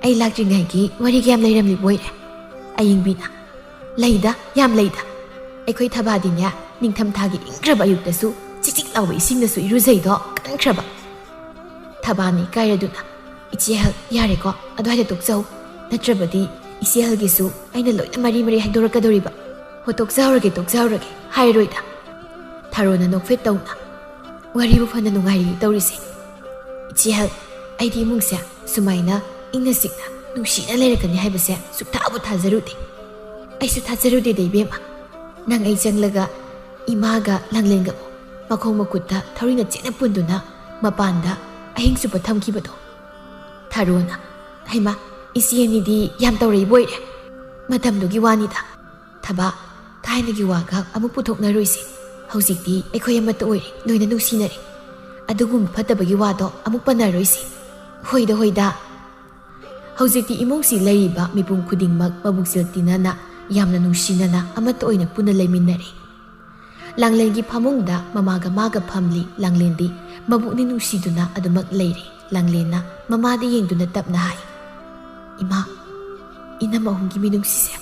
"ꯑꯩ ꯂꯥꯛꯇ꯭ꯔꯤꯉꯩꯒꯤ ꯋꯥꯔꯤꯒ ꯌꯥꯝ ꯂꯩꯔꯝꯂꯤꯕ ꯑꯣꯏꯔꯦ꯫" ꯑꯌꯤꯡꯕꯤꯅ, "ꯂꯩꯗ, ꯌꯥꯝ ꯂꯩꯗ꯫ ꯑꯩꯈꯣꯏ ꯊꯕꯥꯗꯤꯅꯦ, ꯅꯤꯡꯊꯝꯊꯥꯒꯤ ꯏꯪꯈ꯭ꯔꯕ ꯑꯌꯨꯛꯇꯁꯨ ꯆꯤꯛ ꯆꯤꯛ ꯂꯥꯎꯕ ꯏꯁꯤꯡꯗꯁꯨ ꯏꯔꯨꯖꯩꯗꯣ, ꯀꯟꯈ꯭ꯔꯕ꯫" ꯊꯕꯥꯅ ꯏꯀꯥꯏꯔꯗꯨꯅ, "ꯏꯆꯦꯍꯜ, ꯌꯥꯔꯦꯀꯣ, ꯑꯗꯨꯋꯥꯏꯗ ꯇꯣꯛꯆꯧ꯫ ꯅꯠꯇ꯭ꯔꯕꯗꯤ ꯏꯆꯦꯍꯜꯒꯤꯁꯨ ꯑꯩꯅ ꯂꯣꯏꯅ ꯃꯔꯤ ꯃꯔꯤ ꯍꯥꯏꯗꯣꯔꯛꯀꯗꯧꯔꯤꯕ꯫" "ꯍꯣ, ꯇꯣꯛꯆꯍꯧꯔꯒꯦ, ꯇꯣꯛꯆꯍꯧꯔꯒꯦ, ꯍꯥꯏꯔꯣꯏꯗ꯫" ꯊꯥꯔꯣꯅ ꯅꯣꯛꯐꯦꯠ ꯇꯧꯅ, "ꯋꯥꯔꯤꯕꯨ ꯐꯅ ꯅꯨꯡꯉꯥꯏꯔꯤ ꯇꯧꯔꯤꯁꯦ꯫ ꯏꯆꯦꯍꯜ, ꯑꯩꯗꯤ ꯏꯃꯨꯡꯁꯦ ꯁꯨꯃꯥꯏꯅ ꯏꯪꯅ ꯆꯤꯛꯅ ꯅꯨꯡꯁꯤꯅ ꯂꯩꯔꯛꯀꯅꯤ ꯍꯥꯏꯕꯁꯦ ꯁꯨꯛꯊꯥꯕꯨ ꯊꯥꯖꯔꯨꯗꯦ꯫" "ꯑꯩꯁꯨ ꯊꯥꯖꯔꯨꯗꯦꯗ ꯏꯕꯦꯝꯃ꯫ ꯅꯪ ꯑꯩ ꯆꯪꯂꯒ ꯏꯃꯥꯒ ꯂꯥꯡꯂꯦꯟꯒ ꯃꯈꯣꯡ ꯃꯈꯨꯠꯇ ꯊꯧꯔꯤꯅ ꯆꯦꯠꯅ ꯄꯨꯟꯗꯨꯅ ꯃꯄꯥꯟꯗ ꯑꯍꯤꯡ ꯆꯨꯞꯄ ꯊꯝꯈꯤꯕꯗꯣ꯫" ꯊꯥꯔꯣꯅ, "ꯍꯩꯃꯥ, ꯏꯆꯦ ꯑꯅꯤꯗꯤ ꯌꯥꯝ ꯇꯧꯔꯛꯏꯕ ꯑꯣꯏꯔꯦ꯫" ꯃꯇꯝꯗꯨꯒꯤ ꯋꯥꯅꯤꯗ꯫ ꯊꯕꯥ, ꯊꯥꯏꯅꯒꯤ ꯋꯥꯒ ꯑꯃꯨꯛ ꯄꯨꯊꯣꯛꯅꯔꯣꯏꯁꯦ꯫ ꯍꯧꯖꯤꯛꯇꯤ ꯑꯩꯈꯣꯏ ꯑꯃꯠꯇ ꯑꯣꯏꯔꯦ, ꯂꯣꯏꯅ ꯅꯨꯡꯁꯤꯅꯔꯦ꯫ ꯑꯗꯨꯒꯨꯝꯕ ꯐꯠꯇꯕꯒꯤ ꯋꯥꯗꯣ ꯑꯃꯨꯛ ꯄꯟꯅꯔꯣꯏꯁꯦ꯫ ꯍꯣꯏꯗ, ꯍꯣꯏꯗ꯫ ꯍꯧꯖꯤꯛꯇꯤ ꯏꯃꯨꯡꯁꯤ ꯂꯩꯔꯤꯕ ꯃꯤꯄꯨꯝ ꯈꯨꯗꯤꯡꯃꯛ ꯃꯕꯨꯛꯆꯦꯜ ꯇꯤꯟꯅꯅ, ꯌꯥꯝꯅ ꯅꯨꯡꯁꯤꯅꯅ ꯑꯃꯠꯇ ꯑꯣꯏꯅ ꯄꯨꯟꯅ ꯂꯩꯃꯤꯟꯅꯔꯦ꯫ ꯂꯥꯡꯂꯦꯟꯒꯤ ꯐꯃꯨꯡꯗ ꯃꯃꯥꯒ ꯃꯥꯒ ꯐꯝꯂꯤ꯫ ꯂꯥꯡꯂꯦꯟꯗꯤ ꯃꯕꯨꯛꯅꯤ ꯅꯨꯡꯁꯤꯗꯨꯅ ꯑꯗꯨꯃꯛ ꯂꯩꯔꯦ꯫ ꯂꯥꯡꯂꯦꯟꯅ ꯃꯃꯥꯗ ꯌꯦꯡꯗꯨꯅ ꯇꯞꯅ ꯍꯥꯏ, "ꯏꯃꯥ, ꯏꯅꯝ ꯑꯍꯨꯝꯒꯤ ꯃꯤꯅꯨꯡꯁꯤꯁꯦ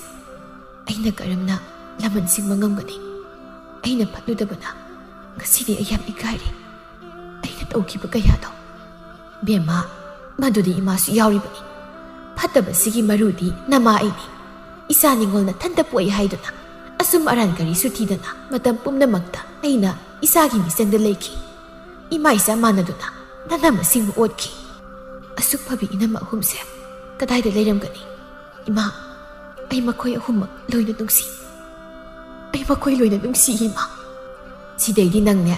ꯑꯩꯅ ꯀꯔꯝꯅ ꯂꯃꯟ ꯁꯤꯡꯕ ꯉꯝꯒꯅꯤ? ꯑꯩꯅ ꯐꯠꯂꯨꯗꯕꯅ ꯉꯁꯤꯗꯤ ꯑꯩ ꯌꯥꯝ ꯏꯀꯥꯏꯔꯦ꯫ ꯑꯩꯅ ꯇꯧꯈꯤꯕ ꯀꯌꯥꯗꯣ꯫ ꯕꯦꯝꯃ, ꯃꯗꯨꯗꯤ ꯏꯃꯥꯁꯨ ꯌꯥꯎꯔꯤꯕꯅꯤ꯫ ꯐꯠꯇꯕꯁꯤꯒꯤ ꯃꯔꯨꯗꯤ ꯅꯃꯥ ꯑꯩꯅꯤ꯫ ꯏꯆꯥ ꯅꯤꯉꯣꯜ ꯅꯊꯟꯇ ꯄꯣꯛꯏ ꯍꯥꯏꯗꯨꯅ ꯑꯁꯨꯝ ꯑꯔꯥꯟ ꯀꯔꯤꯁꯨ ꯊꯤꯗꯅ ꯃꯇꯝ ꯄꯨꯝꯅꯃꯛꯇ ꯑꯩꯅ ꯏꯆꯥꯒꯤ ꯃꯤꯆꯪꯗ ꯂꯩꯈꯤ꯫ ꯏꯃꯥ ꯏꯆꯥ ꯃꯥꯟꯅꯗꯨꯅ ꯅꯅꯝ ꯑꯁꯤꯡꯕ ꯑꯣꯠꯈꯤ꯫ ꯑꯁꯨꯛ ꯐꯕꯤ ꯏꯅꯝ ꯑꯍꯨꯝꯁꯦ ꯀꯗꯥꯏꯗ ꯂꯩꯔꯝꯒꯅꯤ? ꯏꯃꯥ, ꯑꯩ ꯃꯈꯣꯏ ꯑꯍꯨꯝꯃꯛ ꯂꯣꯏꯅ ꯅꯨꯡꯁꯤ꯫ ꯑꯩ ꯃꯈꯣꯏ ꯂꯣꯏꯅ ꯅꯨꯡꯁꯤ, ꯏꯃꯥ꯫ ꯁꯤꯗꯩꯗꯤ ꯅꯪꯅꯦ,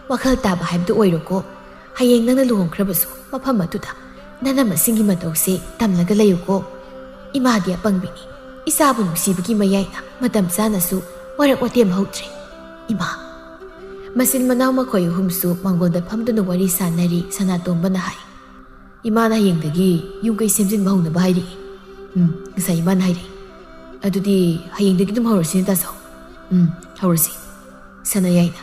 ꯋꯥꯈꯜ ꯇꯥꯕ ꯍꯥꯏꯕꯗꯨ ꯑꯣꯏꯔꯣꯀꯣ꯫ ꯍꯌꯦꯡ ꯅꯪꯅ ꯂꯨꯍꯣꯡꯈ꯭ꯔꯕꯁꯨ ꯃꯐꯝ ꯑꯗꯨꯗ ꯅꯅꯝ ꯑꯁꯤꯡꯒꯤ ꯃꯇꯧꯁꯦ ꯇꯝꯂꯒ ꯂꯩꯌꯨꯀꯣ꯫ ꯏꯃꯥꯗꯤ ꯑꯄꯪꯕꯤꯅꯤ꯫ ꯏꯆꯥꯕꯨ ꯅꯨꯡꯁꯤꯕꯒꯤ ꯃꯌꯥꯏꯅ ꯃꯇꯝ ꯆꯥꯅꯁꯨ ꯋꯥꯔꯛ ꯋꯥꯇꯦꯝ ꯍꯧꯗ꯭ꯔꯦ꯫ ꯏꯃꯥ, ꯃꯆꯤꯟ ꯃꯅꯥꯎ ꯃꯈꯣꯏ ꯑꯍꯨꯝꯁꯨ ꯃꯥꯡꯒꯣꯜꯗ ꯐꯝꯗꯨꯅ ꯋꯥꯔꯤ ꯁꯥꯟꯅꯔꯤ꯫ ꯁꯅꯥꯇꯣꯝꯕꯅ ꯍꯥꯏ, "ꯏꯃꯥꯅ ꯍꯌꯦꯡꯗꯒꯤ ꯌꯨꯝ ꯀꯩ ꯁꯦꯝꯖꯤꯟꯕ ꯍꯧꯅꯕ ꯍꯥꯏꯔꯛꯏ꯫ ꯎꯝ, ꯉꯁꯥꯏ ꯏꯃꯥꯅ ꯍꯥꯏꯔꯛꯏ꯫ ꯑꯗꯨꯗꯤ ꯍꯌꯦꯡꯗꯒꯤ ꯑꯗꯨꯝ ꯍꯧꯔꯁꯤꯅꯦ, ꯇꯥꯆꯧ?" "ꯎꯝ, ꯍꯧꯔꯁꯤ꯫" ꯁꯅꯥꯌꯥꯏꯅ,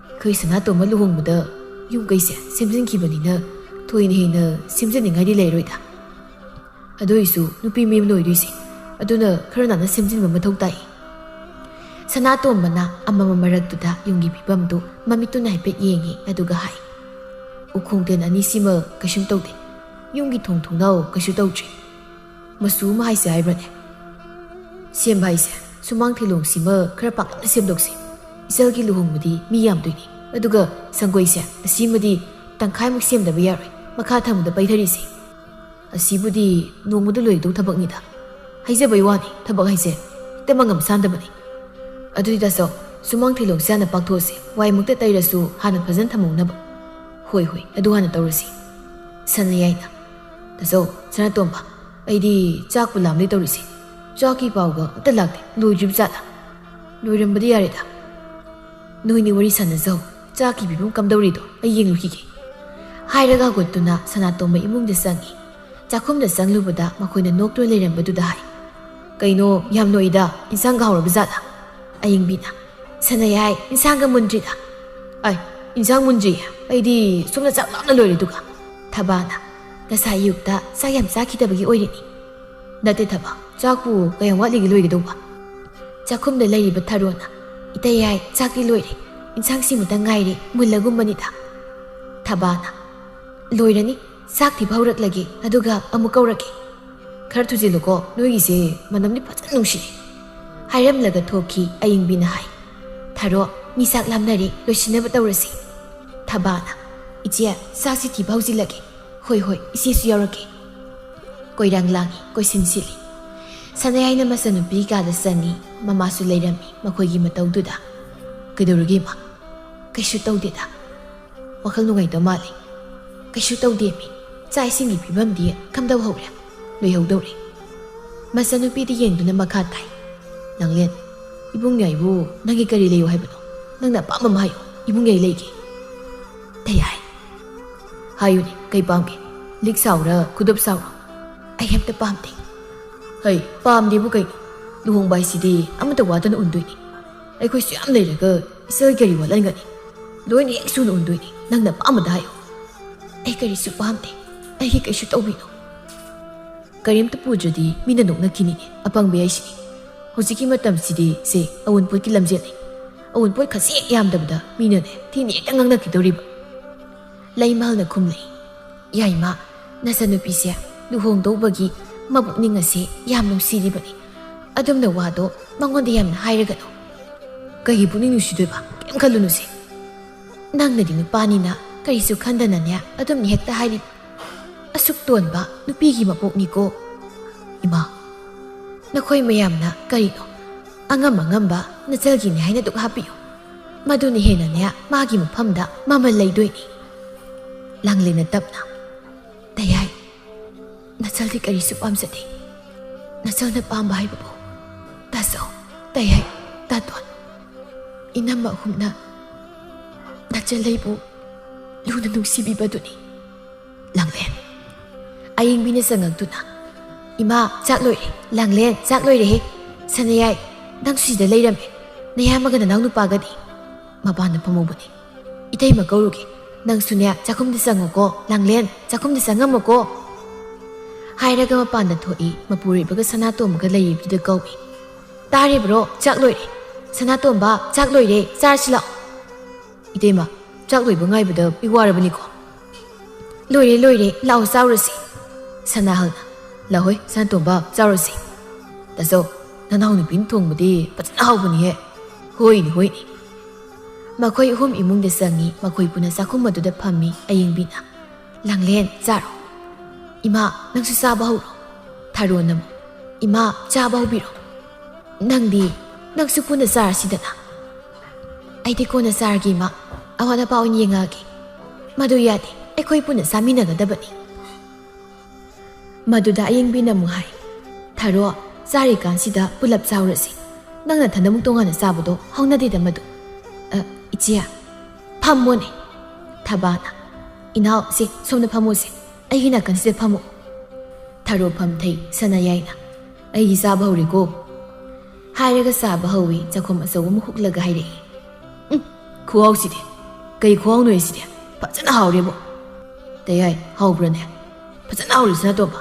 "ꯑꯩꯈꯣꯏ ꯁꯅꯥꯇꯣꯝꯕ ꯂꯨꯍꯣꯡꯕꯗ ꯌꯨꯝ ꯀꯩꯁꯦ ꯁꯦꯝꯖꯤꯟꯈꯤꯕꯅꯤꯅ ꯊꯣꯏꯅ ꯍꯦꯟꯅ ꯁꯦꯝꯖꯤꯟꯅꯤꯡꯉꯥꯏꯗꯤ ꯂꯩꯔꯣꯏꯗ꯫ ꯑꯗꯨ ꯑꯣꯏꯁꯨ ꯅꯨꯄꯤ ꯃꯌꯨꯝ ꯑꯣꯏꯗꯣꯏꯁꯦ, ꯑꯗꯨꯅ ꯈꯔ ꯅꯥꯟꯅ ꯁꯦꯝꯖꯤꯟꯕ ꯃꯊꯧ ꯇꯥꯏ꯫" ꯁꯅꯥꯇꯣꯝꯕꯅ ꯑꯃꯝꯕ ꯃꯔꯛꯇꯨꯗ ꯌꯨꯝꯒꯤ ꯐꯤꯕꯝꯗꯨ ꯃꯃꯤꯠꯇꯨꯅ ꯍꯥꯏꯐꯦꯠ ꯌꯦꯡꯉꯤ, ꯑꯗꯨꯒ ꯍꯥꯏ, "ꯎꯈꯣꯡ ꯇꯦꯟ ꯑꯅꯤꯁꯤꯃ ꯀꯩꯁꯨꯝ ꯇꯧꯗꯦ꯫ ꯌꯨꯝꯒꯤ ꯊꯣꯡ ꯊꯣꯡꯅꯥꯎ ꯀꯩꯁꯨ ꯇꯧꯗ꯭ꯔꯤ꯫ ꯃꯆꯨ ꯑꯃ ꯍꯥꯏꯁꯦ ꯍꯥꯏꯕ꯭ꯔꯅꯦ? ꯁꯦꯝꯕ ꯍꯥꯏꯁꯦ, ꯁꯨꯃꯥꯡ ꯊꯤꯂꯣꯡꯁꯤꯃ ꯈꯔ ꯄꯥꯛꯂꯞꯅ ꯁꯦꯝꯗꯣꯛꯁꯤ꯫ ꯏꯆꯜꯒꯤ ꯂꯨꯍꯣꯡꯕꯗꯤ ꯃꯤ ꯌꯥꯝꯗꯣꯏꯅꯤ꯫ ꯑꯗꯨꯒ ꯁꯪꯒꯣꯏꯁꯦ, ꯑꯁꯤꯃꯗꯤ ꯇꯪꯈꯥꯏꯃꯨꯛ ꯁꯦꯝꯗꯕ ꯌꯥꯔꯣꯏ꯫ ꯃꯈꯥ ꯊꯪꯕꯗ ꯄꯩꯊꯔꯤꯁꯦ, ꯑꯁꯤꯕꯨꯗꯤ ꯅꯣꯡꯃꯗ ꯂꯣꯏꯒꯗꯧ ꯊꯕꯛꯅꯤꯗ꯫ ꯍꯥꯏꯖꯕꯩ ꯋꯥꯅꯤ, ꯊꯕꯛ ꯍꯥꯏꯁꯦ ꯍꯦꯛꯇ ꯃꯉꯝ ꯁꯥꯟꯗꯕꯅꯤ꯫ ꯑꯗꯨꯗꯤ ꯇꯥꯆꯧ, ꯁꯨꯃꯥꯡ ꯊꯤꯂꯣꯡꯁꯦ ꯍꯥꯟꯅ ꯄꯥꯛꯊꯣꯛꯑꯁꯤ꯫ ꯋꯥꯏꯃꯛꯇ ꯇꯩꯔꯁꯨ ꯍꯥꯟꯅ ꯐꯖꯅ ꯊꯝꯍꯧꯅꯕ꯫" "ꯍꯣꯏ, ꯍꯣꯏ, ꯑꯗꯨ ꯍꯥꯟꯅ ꯇꯧꯔꯁꯤ꯫" ꯁꯅꯥꯌꯥꯏꯅ, "ꯇꯥꯆꯧ, ꯁꯅꯥꯇꯣꯝꯕ, ꯑꯩꯗꯤ ꯆꯥꯛꯄꯨ ꯂꯥꯝꯂꯦ ꯇꯧꯔꯤꯁꯦ꯫ ꯆꯥꯛꯀꯤ ꯄꯥꯎꯒ ꯑꯝꯇ ꯂꯥꯛꯇꯦ꯫ ꯂꯣꯏꯗ꯭ꯔꯤꯕ ꯖꯥꯠꯂꯥ? ꯂꯣꯏꯔꯝꯕꯗꯤ ꯌꯥꯔꯦꯗ꯫ ꯅꯣꯏꯅꯤ ꯋꯥꯔꯤ ꯁꯥꯟꯅꯖꯧ꯫ ꯆꯥꯛꯀꯤ ꯐꯤꯕꯝ ꯀꯝꯗꯧꯔꯤꯗꯣ ꯑꯩ ꯌꯦꯡꯂꯨꯈꯤꯒꯦ꯫ ꯍꯥꯏꯔꯒ ꯍꯧꯒꯠꯇꯨꯅ ꯁꯅꯥꯇꯣꯝꯕ ꯏꯃꯨꯡꯗ ꯆꯪꯉꯤ꯫ ꯆꯥꯛꯈꯨꯝꯗ ꯆꯪꯂꯨꯕꯗ ꯃꯈꯣꯏꯅ ꯅꯣꯛꯇꯨꯅ ꯂꯩꯔꯝꯕꯗꯨꯗ ꯍꯥꯏ, "ꯀꯩꯅꯣ, ꯌꯥꯝ ꯅꯣꯛꯏꯗ, ꯏꯟꯁꯥꯡꯒ ꯍꯥꯎꯔꯕ ꯖꯥꯠꯂꯥ?" ꯑꯌꯤꯡꯕꯤꯅ, "ꯁꯅꯥꯌꯥꯏ, ꯏꯟꯁꯥꯡꯒ ꯃꯨꯟꯗ꯭ꯔꯤꯗ?" "ꯑꯩ, ꯏꯟꯁꯥꯡ ꯃꯨꯟꯗ꯭ꯔꯤꯌꯦ? ꯑꯩꯗꯤ ꯁꯣꯝꯗ ꯆꯥꯛ ꯂꯥꯝꯅ ꯂꯣꯏꯔꯦ ꯑꯗꯨꯒ꯫" ꯊꯕꯥꯅ, "ꯉꯁꯥꯏ ꯑꯌꯨꯛꯇ ꯆꯥꯛ ꯌꯥꯝ ꯆꯥꯈꯤꯗꯕꯒꯤ ꯑꯣꯏꯔꯤꯅꯤ꯫" "ꯅꯠꯇꯦ ꯊꯕ, ꯆꯥꯛꯄꯨ ꯀꯌꯥꯝ ꯋꯥꯠꯂꯤꯒꯦ ꯂꯣꯏꯒꯗꯧꯕ?" ꯆꯥꯛꯈꯨꯝꯗ ꯂꯩꯔꯤꯕ ꯊꯔꯣꯅ, "ꯏꯇꯩ ꯌꯥꯏ, ꯆꯥꯛꯇꯤ ꯂꯣꯏꯔꯦ, ꯏꯟꯁꯥꯡ ꯁꯤꯃꯇ ꯉꯥꯏꯔꯦ ꯃꯨꯜꯂꯒꯨꯝꯕꯅꯤꯗ꯫" ꯊꯕꯥꯅ, "ꯂꯣꯏꯔꯅꯤ, ꯆꯥꯛ ꯊꯤꯕ ꯍꯧꯔꯛꯂꯒꯦ, ꯑꯗꯨꯒ ꯑꯃꯨꯛ ꯀꯧꯔꯛꯀꯦ꯫ ꯈꯔ ꯊꯨꯖꯤꯜꯂꯨꯀꯣ, ꯅꯣꯏꯒꯤꯁꯦ ꯃꯅꯝꯗꯤ ꯐꯖꯅ ꯅꯨꯡꯁꯤꯌꯦ꯫" ꯍꯥꯏꯔꯝꯂꯒ ꯊꯣꯛꯈꯤ ꯑꯌꯤꯡꯕꯤꯅ ꯍꯥꯏ, "ꯊꯔꯣ, ꯃꯤ ꯆꯥꯛ ꯂꯥꯝꯅꯔꯦ, ꯂꯣꯏꯁꯤꯟꯅꯕ ꯇꯧꯔꯁꯤ꯫" ꯊꯕꯥꯅ, "ꯏꯆꯦ, ꯆꯥꯛꯁꯤ ꯊꯤꯕ ꯍꯧꯖꯤꯜꯂꯒꯦ꯫" "ꯍꯣꯏ, ꯍꯣꯏ, ꯏꯆꯦꯁꯨ ꯌꯥꯎꯔꯛꯀꯦ꯫" ꯀꯣꯏꯔꯥꯡ ꯂꯥꯡꯉꯤ, ꯀꯣꯏꯁꯤꯟ ꯁꯤꯜꯂꯤ꯫ ꯁꯅꯥꯌꯥꯏꯅ ꯃꯆꯟꯅꯨꯄꯤ ꯀꯥꯗ ꯆꯪꯉꯤ꯫ ꯃꯃꯥꯁꯨ ꯂꯩꯔꯝꯃꯤ ꯃꯈꯣꯏꯒꯤ ꯃꯇꯧꯗꯨꯗ꯫ "ꯀꯩꯗꯧꯔꯒꯦ, ꯏꯃꯥ?" "ꯀꯩꯁꯨ ꯇꯧꯗꯦꯗ꯫ ꯋꯥꯈꯜ ꯅꯨꯡꯉꯥꯏꯇꯕ ꯃꯥꯜꯂꯤ꯫" "ꯀꯩꯁꯨ ꯇꯧꯗꯦꯃꯤ꯫ ꯆꯥꯛ ꯏꯁꯤꯡꯒꯤ ꯐꯤꯕꯝꯗꯤ ꯀꯝꯗꯧ ꯍꯧꯔꯦ?" "ꯂꯣꯏꯍꯧꯗꯧꯔꯦ꯫" ꯃꯆꯟꯅꯨꯄꯤꯗ ꯌꯦꯡꯗꯨꯅ ꯃꯈꯥ ꯇꯥꯏ, "ꯂꯥꯡꯂꯦꯟ, ꯏꯕꯨꯡ ꯌꯥꯏꯕꯨ ꯅꯪꯒꯤ ꯀꯔꯤ ꯂꯩꯌꯨ ꯍꯥꯏꯕꯅꯣ? ꯅꯪꯅ ꯑꯄꯥꯝꯕ ꯑꯃ ꯍꯥꯏꯌꯨ, ꯏꯕꯨꯡ ꯌꯥꯏ ꯂꯩꯒꯦ꯫" "ꯇꯌꯥꯏ, ꯍꯥꯏꯌꯨꯅꯦ, ꯀꯩ ꯄꯥꯝꯒꯦ? ꯂꯤꯛ ꯁꯥꯎꯔ, ꯈꯨꯗꯣꯞ ꯁꯥꯎꯔ?" "ꯑꯩ ꯑꯝꯇ ꯄꯥꯝꯗꯦ꯫" "ꯍꯩ, ꯄꯥꯝꯗꯦꯕꯨ ꯀꯩꯅꯣ? ꯂꯨꯍꯣꯡꯕ ꯍꯥꯏꯁꯤꯗꯤ ꯑꯃꯠꯇ ꯋꯥꯠꯇꯅ ꯎꯟꯗꯣꯏꯅꯤ꯫ ꯑꯩꯈꯣꯏꯁꯨ ꯌꯥꯝ ꯂꯩꯔꯒ ꯏꯆꯜ ꯀꯔꯤ ꯋꯥꯠꯍꯟꯒꯅꯤ? ꯂꯣꯏꯅ ꯍꯦꯛ ꯁꯨꯅ ꯎꯟꯗꯣꯏꯅꯤ꯫ ꯅꯪꯅ ꯑꯄꯥꯝꯕꯗ ꯍꯥꯏꯌꯨ꯫" "ꯑꯩ ꯀꯔꯤꯁꯨ ꯄꯥꯝꯗꯦ꯫ ꯑꯩꯒꯤ ꯀꯩꯁꯨ ꯇꯧꯕꯤꯅꯨ꯫" "ꯀꯔꯤꯝꯇ ꯄꯨꯗ꯭ꯔꯗꯤ ꯃꯤꯅ ꯅꯣꯛꯅꯈꯤꯅꯤꯅꯦ, ꯑꯄꯪꯕꯤ ꯍꯥꯏꯁꯤꯅꯤ꯫ ꯍꯧꯖꯤꯛꯀꯤ ꯃꯇꯝꯁꯤꯗꯤ ꯁꯦ ꯑꯋꯨꯟꯄꯣꯠꯀꯤ ꯂꯝꯖꯦꯜꯅꯤ꯫ ꯑꯋꯨꯟꯄꯣꯠ ꯈꯖꯤꯛ ꯍꯦꯛ ꯌꯥꯝꯗꯕꯗ ꯃꯤꯅꯅꯦ ꯊꯤꯅ ꯍꯦꯛꯇ ꯉꯥꯡꯅꯈꯤꯗꯧꯔꯤꯕ꯫" ꯂꯩꯃꯍꯜꯅ ꯈꯨꯝꯂꯛꯏ, "ꯌꯥꯏꯃ, ꯅꯆꯟꯅꯨꯄꯤꯁꯦ ꯂꯨꯍꯣꯡꯗꯧꯕꯒꯤ ꯃꯄꯨꯛꯅꯤꯡ ꯑꯁꯦ ꯌꯥꯝ ꯅꯨꯡꯁꯤꯔꯤꯕꯅꯤ꯫ ꯑꯗꯨꯝꯅ ꯋꯥꯗꯣ ꯃꯉꯣꯟꯗ ꯌꯥꯝꯅ ꯍꯥꯏꯔꯒꯅꯨ꯫" "ꯀꯩꯒꯤ ꯄꯨꯛꯅꯤꯡ ꯅꯨꯡꯁꯤꯗꯣꯏꯕ? ꯀꯩꯝ ꯈꯜꯂꯨꯅꯨꯁꯦ꯫ ꯅꯪꯅꯗꯤ ꯅꯨꯄꯥꯅꯤꯅ ꯀꯔꯤꯁꯨ ꯈꯟꯗꯅꯅꯦ ꯑꯗꯨꯝꯅ ꯍꯦꯛꯇ ꯍꯥꯏꯔꯤ꯫ ꯑꯁꯨꯛ ꯇꯣꯟꯕ ꯅꯨꯄꯤꯒꯤ ꯃꯄꯣꯛꯅꯤꯀꯣ꯫" "ꯏꯃꯥ, ꯅꯈꯣꯏ ꯃꯌꯥꯝꯅ ꯀꯔꯤꯅꯣ? ꯑꯉꯝ ꯑꯉꯝꯕ ꯅꯆꯜꯒꯤꯅꯤ ꯍꯥꯏꯅ ꯗꯨꯛ ꯍꯥꯞꯄꯤꯌꯨ꯫ ꯃꯗꯨꯅ ꯍꯦꯟꯅꯅꯦ ꯃꯥꯒꯤ ꯃꯐꯝꯗ ꯃꯃꯜ ꯂꯩꯗꯣꯏꯅꯤ꯫" ꯂꯥꯡꯂꯦꯟꯅ ꯇꯞꯅ, "ꯇꯌꯥꯏ, ꯅꯆꯜꯗꯤ ꯀꯔꯤꯁꯨ ꯄꯥꯝꯖꯗꯦ꯫ ꯅꯆꯜꯅ ꯄꯥꯝꯕ ꯍꯥꯏꯕꯕꯨ ꯇꯥꯆꯧ, ꯇꯌꯥꯏ, ꯇꯥꯇꯣꯟ, ꯏꯅꯝꯃ ꯑꯍꯨꯝꯅ ꯅꯆꯜ ꯑꯩꯕꯨ ꯂꯨꯅ ꯅꯨꯡꯁꯤꯕꯤꯕꯗꯨꯅꯤ꯫ ꯂꯥꯡꯂꯦꯟ꯫ ꯑꯌꯤꯡꯕꯤꯅ ꯆꯪꯉꯛꯇꯨꯅ, "ꯏꯃꯥ, ꯆꯥꯛ ꯂꯣꯏꯔꯦ꯫ ꯂꯥꯡꯂꯦꯟ, ꯆꯥꯛ ꯂꯣꯏꯔꯦꯍꯦ꯫ ꯁꯅꯥꯌꯥꯏ, ꯅꯪꯁꯨ ꯁꯤꯗ ꯂꯩꯔꯝꯃꯦ꯫ ꯅꯌꯥꯝꯕꯒ ꯅꯅꯥꯎ ꯅꯨꯄꯥꯒꯗꯤ ꯃꯄꯥꯟꯗ ꯐꯝꯍꯧꯕꯅꯤ꯫ ꯏꯇꯩꯃ ꯀꯧꯔꯨꯒꯦ꯫ ꯅꯪꯁꯨꯅꯦ, ꯆꯥꯛꯈꯨꯝꯗ ꯆꯪꯉꯨꯀꯣ꯫ ꯂꯥꯡꯂꯦꯟ, ꯆꯥꯛꯈꯨꯝꯗ ꯆꯪꯉꯝꯃꯨꯀꯣ꯫" ꯍꯥꯏꯔꯒ ꯃꯄꯥꯟꯗ ꯊꯣꯛꯏ ꯃꯄꯨꯔꯣꯏꯕꯒ ꯁꯅꯥꯇꯣꯝꯕꯒ ꯂꯩꯔꯤꯕꯗꯨꯗ ꯀꯧꯏ꯫ "ꯇꯥꯔꯤꯕ꯭ꯔꯣ? ꯆꯥꯛ ꯂꯣꯏꯔꯦ꯫ ꯁꯅꯥꯇꯣꯝꯕ, ꯆꯥꯛ ꯂꯣꯏꯔꯦ꯫ ꯆꯥꯔꯁꯤ ꯂꯥꯛꯑꯣ꯫" "ꯏꯇꯩꯃ, ꯆꯥꯛ ꯂꯣꯏꯕ ꯉꯥꯏꯕꯗ ꯑꯩ ꯋꯥꯔꯕꯅꯤꯀꯣ꯫" "ꯂꯣꯏꯔꯦ, ꯂꯣꯏꯔꯦ, ꯂꯥꯛꯑꯣ ꯆꯥꯎꯔꯁꯤ꯫" ꯁꯅꯥꯍꯜꯅ, "ꯂꯥꯛꯍꯣꯏ, ꯁꯅꯥꯇꯣꯝꯕ, ꯆꯥꯎꯔꯁꯤ꯫" "ꯇꯥꯆꯧ, ꯅꯅꯥꯎꯅꯨꯄꯤꯅ ꯊꯣꯡꯕꯗꯤ ꯐꯖꯅ ꯍꯥꯎꯕꯅꯤꯍꯦ꯫" "ꯍꯣꯏꯅꯦ, ꯍꯣꯏꯅꯦ꯫" ꯃꯈꯣꯏ ꯑꯍꯨꯝ ꯏꯃꯨꯡꯗ ꯆꯪꯉꯤ꯫ ꯃꯈꯣꯏ ꯄꯨꯟꯅ ꯆꯥꯛꯈꯨꯝ ꯑꯗꯨꯗ ꯐꯝꯃꯤ꯫ ꯑꯌꯤꯡꯕꯤꯅ, "ꯂꯥꯡꯂꯦꯟ, ꯆꯥꯔꯣ꯫" "ꯏꯃꯥ, ꯅꯪꯁꯨ ꯆꯥꯕ ꯍꯧꯔꯣ꯫" ꯊꯥꯔꯣꯅ ꯑꯃꯨꯛ, "ꯏꯃꯥ, ꯆꯥꯕ ꯍꯧꯕꯤꯔꯣ꯫" "ꯅꯪꯗꯤ, ꯅꯪꯁꯨ ꯄꯨꯟꯅ ꯆꯥꯔꯁꯤꯗꯅ꯫" "ꯑꯩꯗꯤ ꯀꯣꯟꯅ ꯆꯥꯔꯒꯦ, ꯏꯃꯥ꯫ ꯑꯋꯥꯠ ꯑꯄꯥ ꯑꯣꯏꯅ ꯌꯦꯡꯉꯛꯑꯒꯦ꯫" "ꯃꯗꯨ ꯌꯥꯗꯦ, ꯑꯩꯈꯣꯏ ꯄꯨꯟꯅ ꯆꯥꯃꯤꯟꯅꯒꯗꯕꯅꯤ꯫" ꯃꯗꯨꯗ ꯑꯌꯤꯡꯕꯤꯅ ꯑꯃꯨꯛ ꯍꯥꯏ, "ꯊꯥꯔꯣ, ꯆꯥꯔꯤꯀꯥꯟꯁꯤꯗ ꯄꯨꯂꯞ ꯆꯥꯎꯔꯁꯤ꯫ ꯅꯪ ꯅꯊꯟꯗ ꯑꯃꯨꯛ ꯇꯣꯉꯥꯟꯅ ꯆꯥꯕꯗꯣ ꯍꯧꯅꯗꯦꯗ ꯃꯗꯨ꯫" "ꯑ, ꯏꯆꯦ, ꯐꯝꯃꯣꯅꯦ꯫" ꯊꯕꯥꯅ, "ꯏꯅꯥꯎ, ꯁꯦ, ꯁꯣꯝꯗ ꯐꯝꯃꯣꯁꯦ꯫ ꯑꯩꯒꯤ ꯅꯥꯀꯟꯁꯤꯗ ꯐꯝꯃꯣ꯫" ꯊꯥꯔꯣ ꯐꯝꯊꯩ꯫ ꯁꯅꯥꯌꯥꯏꯅ, "ꯑꯩꯒꯤ ꯆꯥꯕ ꯍꯧꯔꯦꯀꯣ꯫" ꯍꯥꯏꯔꯒ ꯆꯥꯕ ꯍꯧꯏ꯫ ꯆꯥꯛꯈꯨꯝ ꯑꯆꯧꯕ ꯑꯃ ꯍꯨꯛꯂꯒ ꯍꯥꯏꯔꯛꯏ, "ꯎꯝ, ꯈꯨꯍꯥꯎꯁꯤꯗꯤ꯫ ꯀꯩ ꯈꯨꯍꯥꯎꯅꯣ ꯁꯤꯗꯤ? ꯐꯖꯅ ꯍꯥꯎꯔꯦꯕꯣ꯫" "ꯇꯌꯥꯏ, ꯍꯥꯎꯕ꯭ꯔꯅꯦ?" "ꯐꯖꯅ ꯍꯥꯎꯔꯦ, ꯁꯅꯥꯇꯣꯝꯕ꯫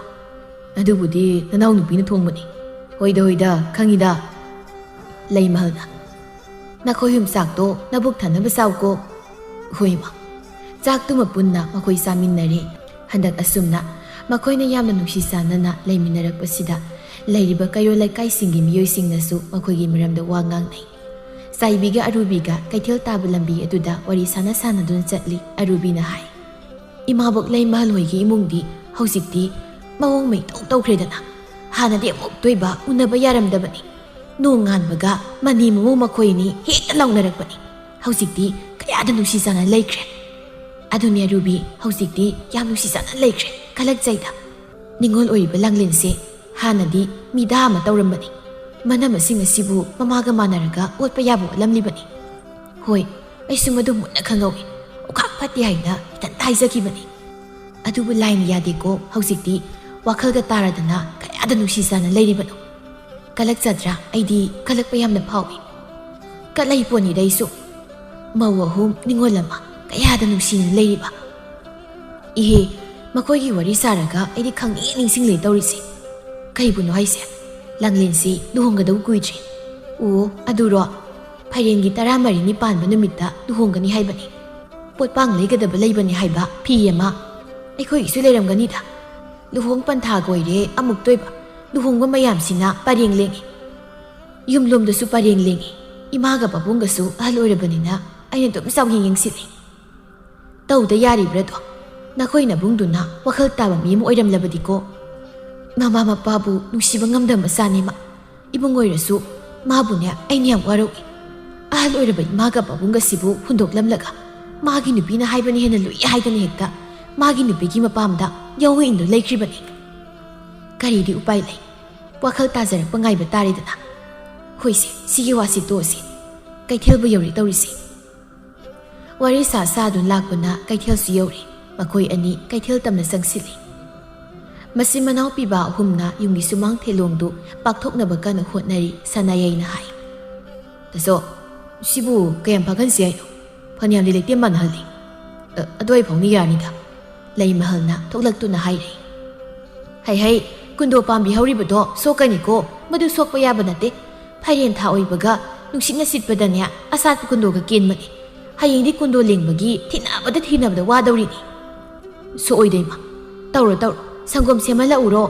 ꯑꯗꯨꯕꯨꯗꯤ ꯅꯅꯥꯎ ꯅꯨꯄꯤꯅ ꯊꯣꯡꯕꯅꯤ꯫" "ꯍꯣꯏꯗ, ꯍꯣꯏꯗ, ꯈꯪꯉꯤꯗ꯫" ꯂꯩꯃꯍꯜꯅ, "ꯅꯈꯣꯏ ꯌꯨꯝꯆꯥꯛꯇꯣ ꯅꯕꯨꯛ ꯊꯟꯅꯕ ꯆꯥꯎꯀꯣ꯫" "ꯍꯣꯏ, ꯏꯃꯥ꯫" ꯆꯥꯛꯇꯨꯃ ꯄꯨꯟꯅ ꯃꯈꯣꯏ ꯆꯥꯃꯤꯟꯅꯔꯦ꯫ ꯍꯟꯗꯛ ꯑꯁꯨꯝꯅ ꯃꯈꯣꯏꯅ ꯌꯥꯝꯅ ꯅꯨꯡꯁꯤ ꯆꯥꯟꯅꯅ ꯂꯩꯃꯤꯟꯅꯔꯛꯄꯁꯤꯗ ꯂꯩꯔꯤꯕ ꯀꯩꯔꯣꯜ ꯂꯩꯀꯥꯏꯁꯤꯡꯒꯤ ꯃꯤꯑꯣꯏꯁꯤꯡꯅꯁꯨ ꯃꯈꯣꯏꯒꯤ ꯃꯔꯝꯗ ꯋꯥ ꯉꯥꯡꯅꯩ꯫ ꯆꯥꯏꯕꯤꯒ ꯑꯔꯨꯕꯤꯒ ꯀꯩꯊꯦꯜ ꯇꯥꯕ ꯂꯝꯕꯤ ꯑꯗꯨꯗ ꯋꯥꯔꯤ ꯁꯥꯟꯅ ꯁꯥꯟꯅꯗꯨꯅ ꯆꯠꯂꯤ꯫ ꯑꯔꯨꯕꯤꯅ ꯍꯥꯏ, "ꯏꯃꯥꯕꯣꯛ ꯂꯩꯃꯍꯜ ꯍꯣꯏꯒꯤ ꯏꯃꯨꯡꯗꯤ ꯍꯧꯖꯤꯛꯇꯤ ꯃꯑꯣꯡ ꯃꯩꯇꯧ ꯇꯧꯈ꯭ꯔꯦꯗꯅ꯫ ꯍꯥꯟꯅꯗꯤ ꯑꯃꯨꯛꯇꯣꯏꯕ ꯎꯅꯕ ꯌꯥꯔꯝꯗꯕꯅꯤ꯫ ꯅꯣꯡꯉꯥꯟꯕꯒ ꯃꯅꯤ ꯃꯃꯧ ꯃꯈꯣꯏꯅꯤ ꯍꯦꯛꯇ ꯂꯥꯎꯅꯔꯛꯄꯅꯤ꯫ ꯍꯧꯖꯤꯛꯇꯤ ꯀꯌꯥꯗ ꯅꯨꯡꯁꯤ ꯆꯥꯟꯅ ꯂꯩꯈ꯭ꯔꯦ꯫" "ꯑꯗꯨꯅꯦ ꯑꯔꯨꯕꯤ, ꯍꯧꯖꯤꯛꯇꯤ ꯌꯥꯝ ꯅꯨꯡꯁꯤ ꯆꯥꯟꯅ ꯂꯩꯈ꯭ꯔꯦ꯫ ꯀꯜꯂꯛꯆꯩꯗ꯫ ꯅꯤꯉꯣꯜ ꯑꯣꯏꯔꯤꯕ ꯂꯥꯡꯂꯦꯟꯁꯦ ꯍꯥꯟꯅꯗꯤ ꯃꯤꯗꯥ ꯑꯃ ꯇꯧꯔꯝꯕꯅꯤ꯫ ꯃꯅꯝ ꯑꯁꯤꯡ ꯑꯁꯤꯕꯨ ꯃꯃꯥꯒ ꯃꯥꯟꯅꯔꯒ ꯑꯣꯠꯄ ꯌꯥꯕ ꯑꯣꯠꯂꯝꯂꯤꯕꯅꯤ꯫ ꯍꯣꯏ, ꯑꯩꯁꯨ ꯃꯗꯨ ꯃꯨꯟꯅ ꯈꯪꯍꯧꯏ꯫ ꯑꯣꯈꯥꯛ ꯐꯠꯇꯦ ꯍꯥꯏꯅ ꯏꯊꯟꯇ ꯍꯥꯏꯖꯈꯤꯕꯅꯤ꯫ ꯑꯗꯨꯕꯨ ꯂꯥꯏꯅ ꯌꯥꯗꯦꯀꯣ, ꯍꯧꯖꯤꯛꯇꯤ ꯋꯥꯈꯜꯒ ꯇꯥꯔꯗꯅ ꯀꯌꯥꯗ ꯅꯨꯡꯁꯤ ꯆꯥꯟꯅ ꯂꯩꯔꯤꯕꯅꯣ꯫ ꯀꯂꯛꯆꯗ꯭ꯔꯥ? ꯑꯩꯗꯤ ꯀꯂꯛꯄ ꯌꯥꯝꯅ ꯐꯥꯎꯏ꯫ ꯀꯠꯂꯩ ꯄꯣꯠꯅꯤꯗ ꯑꯩꯁꯨ꯫ ꯃꯧ ꯑꯍꯨꯝ, ꯅꯤꯉꯣꯜ ꯑꯃ, ꯀꯌꯥꯗ ꯅꯨꯡꯁꯤꯅ ꯂꯩꯔꯤꯕ꯫ ꯏꯍꯦ, ꯃꯈꯣꯏꯒꯤ ꯋꯥꯔꯤ ꯁꯥꯔꯒ ꯑꯩꯗꯤ ꯈꯪꯅꯤꯡ ꯅꯤꯡꯁꯤꯡꯂꯦ ꯇꯧꯔꯤꯁꯦ꯫ ꯀꯩꯕꯨꯅꯣ ꯍꯥꯏꯁꯦ? ꯂꯥꯡꯂꯦꯟꯁꯤ ꯂꯨꯍꯣꯡꯒꯗꯧ ꯀꯨꯏꯗ꯭ꯔꯦ꯫ ꯑꯣ, ꯑꯗꯨꯔꯣ? ꯐꯥꯏꯔꯦꯟꯒꯤ ꯇꯔꯥꯃꯔꯤꯅꯤ ꯄꯥꯟꯕ ꯅꯨꯃꯤꯠꯇ ꯂꯨꯍꯣꯡꯒꯅꯤ ꯍꯥꯏꯕꯅꯤ꯫ ꯄꯣꯠꯄꯥꯡ ꯂꯩꯒꯗꯕ ꯂꯩꯕꯅꯤ ꯍꯥꯏꯕ ꯐꯤ ꯑꯃ꯫ ꯑꯩꯈꯣꯏꯒꯤꯁꯨ ꯂꯩꯔꯝꯒꯅꯤꯗ꯫ ꯂꯨꯍꯣꯡ ꯄꯟꯊꯥꯒ ꯑꯣꯏꯔꯦ ꯑꯃꯨꯛꯇꯣꯏꯕ꯫ ꯂꯨꯍꯣꯡꯕ ꯃꯌꯥꯝꯁꯤꯅ ꯄꯔꯦꯡ ꯂꯦꯡꯉꯤ꯫ ꯌꯨꯝꯂꯣꯝꯗꯁꯨ ꯄꯔꯦꯡ ꯂꯦꯡꯉꯤ꯫ ꯏꯃꯥꯒ ꯄꯥꯕꯨꯡꯒꯁꯨ ꯑꯍꯜ ꯑꯣꯏꯔꯕꯅꯤꯅ ꯑꯩꯅ ꯑꯗꯨꯝ ꯆꯥꯎꯌꯦꯡ ꯌꯦꯡꯁꯤꯜꯂꯤ꯫ ꯇꯧꯗ ꯌꯥꯔꯤꯕ꯭ꯔꯥꯗꯣ? ꯅꯈꯣꯏ ꯅꯕꯨꯡꯗꯨꯅ ꯋꯥꯈꯜ ꯇꯥꯕ ꯃꯤ ꯑꯃ ꯑꯣꯏꯔꯝꯂꯕꯗꯤꯀꯣ꯫ ꯃꯃꯥ ꯃꯄꯥꯕꯨ ꯅꯨꯡꯁꯤꯕ ꯉꯝꯗꯕ ꯃꯆꯥꯅꯦ ꯃꯥ꯫ ꯏꯕꯨꯡ ꯑꯣꯏꯔꯁꯨ ꯃꯥꯕꯨꯅꯦ ꯑꯩꯅ ꯌꯥꯝ ꯋꯥꯔꯧꯏ꯫ ꯑꯍꯜ ꯑꯣꯏꯔꯕ ꯏꯃꯥꯒ ꯄꯥꯕꯨꯡꯒꯁꯤꯕꯨ ꯍꯨꯟꯗꯣꯛꯂꯝꯂꯒ ꯃꯥꯒꯤ ꯅꯨꯄꯤꯅ ꯍꯥꯏꯕꯅ ꯍꯦꯟꯅ ꯂꯨꯏ ꯍꯥꯏꯗꯅ ꯍꯦꯛꯇ ꯃꯥꯒꯤ ꯅꯨꯄꯤꯒꯤ ꯃꯄꯥꯝꯗ ꯌꯥꯎ ꯏꯟꯗꯨꯅ ꯂꯩꯈ꯭ꯔꯤꯕꯅꯤ꯫ ꯀꯔꯤꯗꯤ ꯎꯄꯥꯏ ꯂꯩ? ꯋꯥꯈꯜ ꯇꯥꯖꯔꯛꯄ ꯉꯥꯏꯕ ꯇꯥꯔꯦꯗꯅ꯫ ꯍꯣꯏꯁꯦ, ꯁꯤꯒꯤ ꯋꯥꯁꯤ ꯇꯣꯛꯑꯁꯤ꯫ ꯀꯩꯊꯦꯜꯕꯨ ꯌꯧꯔꯦ ꯇꯧꯔꯤꯁꯦ꯫ ꯋꯥꯔꯤ ꯁꯥ ꯁꯥꯗꯨꯅ ꯂꯥꯛꯄꯅ ꯀꯩꯊꯦꯜꯁꯨ ꯌꯧꯔꯦ꯫ ꯃꯈꯣꯏ ꯑꯅꯤ ꯀꯩꯊꯦꯜ ꯇꯝꯅ ꯆꯪꯁꯤꯜꯂꯤ꯫ ꯃꯆꯤꯟ ꯃꯅꯥꯎ ꯄꯤꯕ ꯑꯍꯨꯝꯅ ꯌꯨꯝꯒꯤ ꯁꯨꯃꯥꯡ ꯊꯦꯂꯣꯡꯗꯨ ꯄꯥꯛꯊꯣꯛꯅꯕ ꯀꯟꯅ ꯍꯣꯠꯅꯔꯤ꯫ ꯁꯅꯥꯌꯥꯏꯅ ꯍꯥꯏ, "ꯇꯥꯆꯧ, ꯁꯤꯕꯨ ꯀꯌꯥꯝ ꯐꯥꯒꯟꯁꯤ ꯍꯥꯏꯅꯣ? ꯐꯅꯌꯥꯝꯗꯤ ꯂꯩꯇꯦꯝ ꯃꯥꯟꯅꯍꯜꯂꯤ꯫ ꯑ, ꯑꯗꯨꯋꯥꯏ ꯐꯥꯎꯅꯤ ꯌꯥꯔꯅꯤꯗ," ꯂꯩꯃꯍꯜꯅ ꯊꯣꯛꯂꯛꯇꯨꯅ ꯍꯥꯏꯔꯦ꯫ "ꯍꯩ ꯍꯩ, ꯀꯨꯟꯗꯣ ꯄꯥꯝꯕꯤ ꯍꯧꯔꯤꯕꯗꯣ ꯁꯣꯛꯀꯅꯤꯀꯣ, ꯃꯗꯨ ꯁꯣꯛꯄ ꯌꯥꯕ ꯅꯠꯇꯦ꯫ ꯐꯥꯏꯔꯦꯟ ꯊꯥ ꯑꯣꯏꯕꯒ ꯅꯨꯡꯁꯤꯠꯅ ꯁꯤꯠꯄꯗꯅꯦ ꯑꯁꯥꯠꯄ ꯀꯨꯟꯗꯣꯒ ꯀꯦꯟꯕꯅꯤ꯫ ꯍꯌꯦꯡꯗꯤ ꯀꯨꯟꯗꯣ ꯂꯦꯡꯕꯒꯤ ꯊꯤꯅꯕꯗ ꯊꯤꯅꯕꯗ ꯋꯥꯗꯧꯔꯤꯅꯤ꯫" "ꯁꯣꯛꯑꯣꯏꯗ ꯏꯃꯥ, ꯇꯧꯔꯣ ꯇꯧꯔꯣ, ꯁꯪꯒꯣꯝ ꯁꯦꯝꯍꯜꯂꯛꯎꯔꯣ?"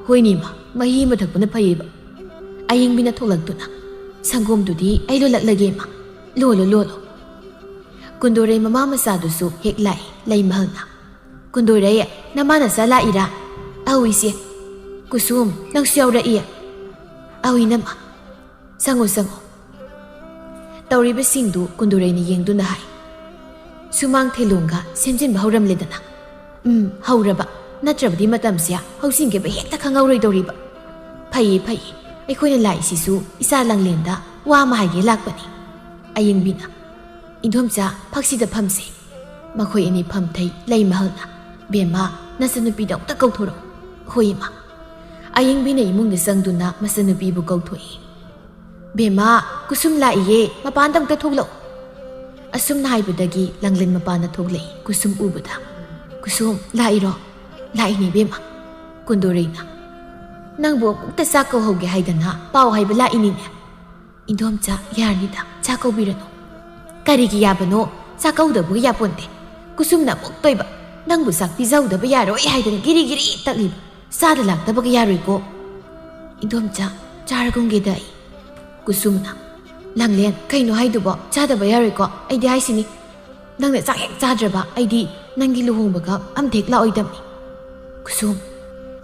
"ꯍꯣꯏꯅꯦ ꯏꯃꯥ, ꯃꯍꯤ ꯑꯃ ꯊꯛꯄꯅ ꯐꯩꯌꯦꯕ꯫" ꯑꯌꯤꯡꯕꯤꯅ ꯊꯣꯛꯂꯛꯇꯨꯅ, "ꯁꯪꯒꯣꯝꯗꯨꯗꯤ ꯑꯩ ꯂꯣꯜꯂꯛꯂꯒꯦ ꯏꯃꯥ, ꯂꯣꯜꯂꯣ ꯂꯣꯜꯂꯣ꯫" ꯀꯨꯟꯗꯣꯔꯩ ꯃꯃꯥ ꯃꯆꯥꯗꯨꯁꯨ ꯍꯦꯛ ꯂꯥꯛꯏ꯫ ꯂꯩꯃꯍꯜꯅ, "ꯀꯨꯟꯗꯣꯔꯩ, ꯅꯃꯥ ꯅꯆꯥ ꯂꯥꯛꯏꯔꯥ?" "ꯑꯧ ꯏꯆꯦ꯫" "ꯀꯨꯁꯨꯝ, ꯅꯪꯁꯨ ꯌꯥꯎꯔꯛꯏ?" "ꯑꯧ ꯏꯅꯝꯃ, ꯆꯪꯉꯣ ꯆꯪꯉꯣ꯫" ꯇꯧꯔꯤꯕꯁꯤꯡꯗꯨ ꯀꯨꯟꯗꯣꯔꯩꯅ ꯌꯦꯡꯗꯨꯅ ꯍꯥꯏ, "ꯁꯨꯃꯥꯡ ꯊꯦꯂꯣꯡꯒ ꯁꯦꯝꯖꯤꯟꯕ ꯍꯧꯔꯝꯂꯦꯗꯅ?" "ꯎꯝ, ꯍꯧꯔꯕ꯫ ꯅꯠꯇ꯭ꯔꯕꯗꯤ ꯃꯇꯝꯁꯦ ꯍꯧꯖꯤꯟꯈꯤꯕ ꯍꯦꯛꯇ ꯈꯪꯍꯧꯔꯣꯏꯗꯧꯔꯤꯕ꯫ "ꯐꯩꯌꯦ, ꯐꯩꯌꯦ꯫ ꯑꯩꯈꯣꯏꯅ ꯂꯥꯛꯏꯁꯤꯁꯨ ꯏꯆꯥ ꯂꯥꯡꯂꯦꯟꯗ ꯋꯥ ꯑꯃ ꯍꯥꯏꯒꯦ ꯂꯥꯛꯄꯅꯤ꯫" ꯑꯌꯤꯡꯕꯤꯅ, "ꯏꯟꯗꯣꯝꯆꯥ, ꯐꯛꯁꯤꯗ ꯐꯝꯁꯦ꯫" ꯃꯈꯣꯏ ꯑꯅꯤ ꯐꯝꯊꯩ꯫ ꯂꯩꯃꯍꯜꯅ, "ꯕꯦꯝꯃ, ꯅꯆꯟꯅꯨꯄꯤꯗꯣ ꯑꯃꯨꯛꯇ ꯀꯧꯊꯣꯔꯛꯎ꯫" "ꯍꯣꯏ, ꯏꯃꯥ꯫" ꯑꯌꯤꯡꯕꯤꯅ ꯏꯃꯨꯡꯗ ꯆꯪꯗꯨꯅ ꯃꯆꯟꯅꯨꯄꯤꯕꯨ ꯀꯧꯊꯣꯛꯏ꯫ "ꯕꯦꯝꯃ, ꯀꯨꯁꯨꯝ ꯂꯥꯛꯏꯌꯦ, ꯃꯄꯥꯟꯗ ꯑꯃꯨꯛꯇ ꯊꯣꯛꯂꯛꯎ꯫" ꯑꯁꯨꯝꯅ ꯍꯥꯏꯕꯗꯒꯤ ꯂꯥꯡꯂꯦꯟ ꯃꯄꯥꯟꯗ ꯊꯣꯛꯂꯛꯏ꯫ ꯀꯨꯁꯨꯝ ꯎꯕꯗ, "ꯀꯨꯁꯨꯝ, ꯂꯥꯛꯏꯔꯣ?" "ꯂꯥꯛꯏꯅꯦ ꯏꯕꯦꯝꯃ꯫" ꯀꯨꯟꯗꯣꯔꯩꯅ, "ꯅꯪꯕꯨ ꯑꯃꯨꯛꯇ ꯆꯥꯛ ꯀꯧꯍꯧꯒꯦ ꯍꯥꯏꯗꯅ ꯄꯥꯎ ꯍꯥꯏꯕ ꯂꯥꯛꯏꯅꯤꯅꯦ꯫" "ꯏꯟꯗꯣꯝꯆꯥ, ꯌꯥꯔꯅꯤꯗ, ꯆꯥꯛ ꯀꯧꯕꯤꯔꯅꯨ꯫" "ꯀꯔꯤꯒꯤ ꯌꯥꯕꯅꯣ? ꯆꯥꯛ ꯀꯧꯗꯕꯒ ꯌꯥꯄꯣꯟꯇꯦ꯫ ꯀꯨꯁꯨꯝꯅ ꯑꯃꯨꯛ ꯇꯣꯏꯕ, ꯅꯪꯕꯨ ꯆꯥꯛ ꯄꯤꯖꯍꯧꯗꯕ ꯌꯥꯔꯣꯏ ꯍꯥꯏꯗꯅ ꯒꯤꯔꯤ ꯒꯤꯔꯤ ꯇꯛꯂꯤꯕ꯫ ꯆꯥꯗ ꯂꯥꯛꯇꯕꯒ ꯌꯥꯔꯣꯏꯀꯣ꯫" "ꯏꯟꯗꯣꯝꯆꯥ, ꯆꯥꯔꯒꯨꯝꯒꯦꯗ ꯑꯩ꯫" ꯀꯨꯁꯨꯝꯅ, "ꯂꯥꯡꯂꯦꯟ, ꯀꯩꯅꯣ ꯍꯥꯏꯗꯨꯕꯣ? ꯆꯥꯗꯕ ꯌꯥꯔꯣꯏꯀꯣ? ꯑꯩꯗꯤ ꯍꯥꯏꯁꯤꯅꯤ, ꯅꯪꯅ ꯆꯥꯛ ꯍꯦꯛ ꯆꯥꯗ꯭ꯔꯕ ꯑꯩꯗꯤ ꯅꯪꯒꯤ ꯂꯨꯍꯣꯡꯕꯒ ꯑꯝꯇ ꯍꯦꯛ ꯂꯥꯛꯑꯣꯏꯗꯕꯅꯤ꯫" ꯀꯨꯁꯨꯝ,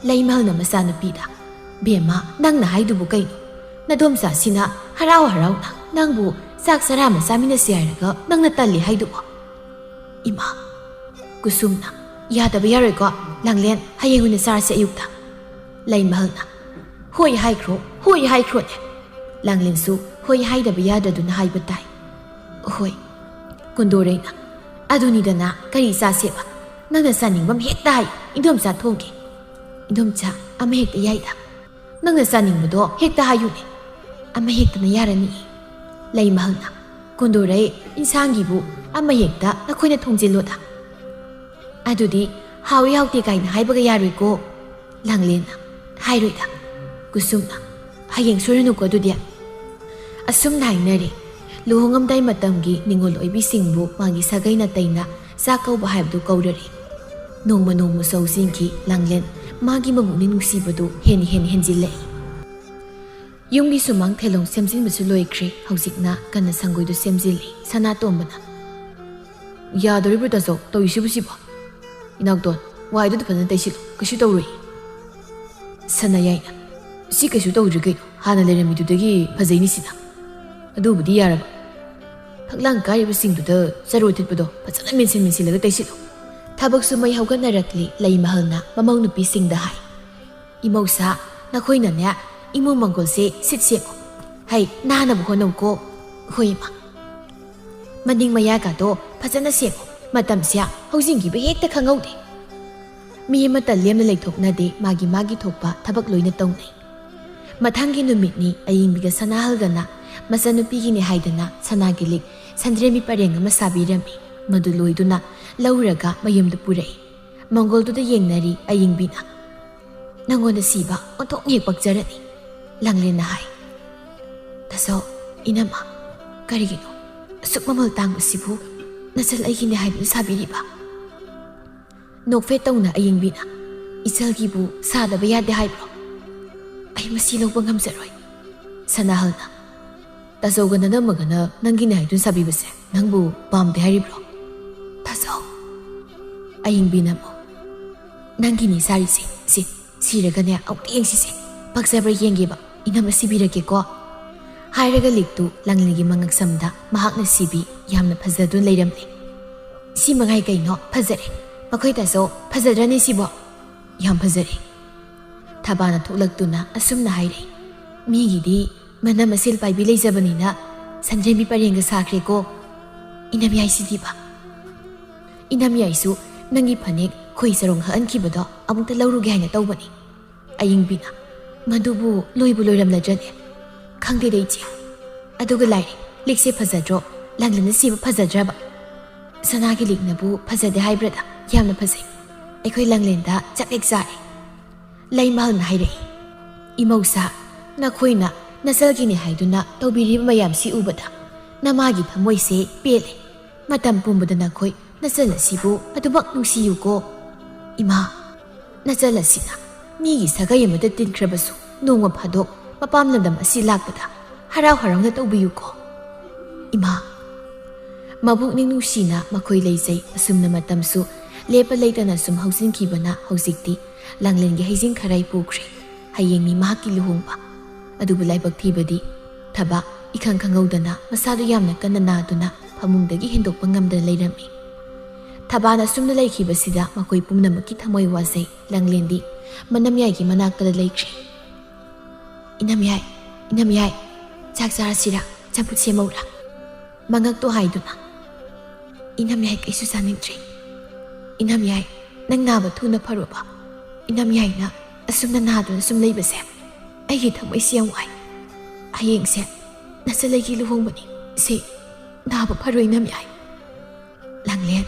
ꯂꯩꯃꯍꯜꯅ ꯃꯆꯥꯅꯨꯄꯤꯗ, "ꯕꯦꯝꯃ, ꯅꯪꯅ ꯍꯥꯏꯗꯨꯕꯨ ꯀꯩꯅꯣ? ꯅꯗꯣꯝꯆꯥꯁꯤꯅ ꯍꯔꯥꯎ ꯍꯔꯥꯎꯅ ꯅꯪꯕꯨ ꯆꯥꯛ ꯆꯔꯥ ꯑꯃ ꯆꯥꯃꯤꯟꯅꯁꯤ ꯍꯥꯏꯔꯒ ꯅꯪꯅ ꯇꯜꯂꯤ ꯍꯥꯏꯗꯨꯕꯣ?" "ꯏꯃꯥ!" ꯀꯨꯁꯨꯝꯅ, "ꯌꯥꯗꯕ ꯌꯥꯔꯣꯏꯀꯣ, ꯂꯥꯡꯂꯦꯟ, ꯍꯌꯦꯡ ꯑꯣꯏꯅ ꯆꯥꯔꯁꯦ ꯑꯌꯨꯛꯇ꯫" ꯂꯩꯃꯍꯜꯅ, "ꯍꯣꯏ ꯍꯥꯏꯈ꯭ꯔꯣ, ꯍꯣꯏ ꯍꯥꯏꯈ꯭ꯔꯣꯅꯦ꯫" ꯂꯥꯡꯂꯦꯟꯁꯨ ꯍꯣꯏ ꯍꯥꯏꯗꯕ ꯌꯥꯗ꯭ꯔꯗꯨꯅ ꯍꯥꯏꯕ ꯇꯥꯏ, "ꯍꯣꯏ꯫" ꯀꯨꯟꯗꯣꯔꯩꯅ, "ꯑꯗꯨꯅꯤꯗꯅ, ꯀꯔꯤ ꯆꯥꯁꯦꯕ? ꯅꯪꯅ ꯆꯥꯅꯤꯡꯕ ꯑꯃ ꯍꯦꯛꯇ ꯍꯥꯏꯌꯨ, ꯏꯟꯗꯣꯝꯆꯥ ꯊꯣꯡꯒꯦ꯫" "ꯏꯟꯗꯣꯝꯆꯥ, ꯑꯃ ꯍꯦꯛꯇ ꯌꯥꯏꯗ꯫ ꯅꯪꯅ ꯆꯥꯅꯤꯡꯕꯗꯣ ꯍꯦꯛꯇ ꯍꯥꯏꯌꯨꯅꯦ꯫ ꯑꯃ ꯍꯦꯛꯇꯅ ꯌꯥꯔꯅꯤ꯫" ꯂꯩꯃꯍꯜꯅ, "ꯀꯨꯟꯗꯣꯔꯩ, ꯏꯟꯁꯥꯡꯒꯤꯕꯨ ꯑꯃ ꯍꯦꯛꯇ ꯅꯈꯣꯏꯅ ꯊꯣꯡꯖꯤꯜꯂꯣꯗ꯫" "ꯑꯗꯨꯗꯤ ꯍꯥꯎꯏ ꯍꯥꯎꯇꯦ ꯀꯥꯏꯅ ꯍꯥꯏꯕꯒ ꯌꯥꯔꯣꯏꯀꯣ꯫" ꯂꯥꯡꯂꯦꯟꯅ, "ꯍꯥꯏꯔꯣꯏꯗ꯫" ꯀꯨꯁꯨꯝꯅ, "ꯍꯌꯦꯡ ꯁꯣꯏꯔꯅꯨꯀꯣ ꯑꯗꯨꯗꯤ꯫" ꯑꯁꯨꯝꯅ ꯍꯥꯏꯅꯔꯦ꯫ ꯂꯨꯍꯣꯡꯉꯝꯗꯥꯏ ꯃꯇꯝꯒꯤ ꯅꯤꯉꯣꯜ ꯑꯣꯏꯕꯤꯁꯤꯡꯕꯨ ꯃꯥꯒꯤ ꯁꯥꯒꯩ ꯅꯥꯇꯩꯅ ꯆꯥꯛ ꯀꯧꯕ ꯍꯥꯏꯕꯗꯨ ꯀꯧꯔꯔꯦ꯫ ꯅꯣꯡꯃ ꯅꯣꯡꯃ ꯁꯧ ꯆꯦꯟꯈꯤ ꯂꯥꯡꯂꯦꯟ꯫ ꯃꯥꯒꯤ ꯃꯕꯨꯛꯅꯤꯡ ꯅꯨꯡꯁꯤꯕꯗꯨ ꯍꯦꯟꯅ ꯍꯦꯟꯅ ꯍꯦꯟꯖꯤꯜꯂꯛꯏ꯫ ꯌꯨꯝꯒꯤ ꯁꯨꯃꯥꯡ ꯊꯦꯂꯣꯡ ꯁꯦꯝꯖꯤꯟꯕꯁꯨ ꯂꯣꯏꯈ꯭ꯔꯦ꯫ ꯍꯧꯖꯤꯛꯅ ꯀꯟꯅ ꯁꯪꯒꯣꯏꯗꯨ ꯁꯦꯝꯖꯤꯜꯂꯤ꯫ ꯁꯅꯥꯇꯣꯝꯕꯅ, "ꯌꯥꯗꯣꯔꯤꯕ꯭ꯔꯣ ꯇꯥꯆꯧ, ꯇꯧꯔꯤꯁꯤꯕꯨ ꯁꯤꯕꯣ?" "ꯏꯅꯥꯎꯇꯣꯟ, ꯋꯥꯏꯗꯨꯗ ꯐꯖꯅ ꯇꯩꯁꯤꯜꯂꯨ, ꯀꯩꯁꯨ ꯇꯧꯔꯣꯏ꯫" ꯁꯅꯥꯌꯥꯏꯅ, "ꯁꯤ ꯀꯩꯁꯨ ꯇꯧꯗ꯭ꯔꯤ ꯀꯩꯅꯣ, ꯍꯥꯟꯅ ꯂꯩꯔꯝꯃꯤꯗꯨꯗꯒꯤ ꯐꯖꯩꯅꯤ ꯁꯤꯅ꯫" "ꯑꯗꯨꯕꯨꯗꯤ ꯌꯥꯔꯕ, ꯐꯛꯂꯥꯡ ꯀꯥꯔꯤꯕꯁꯤꯡꯗꯨꯗ ꯆꯔꯣ ꯊꯤꯠꯄꯗꯣ ꯐꯖꯅ ꯃꯦꯟꯁꯤꯟ ꯃꯦꯟꯁꯤꯜꯂꯒ ꯇꯩꯁꯤꯜꯂꯨ꯫" ꯊꯕꯛꯁꯨ ꯃꯩ ꯍꯧꯒꯠꯅꯔꯛꯂꯤ꯫ ꯂꯩꯃꯍꯜꯅ ꯃꯃꯧ ꯅꯨꯄꯤꯁꯤꯡꯗ ꯍꯥꯏ, "ꯏꯃꯧꯁꯥ, ꯅꯈꯣꯏꯅꯅꯦ, ꯏꯃꯨꯡ ꯃꯪꯒꯣꯜꯁꯦ ꯁꯤꯠ ꯁꯦꯡꯉꯣ꯫ ꯍꯩ, ꯅꯥꯅꯕ ꯍꯣꯠꯅꯧꯀꯣ꯫ ꯍꯣꯏ, ꯏꯃꯥ꯫ ꯃꯅꯤꯡ ꯃꯌꯥꯒꯗꯣ ꯐꯖꯅ ꯁꯦꯡꯉꯣ꯫ ꯃꯇꯝꯁꯦ ꯍꯧꯖꯤꯟꯈꯤꯕ ꯍꯦꯛꯇ ꯈꯪꯍꯧꯗꯦ꯫ ꯃꯤ ꯑꯃꯠꯇ ꯂꯦꯝꯅ ꯂꯩꯊꯣꯛꯅꯗꯦ, ꯃꯥꯒꯤ ꯃꯥꯒꯤ ꯊꯣꯛꯄ ꯊꯕꯛ ꯂꯣꯏꯅ ꯇꯧꯅꯩ꯫ ꯃꯊꯪꯒꯤ ꯅꯨꯃꯤꯠꯅꯤ, ꯑꯌꯤꯡꯕꯤꯒ ꯁꯅꯥꯍꯜꯒꯅ ꯃꯆꯥꯅꯨꯄꯤꯒꯤꯅꯤ ꯍꯥꯏꯗꯅ ꯁꯅꯥꯒꯤ ꯂꯤꯛ ꯁꯟꯗ꯭ꯔꯦꯝꯕꯤ ꯄꯔꯦꯡ ꯑꯃ ꯁꯥꯕꯤꯔꯝꯃꯤ꯫ ꯃꯗꯨ ꯂꯣꯏꯗꯨꯅ ꯂꯧꯔꯒ ꯃꯌꯨꯝꯗ ꯄꯨꯔꯛꯏ꯫ ꯃꯪꯒꯣꯜꯗꯨꯗ ꯌꯦꯡꯅꯔꯤ ꯑꯌꯤꯡꯕꯤꯅ꯫ "ꯅꯪꯉꯣꯟꯗ ꯁꯤꯕ ꯑꯣꯟꯊꯣꯛꯅ ꯍꯦꯛ ꯄꯛꯆꯔꯅꯤ," ꯂꯥꯡꯂꯦꯟꯅ ꯍꯥꯏ꯫ "ꯇꯥꯆꯧ, ꯏꯅꯝꯃ, ꯀꯔꯤꯒꯤꯅꯣ ꯑꯁꯨꯛ ꯃꯃꯜ ꯇꯥꯡꯕꯁꯤꯕꯨ ꯅꯆꯜ ꯑꯩꯒꯤꯅꯤ ꯍꯥꯏꯗꯨꯅ ꯁꯥꯕꯤꯔꯤꯕ?" ꯅꯣꯛꯐꯦꯠ ꯇꯧꯅ ꯑꯌꯤꯡꯕꯤꯅ, "ꯏꯆꯜꯒꯤꯕꯨ ꯁꯥꯗꯕ ꯌꯥꯗꯦ ꯍꯥꯏꯕ꯭ꯔꯣ? ꯑꯩ ꯃꯁꯤ ꯂꯧꯕ ꯉꯝꯖꯔꯣꯏ꯫" ꯁꯅꯥꯍꯜꯅ, "ꯇꯥꯆꯧꯒ ꯅꯅꯝꯃꯒꯅ ꯅꯪꯒꯤꯅꯤ ꯍꯥꯏꯗꯨꯅ ꯁꯥꯕꯤꯕꯁꯦ ꯅꯪꯕꯨ ꯄꯥꯝꯗꯦ ꯍꯥꯏꯔꯤꯕ꯭ꯔꯣ?" "ꯇꯥꯆꯧ!" ꯑꯌꯤꯡꯕꯤꯅ ꯑꯃꯨꯛ, "ꯅꯪꯒꯤꯅꯤ ꯁꯥꯔꯤꯁꯦ, ꯁꯤ, ꯁꯤꯔꯒꯅꯦ ꯑꯃꯨꯛꯇ ꯌꯦꯡꯁꯤꯁꯦ, ꯄꯛꯆꯕ꯭ꯔꯥ ꯌꯦꯡꯒꯦꯕ, ꯏꯅꯝꯃ ꯁꯤꯕꯤꯔꯒꯦꯀꯣ꯫" ꯍꯥꯏꯔꯒ ꯂꯤꯛꯇꯨ ꯂꯥꯡꯂꯦꯟꯒꯤ ꯃꯉꯛꯁꯝꯗ ꯃꯍꯥꯛꯅ ꯁꯤꯕꯤ ꯌꯥꯝꯅ ꯐꯖꯗꯨꯅ ꯂꯩꯔꯝꯂꯦ꯫ "ꯁꯤ ꯃꯉꯥꯏ ꯀꯩꯅꯣ? ꯐꯖꯔꯦ꯫ ꯃꯈꯣꯏ ꯇꯥꯆꯧ, ꯐꯖꯗ꯭ꯔꯅꯦ ꯁꯤꯕꯣ?" "ꯌꯥꯝ ꯐꯖꯔꯦ꯫" ꯊꯕꯥꯅ ꯊꯣꯛꯂꯛꯇꯨꯅ ꯑꯁꯨꯝꯅ ꯍꯥꯏꯔꯛꯏ, "ꯃꯤꯒꯤꯗꯤ ꯃꯅꯝ ꯃꯁꯤꯜ ꯄꯥꯏꯕꯤ ꯂꯩꯖꯕꯅꯤꯅ ꯁꯟꯗ꯭ꯔꯦꯝꯕꯤ ꯄꯔꯦꯡꯒ ꯁꯥꯈ꯭ꯔꯦꯀꯣ꯫ ꯏꯅꯝꯌꯥꯏꯁꯤꯗꯤꯕ?" "ꯏꯅꯝꯌꯥꯏꯁꯨ ꯅꯪꯒꯤ ꯐꯅꯦꯛ ꯈꯣꯏ ꯆꯔꯣꯡ ꯍꯛꯍꯟꯈꯤꯕꯗꯣ ꯑꯃꯨꯛꯇ ꯂꯧꯔꯨꯒꯦ ꯍꯥꯏꯅ ꯇꯧꯕꯅꯤ꯫" ꯑꯌꯤꯡꯕꯤꯅ, "ꯃꯗꯨꯕꯨ ꯂꯣꯏꯕꯨ ꯂꯣꯏꯔꯝꯂꯗ꯭ꯔꯅꯦ?" "ꯈꯪꯗꯦꯗ ꯏꯆꯦ꯫ ꯑꯗꯨꯒ ꯂꯥꯏꯔꯤ, ꯂꯤꯛꯁꯦ ꯐꯖꯗ꯭ꯔꯣ? ꯂꯥꯡꯂꯦꯟꯅ ꯁꯤꯕ ꯐꯖꯗ꯭ꯔꯕ? ꯁꯅꯥꯒꯤ ꯂꯤꯛꯅꯕꯨ ꯐꯖꯗꯦ ꯍꯥꯏꯕ꯭ꯔꯗ? ꯌꯥꯝꯅ ꯐꯖꯩ꯫ ꯑꯩꯈꯣꯏ ꯂꯥꯡꯂꯦꯟꯗ ꯆꯞ ꯍꯦꯛ ꯆꯥꯔꯦ꯫" ꯂꯩꯃꯍꯜꯅ ꯍꯥꯏꯔꯛꯏ, "ꯏꯃꯧꯁꯥ, ꯅꯈꯣꯏꯅ ꯅꯆꯜꯒꯤꯅꯤ ꯍꯥꯏꯗꯨꯅ ꯇꯧꯕꯤꯔꯤꯕ ꯃꯌꯥꯝꯁꯤ ꯎꯕꯗ ꯅꯃꯥꯒꯤ ꯊꯃꯣꯏꯁꯦ ꯄꯦꯜꯂꯦ꯫ ꯃꯇꯝ ꯄꯨꯝꯕꯗ ꯅꯈꯣꯏ ꯅꯆꯜ ꯑꯁꯤꯕꯨ ꯑꯗꯨꯃꯛ ꯅꯨꯡꯁꯤꯌꯨꯀꯣ꯫ ꯏꯃꯥ, ꯅꯆꯜ ꯑꯁꯤꯅ ꯃꯤꯒꯤ ꯁꯥꯒꯩ ꯑꯃꯗ ꯇꯤꯟꯈ꯭ꯔꯕꯁꯨ ꯅꯣꯡꯃ ꯐꯥꯗꯣꯛ ꯃꯄꯥꯝ ꯂꯝꯗꯝ ꯑꯁꯤ ꯂꯥꯛꯄꯗ ꯍꯔꯥꯎ ꯍꯔꯥꯎꯅ ꯇꯧꯕꯤꯌꯨꯀꯣ꯫ ꯏꯃꯥ꯫" ꯃꯕꯨꯛꯅꯤꯡ ꯅꯨꯡꯁꯤꯅ ꯃꯈꯣꯏ ꯂꯩꯖꯩ꯫ ꯑꯁꯨꯝꯅ ꯃꯇꯝꯁꯨ ꯂꯦꯞꯄ ꯂꯩꯇꯅ ꯁꯨꯝ ꯍꯧꯖꯤꯟꯈꯤꯕꯅ ꯍꯧꯖꯤꯛꯇꯤ ꯂꯥꯡꯂꯦꯟꯒꯤ ꯍꯩꯖꯤꯡ ꯈꯔꯥꯏ ꯄꯨꯈ꯭ꯔꯦ꯫ ꯍꯌꯦꯡꯅꯤ ꯃꯍꯥꯛꯀꯤ ꯂꯨꯍꯣꯡꯕ꯫ ꯑꯗꯨꯕꯨ ꯂꯥꯏꯕꯛ ꯊꯤꯕꯗꯤ ꯊꯕꯥ ꯏꯈꯪ ꯈꯪꯍꯧꯗꯅ ꯃꯁꯥꯗꯨ ꯌꯥꯝꯅ ꯀꯟꯅ ꯅꯥꯗꯨꯅ ꯐꯃꯨꯡꯗꯒꯤ ꯍꯦꯟꯗꯣꯛꯄ ꯉꯝꯗꯅ ꯂꯩꯔꯝꯃꯤ꯫ ꯊꯕꯥꯅ ꯑꯁꯨꯝꯅ ꯂꯩꯈꯤꯕꯁꯤꯗ ꯃꯈꯣꯏ ꯄꯨꯝꯅꯃꯛꯀꯤ ꯊꯃꯣꯏ ꯋꯥꯖꯩ꯫ ꯂꯥꯡꯂꯦꯟꯗꯤ ꯃꯅꯝꯌꯥꯏꯒꯤ ꯃꯅꯥꯛꯇꯗ ꯂꯩꯈ꯭ꯔꯦ꯫ "ꯏꯅꯝꯌꯥꯏ, ꯏꯅꯝꯌꯥꯏ, ꯆꯥꯛ ꯆꯥꯔꯁꯤꯔꯥ? ꯆꯝꯐꯨꯠ ꯁꯦꯝꯃꯧꯔꯥ?" ꯃꯉꯛꯇꯣ ꯍꯥꯏꯗꯨꯅ, "ꯏꯅꯝꯌꯥꯏ, ꯀꯩꯁꯨ ꯆꯥꯅꯤꯡꯗ꯭ꯔꯦ꯫ ꯏꯅꯝꯌꯥꯏ, ꯅꯪ ꯅꯥꯕ ꯊꯨꯅ ꯐꯔꯣꯕ꯫ ꯏꯅꯝꯌꯥꯏꯅ ꯑꯁꯨꯝꯅ ꯅꯥꯗꯨꯅ ꯁꯨꯝ ꯂꯩꯕꯁꯦ ꯑꯩꯒꯤ ꯊꯃꯣꯏꯁꯦ ꯌꯥꯝ ꯋꯥꯏ꯫ ꯍꯌꯦꯡꯁꯦ ꯅꯆꯜꯂꯩꯒꯤ ꯂꯨꯍꯣꯡꯕꯅꯤ꯫ ꯁꯦ, ꯅꯥꯕ ꯐꯔꯣꯏ, ꯏꯅꯝꯌꯥꯏ꯫" "ꯂꯥꯡꯂꯦꯟ,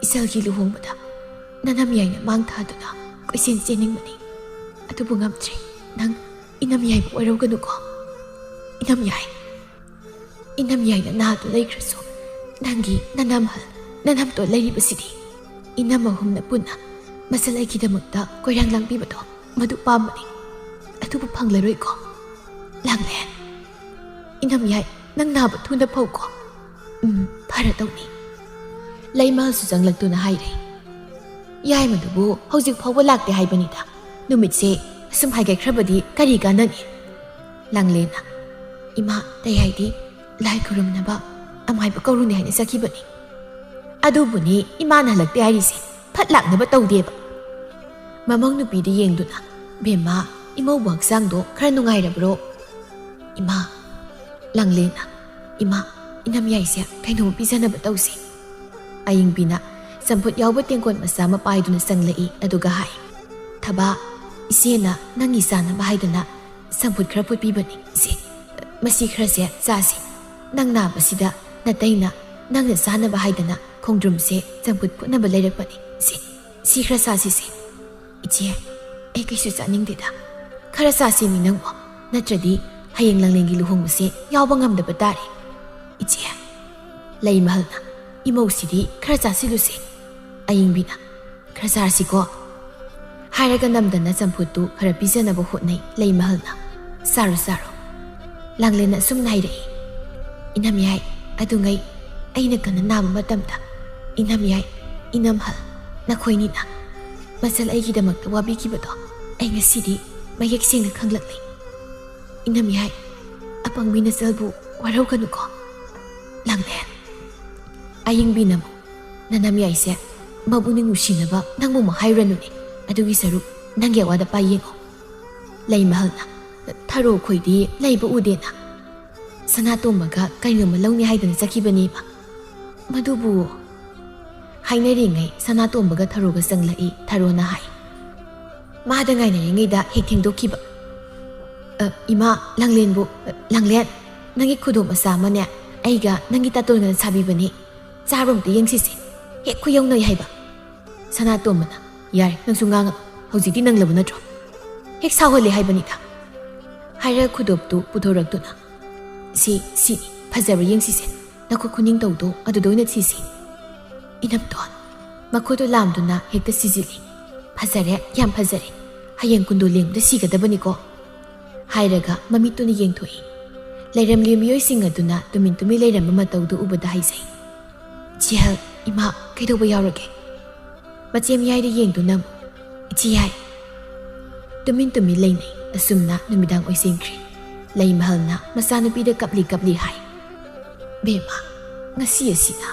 ꯏꯆꯜꯒꯤ ꯂꯨꯍꯣꯡꯕꯗ ꯅꯅꯝꯌꯥꯏꯅ ꯃꯥꯡ ꯊꯥꯗꯨꯅ ꯀꯣꯏꯆꯦꯟ ꯆꯦꯟꯅꯤꯡꯕꯅꯤ꯫ ꯑꯗꯨꯕꯨ ꯉꯝꯗ꯭ꯔꯦ꯫ ꯅꯪ ꯏꯅꯝꯌꯥꯏꯕꯨ ꯋꯥꯔꯧꯒꯅꯨꯀꯣ꯫ ꯏꯅꯝꯌꯥꯏ, ꯏꯅꯝꯌꯥꯏꯅ ꯅꯥꯗꯨ ꯂꯩꯈ꯭ꯔꯁꯨ ꯅꯪꯒꯤ ꯅꯅꯝꯍꯜ, ꯅꯅꯝꯇꯣꯟ ꯂꯩꯔꯤꯕꯁꯤꯗꯤ꯫ ꯏꯅꯝ ꯑꯍꯨꯝꯅ ꯄꯨꯟꯅ ꯃꯆꯜ ꯑꯩꯒꯤꯗꯃꯛꯇ ꯀꯣꯏꯔꯥꯡ ꯂꯥꯡꯕꯤꯕꯗꯣ ꯃꯗꯨ ꯄꯥꯝꯕꯅꯤ꯫ ꯑꯗꯨꯕꯨ ꯐꯪꯂꯔꯣꯏꯀꯣ꯫ ꯂꯥꯡꯂꯦꯟ, ꯏꯅꯝꯌꯥꯏ, ꯅꯪ ꯅꯥꯕ ꯊꯨꯅ ꯐꯧꯀꯣ꯫ ꯎꯝ, ꯐꯔꯗꯧꯅꯤ꯫" ꯂꯩꯃꯍꯜꯁꯨ ꯆꯪꯂꯛꯇꯨꯅ ꯍꯥꯏꯔꯦ, "ꯌꯥꯏꯃꯗꯨꯕꯨ ꯍꯧꯖꯤꯛ ꯐꯥꯎꯕ ꯂꯥꯛꯇꯦ ꯍꯥꯏꯕꯅꯤꯗ꯫ ꯅꯨꯃꯤꯠꯁꯦ ꯑꯁꯨꯝ ꯍꯥꯏꯒꯠꯈ꯭ꯔꯕꯗꯤ ꯀꯔꯤ ꯀꯥꯟꯅꯅꯤ?" ꯂꯥꯡꯂꯦꯟꯅ, "ꯏꯃꯥ, ꯇꯌꯥꯏꯗꯤ ꯂꯥꯏ ꯈꯨꯔꯨꯝꯅꯕ ꯑꯃꯥꯏꯕ ꯀꯧꯔꯨꯅꯤ ꯍꯥꯏꯅ ꯆꯠꯈꯤꯕꯅꯤ꯫ ꯑꯗꯨꯕꯨꯅꯤ ꯏꯃꯥꯅ ꯍꯜꯂꯛꯇꯦ ꯍꯥꯏꯔꯤꯁꯦ꯫ ꯐꯠ ꯂꯥꯛꯅꯕ ꯇꯧꯗꯦꯕ꯫" ꯃꯃꯧ ꯅꯨꯄꯤꯗ ꯌꯦꯡꯗꯨꯅ, "ꯕꯦꯝꯃ, ꯏꯃꯧꯕꯨ ꯍꯛꯆꯥꯡꯗꯣ ꯈꯔ ꯅꯨꯡꯉꯥꯏꯔꯕ꯭ꯔꯣ?" "ꯏꯃꯥ꯫" ꯂꯥꯡꯂꯦꯟꯅ, "ꯏꯃꯥ, ꯏꯅꯝꯌꯥꯏꯁꯦ ꯀꯩꯅꯣꯝ ꯄꯤꯖꯅꯕ ꯇꯧꯁꯦ꯫" ꯑꯌꯤꯡꯕꯤꯅ ꯆꯝꯐꯨꯠ ꯌꯥꯎꯕ ꯇꯦꯡꯀꯣꯠ ꯃꯆꯥ ꯑꯃ ꯄꯥꯏꯗꯨꯅ ꯆꯪꯂꯛꯏ, ꯑꯗꯨꯒ ꯍꯥꯏ, "ꯊꯕꯥ, ꯏꯆꯦꯅ ꯅꯪꯒꯤ ꯆꯥꯅꯕ ꯍꯥꯏꯗꯅ ꯆꯝꯐꯨꯠ ꯈꯔ ꯐꯨꯠꯄꯤꯕꯅꯤ꯫ ꯁꯦ, ꯃꯁꯤ ꯈꯔꯁꯦ ꯆꯥꯁꯤ꯫ ꯅꯪ ꯅꯥꯕꯁꯤꯗ ꯅꯇꯩꯅ ꯅꯪꯅ ꯆꯥꯅꯕ ꯍꯥꯏꯗꯅ ꯈꯣꯡꯗ꯭ꯔꯨꯝꯁꯦ ꯆꯝꯐꯨꯠ ꯐꯨꯠꯅꯕ ꯂꯩꯔꯛꯄꯅꯤ꯫ ꯁꯦ, ꯁꯤ ꯈꯔ ꯆꯥꯁꯤꯁꯦ꯫" "ꯏꯆꯦ, ꯑꯩ ꯀꯩꯁꯨ ꯆꯥꯅꯤꯡꯗꯦꯗ꯫ ꯈꯔ ꯆꯥꯁꯤꯃꯤ ꯅꯪꯕꯣ, ꯅꯠꯇ꯭ꯔꯗꯤ ꯍꯌꯦꯡ ꯂꯥꯡꯂꯦꯟꯒꯤ ꯂꯨꯍꯣꯡꯕꯁꯦ ꯌꯥꯎꯕ ꯉꯝꯗꯕ ꯇꯥꯔꯦ꯫" "ꯏꯆꯦ꯫" ꯂꯩꯃꯍꯜꯅ, "ꯏꯃꯧꯁꯤꯗꯤ ꯈꯔ ꯆꯥꯁꯤꯜꯂꯨꯁꯦ꯫" ꯑꯌꯤꯡꯕꯤꯅ, "ꯈꯔ ꯆꯥꯔꯁꯤꯀꯣ?" ꯍꯥꯏꯔꯒ ꯅꯝꯗꯅ ꯆꯝꯐꯨꯠꯇꯨ ꯈꯔ ꯄꯤꯖꯅꯕ ꯍꯣꯠꯅꯩ ꯂꯩꯃꯍꯜꯅ꯫ "ꯆꯥꯔꯣ, ꯆꯥꯔꯣ꯫" ꯂꯥꯡꯂꯦꯟꯅ ꯑꯁꯨꯝꯅ ꯍꯥꯏꯔꯛꯏ, "ꯏꯅꯝꯌꯥꯏ, ꯑꯗꯨꯉꯩ ꯑꯩꯅ ꯀꯟꯅ ꯅꯥꯕ ꯃꯇꯝꯗ ꯏꯅꯝꯌꯥꯏ, ꯏꯅꯝꯍꯜ, ꯅꯈꯣꯏꯅꯤꯅ ꯃꯆꯜ ꯑꯩꯒꯤꯗꯃꯛꯇ ꯋꯥꯕꯤꯈꯤꯕꯗꯣ ꯑꯩ ꯉꯁꯤꯗꯤ ꯃꯌꯦꯛ ꯁꯦꯡꯅ ꯈꯪꯂꯛꯂꯤ꯫ ꯏꯅꯝꯌꯥꯏ, ꯑꯄꯪꯕꯤ ꯅꯆꯜꯕꯨ ꯋꯥꯔꯧꯒꯅꯨꯀꯣ꯫" ꯂꯥꯡꯂꯦꯟ꯫ ꯑꯌꯤꯡꯕꯤꯅ ꯑꯃꯨꯛ, "ꯅꯅꯝꯌꯥꯏꯁꯦ ꯃꯕꯨꯛꯅꯤꯡ ꯅꯨꯡꯁꯤꯅꯕ ꯅꯪꯕꯨ ꯑꯃꯨꯛ ꯍꯥꯏꯔꯨꯔꯅꯨꯅꯦ꯫ ꯑꯗꯨꯒꯤ ꯁꯔꯨꯛ ꯅꯪꯒꯤ ꯑꯋꯥꯗ ꯄꯥꯏ ꯌꯦꯡꯉꯣ꯫" ꯂꯩꯃꯍꯜꯅ, ꯊꯔꯣ ꯈꯣꯏꯗꯤ ꯂꯩꯕ ꯎꯗꯦꯅ꯫ ꯁꯅꯥꯇꯣꯝꯕꯒ ꯀꯩꯅꯣꯝꯃ ꯂꯧꯅꯤ ꯍꯥꯏꯗꯅ ꯆꯠꯈꯤꯕꯅꯦꯕ꯫ ꯃꯗꯨꯕꯨ ꯍꯥꯏꯅꯔꯤꯉꯩ ꯁꯅꯥꯇꯣꯝꯕꯒ ꯊꯔꯣꯒ ꯆꯪꯂꯛꯏ꯫ ꯊꯔꯣꯅ ꯍꯥꯏ, ꯃꯥꯗ ꯉꯥꯏꯅꯔꯤꯉꯩꯗ ꯍꯦꯛ ꯊꯦꯡꯗꯣꯛꯈꯤꯕ꯫ "ꯑ, ꯏꯃꯥ, ꯂꯥꯡꯂꯦꯟꯕꯨ, ꯑ, ꯂꯥꯡꯂꯦꯟ, ꯅꯪꯒꯤ ꯈꯨꯗꯣꯞ ꯃꯆꯥ ꯑꯃꯅꯦ, ꯑꯩꯒ ꯅꯪꯒꯤ ꯇꯥꯇꯣꯟꯒꯅ ꯁꯥꯕꯤꯕꯅꯤ꯫ ꯆꯥꯔꯣ, ꯑꯝꯇ ꯌꯦꯡꯁꯤꯁꯦ꯫ ꯍꯦꯛ ꯈꯨꯌꯧꯅꯩ ꯍꯥꯏꯕ꯫" ꯁꯅꯥꯇꯣꯝꯕꯅ, "ꯌꯥꯔꯦ, ꯅꯪꯁꯨ ꯉꯥꯡꯉꯛ꯫ ꯍꯧꯖꯤꯛꯇꯤ ꯅꯪꯂꯕ ꯅꯠꯇ꯭ꯔꯣ? ꯍꯦꯛ ꯁꯥꯎꯍꯜꯂꯦ ꯍꯥꯏꯕꯅꯤꯗ꯫" ꯍꯥꯏꯔꯒ ꯈꯨꯗꯣꯞꯇꯨ ꯄꯨꯊꯣꯔꯛꯇꯨꯅ, "ꯁꯤ, ꯁꯤ, ꯐꯖꯕ꯭ꯔꯥ ꯌꯦꯡꯁꯤꯁꯦ꯫ ꯅꯈꯨꯠ ꯈꯨꯅꯤꯡ ꯇꯧꯗꯣ ꯑꯗꯨꯗ ꯑꯣꯏꯅ ꯊꯤꯁꯤ꯫" ꯏꯅꯝꯇꯣꯟ ꯃꯈꯨꯠꯇꯨ ꯂꯥꯝꯗꯨꯅ ꯍꯦꯛꯇ ꯁꯤꯖꯤꯜꯂꯤ꯫ "ꯐꯖꯔꯦ, ꯌꯥꯝ ꯐꯖꯔꯦ꯫ ꯍꯌꯦꯡ ꯀꯨꯟꯗꯣ ꯂꯦꯡꯕꯗ ꯁꯤꯒꯗꯕꯅꯤꯀꯣ?" ꯍꯥꯏꯔꯒ ꯃꯃꯤꯠꯇꯨꯅ ꯌꯦꯡꯊꯣꯛꯏ꯫ ꯂꯩꯔꯝꯂꯤꯕ ꯃꯤꯑꯣꯏꯁꯤꯡ ꯑꯗꯨꯅ ꯇꯨꯃꯤꯟ ꯇꯨꯃꯤꯟ ꯂꯩꯔꯝꯕ ꯃꯇꯧꯗꯨ ꯎꯕꯗ ꯍꯥꯏꯖꯩ, "ꯆꯦꯍꯜ, ꯏꯃꯥ, ꯀꯩꯗꯧꯕ ꯌꯥꯎꯔꯒꯦ?" ꯃꯆꯦ ꯃꯌꯥꯏꯗ ꯌꯦꯡꯗꯨꯅ ꯑꯃꯨꯛ, "ꯏꯆꯦ ꯌꯥꯏ꯫" ꯇꯨꯃꯤꯟ ꯇꯨꯃꯤꯟ ꯂꯩꯅꯩ꯫ ꯑꯁꯨꯝꯅ ꯅꯨꯃꯤꯗꯥꯡ ꯑꯣꯏꯁꯤꯟꯈ꯭ꯔꯦ꯫ ꯂꯩꯃꯍꯜꯅ ꯃꯆꯥꯅꯨꯄꯤꯗ ꯀꯞꯂꯤ ꯀꯞꯂꯤ ꯍꯥꯏ, "ꯕꯦꯝꯃ, ꯉꯁꯤ ꯑꯁꯤꯅ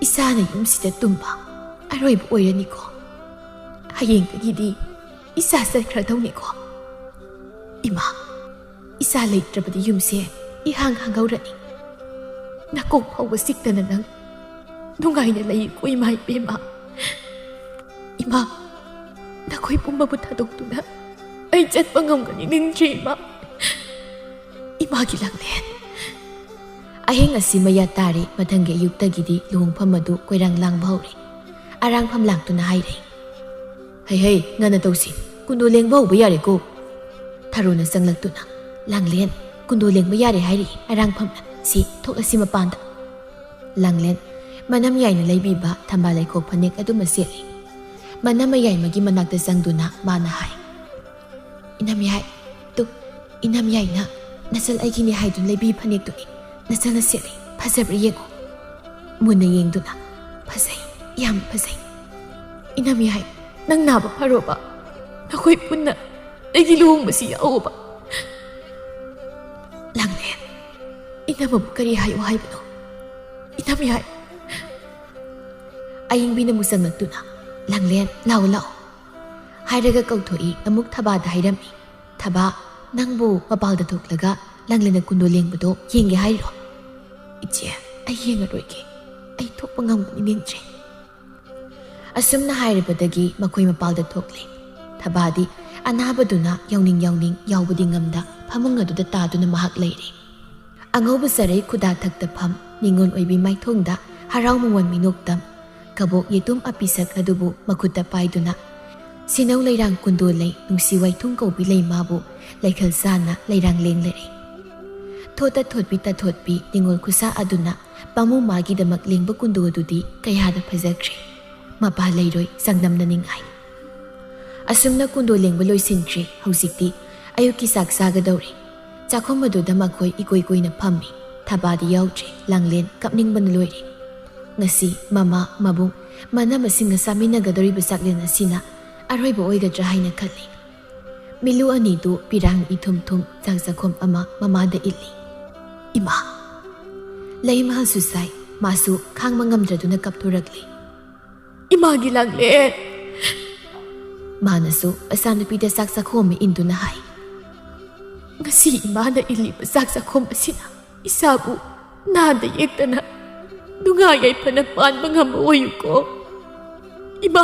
ꯏꯆꯥꯅ ꯌꯨꯝꯁꯤꯗ ꯇꯨꯝꯕ ꯑꯔꯣꯏꯕ ꯑꯣꯏꯔꯅꯤꯀꯣ꯫ ꯍꯌꯦꯡꯗꯒꯤꯗꯤ ꯏꯆꯥ ꯆꯠꯈ꯭ꯔꯗꯧꯅꯤꯀꯣ꯫ ꯏꯃꯥ, ꯏꯆꯥ ꯂꯩꯇ꯭ꯔꯕꯗꯤ ꯌꯨꯝꯁꯦ ꯏꯍꯥꯡ ꯍꯥꯡꯍꯧꯔꯅꯤ꯫ ꯅꯀꯣꯛ ꯐꯥꯎꯕ ꯆꯤꯛꯇꯅ ꯅꯪ ꯅꯨꯡꯉꯥꯏꯅ ꯂꯩꯀꯣ ꯏꯃꯥ ꯏꯕꯦꯝꯃ꯫ ꯏꯃꯥ, ꯅꯈꯣꯏ ꯄꯨꯝꯕꯕꯨ ꯊꯥꯗꯣꯛꯇꯨꯅ ꯑꯩ ꯆꯠꯄ ꯉꯝꯒꯅꯤ ꯅꯤꯡꯗ꯭ꯔꯦ ꯏꯃꯥ꯫ ꯏꯃꯥꯒꯤ ꯂꯥꯡꯂꯦꯟ꯫" ꯑꯍꯤꯡ ꯑꯁꯤ ꯃꯌꯥ ꯇꯥꯔꯦ꯫ ꯃꯊꯪꯒꯤ ꯑꯌꯨꯛꯇꯒꯤꯗꯤ ꯂꯨꯍꯣꯡꯐꯝ ꯑꯗꯨ ꯀꯣꯏꯔꯥꯡ ꯂꯥꯡꯕ ꯍꯧꯔꯦ꯫ ꯑꯔꯥꯡꯐꯝ ꯂꯥꯛꯇꯨꯅ ꯍꯥꯏꯔꯦ, "ꯍꯩ ꯍꯩ, ꯉꯟꯅ ꯇꯧꯁꯤ꯫ ꯀꯨꯟꯗꯣ ꯂꯦꯡꯕ ꯍꯧꯕ ꯌꯥꯔꯦꯀꯣ꯫" ꯊꯔꯣꯅ ꯆꯪꯂꯛꯇꯨꯅ, "ꯂꯥꯡꯂꯦꯟ, ꯀꯨꯟꯗꯣ ꯂꯦꯡꯕ ꯌꯥꯔꯦ ꯍꯥꯏꯔꯤ ꯑꯔꯥꯡꯐꯝꯅ꯫ ꯁꯤ, ꯊꯣꯛꯂꯁꯤ ꯃꯄꯥꯟꯗ꯫" ꯂꯥꯡꯂꯦꯟ ꯃꯅꯝ ꯌꯥꯏꯅ ꯂꯩꯕꯤꯕ ꯊꯝꯕꯥꯜ ꯂꯩꯈꯣꯛ ꯐꯅꯦꯛ ꯑꯗꯨꯃ ꯁꯦꯠꯂꯤ꯫ ꯃꯅꯝ ꯃꯌꯥꯏꯃꯒꯤ ꯃꯅꯥꯛꯇ ꯆꯪꯗꯨꯅ ꯃꯥꯅ ꯍꯥꯏ, "ꯏꯅꯝꯌꯥꯏ, ꯇꯨ, ꯏꯅꯝꯌꯥꯏꯅ ꯅꯆꯜ ꯑꯩꯒꯤꯅꯤ ꯍꯥꯏꯗꯨꯅ ꯂꯩꯕꯤ ꯐꯅꯦꯛꯇꯨꯅꯤ꯫ ꯅꯆꯜꯅ ꯁꯦꯠꯂꯤ, ꯐꯖꯕ꯭ꯔꯥ ꯌꯦꯡꯉꯨ꯫" ꯃꯨꯟꯅ ꯌꯦꯡꯗꯨꯅ, "ꯐꯖꯩ, ꯌꯥꯝ ꯐꯖꯩ꯫ ꯏꯅꯝꯌꯥꯏ, ꯅꯪ ꯅꯥꯕ ꯐꯔꯣꯕ꯫ ꯅꯈꯣꯏ ꯄꯨꯟꯅ ꯑꯩꯒꯤ ꯂꯨꯍꯣꯡꯕꯁꯤ ꯌꯥꯎꯑꯣꯕ꯫" ꯂꯥꯡꯂꯦꯟ, "ꯏꯅꯝꯃꯕꯨ ꯀꯔꯤ ꯍꯥꯏꯌꯨ ꯍꯥꯏꯕꯅꯣ? ꯏꯅꯝꯌꯥꯏ꯫" ꯑꯌꯤꯡꯕꯤꯅ ꯑꯃꯨꯛ ꯆꯪꯂꯛꯇꯨꯅ, "ꯂꯥꯡꯂꯦꯟ, ꯂꯥꯛꯑꯣ, ꯂꯥꯛꯑꯣ" ꯍꯥꯏꯔꯒ ꯀꯧꯊꯣꯛꯏ꯫ ꯑꯃꯨꯛ ꯊꯕꯥꯗ ꯍꯥꯏꯔꯝꯃꯤ, "ꯊꯕꯥ, "ꯅꯪꯕꯨ ꯃꯄꯥꯜꯗ ꯊꯣꯛꯂꯒ ꯂꯥꯡꯂꯦꯟꯅ ꯀꯨꯟꯗꯣ ꯂꯦꯡꯕꯗꯣ ꯌꯦꯡꯒꯦ ꯍꯥꯏꯔꯤꯔꯣ?" "ꯏꯆꯦ, ꯑꯩ ꯌꯦꯡꯉꯔꯣꯏꯒꯦ꯫ ꯑꯩ ꯊꯣꯛꯄ ꯉꯝꯒꯅꯤ ꯅꯤꯡꯗ꯭ꯔꯦ꯫" ꯑꯁꯨꯝꯅ ꯍꯥꯏꯔꯕꯗꯒꯤ ꯃꯈꯣꯏ ꯃꯄꯥꯜꯗ ꯊꯣꯛꯂꯦ꯫ ꯊꯕꯥꯗꯤ ꯑꯅꯥꯕꯗꯨꯅ ꯌꯥꯎꯅꯤꯡ ꯌꯥꯎꯅꯤꯡ ꯌꯥꯎꯕꯗꯤ ꯉꯝꯗ ꯐꯃꯨꯡ ꯑꯗꯨꯗ ꯇꯥꯗꯨꯅ ꯃꯍꯥꯛ ꯂꯩꯔꯦ꯫ ꯑꯉꯧꯕ ꯆꯔꯩ ꯈꯨꯗꯥꯊꯛꯇ ꯐꯝ, ꯅꯤꯉꯣꯜ ꯑꯣꯏꯕꯤ ꯃꯥꯏꯊꯣꯡꯗ ꯍꯔꯥꯎ ꯃꯃꯣꯟ ꯃꯤꯅꯣꯛꯇꯝ, ꯀꯕꯣꯛ ꯌꯦꯇꯨꯝ ꯑꯄꯤꯁꯛ ꯑꯗꯨꯕꯨ ꯃꯈꯨꯠꯇ ꯄꯥꯏꯗꯨꯅ, ꯁꯤꯅꯧ ꯂꯩꯔꯥꯡ ꯀꯨꯟꯗꯣ ꯂꯩ, ꯅꯨꯡꯁꯤ ꯋꯥꯏꯊꯨꯡ ꯀꯧꯕꯤ ꯂꯩ ꯃꯥꯕꯨ ꯂꯩꯈꯜ ꯆꯥꯅ ꯂꯩꯔꯥꯡ ꯂꯦꯡꯂꯔꯦ꯫ ꯊꯣꯠꯇ ꯊꯣꯠꯄꯤ ꯇꯥꯊꯣꯠꯄꯤ ꯅꯤꯉꯣꯜ ꯈꯨꯠꯁꯥ ꯑꯗꯨꯅ ꯄꯥꯃꯨ ꯃꯥꯒꯤꯗꯃꯛ ꯂꯦꯡꯕ ꯀꯨꯟꯗꯣ ꯑꯗꯨꯗꯤ ꯀꯌꯥꯗ ꯐꯖꯈ꯭ꯔꯦ꯫ ꯃꯄꯥ ꯂꯩꯔꯣꯏ ꯆꯥꯡꯗꯝꯅꯅꯤꯡꯉꯥꯏ꯫ ꯑꯁꯨꯝꯅ ꯀꯨꯟꯗꯣ ꯂꯦꯡꯕ ꯂꯣꯏꯁꯤꯟꯈ꯭ꯔꯦ꯫ ꯍꯧꯖꯤꯛꯇꯤ ꯑꯌꯨꯛꯀꯤ ꯆꯥꯛ ꯆꯥꯒꯗꯧꯔꯦ꯫ ꯆꯥꯛꯈꯨꯝ ꯑꯗꯨꯗ ꯃꯈꯣꯏ ꯏꯀꯣꯏ ꯀꯣꯏꯅ ꯐꯝꯃꯤ꯫ ꯊꯕꯥꯗꯤ ꯌꯥꯎꯗ꯭ꯔꯦ꯫ ꯂꯥꯡꯂꯦꯟ ꯀꯞꯅꯤꯡꯕꯅ ꯂꯣꯏꯔꯦ꯫ ꯉꯁꯤ ꯃꯃꯥ, ꯃꯕꯨꯡ, ꯃꯅꯥ ꯃꯁꯤꯡꯒ ꯆꯥꯃꯤꯟꯅꯒꯗꯧꯔꯤꯕ ꯆꯥꯛꯂꯦꯟ ꯑꯁꯤꯅ ꯑꯔꯣꯏꯕ ꯑꯣꯏꯒꯗ꯭ꯔꯥ ꯍꯥꯏꯅ ꯈꯜꯂꯤ꯫ ꯃꯤꯂꯨ ꯑꯅꯤꯗꯨ ꯄꯤꯔꯥꯡ ꯏꯊꯨꯝ ꯊꯨꯝ ꯆꯥꯛ ꯆꯥꯛꯈꯣꯝ ꯑꯃ ꯃꯃꯥꯗ ꯏꯜꯂꯤ꯫ "ꯏꯃꯥ!" ꯂꯩꯃꯍꯜꯁꯨ ꯁꯥꯏ꯫ ꯃꯥꯁꯨ ꯈꯥꯡꯕ ꯉꯝꯗ꯭ꯔꯗꯨꯅ ꯀꯞꯊꯣꯔꯛꯂꯤ꯫ "ꯏꯃꯥꯒꯤ ꯂꯥꯡꯂꯦꯟ!" ꯃꯥꯅꯁꯨ ꯃꯆꯥꯅꯨꯄꯤꯗ ꯆꯥꯛ ꯆꯥꯛꯈꯣꯝ ꯑꯃ ꯏꯟꯗꯨꯅ ꯍꯥꯏ꯫ "ꯉꯁꯤ ꯏꯃꯥꯅ ꯏꯜꯂꯤꯕ ꯆꯥꯛ ꯆꯥꯛꯈꯣꯝ ꯑꯁꯤꯅ ꯏꯆꯥꯕꯨ ꯅꯥꯗ ꯌꯦꯛꯇꯅ ꯅꯨꯡꯉꯥꯏ ꯌꯥꯏꯐꯅ ꯄꯥꯟꯕ ꯉꯝꯕ ꯑꯣꯏꯌꯨꯀꯣ, ꯏꯃꯥ!"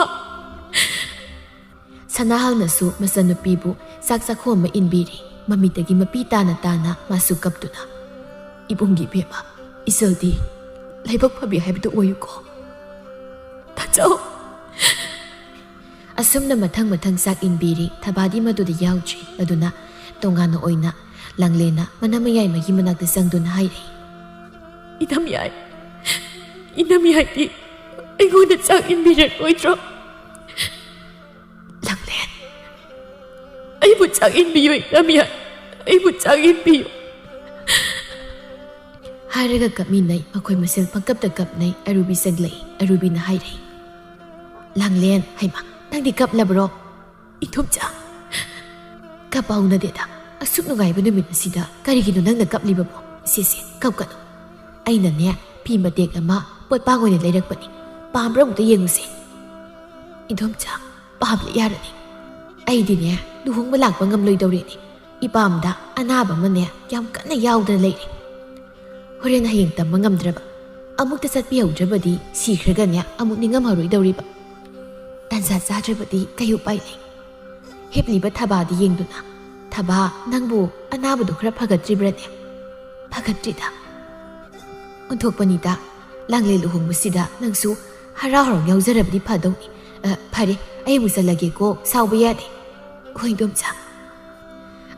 ꯁꯅꯥꯍꯜꯅꯁꯨ ꯃꯆꯟꯅꯨꯄꯤꯕꯨ ꯆꯥꯛ ꯆꯥꯛꯈꯣꯝ ꯑꯃ ꯏꯟꯕꯤꯔꯤ꯫ ꯃꯃꯤꯠꯇꯒꯤ ꯃꯄꯤ ꯇꯥꯅ ꯇꯥꯅ ꯃꯥꯁꯨ ꯀꯞꯇꯨꯅ, "ꯏꯕꯨꯡꯒꯤ ꯏꯕꯦꯝꯃ, ꯏꯆꯜꯗꯤ ꯂꯥꯏꯕꯛ ꯐꯕꯤ ꯍꯥꯏꯕꯗꯨ ꯑꯣꯏꯌꯨꯀꯣ꯫ ꯊꯥꯖꯧ!" ꯑꯁꯨꯝꯅ ꯃꯊꯪ ꯃꯊꯪ ꯆꯥꯛ ꯏꯟꯕꯤꯔꯤ꯫ ꯊꯕꯥꯗꯤ ꯃꯗꯨꯗ ꯌꯥꯎꯗ꯭ꯔꯤ꯫ ꯑꯗꯨꯅ ꯇꯣꯉꯥꯟꯅ ꯑꯣꯏꯅ ꯂꯥꯡꯂꯦꯟꯅ ꯃꯅꯥ ꯃꯌꯥꯏ ꯃꯒꯤ ꯃꯅꯥꯛꯇ ꯆꯪꯗꯨꯅ ꯍꯥꯏꯔꯛꯏ꯫ "ꯏꯅꯝꯌꯥꯏ, ꯏꯅꯝꯌꯥꯏꯗꯤ ꯑꯩꯉꯣꯟꯗ ꯆꯥꯛ ꯏꯟꯕꯤꯔꯛꯂꯣꯏꯗ꯭ꯔꯣ? ꯂꯥꯡꯂꯦꯟ, ꯑꯩꯕꯨ ꯆꯥꯛ ꯏꯟꯕꯤꯌꯨ, ꯏꯅꯝꯌꯥꯏ, ꯑꯩꯕꯨ ꯆꯥꯛ ꯏꯟꯕꯤꯌꯨ!" ꯍꯥꯏꯔꯒ ꯀꯞꯃꯤꯟꯅꯩ꯫ ꯃꯈꯣꯏ ꯃꯁꯦꯜ ꯄꯪꯀꯞꯇ ꯀꯞꯅꯩ꯫ ꯑꯔꯨꯕꯤ ꯆꯪꯂꯛꯏ꯫ ꯑꯔꯨꯕꯤꯅ ꯍꯥꯏꯔꯛꯏ꯫ "ꯂꯥꯡꯂꯦꯟ, ꯍꯩꯃꯥ, ꯅꯪꯗꯤ ꯀꯞꯂꯕ꯭ꯔꯣ?" "ꯏꯟꯗꯣꯝꯆꯥ, ꯀꯞꯄ ꯍꯧꯅꯗꯦꯗ꯫ ꯑꯁꯨꯛ ꯅꯨꯡꯉꯥꯏꯕ ꯅꯨꯃꯤꯠ ꯑꯁꯤꯗ ꯀꯔꯤꯒꯤꯅꯣ ꯅꯪꯅ ꯀꯞꯂꯤꯕꯕꯣ? ꯁꯦ, ꯁꯦ, ꯀꯞꯀꯅꯨ꯫ ꯑꯩꯅꯅꯦ, ꯐꯤ ꯃꯇꯦꯛ ꯑꯃ ꯄꯣꯠꯄꯥꯡ ꯑꯣꯏꯅ ꯂꯩꯔꯛꯄꯅꯤ꯫ ꯄꯥꯝꯕ꯭ꯔꯥ ꯑꯃꯨꯛꯇ ꯌꯦꯡꯉꯨꯁꯦ?" "ꯏꯟꯗꯣꯝꯆꯥ, ꯄꯥꯝꯂꯦ ꯌꯥꯔꯅꯤ꯫ ꯑꯩꯗꯤꯅꯦ, ꯂꯨꯍꯣꯡꯕ ꯂꯥꯛꯄ ꯉꯝꯂꯣꯏꯗꯧꯔꯦꯅꯦ꯫ ꯏꯄꯥꯝꯗ ꯑꯅꯥꯕ ꯑꯃꯅꯦ ꯌꯥꯝ ꯀꯟꯅ ꯌꯥꯎꯗꯅ ꯂꯩꯔꯦ꯫ ꯍꯣꯔꯦꯟ ꯍꯌꯦꯡ ꯇꯝꯕ ꯉꯝꯗ꯭ꯔꯕ, ꯑꯃꯨꯛꯇ ꯆꯠꯄꯤꯍꯧꯗ꯭ꯔꯕꯗꯤ ꯁꯤꯈ꯭ꯔꯒꯅꯦ ꯑꯃꯨꯛ ꯅꯤꯡꯉꯝꯃꯔꯣꯏꯗꯧꯔꯤꯕ꯫ ꯇꯥꯟꯖꯥ ꯆꯥꯗ꯭ꯔꯕꯗꯤ ꯀꯩ ꯎꯄꯥꯏ ꯂꯩ? ꯍꯤꯞꯂꯤꯕ ꯊꯕꯥꯗ ꯌꯦꯡꯗꯨꯅ, "ꯊꯕꯥ, ꯅꯪꯕꯨ ꯑꯅꯥꯕꯗꯣ ꯈꯔ ꯐꯒꯠꯇ꯭ꯔꯤꯕ꯭ꯔꯅꯦ?" "ꯐꯒꯠꯇ꯭ꯔꯤꯗ꯫" "ꯑꯣꯟꯊꯣꯛꯄꯅꯤꯗ, ꯂꯥꯡꯂꯦꯟ ꯂꯨꯍꯣꯡꯕꯁꯤꯗ ꯅꯪꯁꯨ ꯍꯔꯥꯎ ꯍꯔꯥꯎ ꯌꯥꯎꯖꯔꯕꯗꯤ ꯐꯗꯧꯅꯤ꯫ ꯑ, ꯐꯔꯦ, ꯑꯩ ꯑꯃꯨꯛ ꯆꯠꯂꯒꯦꯀꯣ, ꯁꯥꯎꯕ ꯌꯥꯗꯦ꯫" "ꯍꯣꯏ, ꯏꯗꯣꯝꯆꯥ꯫"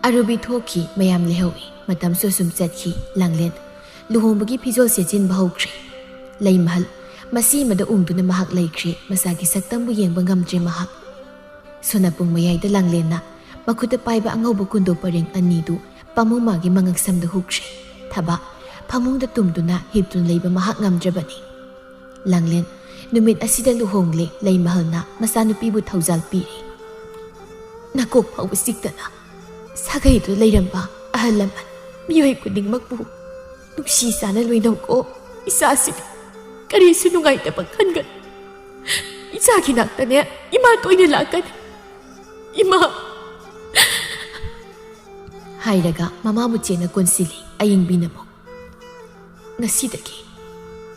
ꯑꯔꯨꯕꯤ ꯊꯣꯛꯈꯤ, ꯃꯌꯥꯝ ꯂꯩꯍꯧꯏ꯫ ꯃꯇꯝꯁꯨ ꯑꯁꯨꯝ ꯆꯠꯈꯤ꯫ ꯂꯥꯡꯂꯦꯟ ꯂꯨꯍꯣꯡꯕꯒꯤ ꯐꯤꯖꯣꯜ ꯁꯦꯠꯆꯤꯟꯕ ꯍꯧꯈ꯭ꯔꯦ꯫ ꯂꯩꯃꯍꯜ ꯃꯁꯤ ꯑꯃꯗ ꯎꯪꯗꯨꯅ ꯃꯍꯥꯛ ꯂꯩꯈ꯭ꯔꯦ, ꯃꯆꯥꯒꯤ ꯁꯛꯇꯝꯕꯨ ꯌꯦꯡꯕ ꯉꯝꯗ꯭ꯔꯦ ꯃꯍꯥꯛ꯫ ꯁꯣꯅꯄꯨꯡ ꯃꯌꯥꯏꯗ ꯂꯥꯡꯂꯦꯟꯅ ꯃꯈꯨꯠꯇ ꯄꯥꯏꯕ ꯑꯉꯧꯕ ꯀꯨꯟꯗꯣ ꯄꯔꯦꯡ ꯑꯅꯤꯗꯨ ꯄꯥꯃꯨꯃꯥꯒꯤ ꯃꯉꯛꯁꯝꯗ ꯍꯨꯛꯈ꯭ꯔꯦ꯫ ꯊꯕꯥ ꯐꯃꯨꯡꯗ ꯇꯨꯝꯗꯨꯅ ꯍꯤꯞꯇꯨꯅ ꯂꯩꯕ ꯃꯍꯥꯛ ꯉꯝꯗ꯭ꯔꯕꯅꯤ꯫ ꯂꯥꯡꯂꯦꯟ ꯅꯨꯃꯤꯠ ꯑꯁꯤꯗ ꯂꯨꯍꯣꯡꯂꯦ꯫ ꯂꯩꯃꯍꯜꯅ ꯃꯆꯥꯅꯨꯄꯤꯕꯨ ꯊꯧꯖꯥꯜ ꯄꯤꯔꯤ꯫ "ꯅꯀꯣꯛ ꯐꯥꯎꯕ ꯆꯤꯛꯇꯅ ꯁꯥꯒꯩꯗꯨ ꯂꯩꯔꯝꯕ ꯑꯍꯜ ꯂꯃꯟ ꯃꯤꯑꯣꯏ ꯈꯨꯗꯤꯡꯃꯛꯄꯨ ꯅꯨꯡꯁꯤ ꯆꯥꯟꯅ ꯂꯣꯏꯅꯧꯀꯣ꯫ ꯏꯆꯥꯁꯤꯗꯤ ꯀꯔꯤꯁꯨ ꯅꯨꯡꯉꯥꯏꯇꯕ ꯈꯟꯒꯅꯨ꯫ ꯏꯆꯥꯒꯤ ꯅꯥꯛꯇꯅꯦ ꯏꯃꯥ ꯇꯣꯏꯅ ꯂꯥꯛꯀꯅꯤ꯫ ꯏꯃꯥ!" ꯍꯥꯏꯔꯒ ꯃꯃꯥꯕꯨ ꯆꯦꯠꯅ ꯀꯣꯟꯁꯤꯜꯂꯤ꯫ ꯑꯌꯤꯡꯕꯤꯅ ꯑꯃꯨꯛ, "ꯉꯁꯤꯗꯒꯤ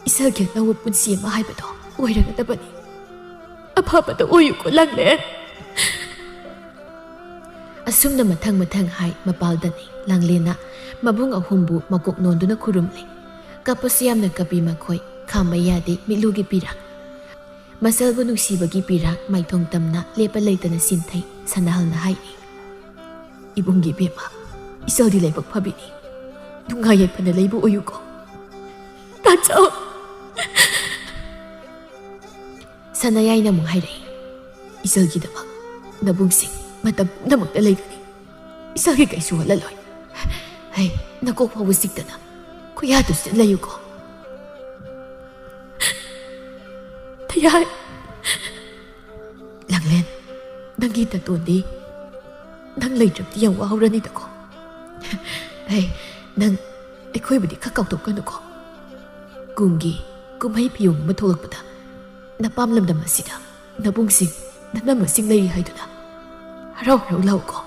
ꯏꯆꯜꯒꯤ ꯑꯅꯧꯕ ꯄꯨꯟꯁꯤ ꯑꯃ ꯍꯥꯏꯕꯗꯣ ꯑꯣꯏꯔꯒꯗꯕꯅꯤ꯫ ꯑꯐꯕꯗ ꯑꯣꯏꯌꯨꯀꯣ, ꯂꯥꯡꯂꯦꯟ꯫" ꯑꯁꯨꯝꯅ ꯃꯊꯪ ꯃꯊꯪ ꯍꯥꯏ ꯃꯄꯥꯜꯗꯅꯤ꯫ ꯂꯥꯡꯂꯦꯟꯅ ꯃꯕꯨꯡ ꯑꯍꯨꯝꯕꯨ ꯃꯀꯣꯛ ꯅꯣꯟꯗꯨꯅ ꯈꯨꯔꯨꯝꯂꯤ꯫ ꯀꯞꯄꯁꯨ ꯌꯥꯝꯅ ꯀꯞꯄꯤ ꯃꯈꯣꯏ꯫ ꯈꯥꯝꯕ ꯌꯥꯗꯦ ꯃꯤꯠꯂꯨꯒꯤ ꯄꯤꯔꯥꯡ꯫ ꯃꯆꯜꯕꯨ ꯅꯨꯡꯁꯤꯕꯒꯤ ꯄꯤꯔꯥꯡ ꯃꯥꯏꯊꯣꯡ ꯇꯝꯅ ꯂꯦꯞꯄ ꯂꯩꯇꯅ ꯁꯤꯟꯊꯩ꯫ ꯁꯅꯥꯍꯜꯅ ꯍꯥꯏꯔꯤ, "ꯏꯕꯨꯡꯒꯤ ꯏꯕꯦꯝꯃ, ꯏꯆꯜꯗꯤ ꯂꯥꯏꯕꯛ ꯐꯕꯤꯅꯤ꯫ ꯅꯨꯡꯉꯥꯏ ꯌꯥꯏꯐꯅ ꯂꯩꯕ ꯑꯣꯏꯌꯨꯀꯣ꯫ ꯇꯥꯆꯧ!" ꯁꯅꯥꯌꯥꯏꯅ ꯑꯃꯨꯛ ꯍꯥꯏꯔꯛꯏ, "ꯏꯆꯜꯒꯤꯗꯃꯛ ꯅꯕꯨꯡꯁꯤꯡ ꯃꯇꯝ ꯄꯨꯝꯅꯃꯛꯇ ꯂꯩꯒꯅꯤ꯫ ꯏꯆꯜꯒꯤ ꯀꯩꯁꯨ ꯋꯥꯠꯂꯜꯂꯣꯏ꯫ ꯍꯩ, ꯅꯀꯣꯛ ꯐꯥꯎꯕ ꯆꯤꯛꯇꯅ ꯈꯨꯌꯥꯗꯨꯁꯨ ꯂꯩꯌꯨꯀꯣ꯫" ꯊꯌꯥꯏ꯫ "ꯂꯥꯡꯂꯦꯟ, ꯅꯪꯒꯤ ꯅꯇꯣꯟꯗꯤ ꯅꯪ ꯂꯩꯇ꯭ꯔꯕꯗꯤ ꯌꯥꯝ ꯋꯥꯍꯧꯔꯅꯤꯗꯀꯣ꯫ ꯍꯩ, ꯅꯪ ꯑꯩꯈꯣꯏꯕꯨꯗꯤ ꯈꯔ ꯀꯥꯎꯊꯣꯛꯀꯅꯨꯀꯣ꯫ ꯀꯨꯝꯒꯤ ꯀꯨꯝꯍꯩ ꯐꯤꯌꯣꯡ ꯑꯃ ꯊꯣꯛꯂꯛꯄꯗ ꯅꯄꯥꯝ ꯂꯝꯗꯝ ꯑꯁꯤꯗ ꯅꯕꯨꯡꯁꯤꯡ, ꯅꯅꯝꯃꯁꯤꯡ ꯂꯩꯔꯤ ꯍꯥꯏꯗꯨꯅ ꯍꯔꯥꯎ ꯍꯔꯥꯎ ꯂꯥꯛꯎꯀꯣ꯫"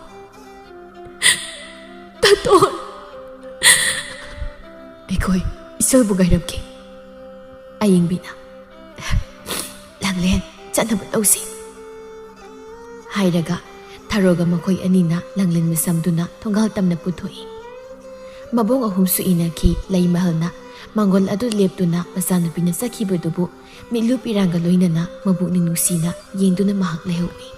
"ꯀꯣꯏ, ꯏꯁꯣꯔꯕꯨ ꯉꯥꯏꯔꯝꯒꯦ꯫" ꯑꯌꯤꯡꯕꯤꯅ, "ꯂꯥꯡꯂꯦꯟ, ꯆꯠꯅꯕ ꯇꯧꯁꯤ," ꯍꯥꯏꯔꯒ ꯊꯔꯣꯒ ꯃꯈꯣꯏ ꯑꯅꯤꯅ ꯂꯥꯡꯂꯦꯟ ꯃꯁꯝꯗꯨꯅ ꯊꯣꯡꯒꯥꯜ ꯇꯝꯅ ꯄꯨꯊꯣꯛꯏ꯫ ꯃꯕꯣꯡ ꯑꯍꯨꯝꯁꯨ ꯏꯟꯅꯈꯤ꯫ ꯂꯩꯃꯍꯜꯅ ꯃꯪꯒꯣꯜ ꯑꯗꯨ ꯂꯦꯞꯇꯨꯅ ꯃꯆꯥꯅꯨꯄꯤꯅ ꯆꯠꯈꯤꯕꯗꯨꯕꯨ ꯃꯤꯠꯂꯨ ꯄꯤꯔꯥꯡꯒ ꯂꯣꯏꯅꯅ ꯃꯕꯨꯛꯅꯤꯡ ꯅꯨꯡꯁꯤꯅ ꯌꯦꯡꯗꯨꯅ ꯃꯍꯥꯛ ꯂꯩꯍꯧꯏ꯫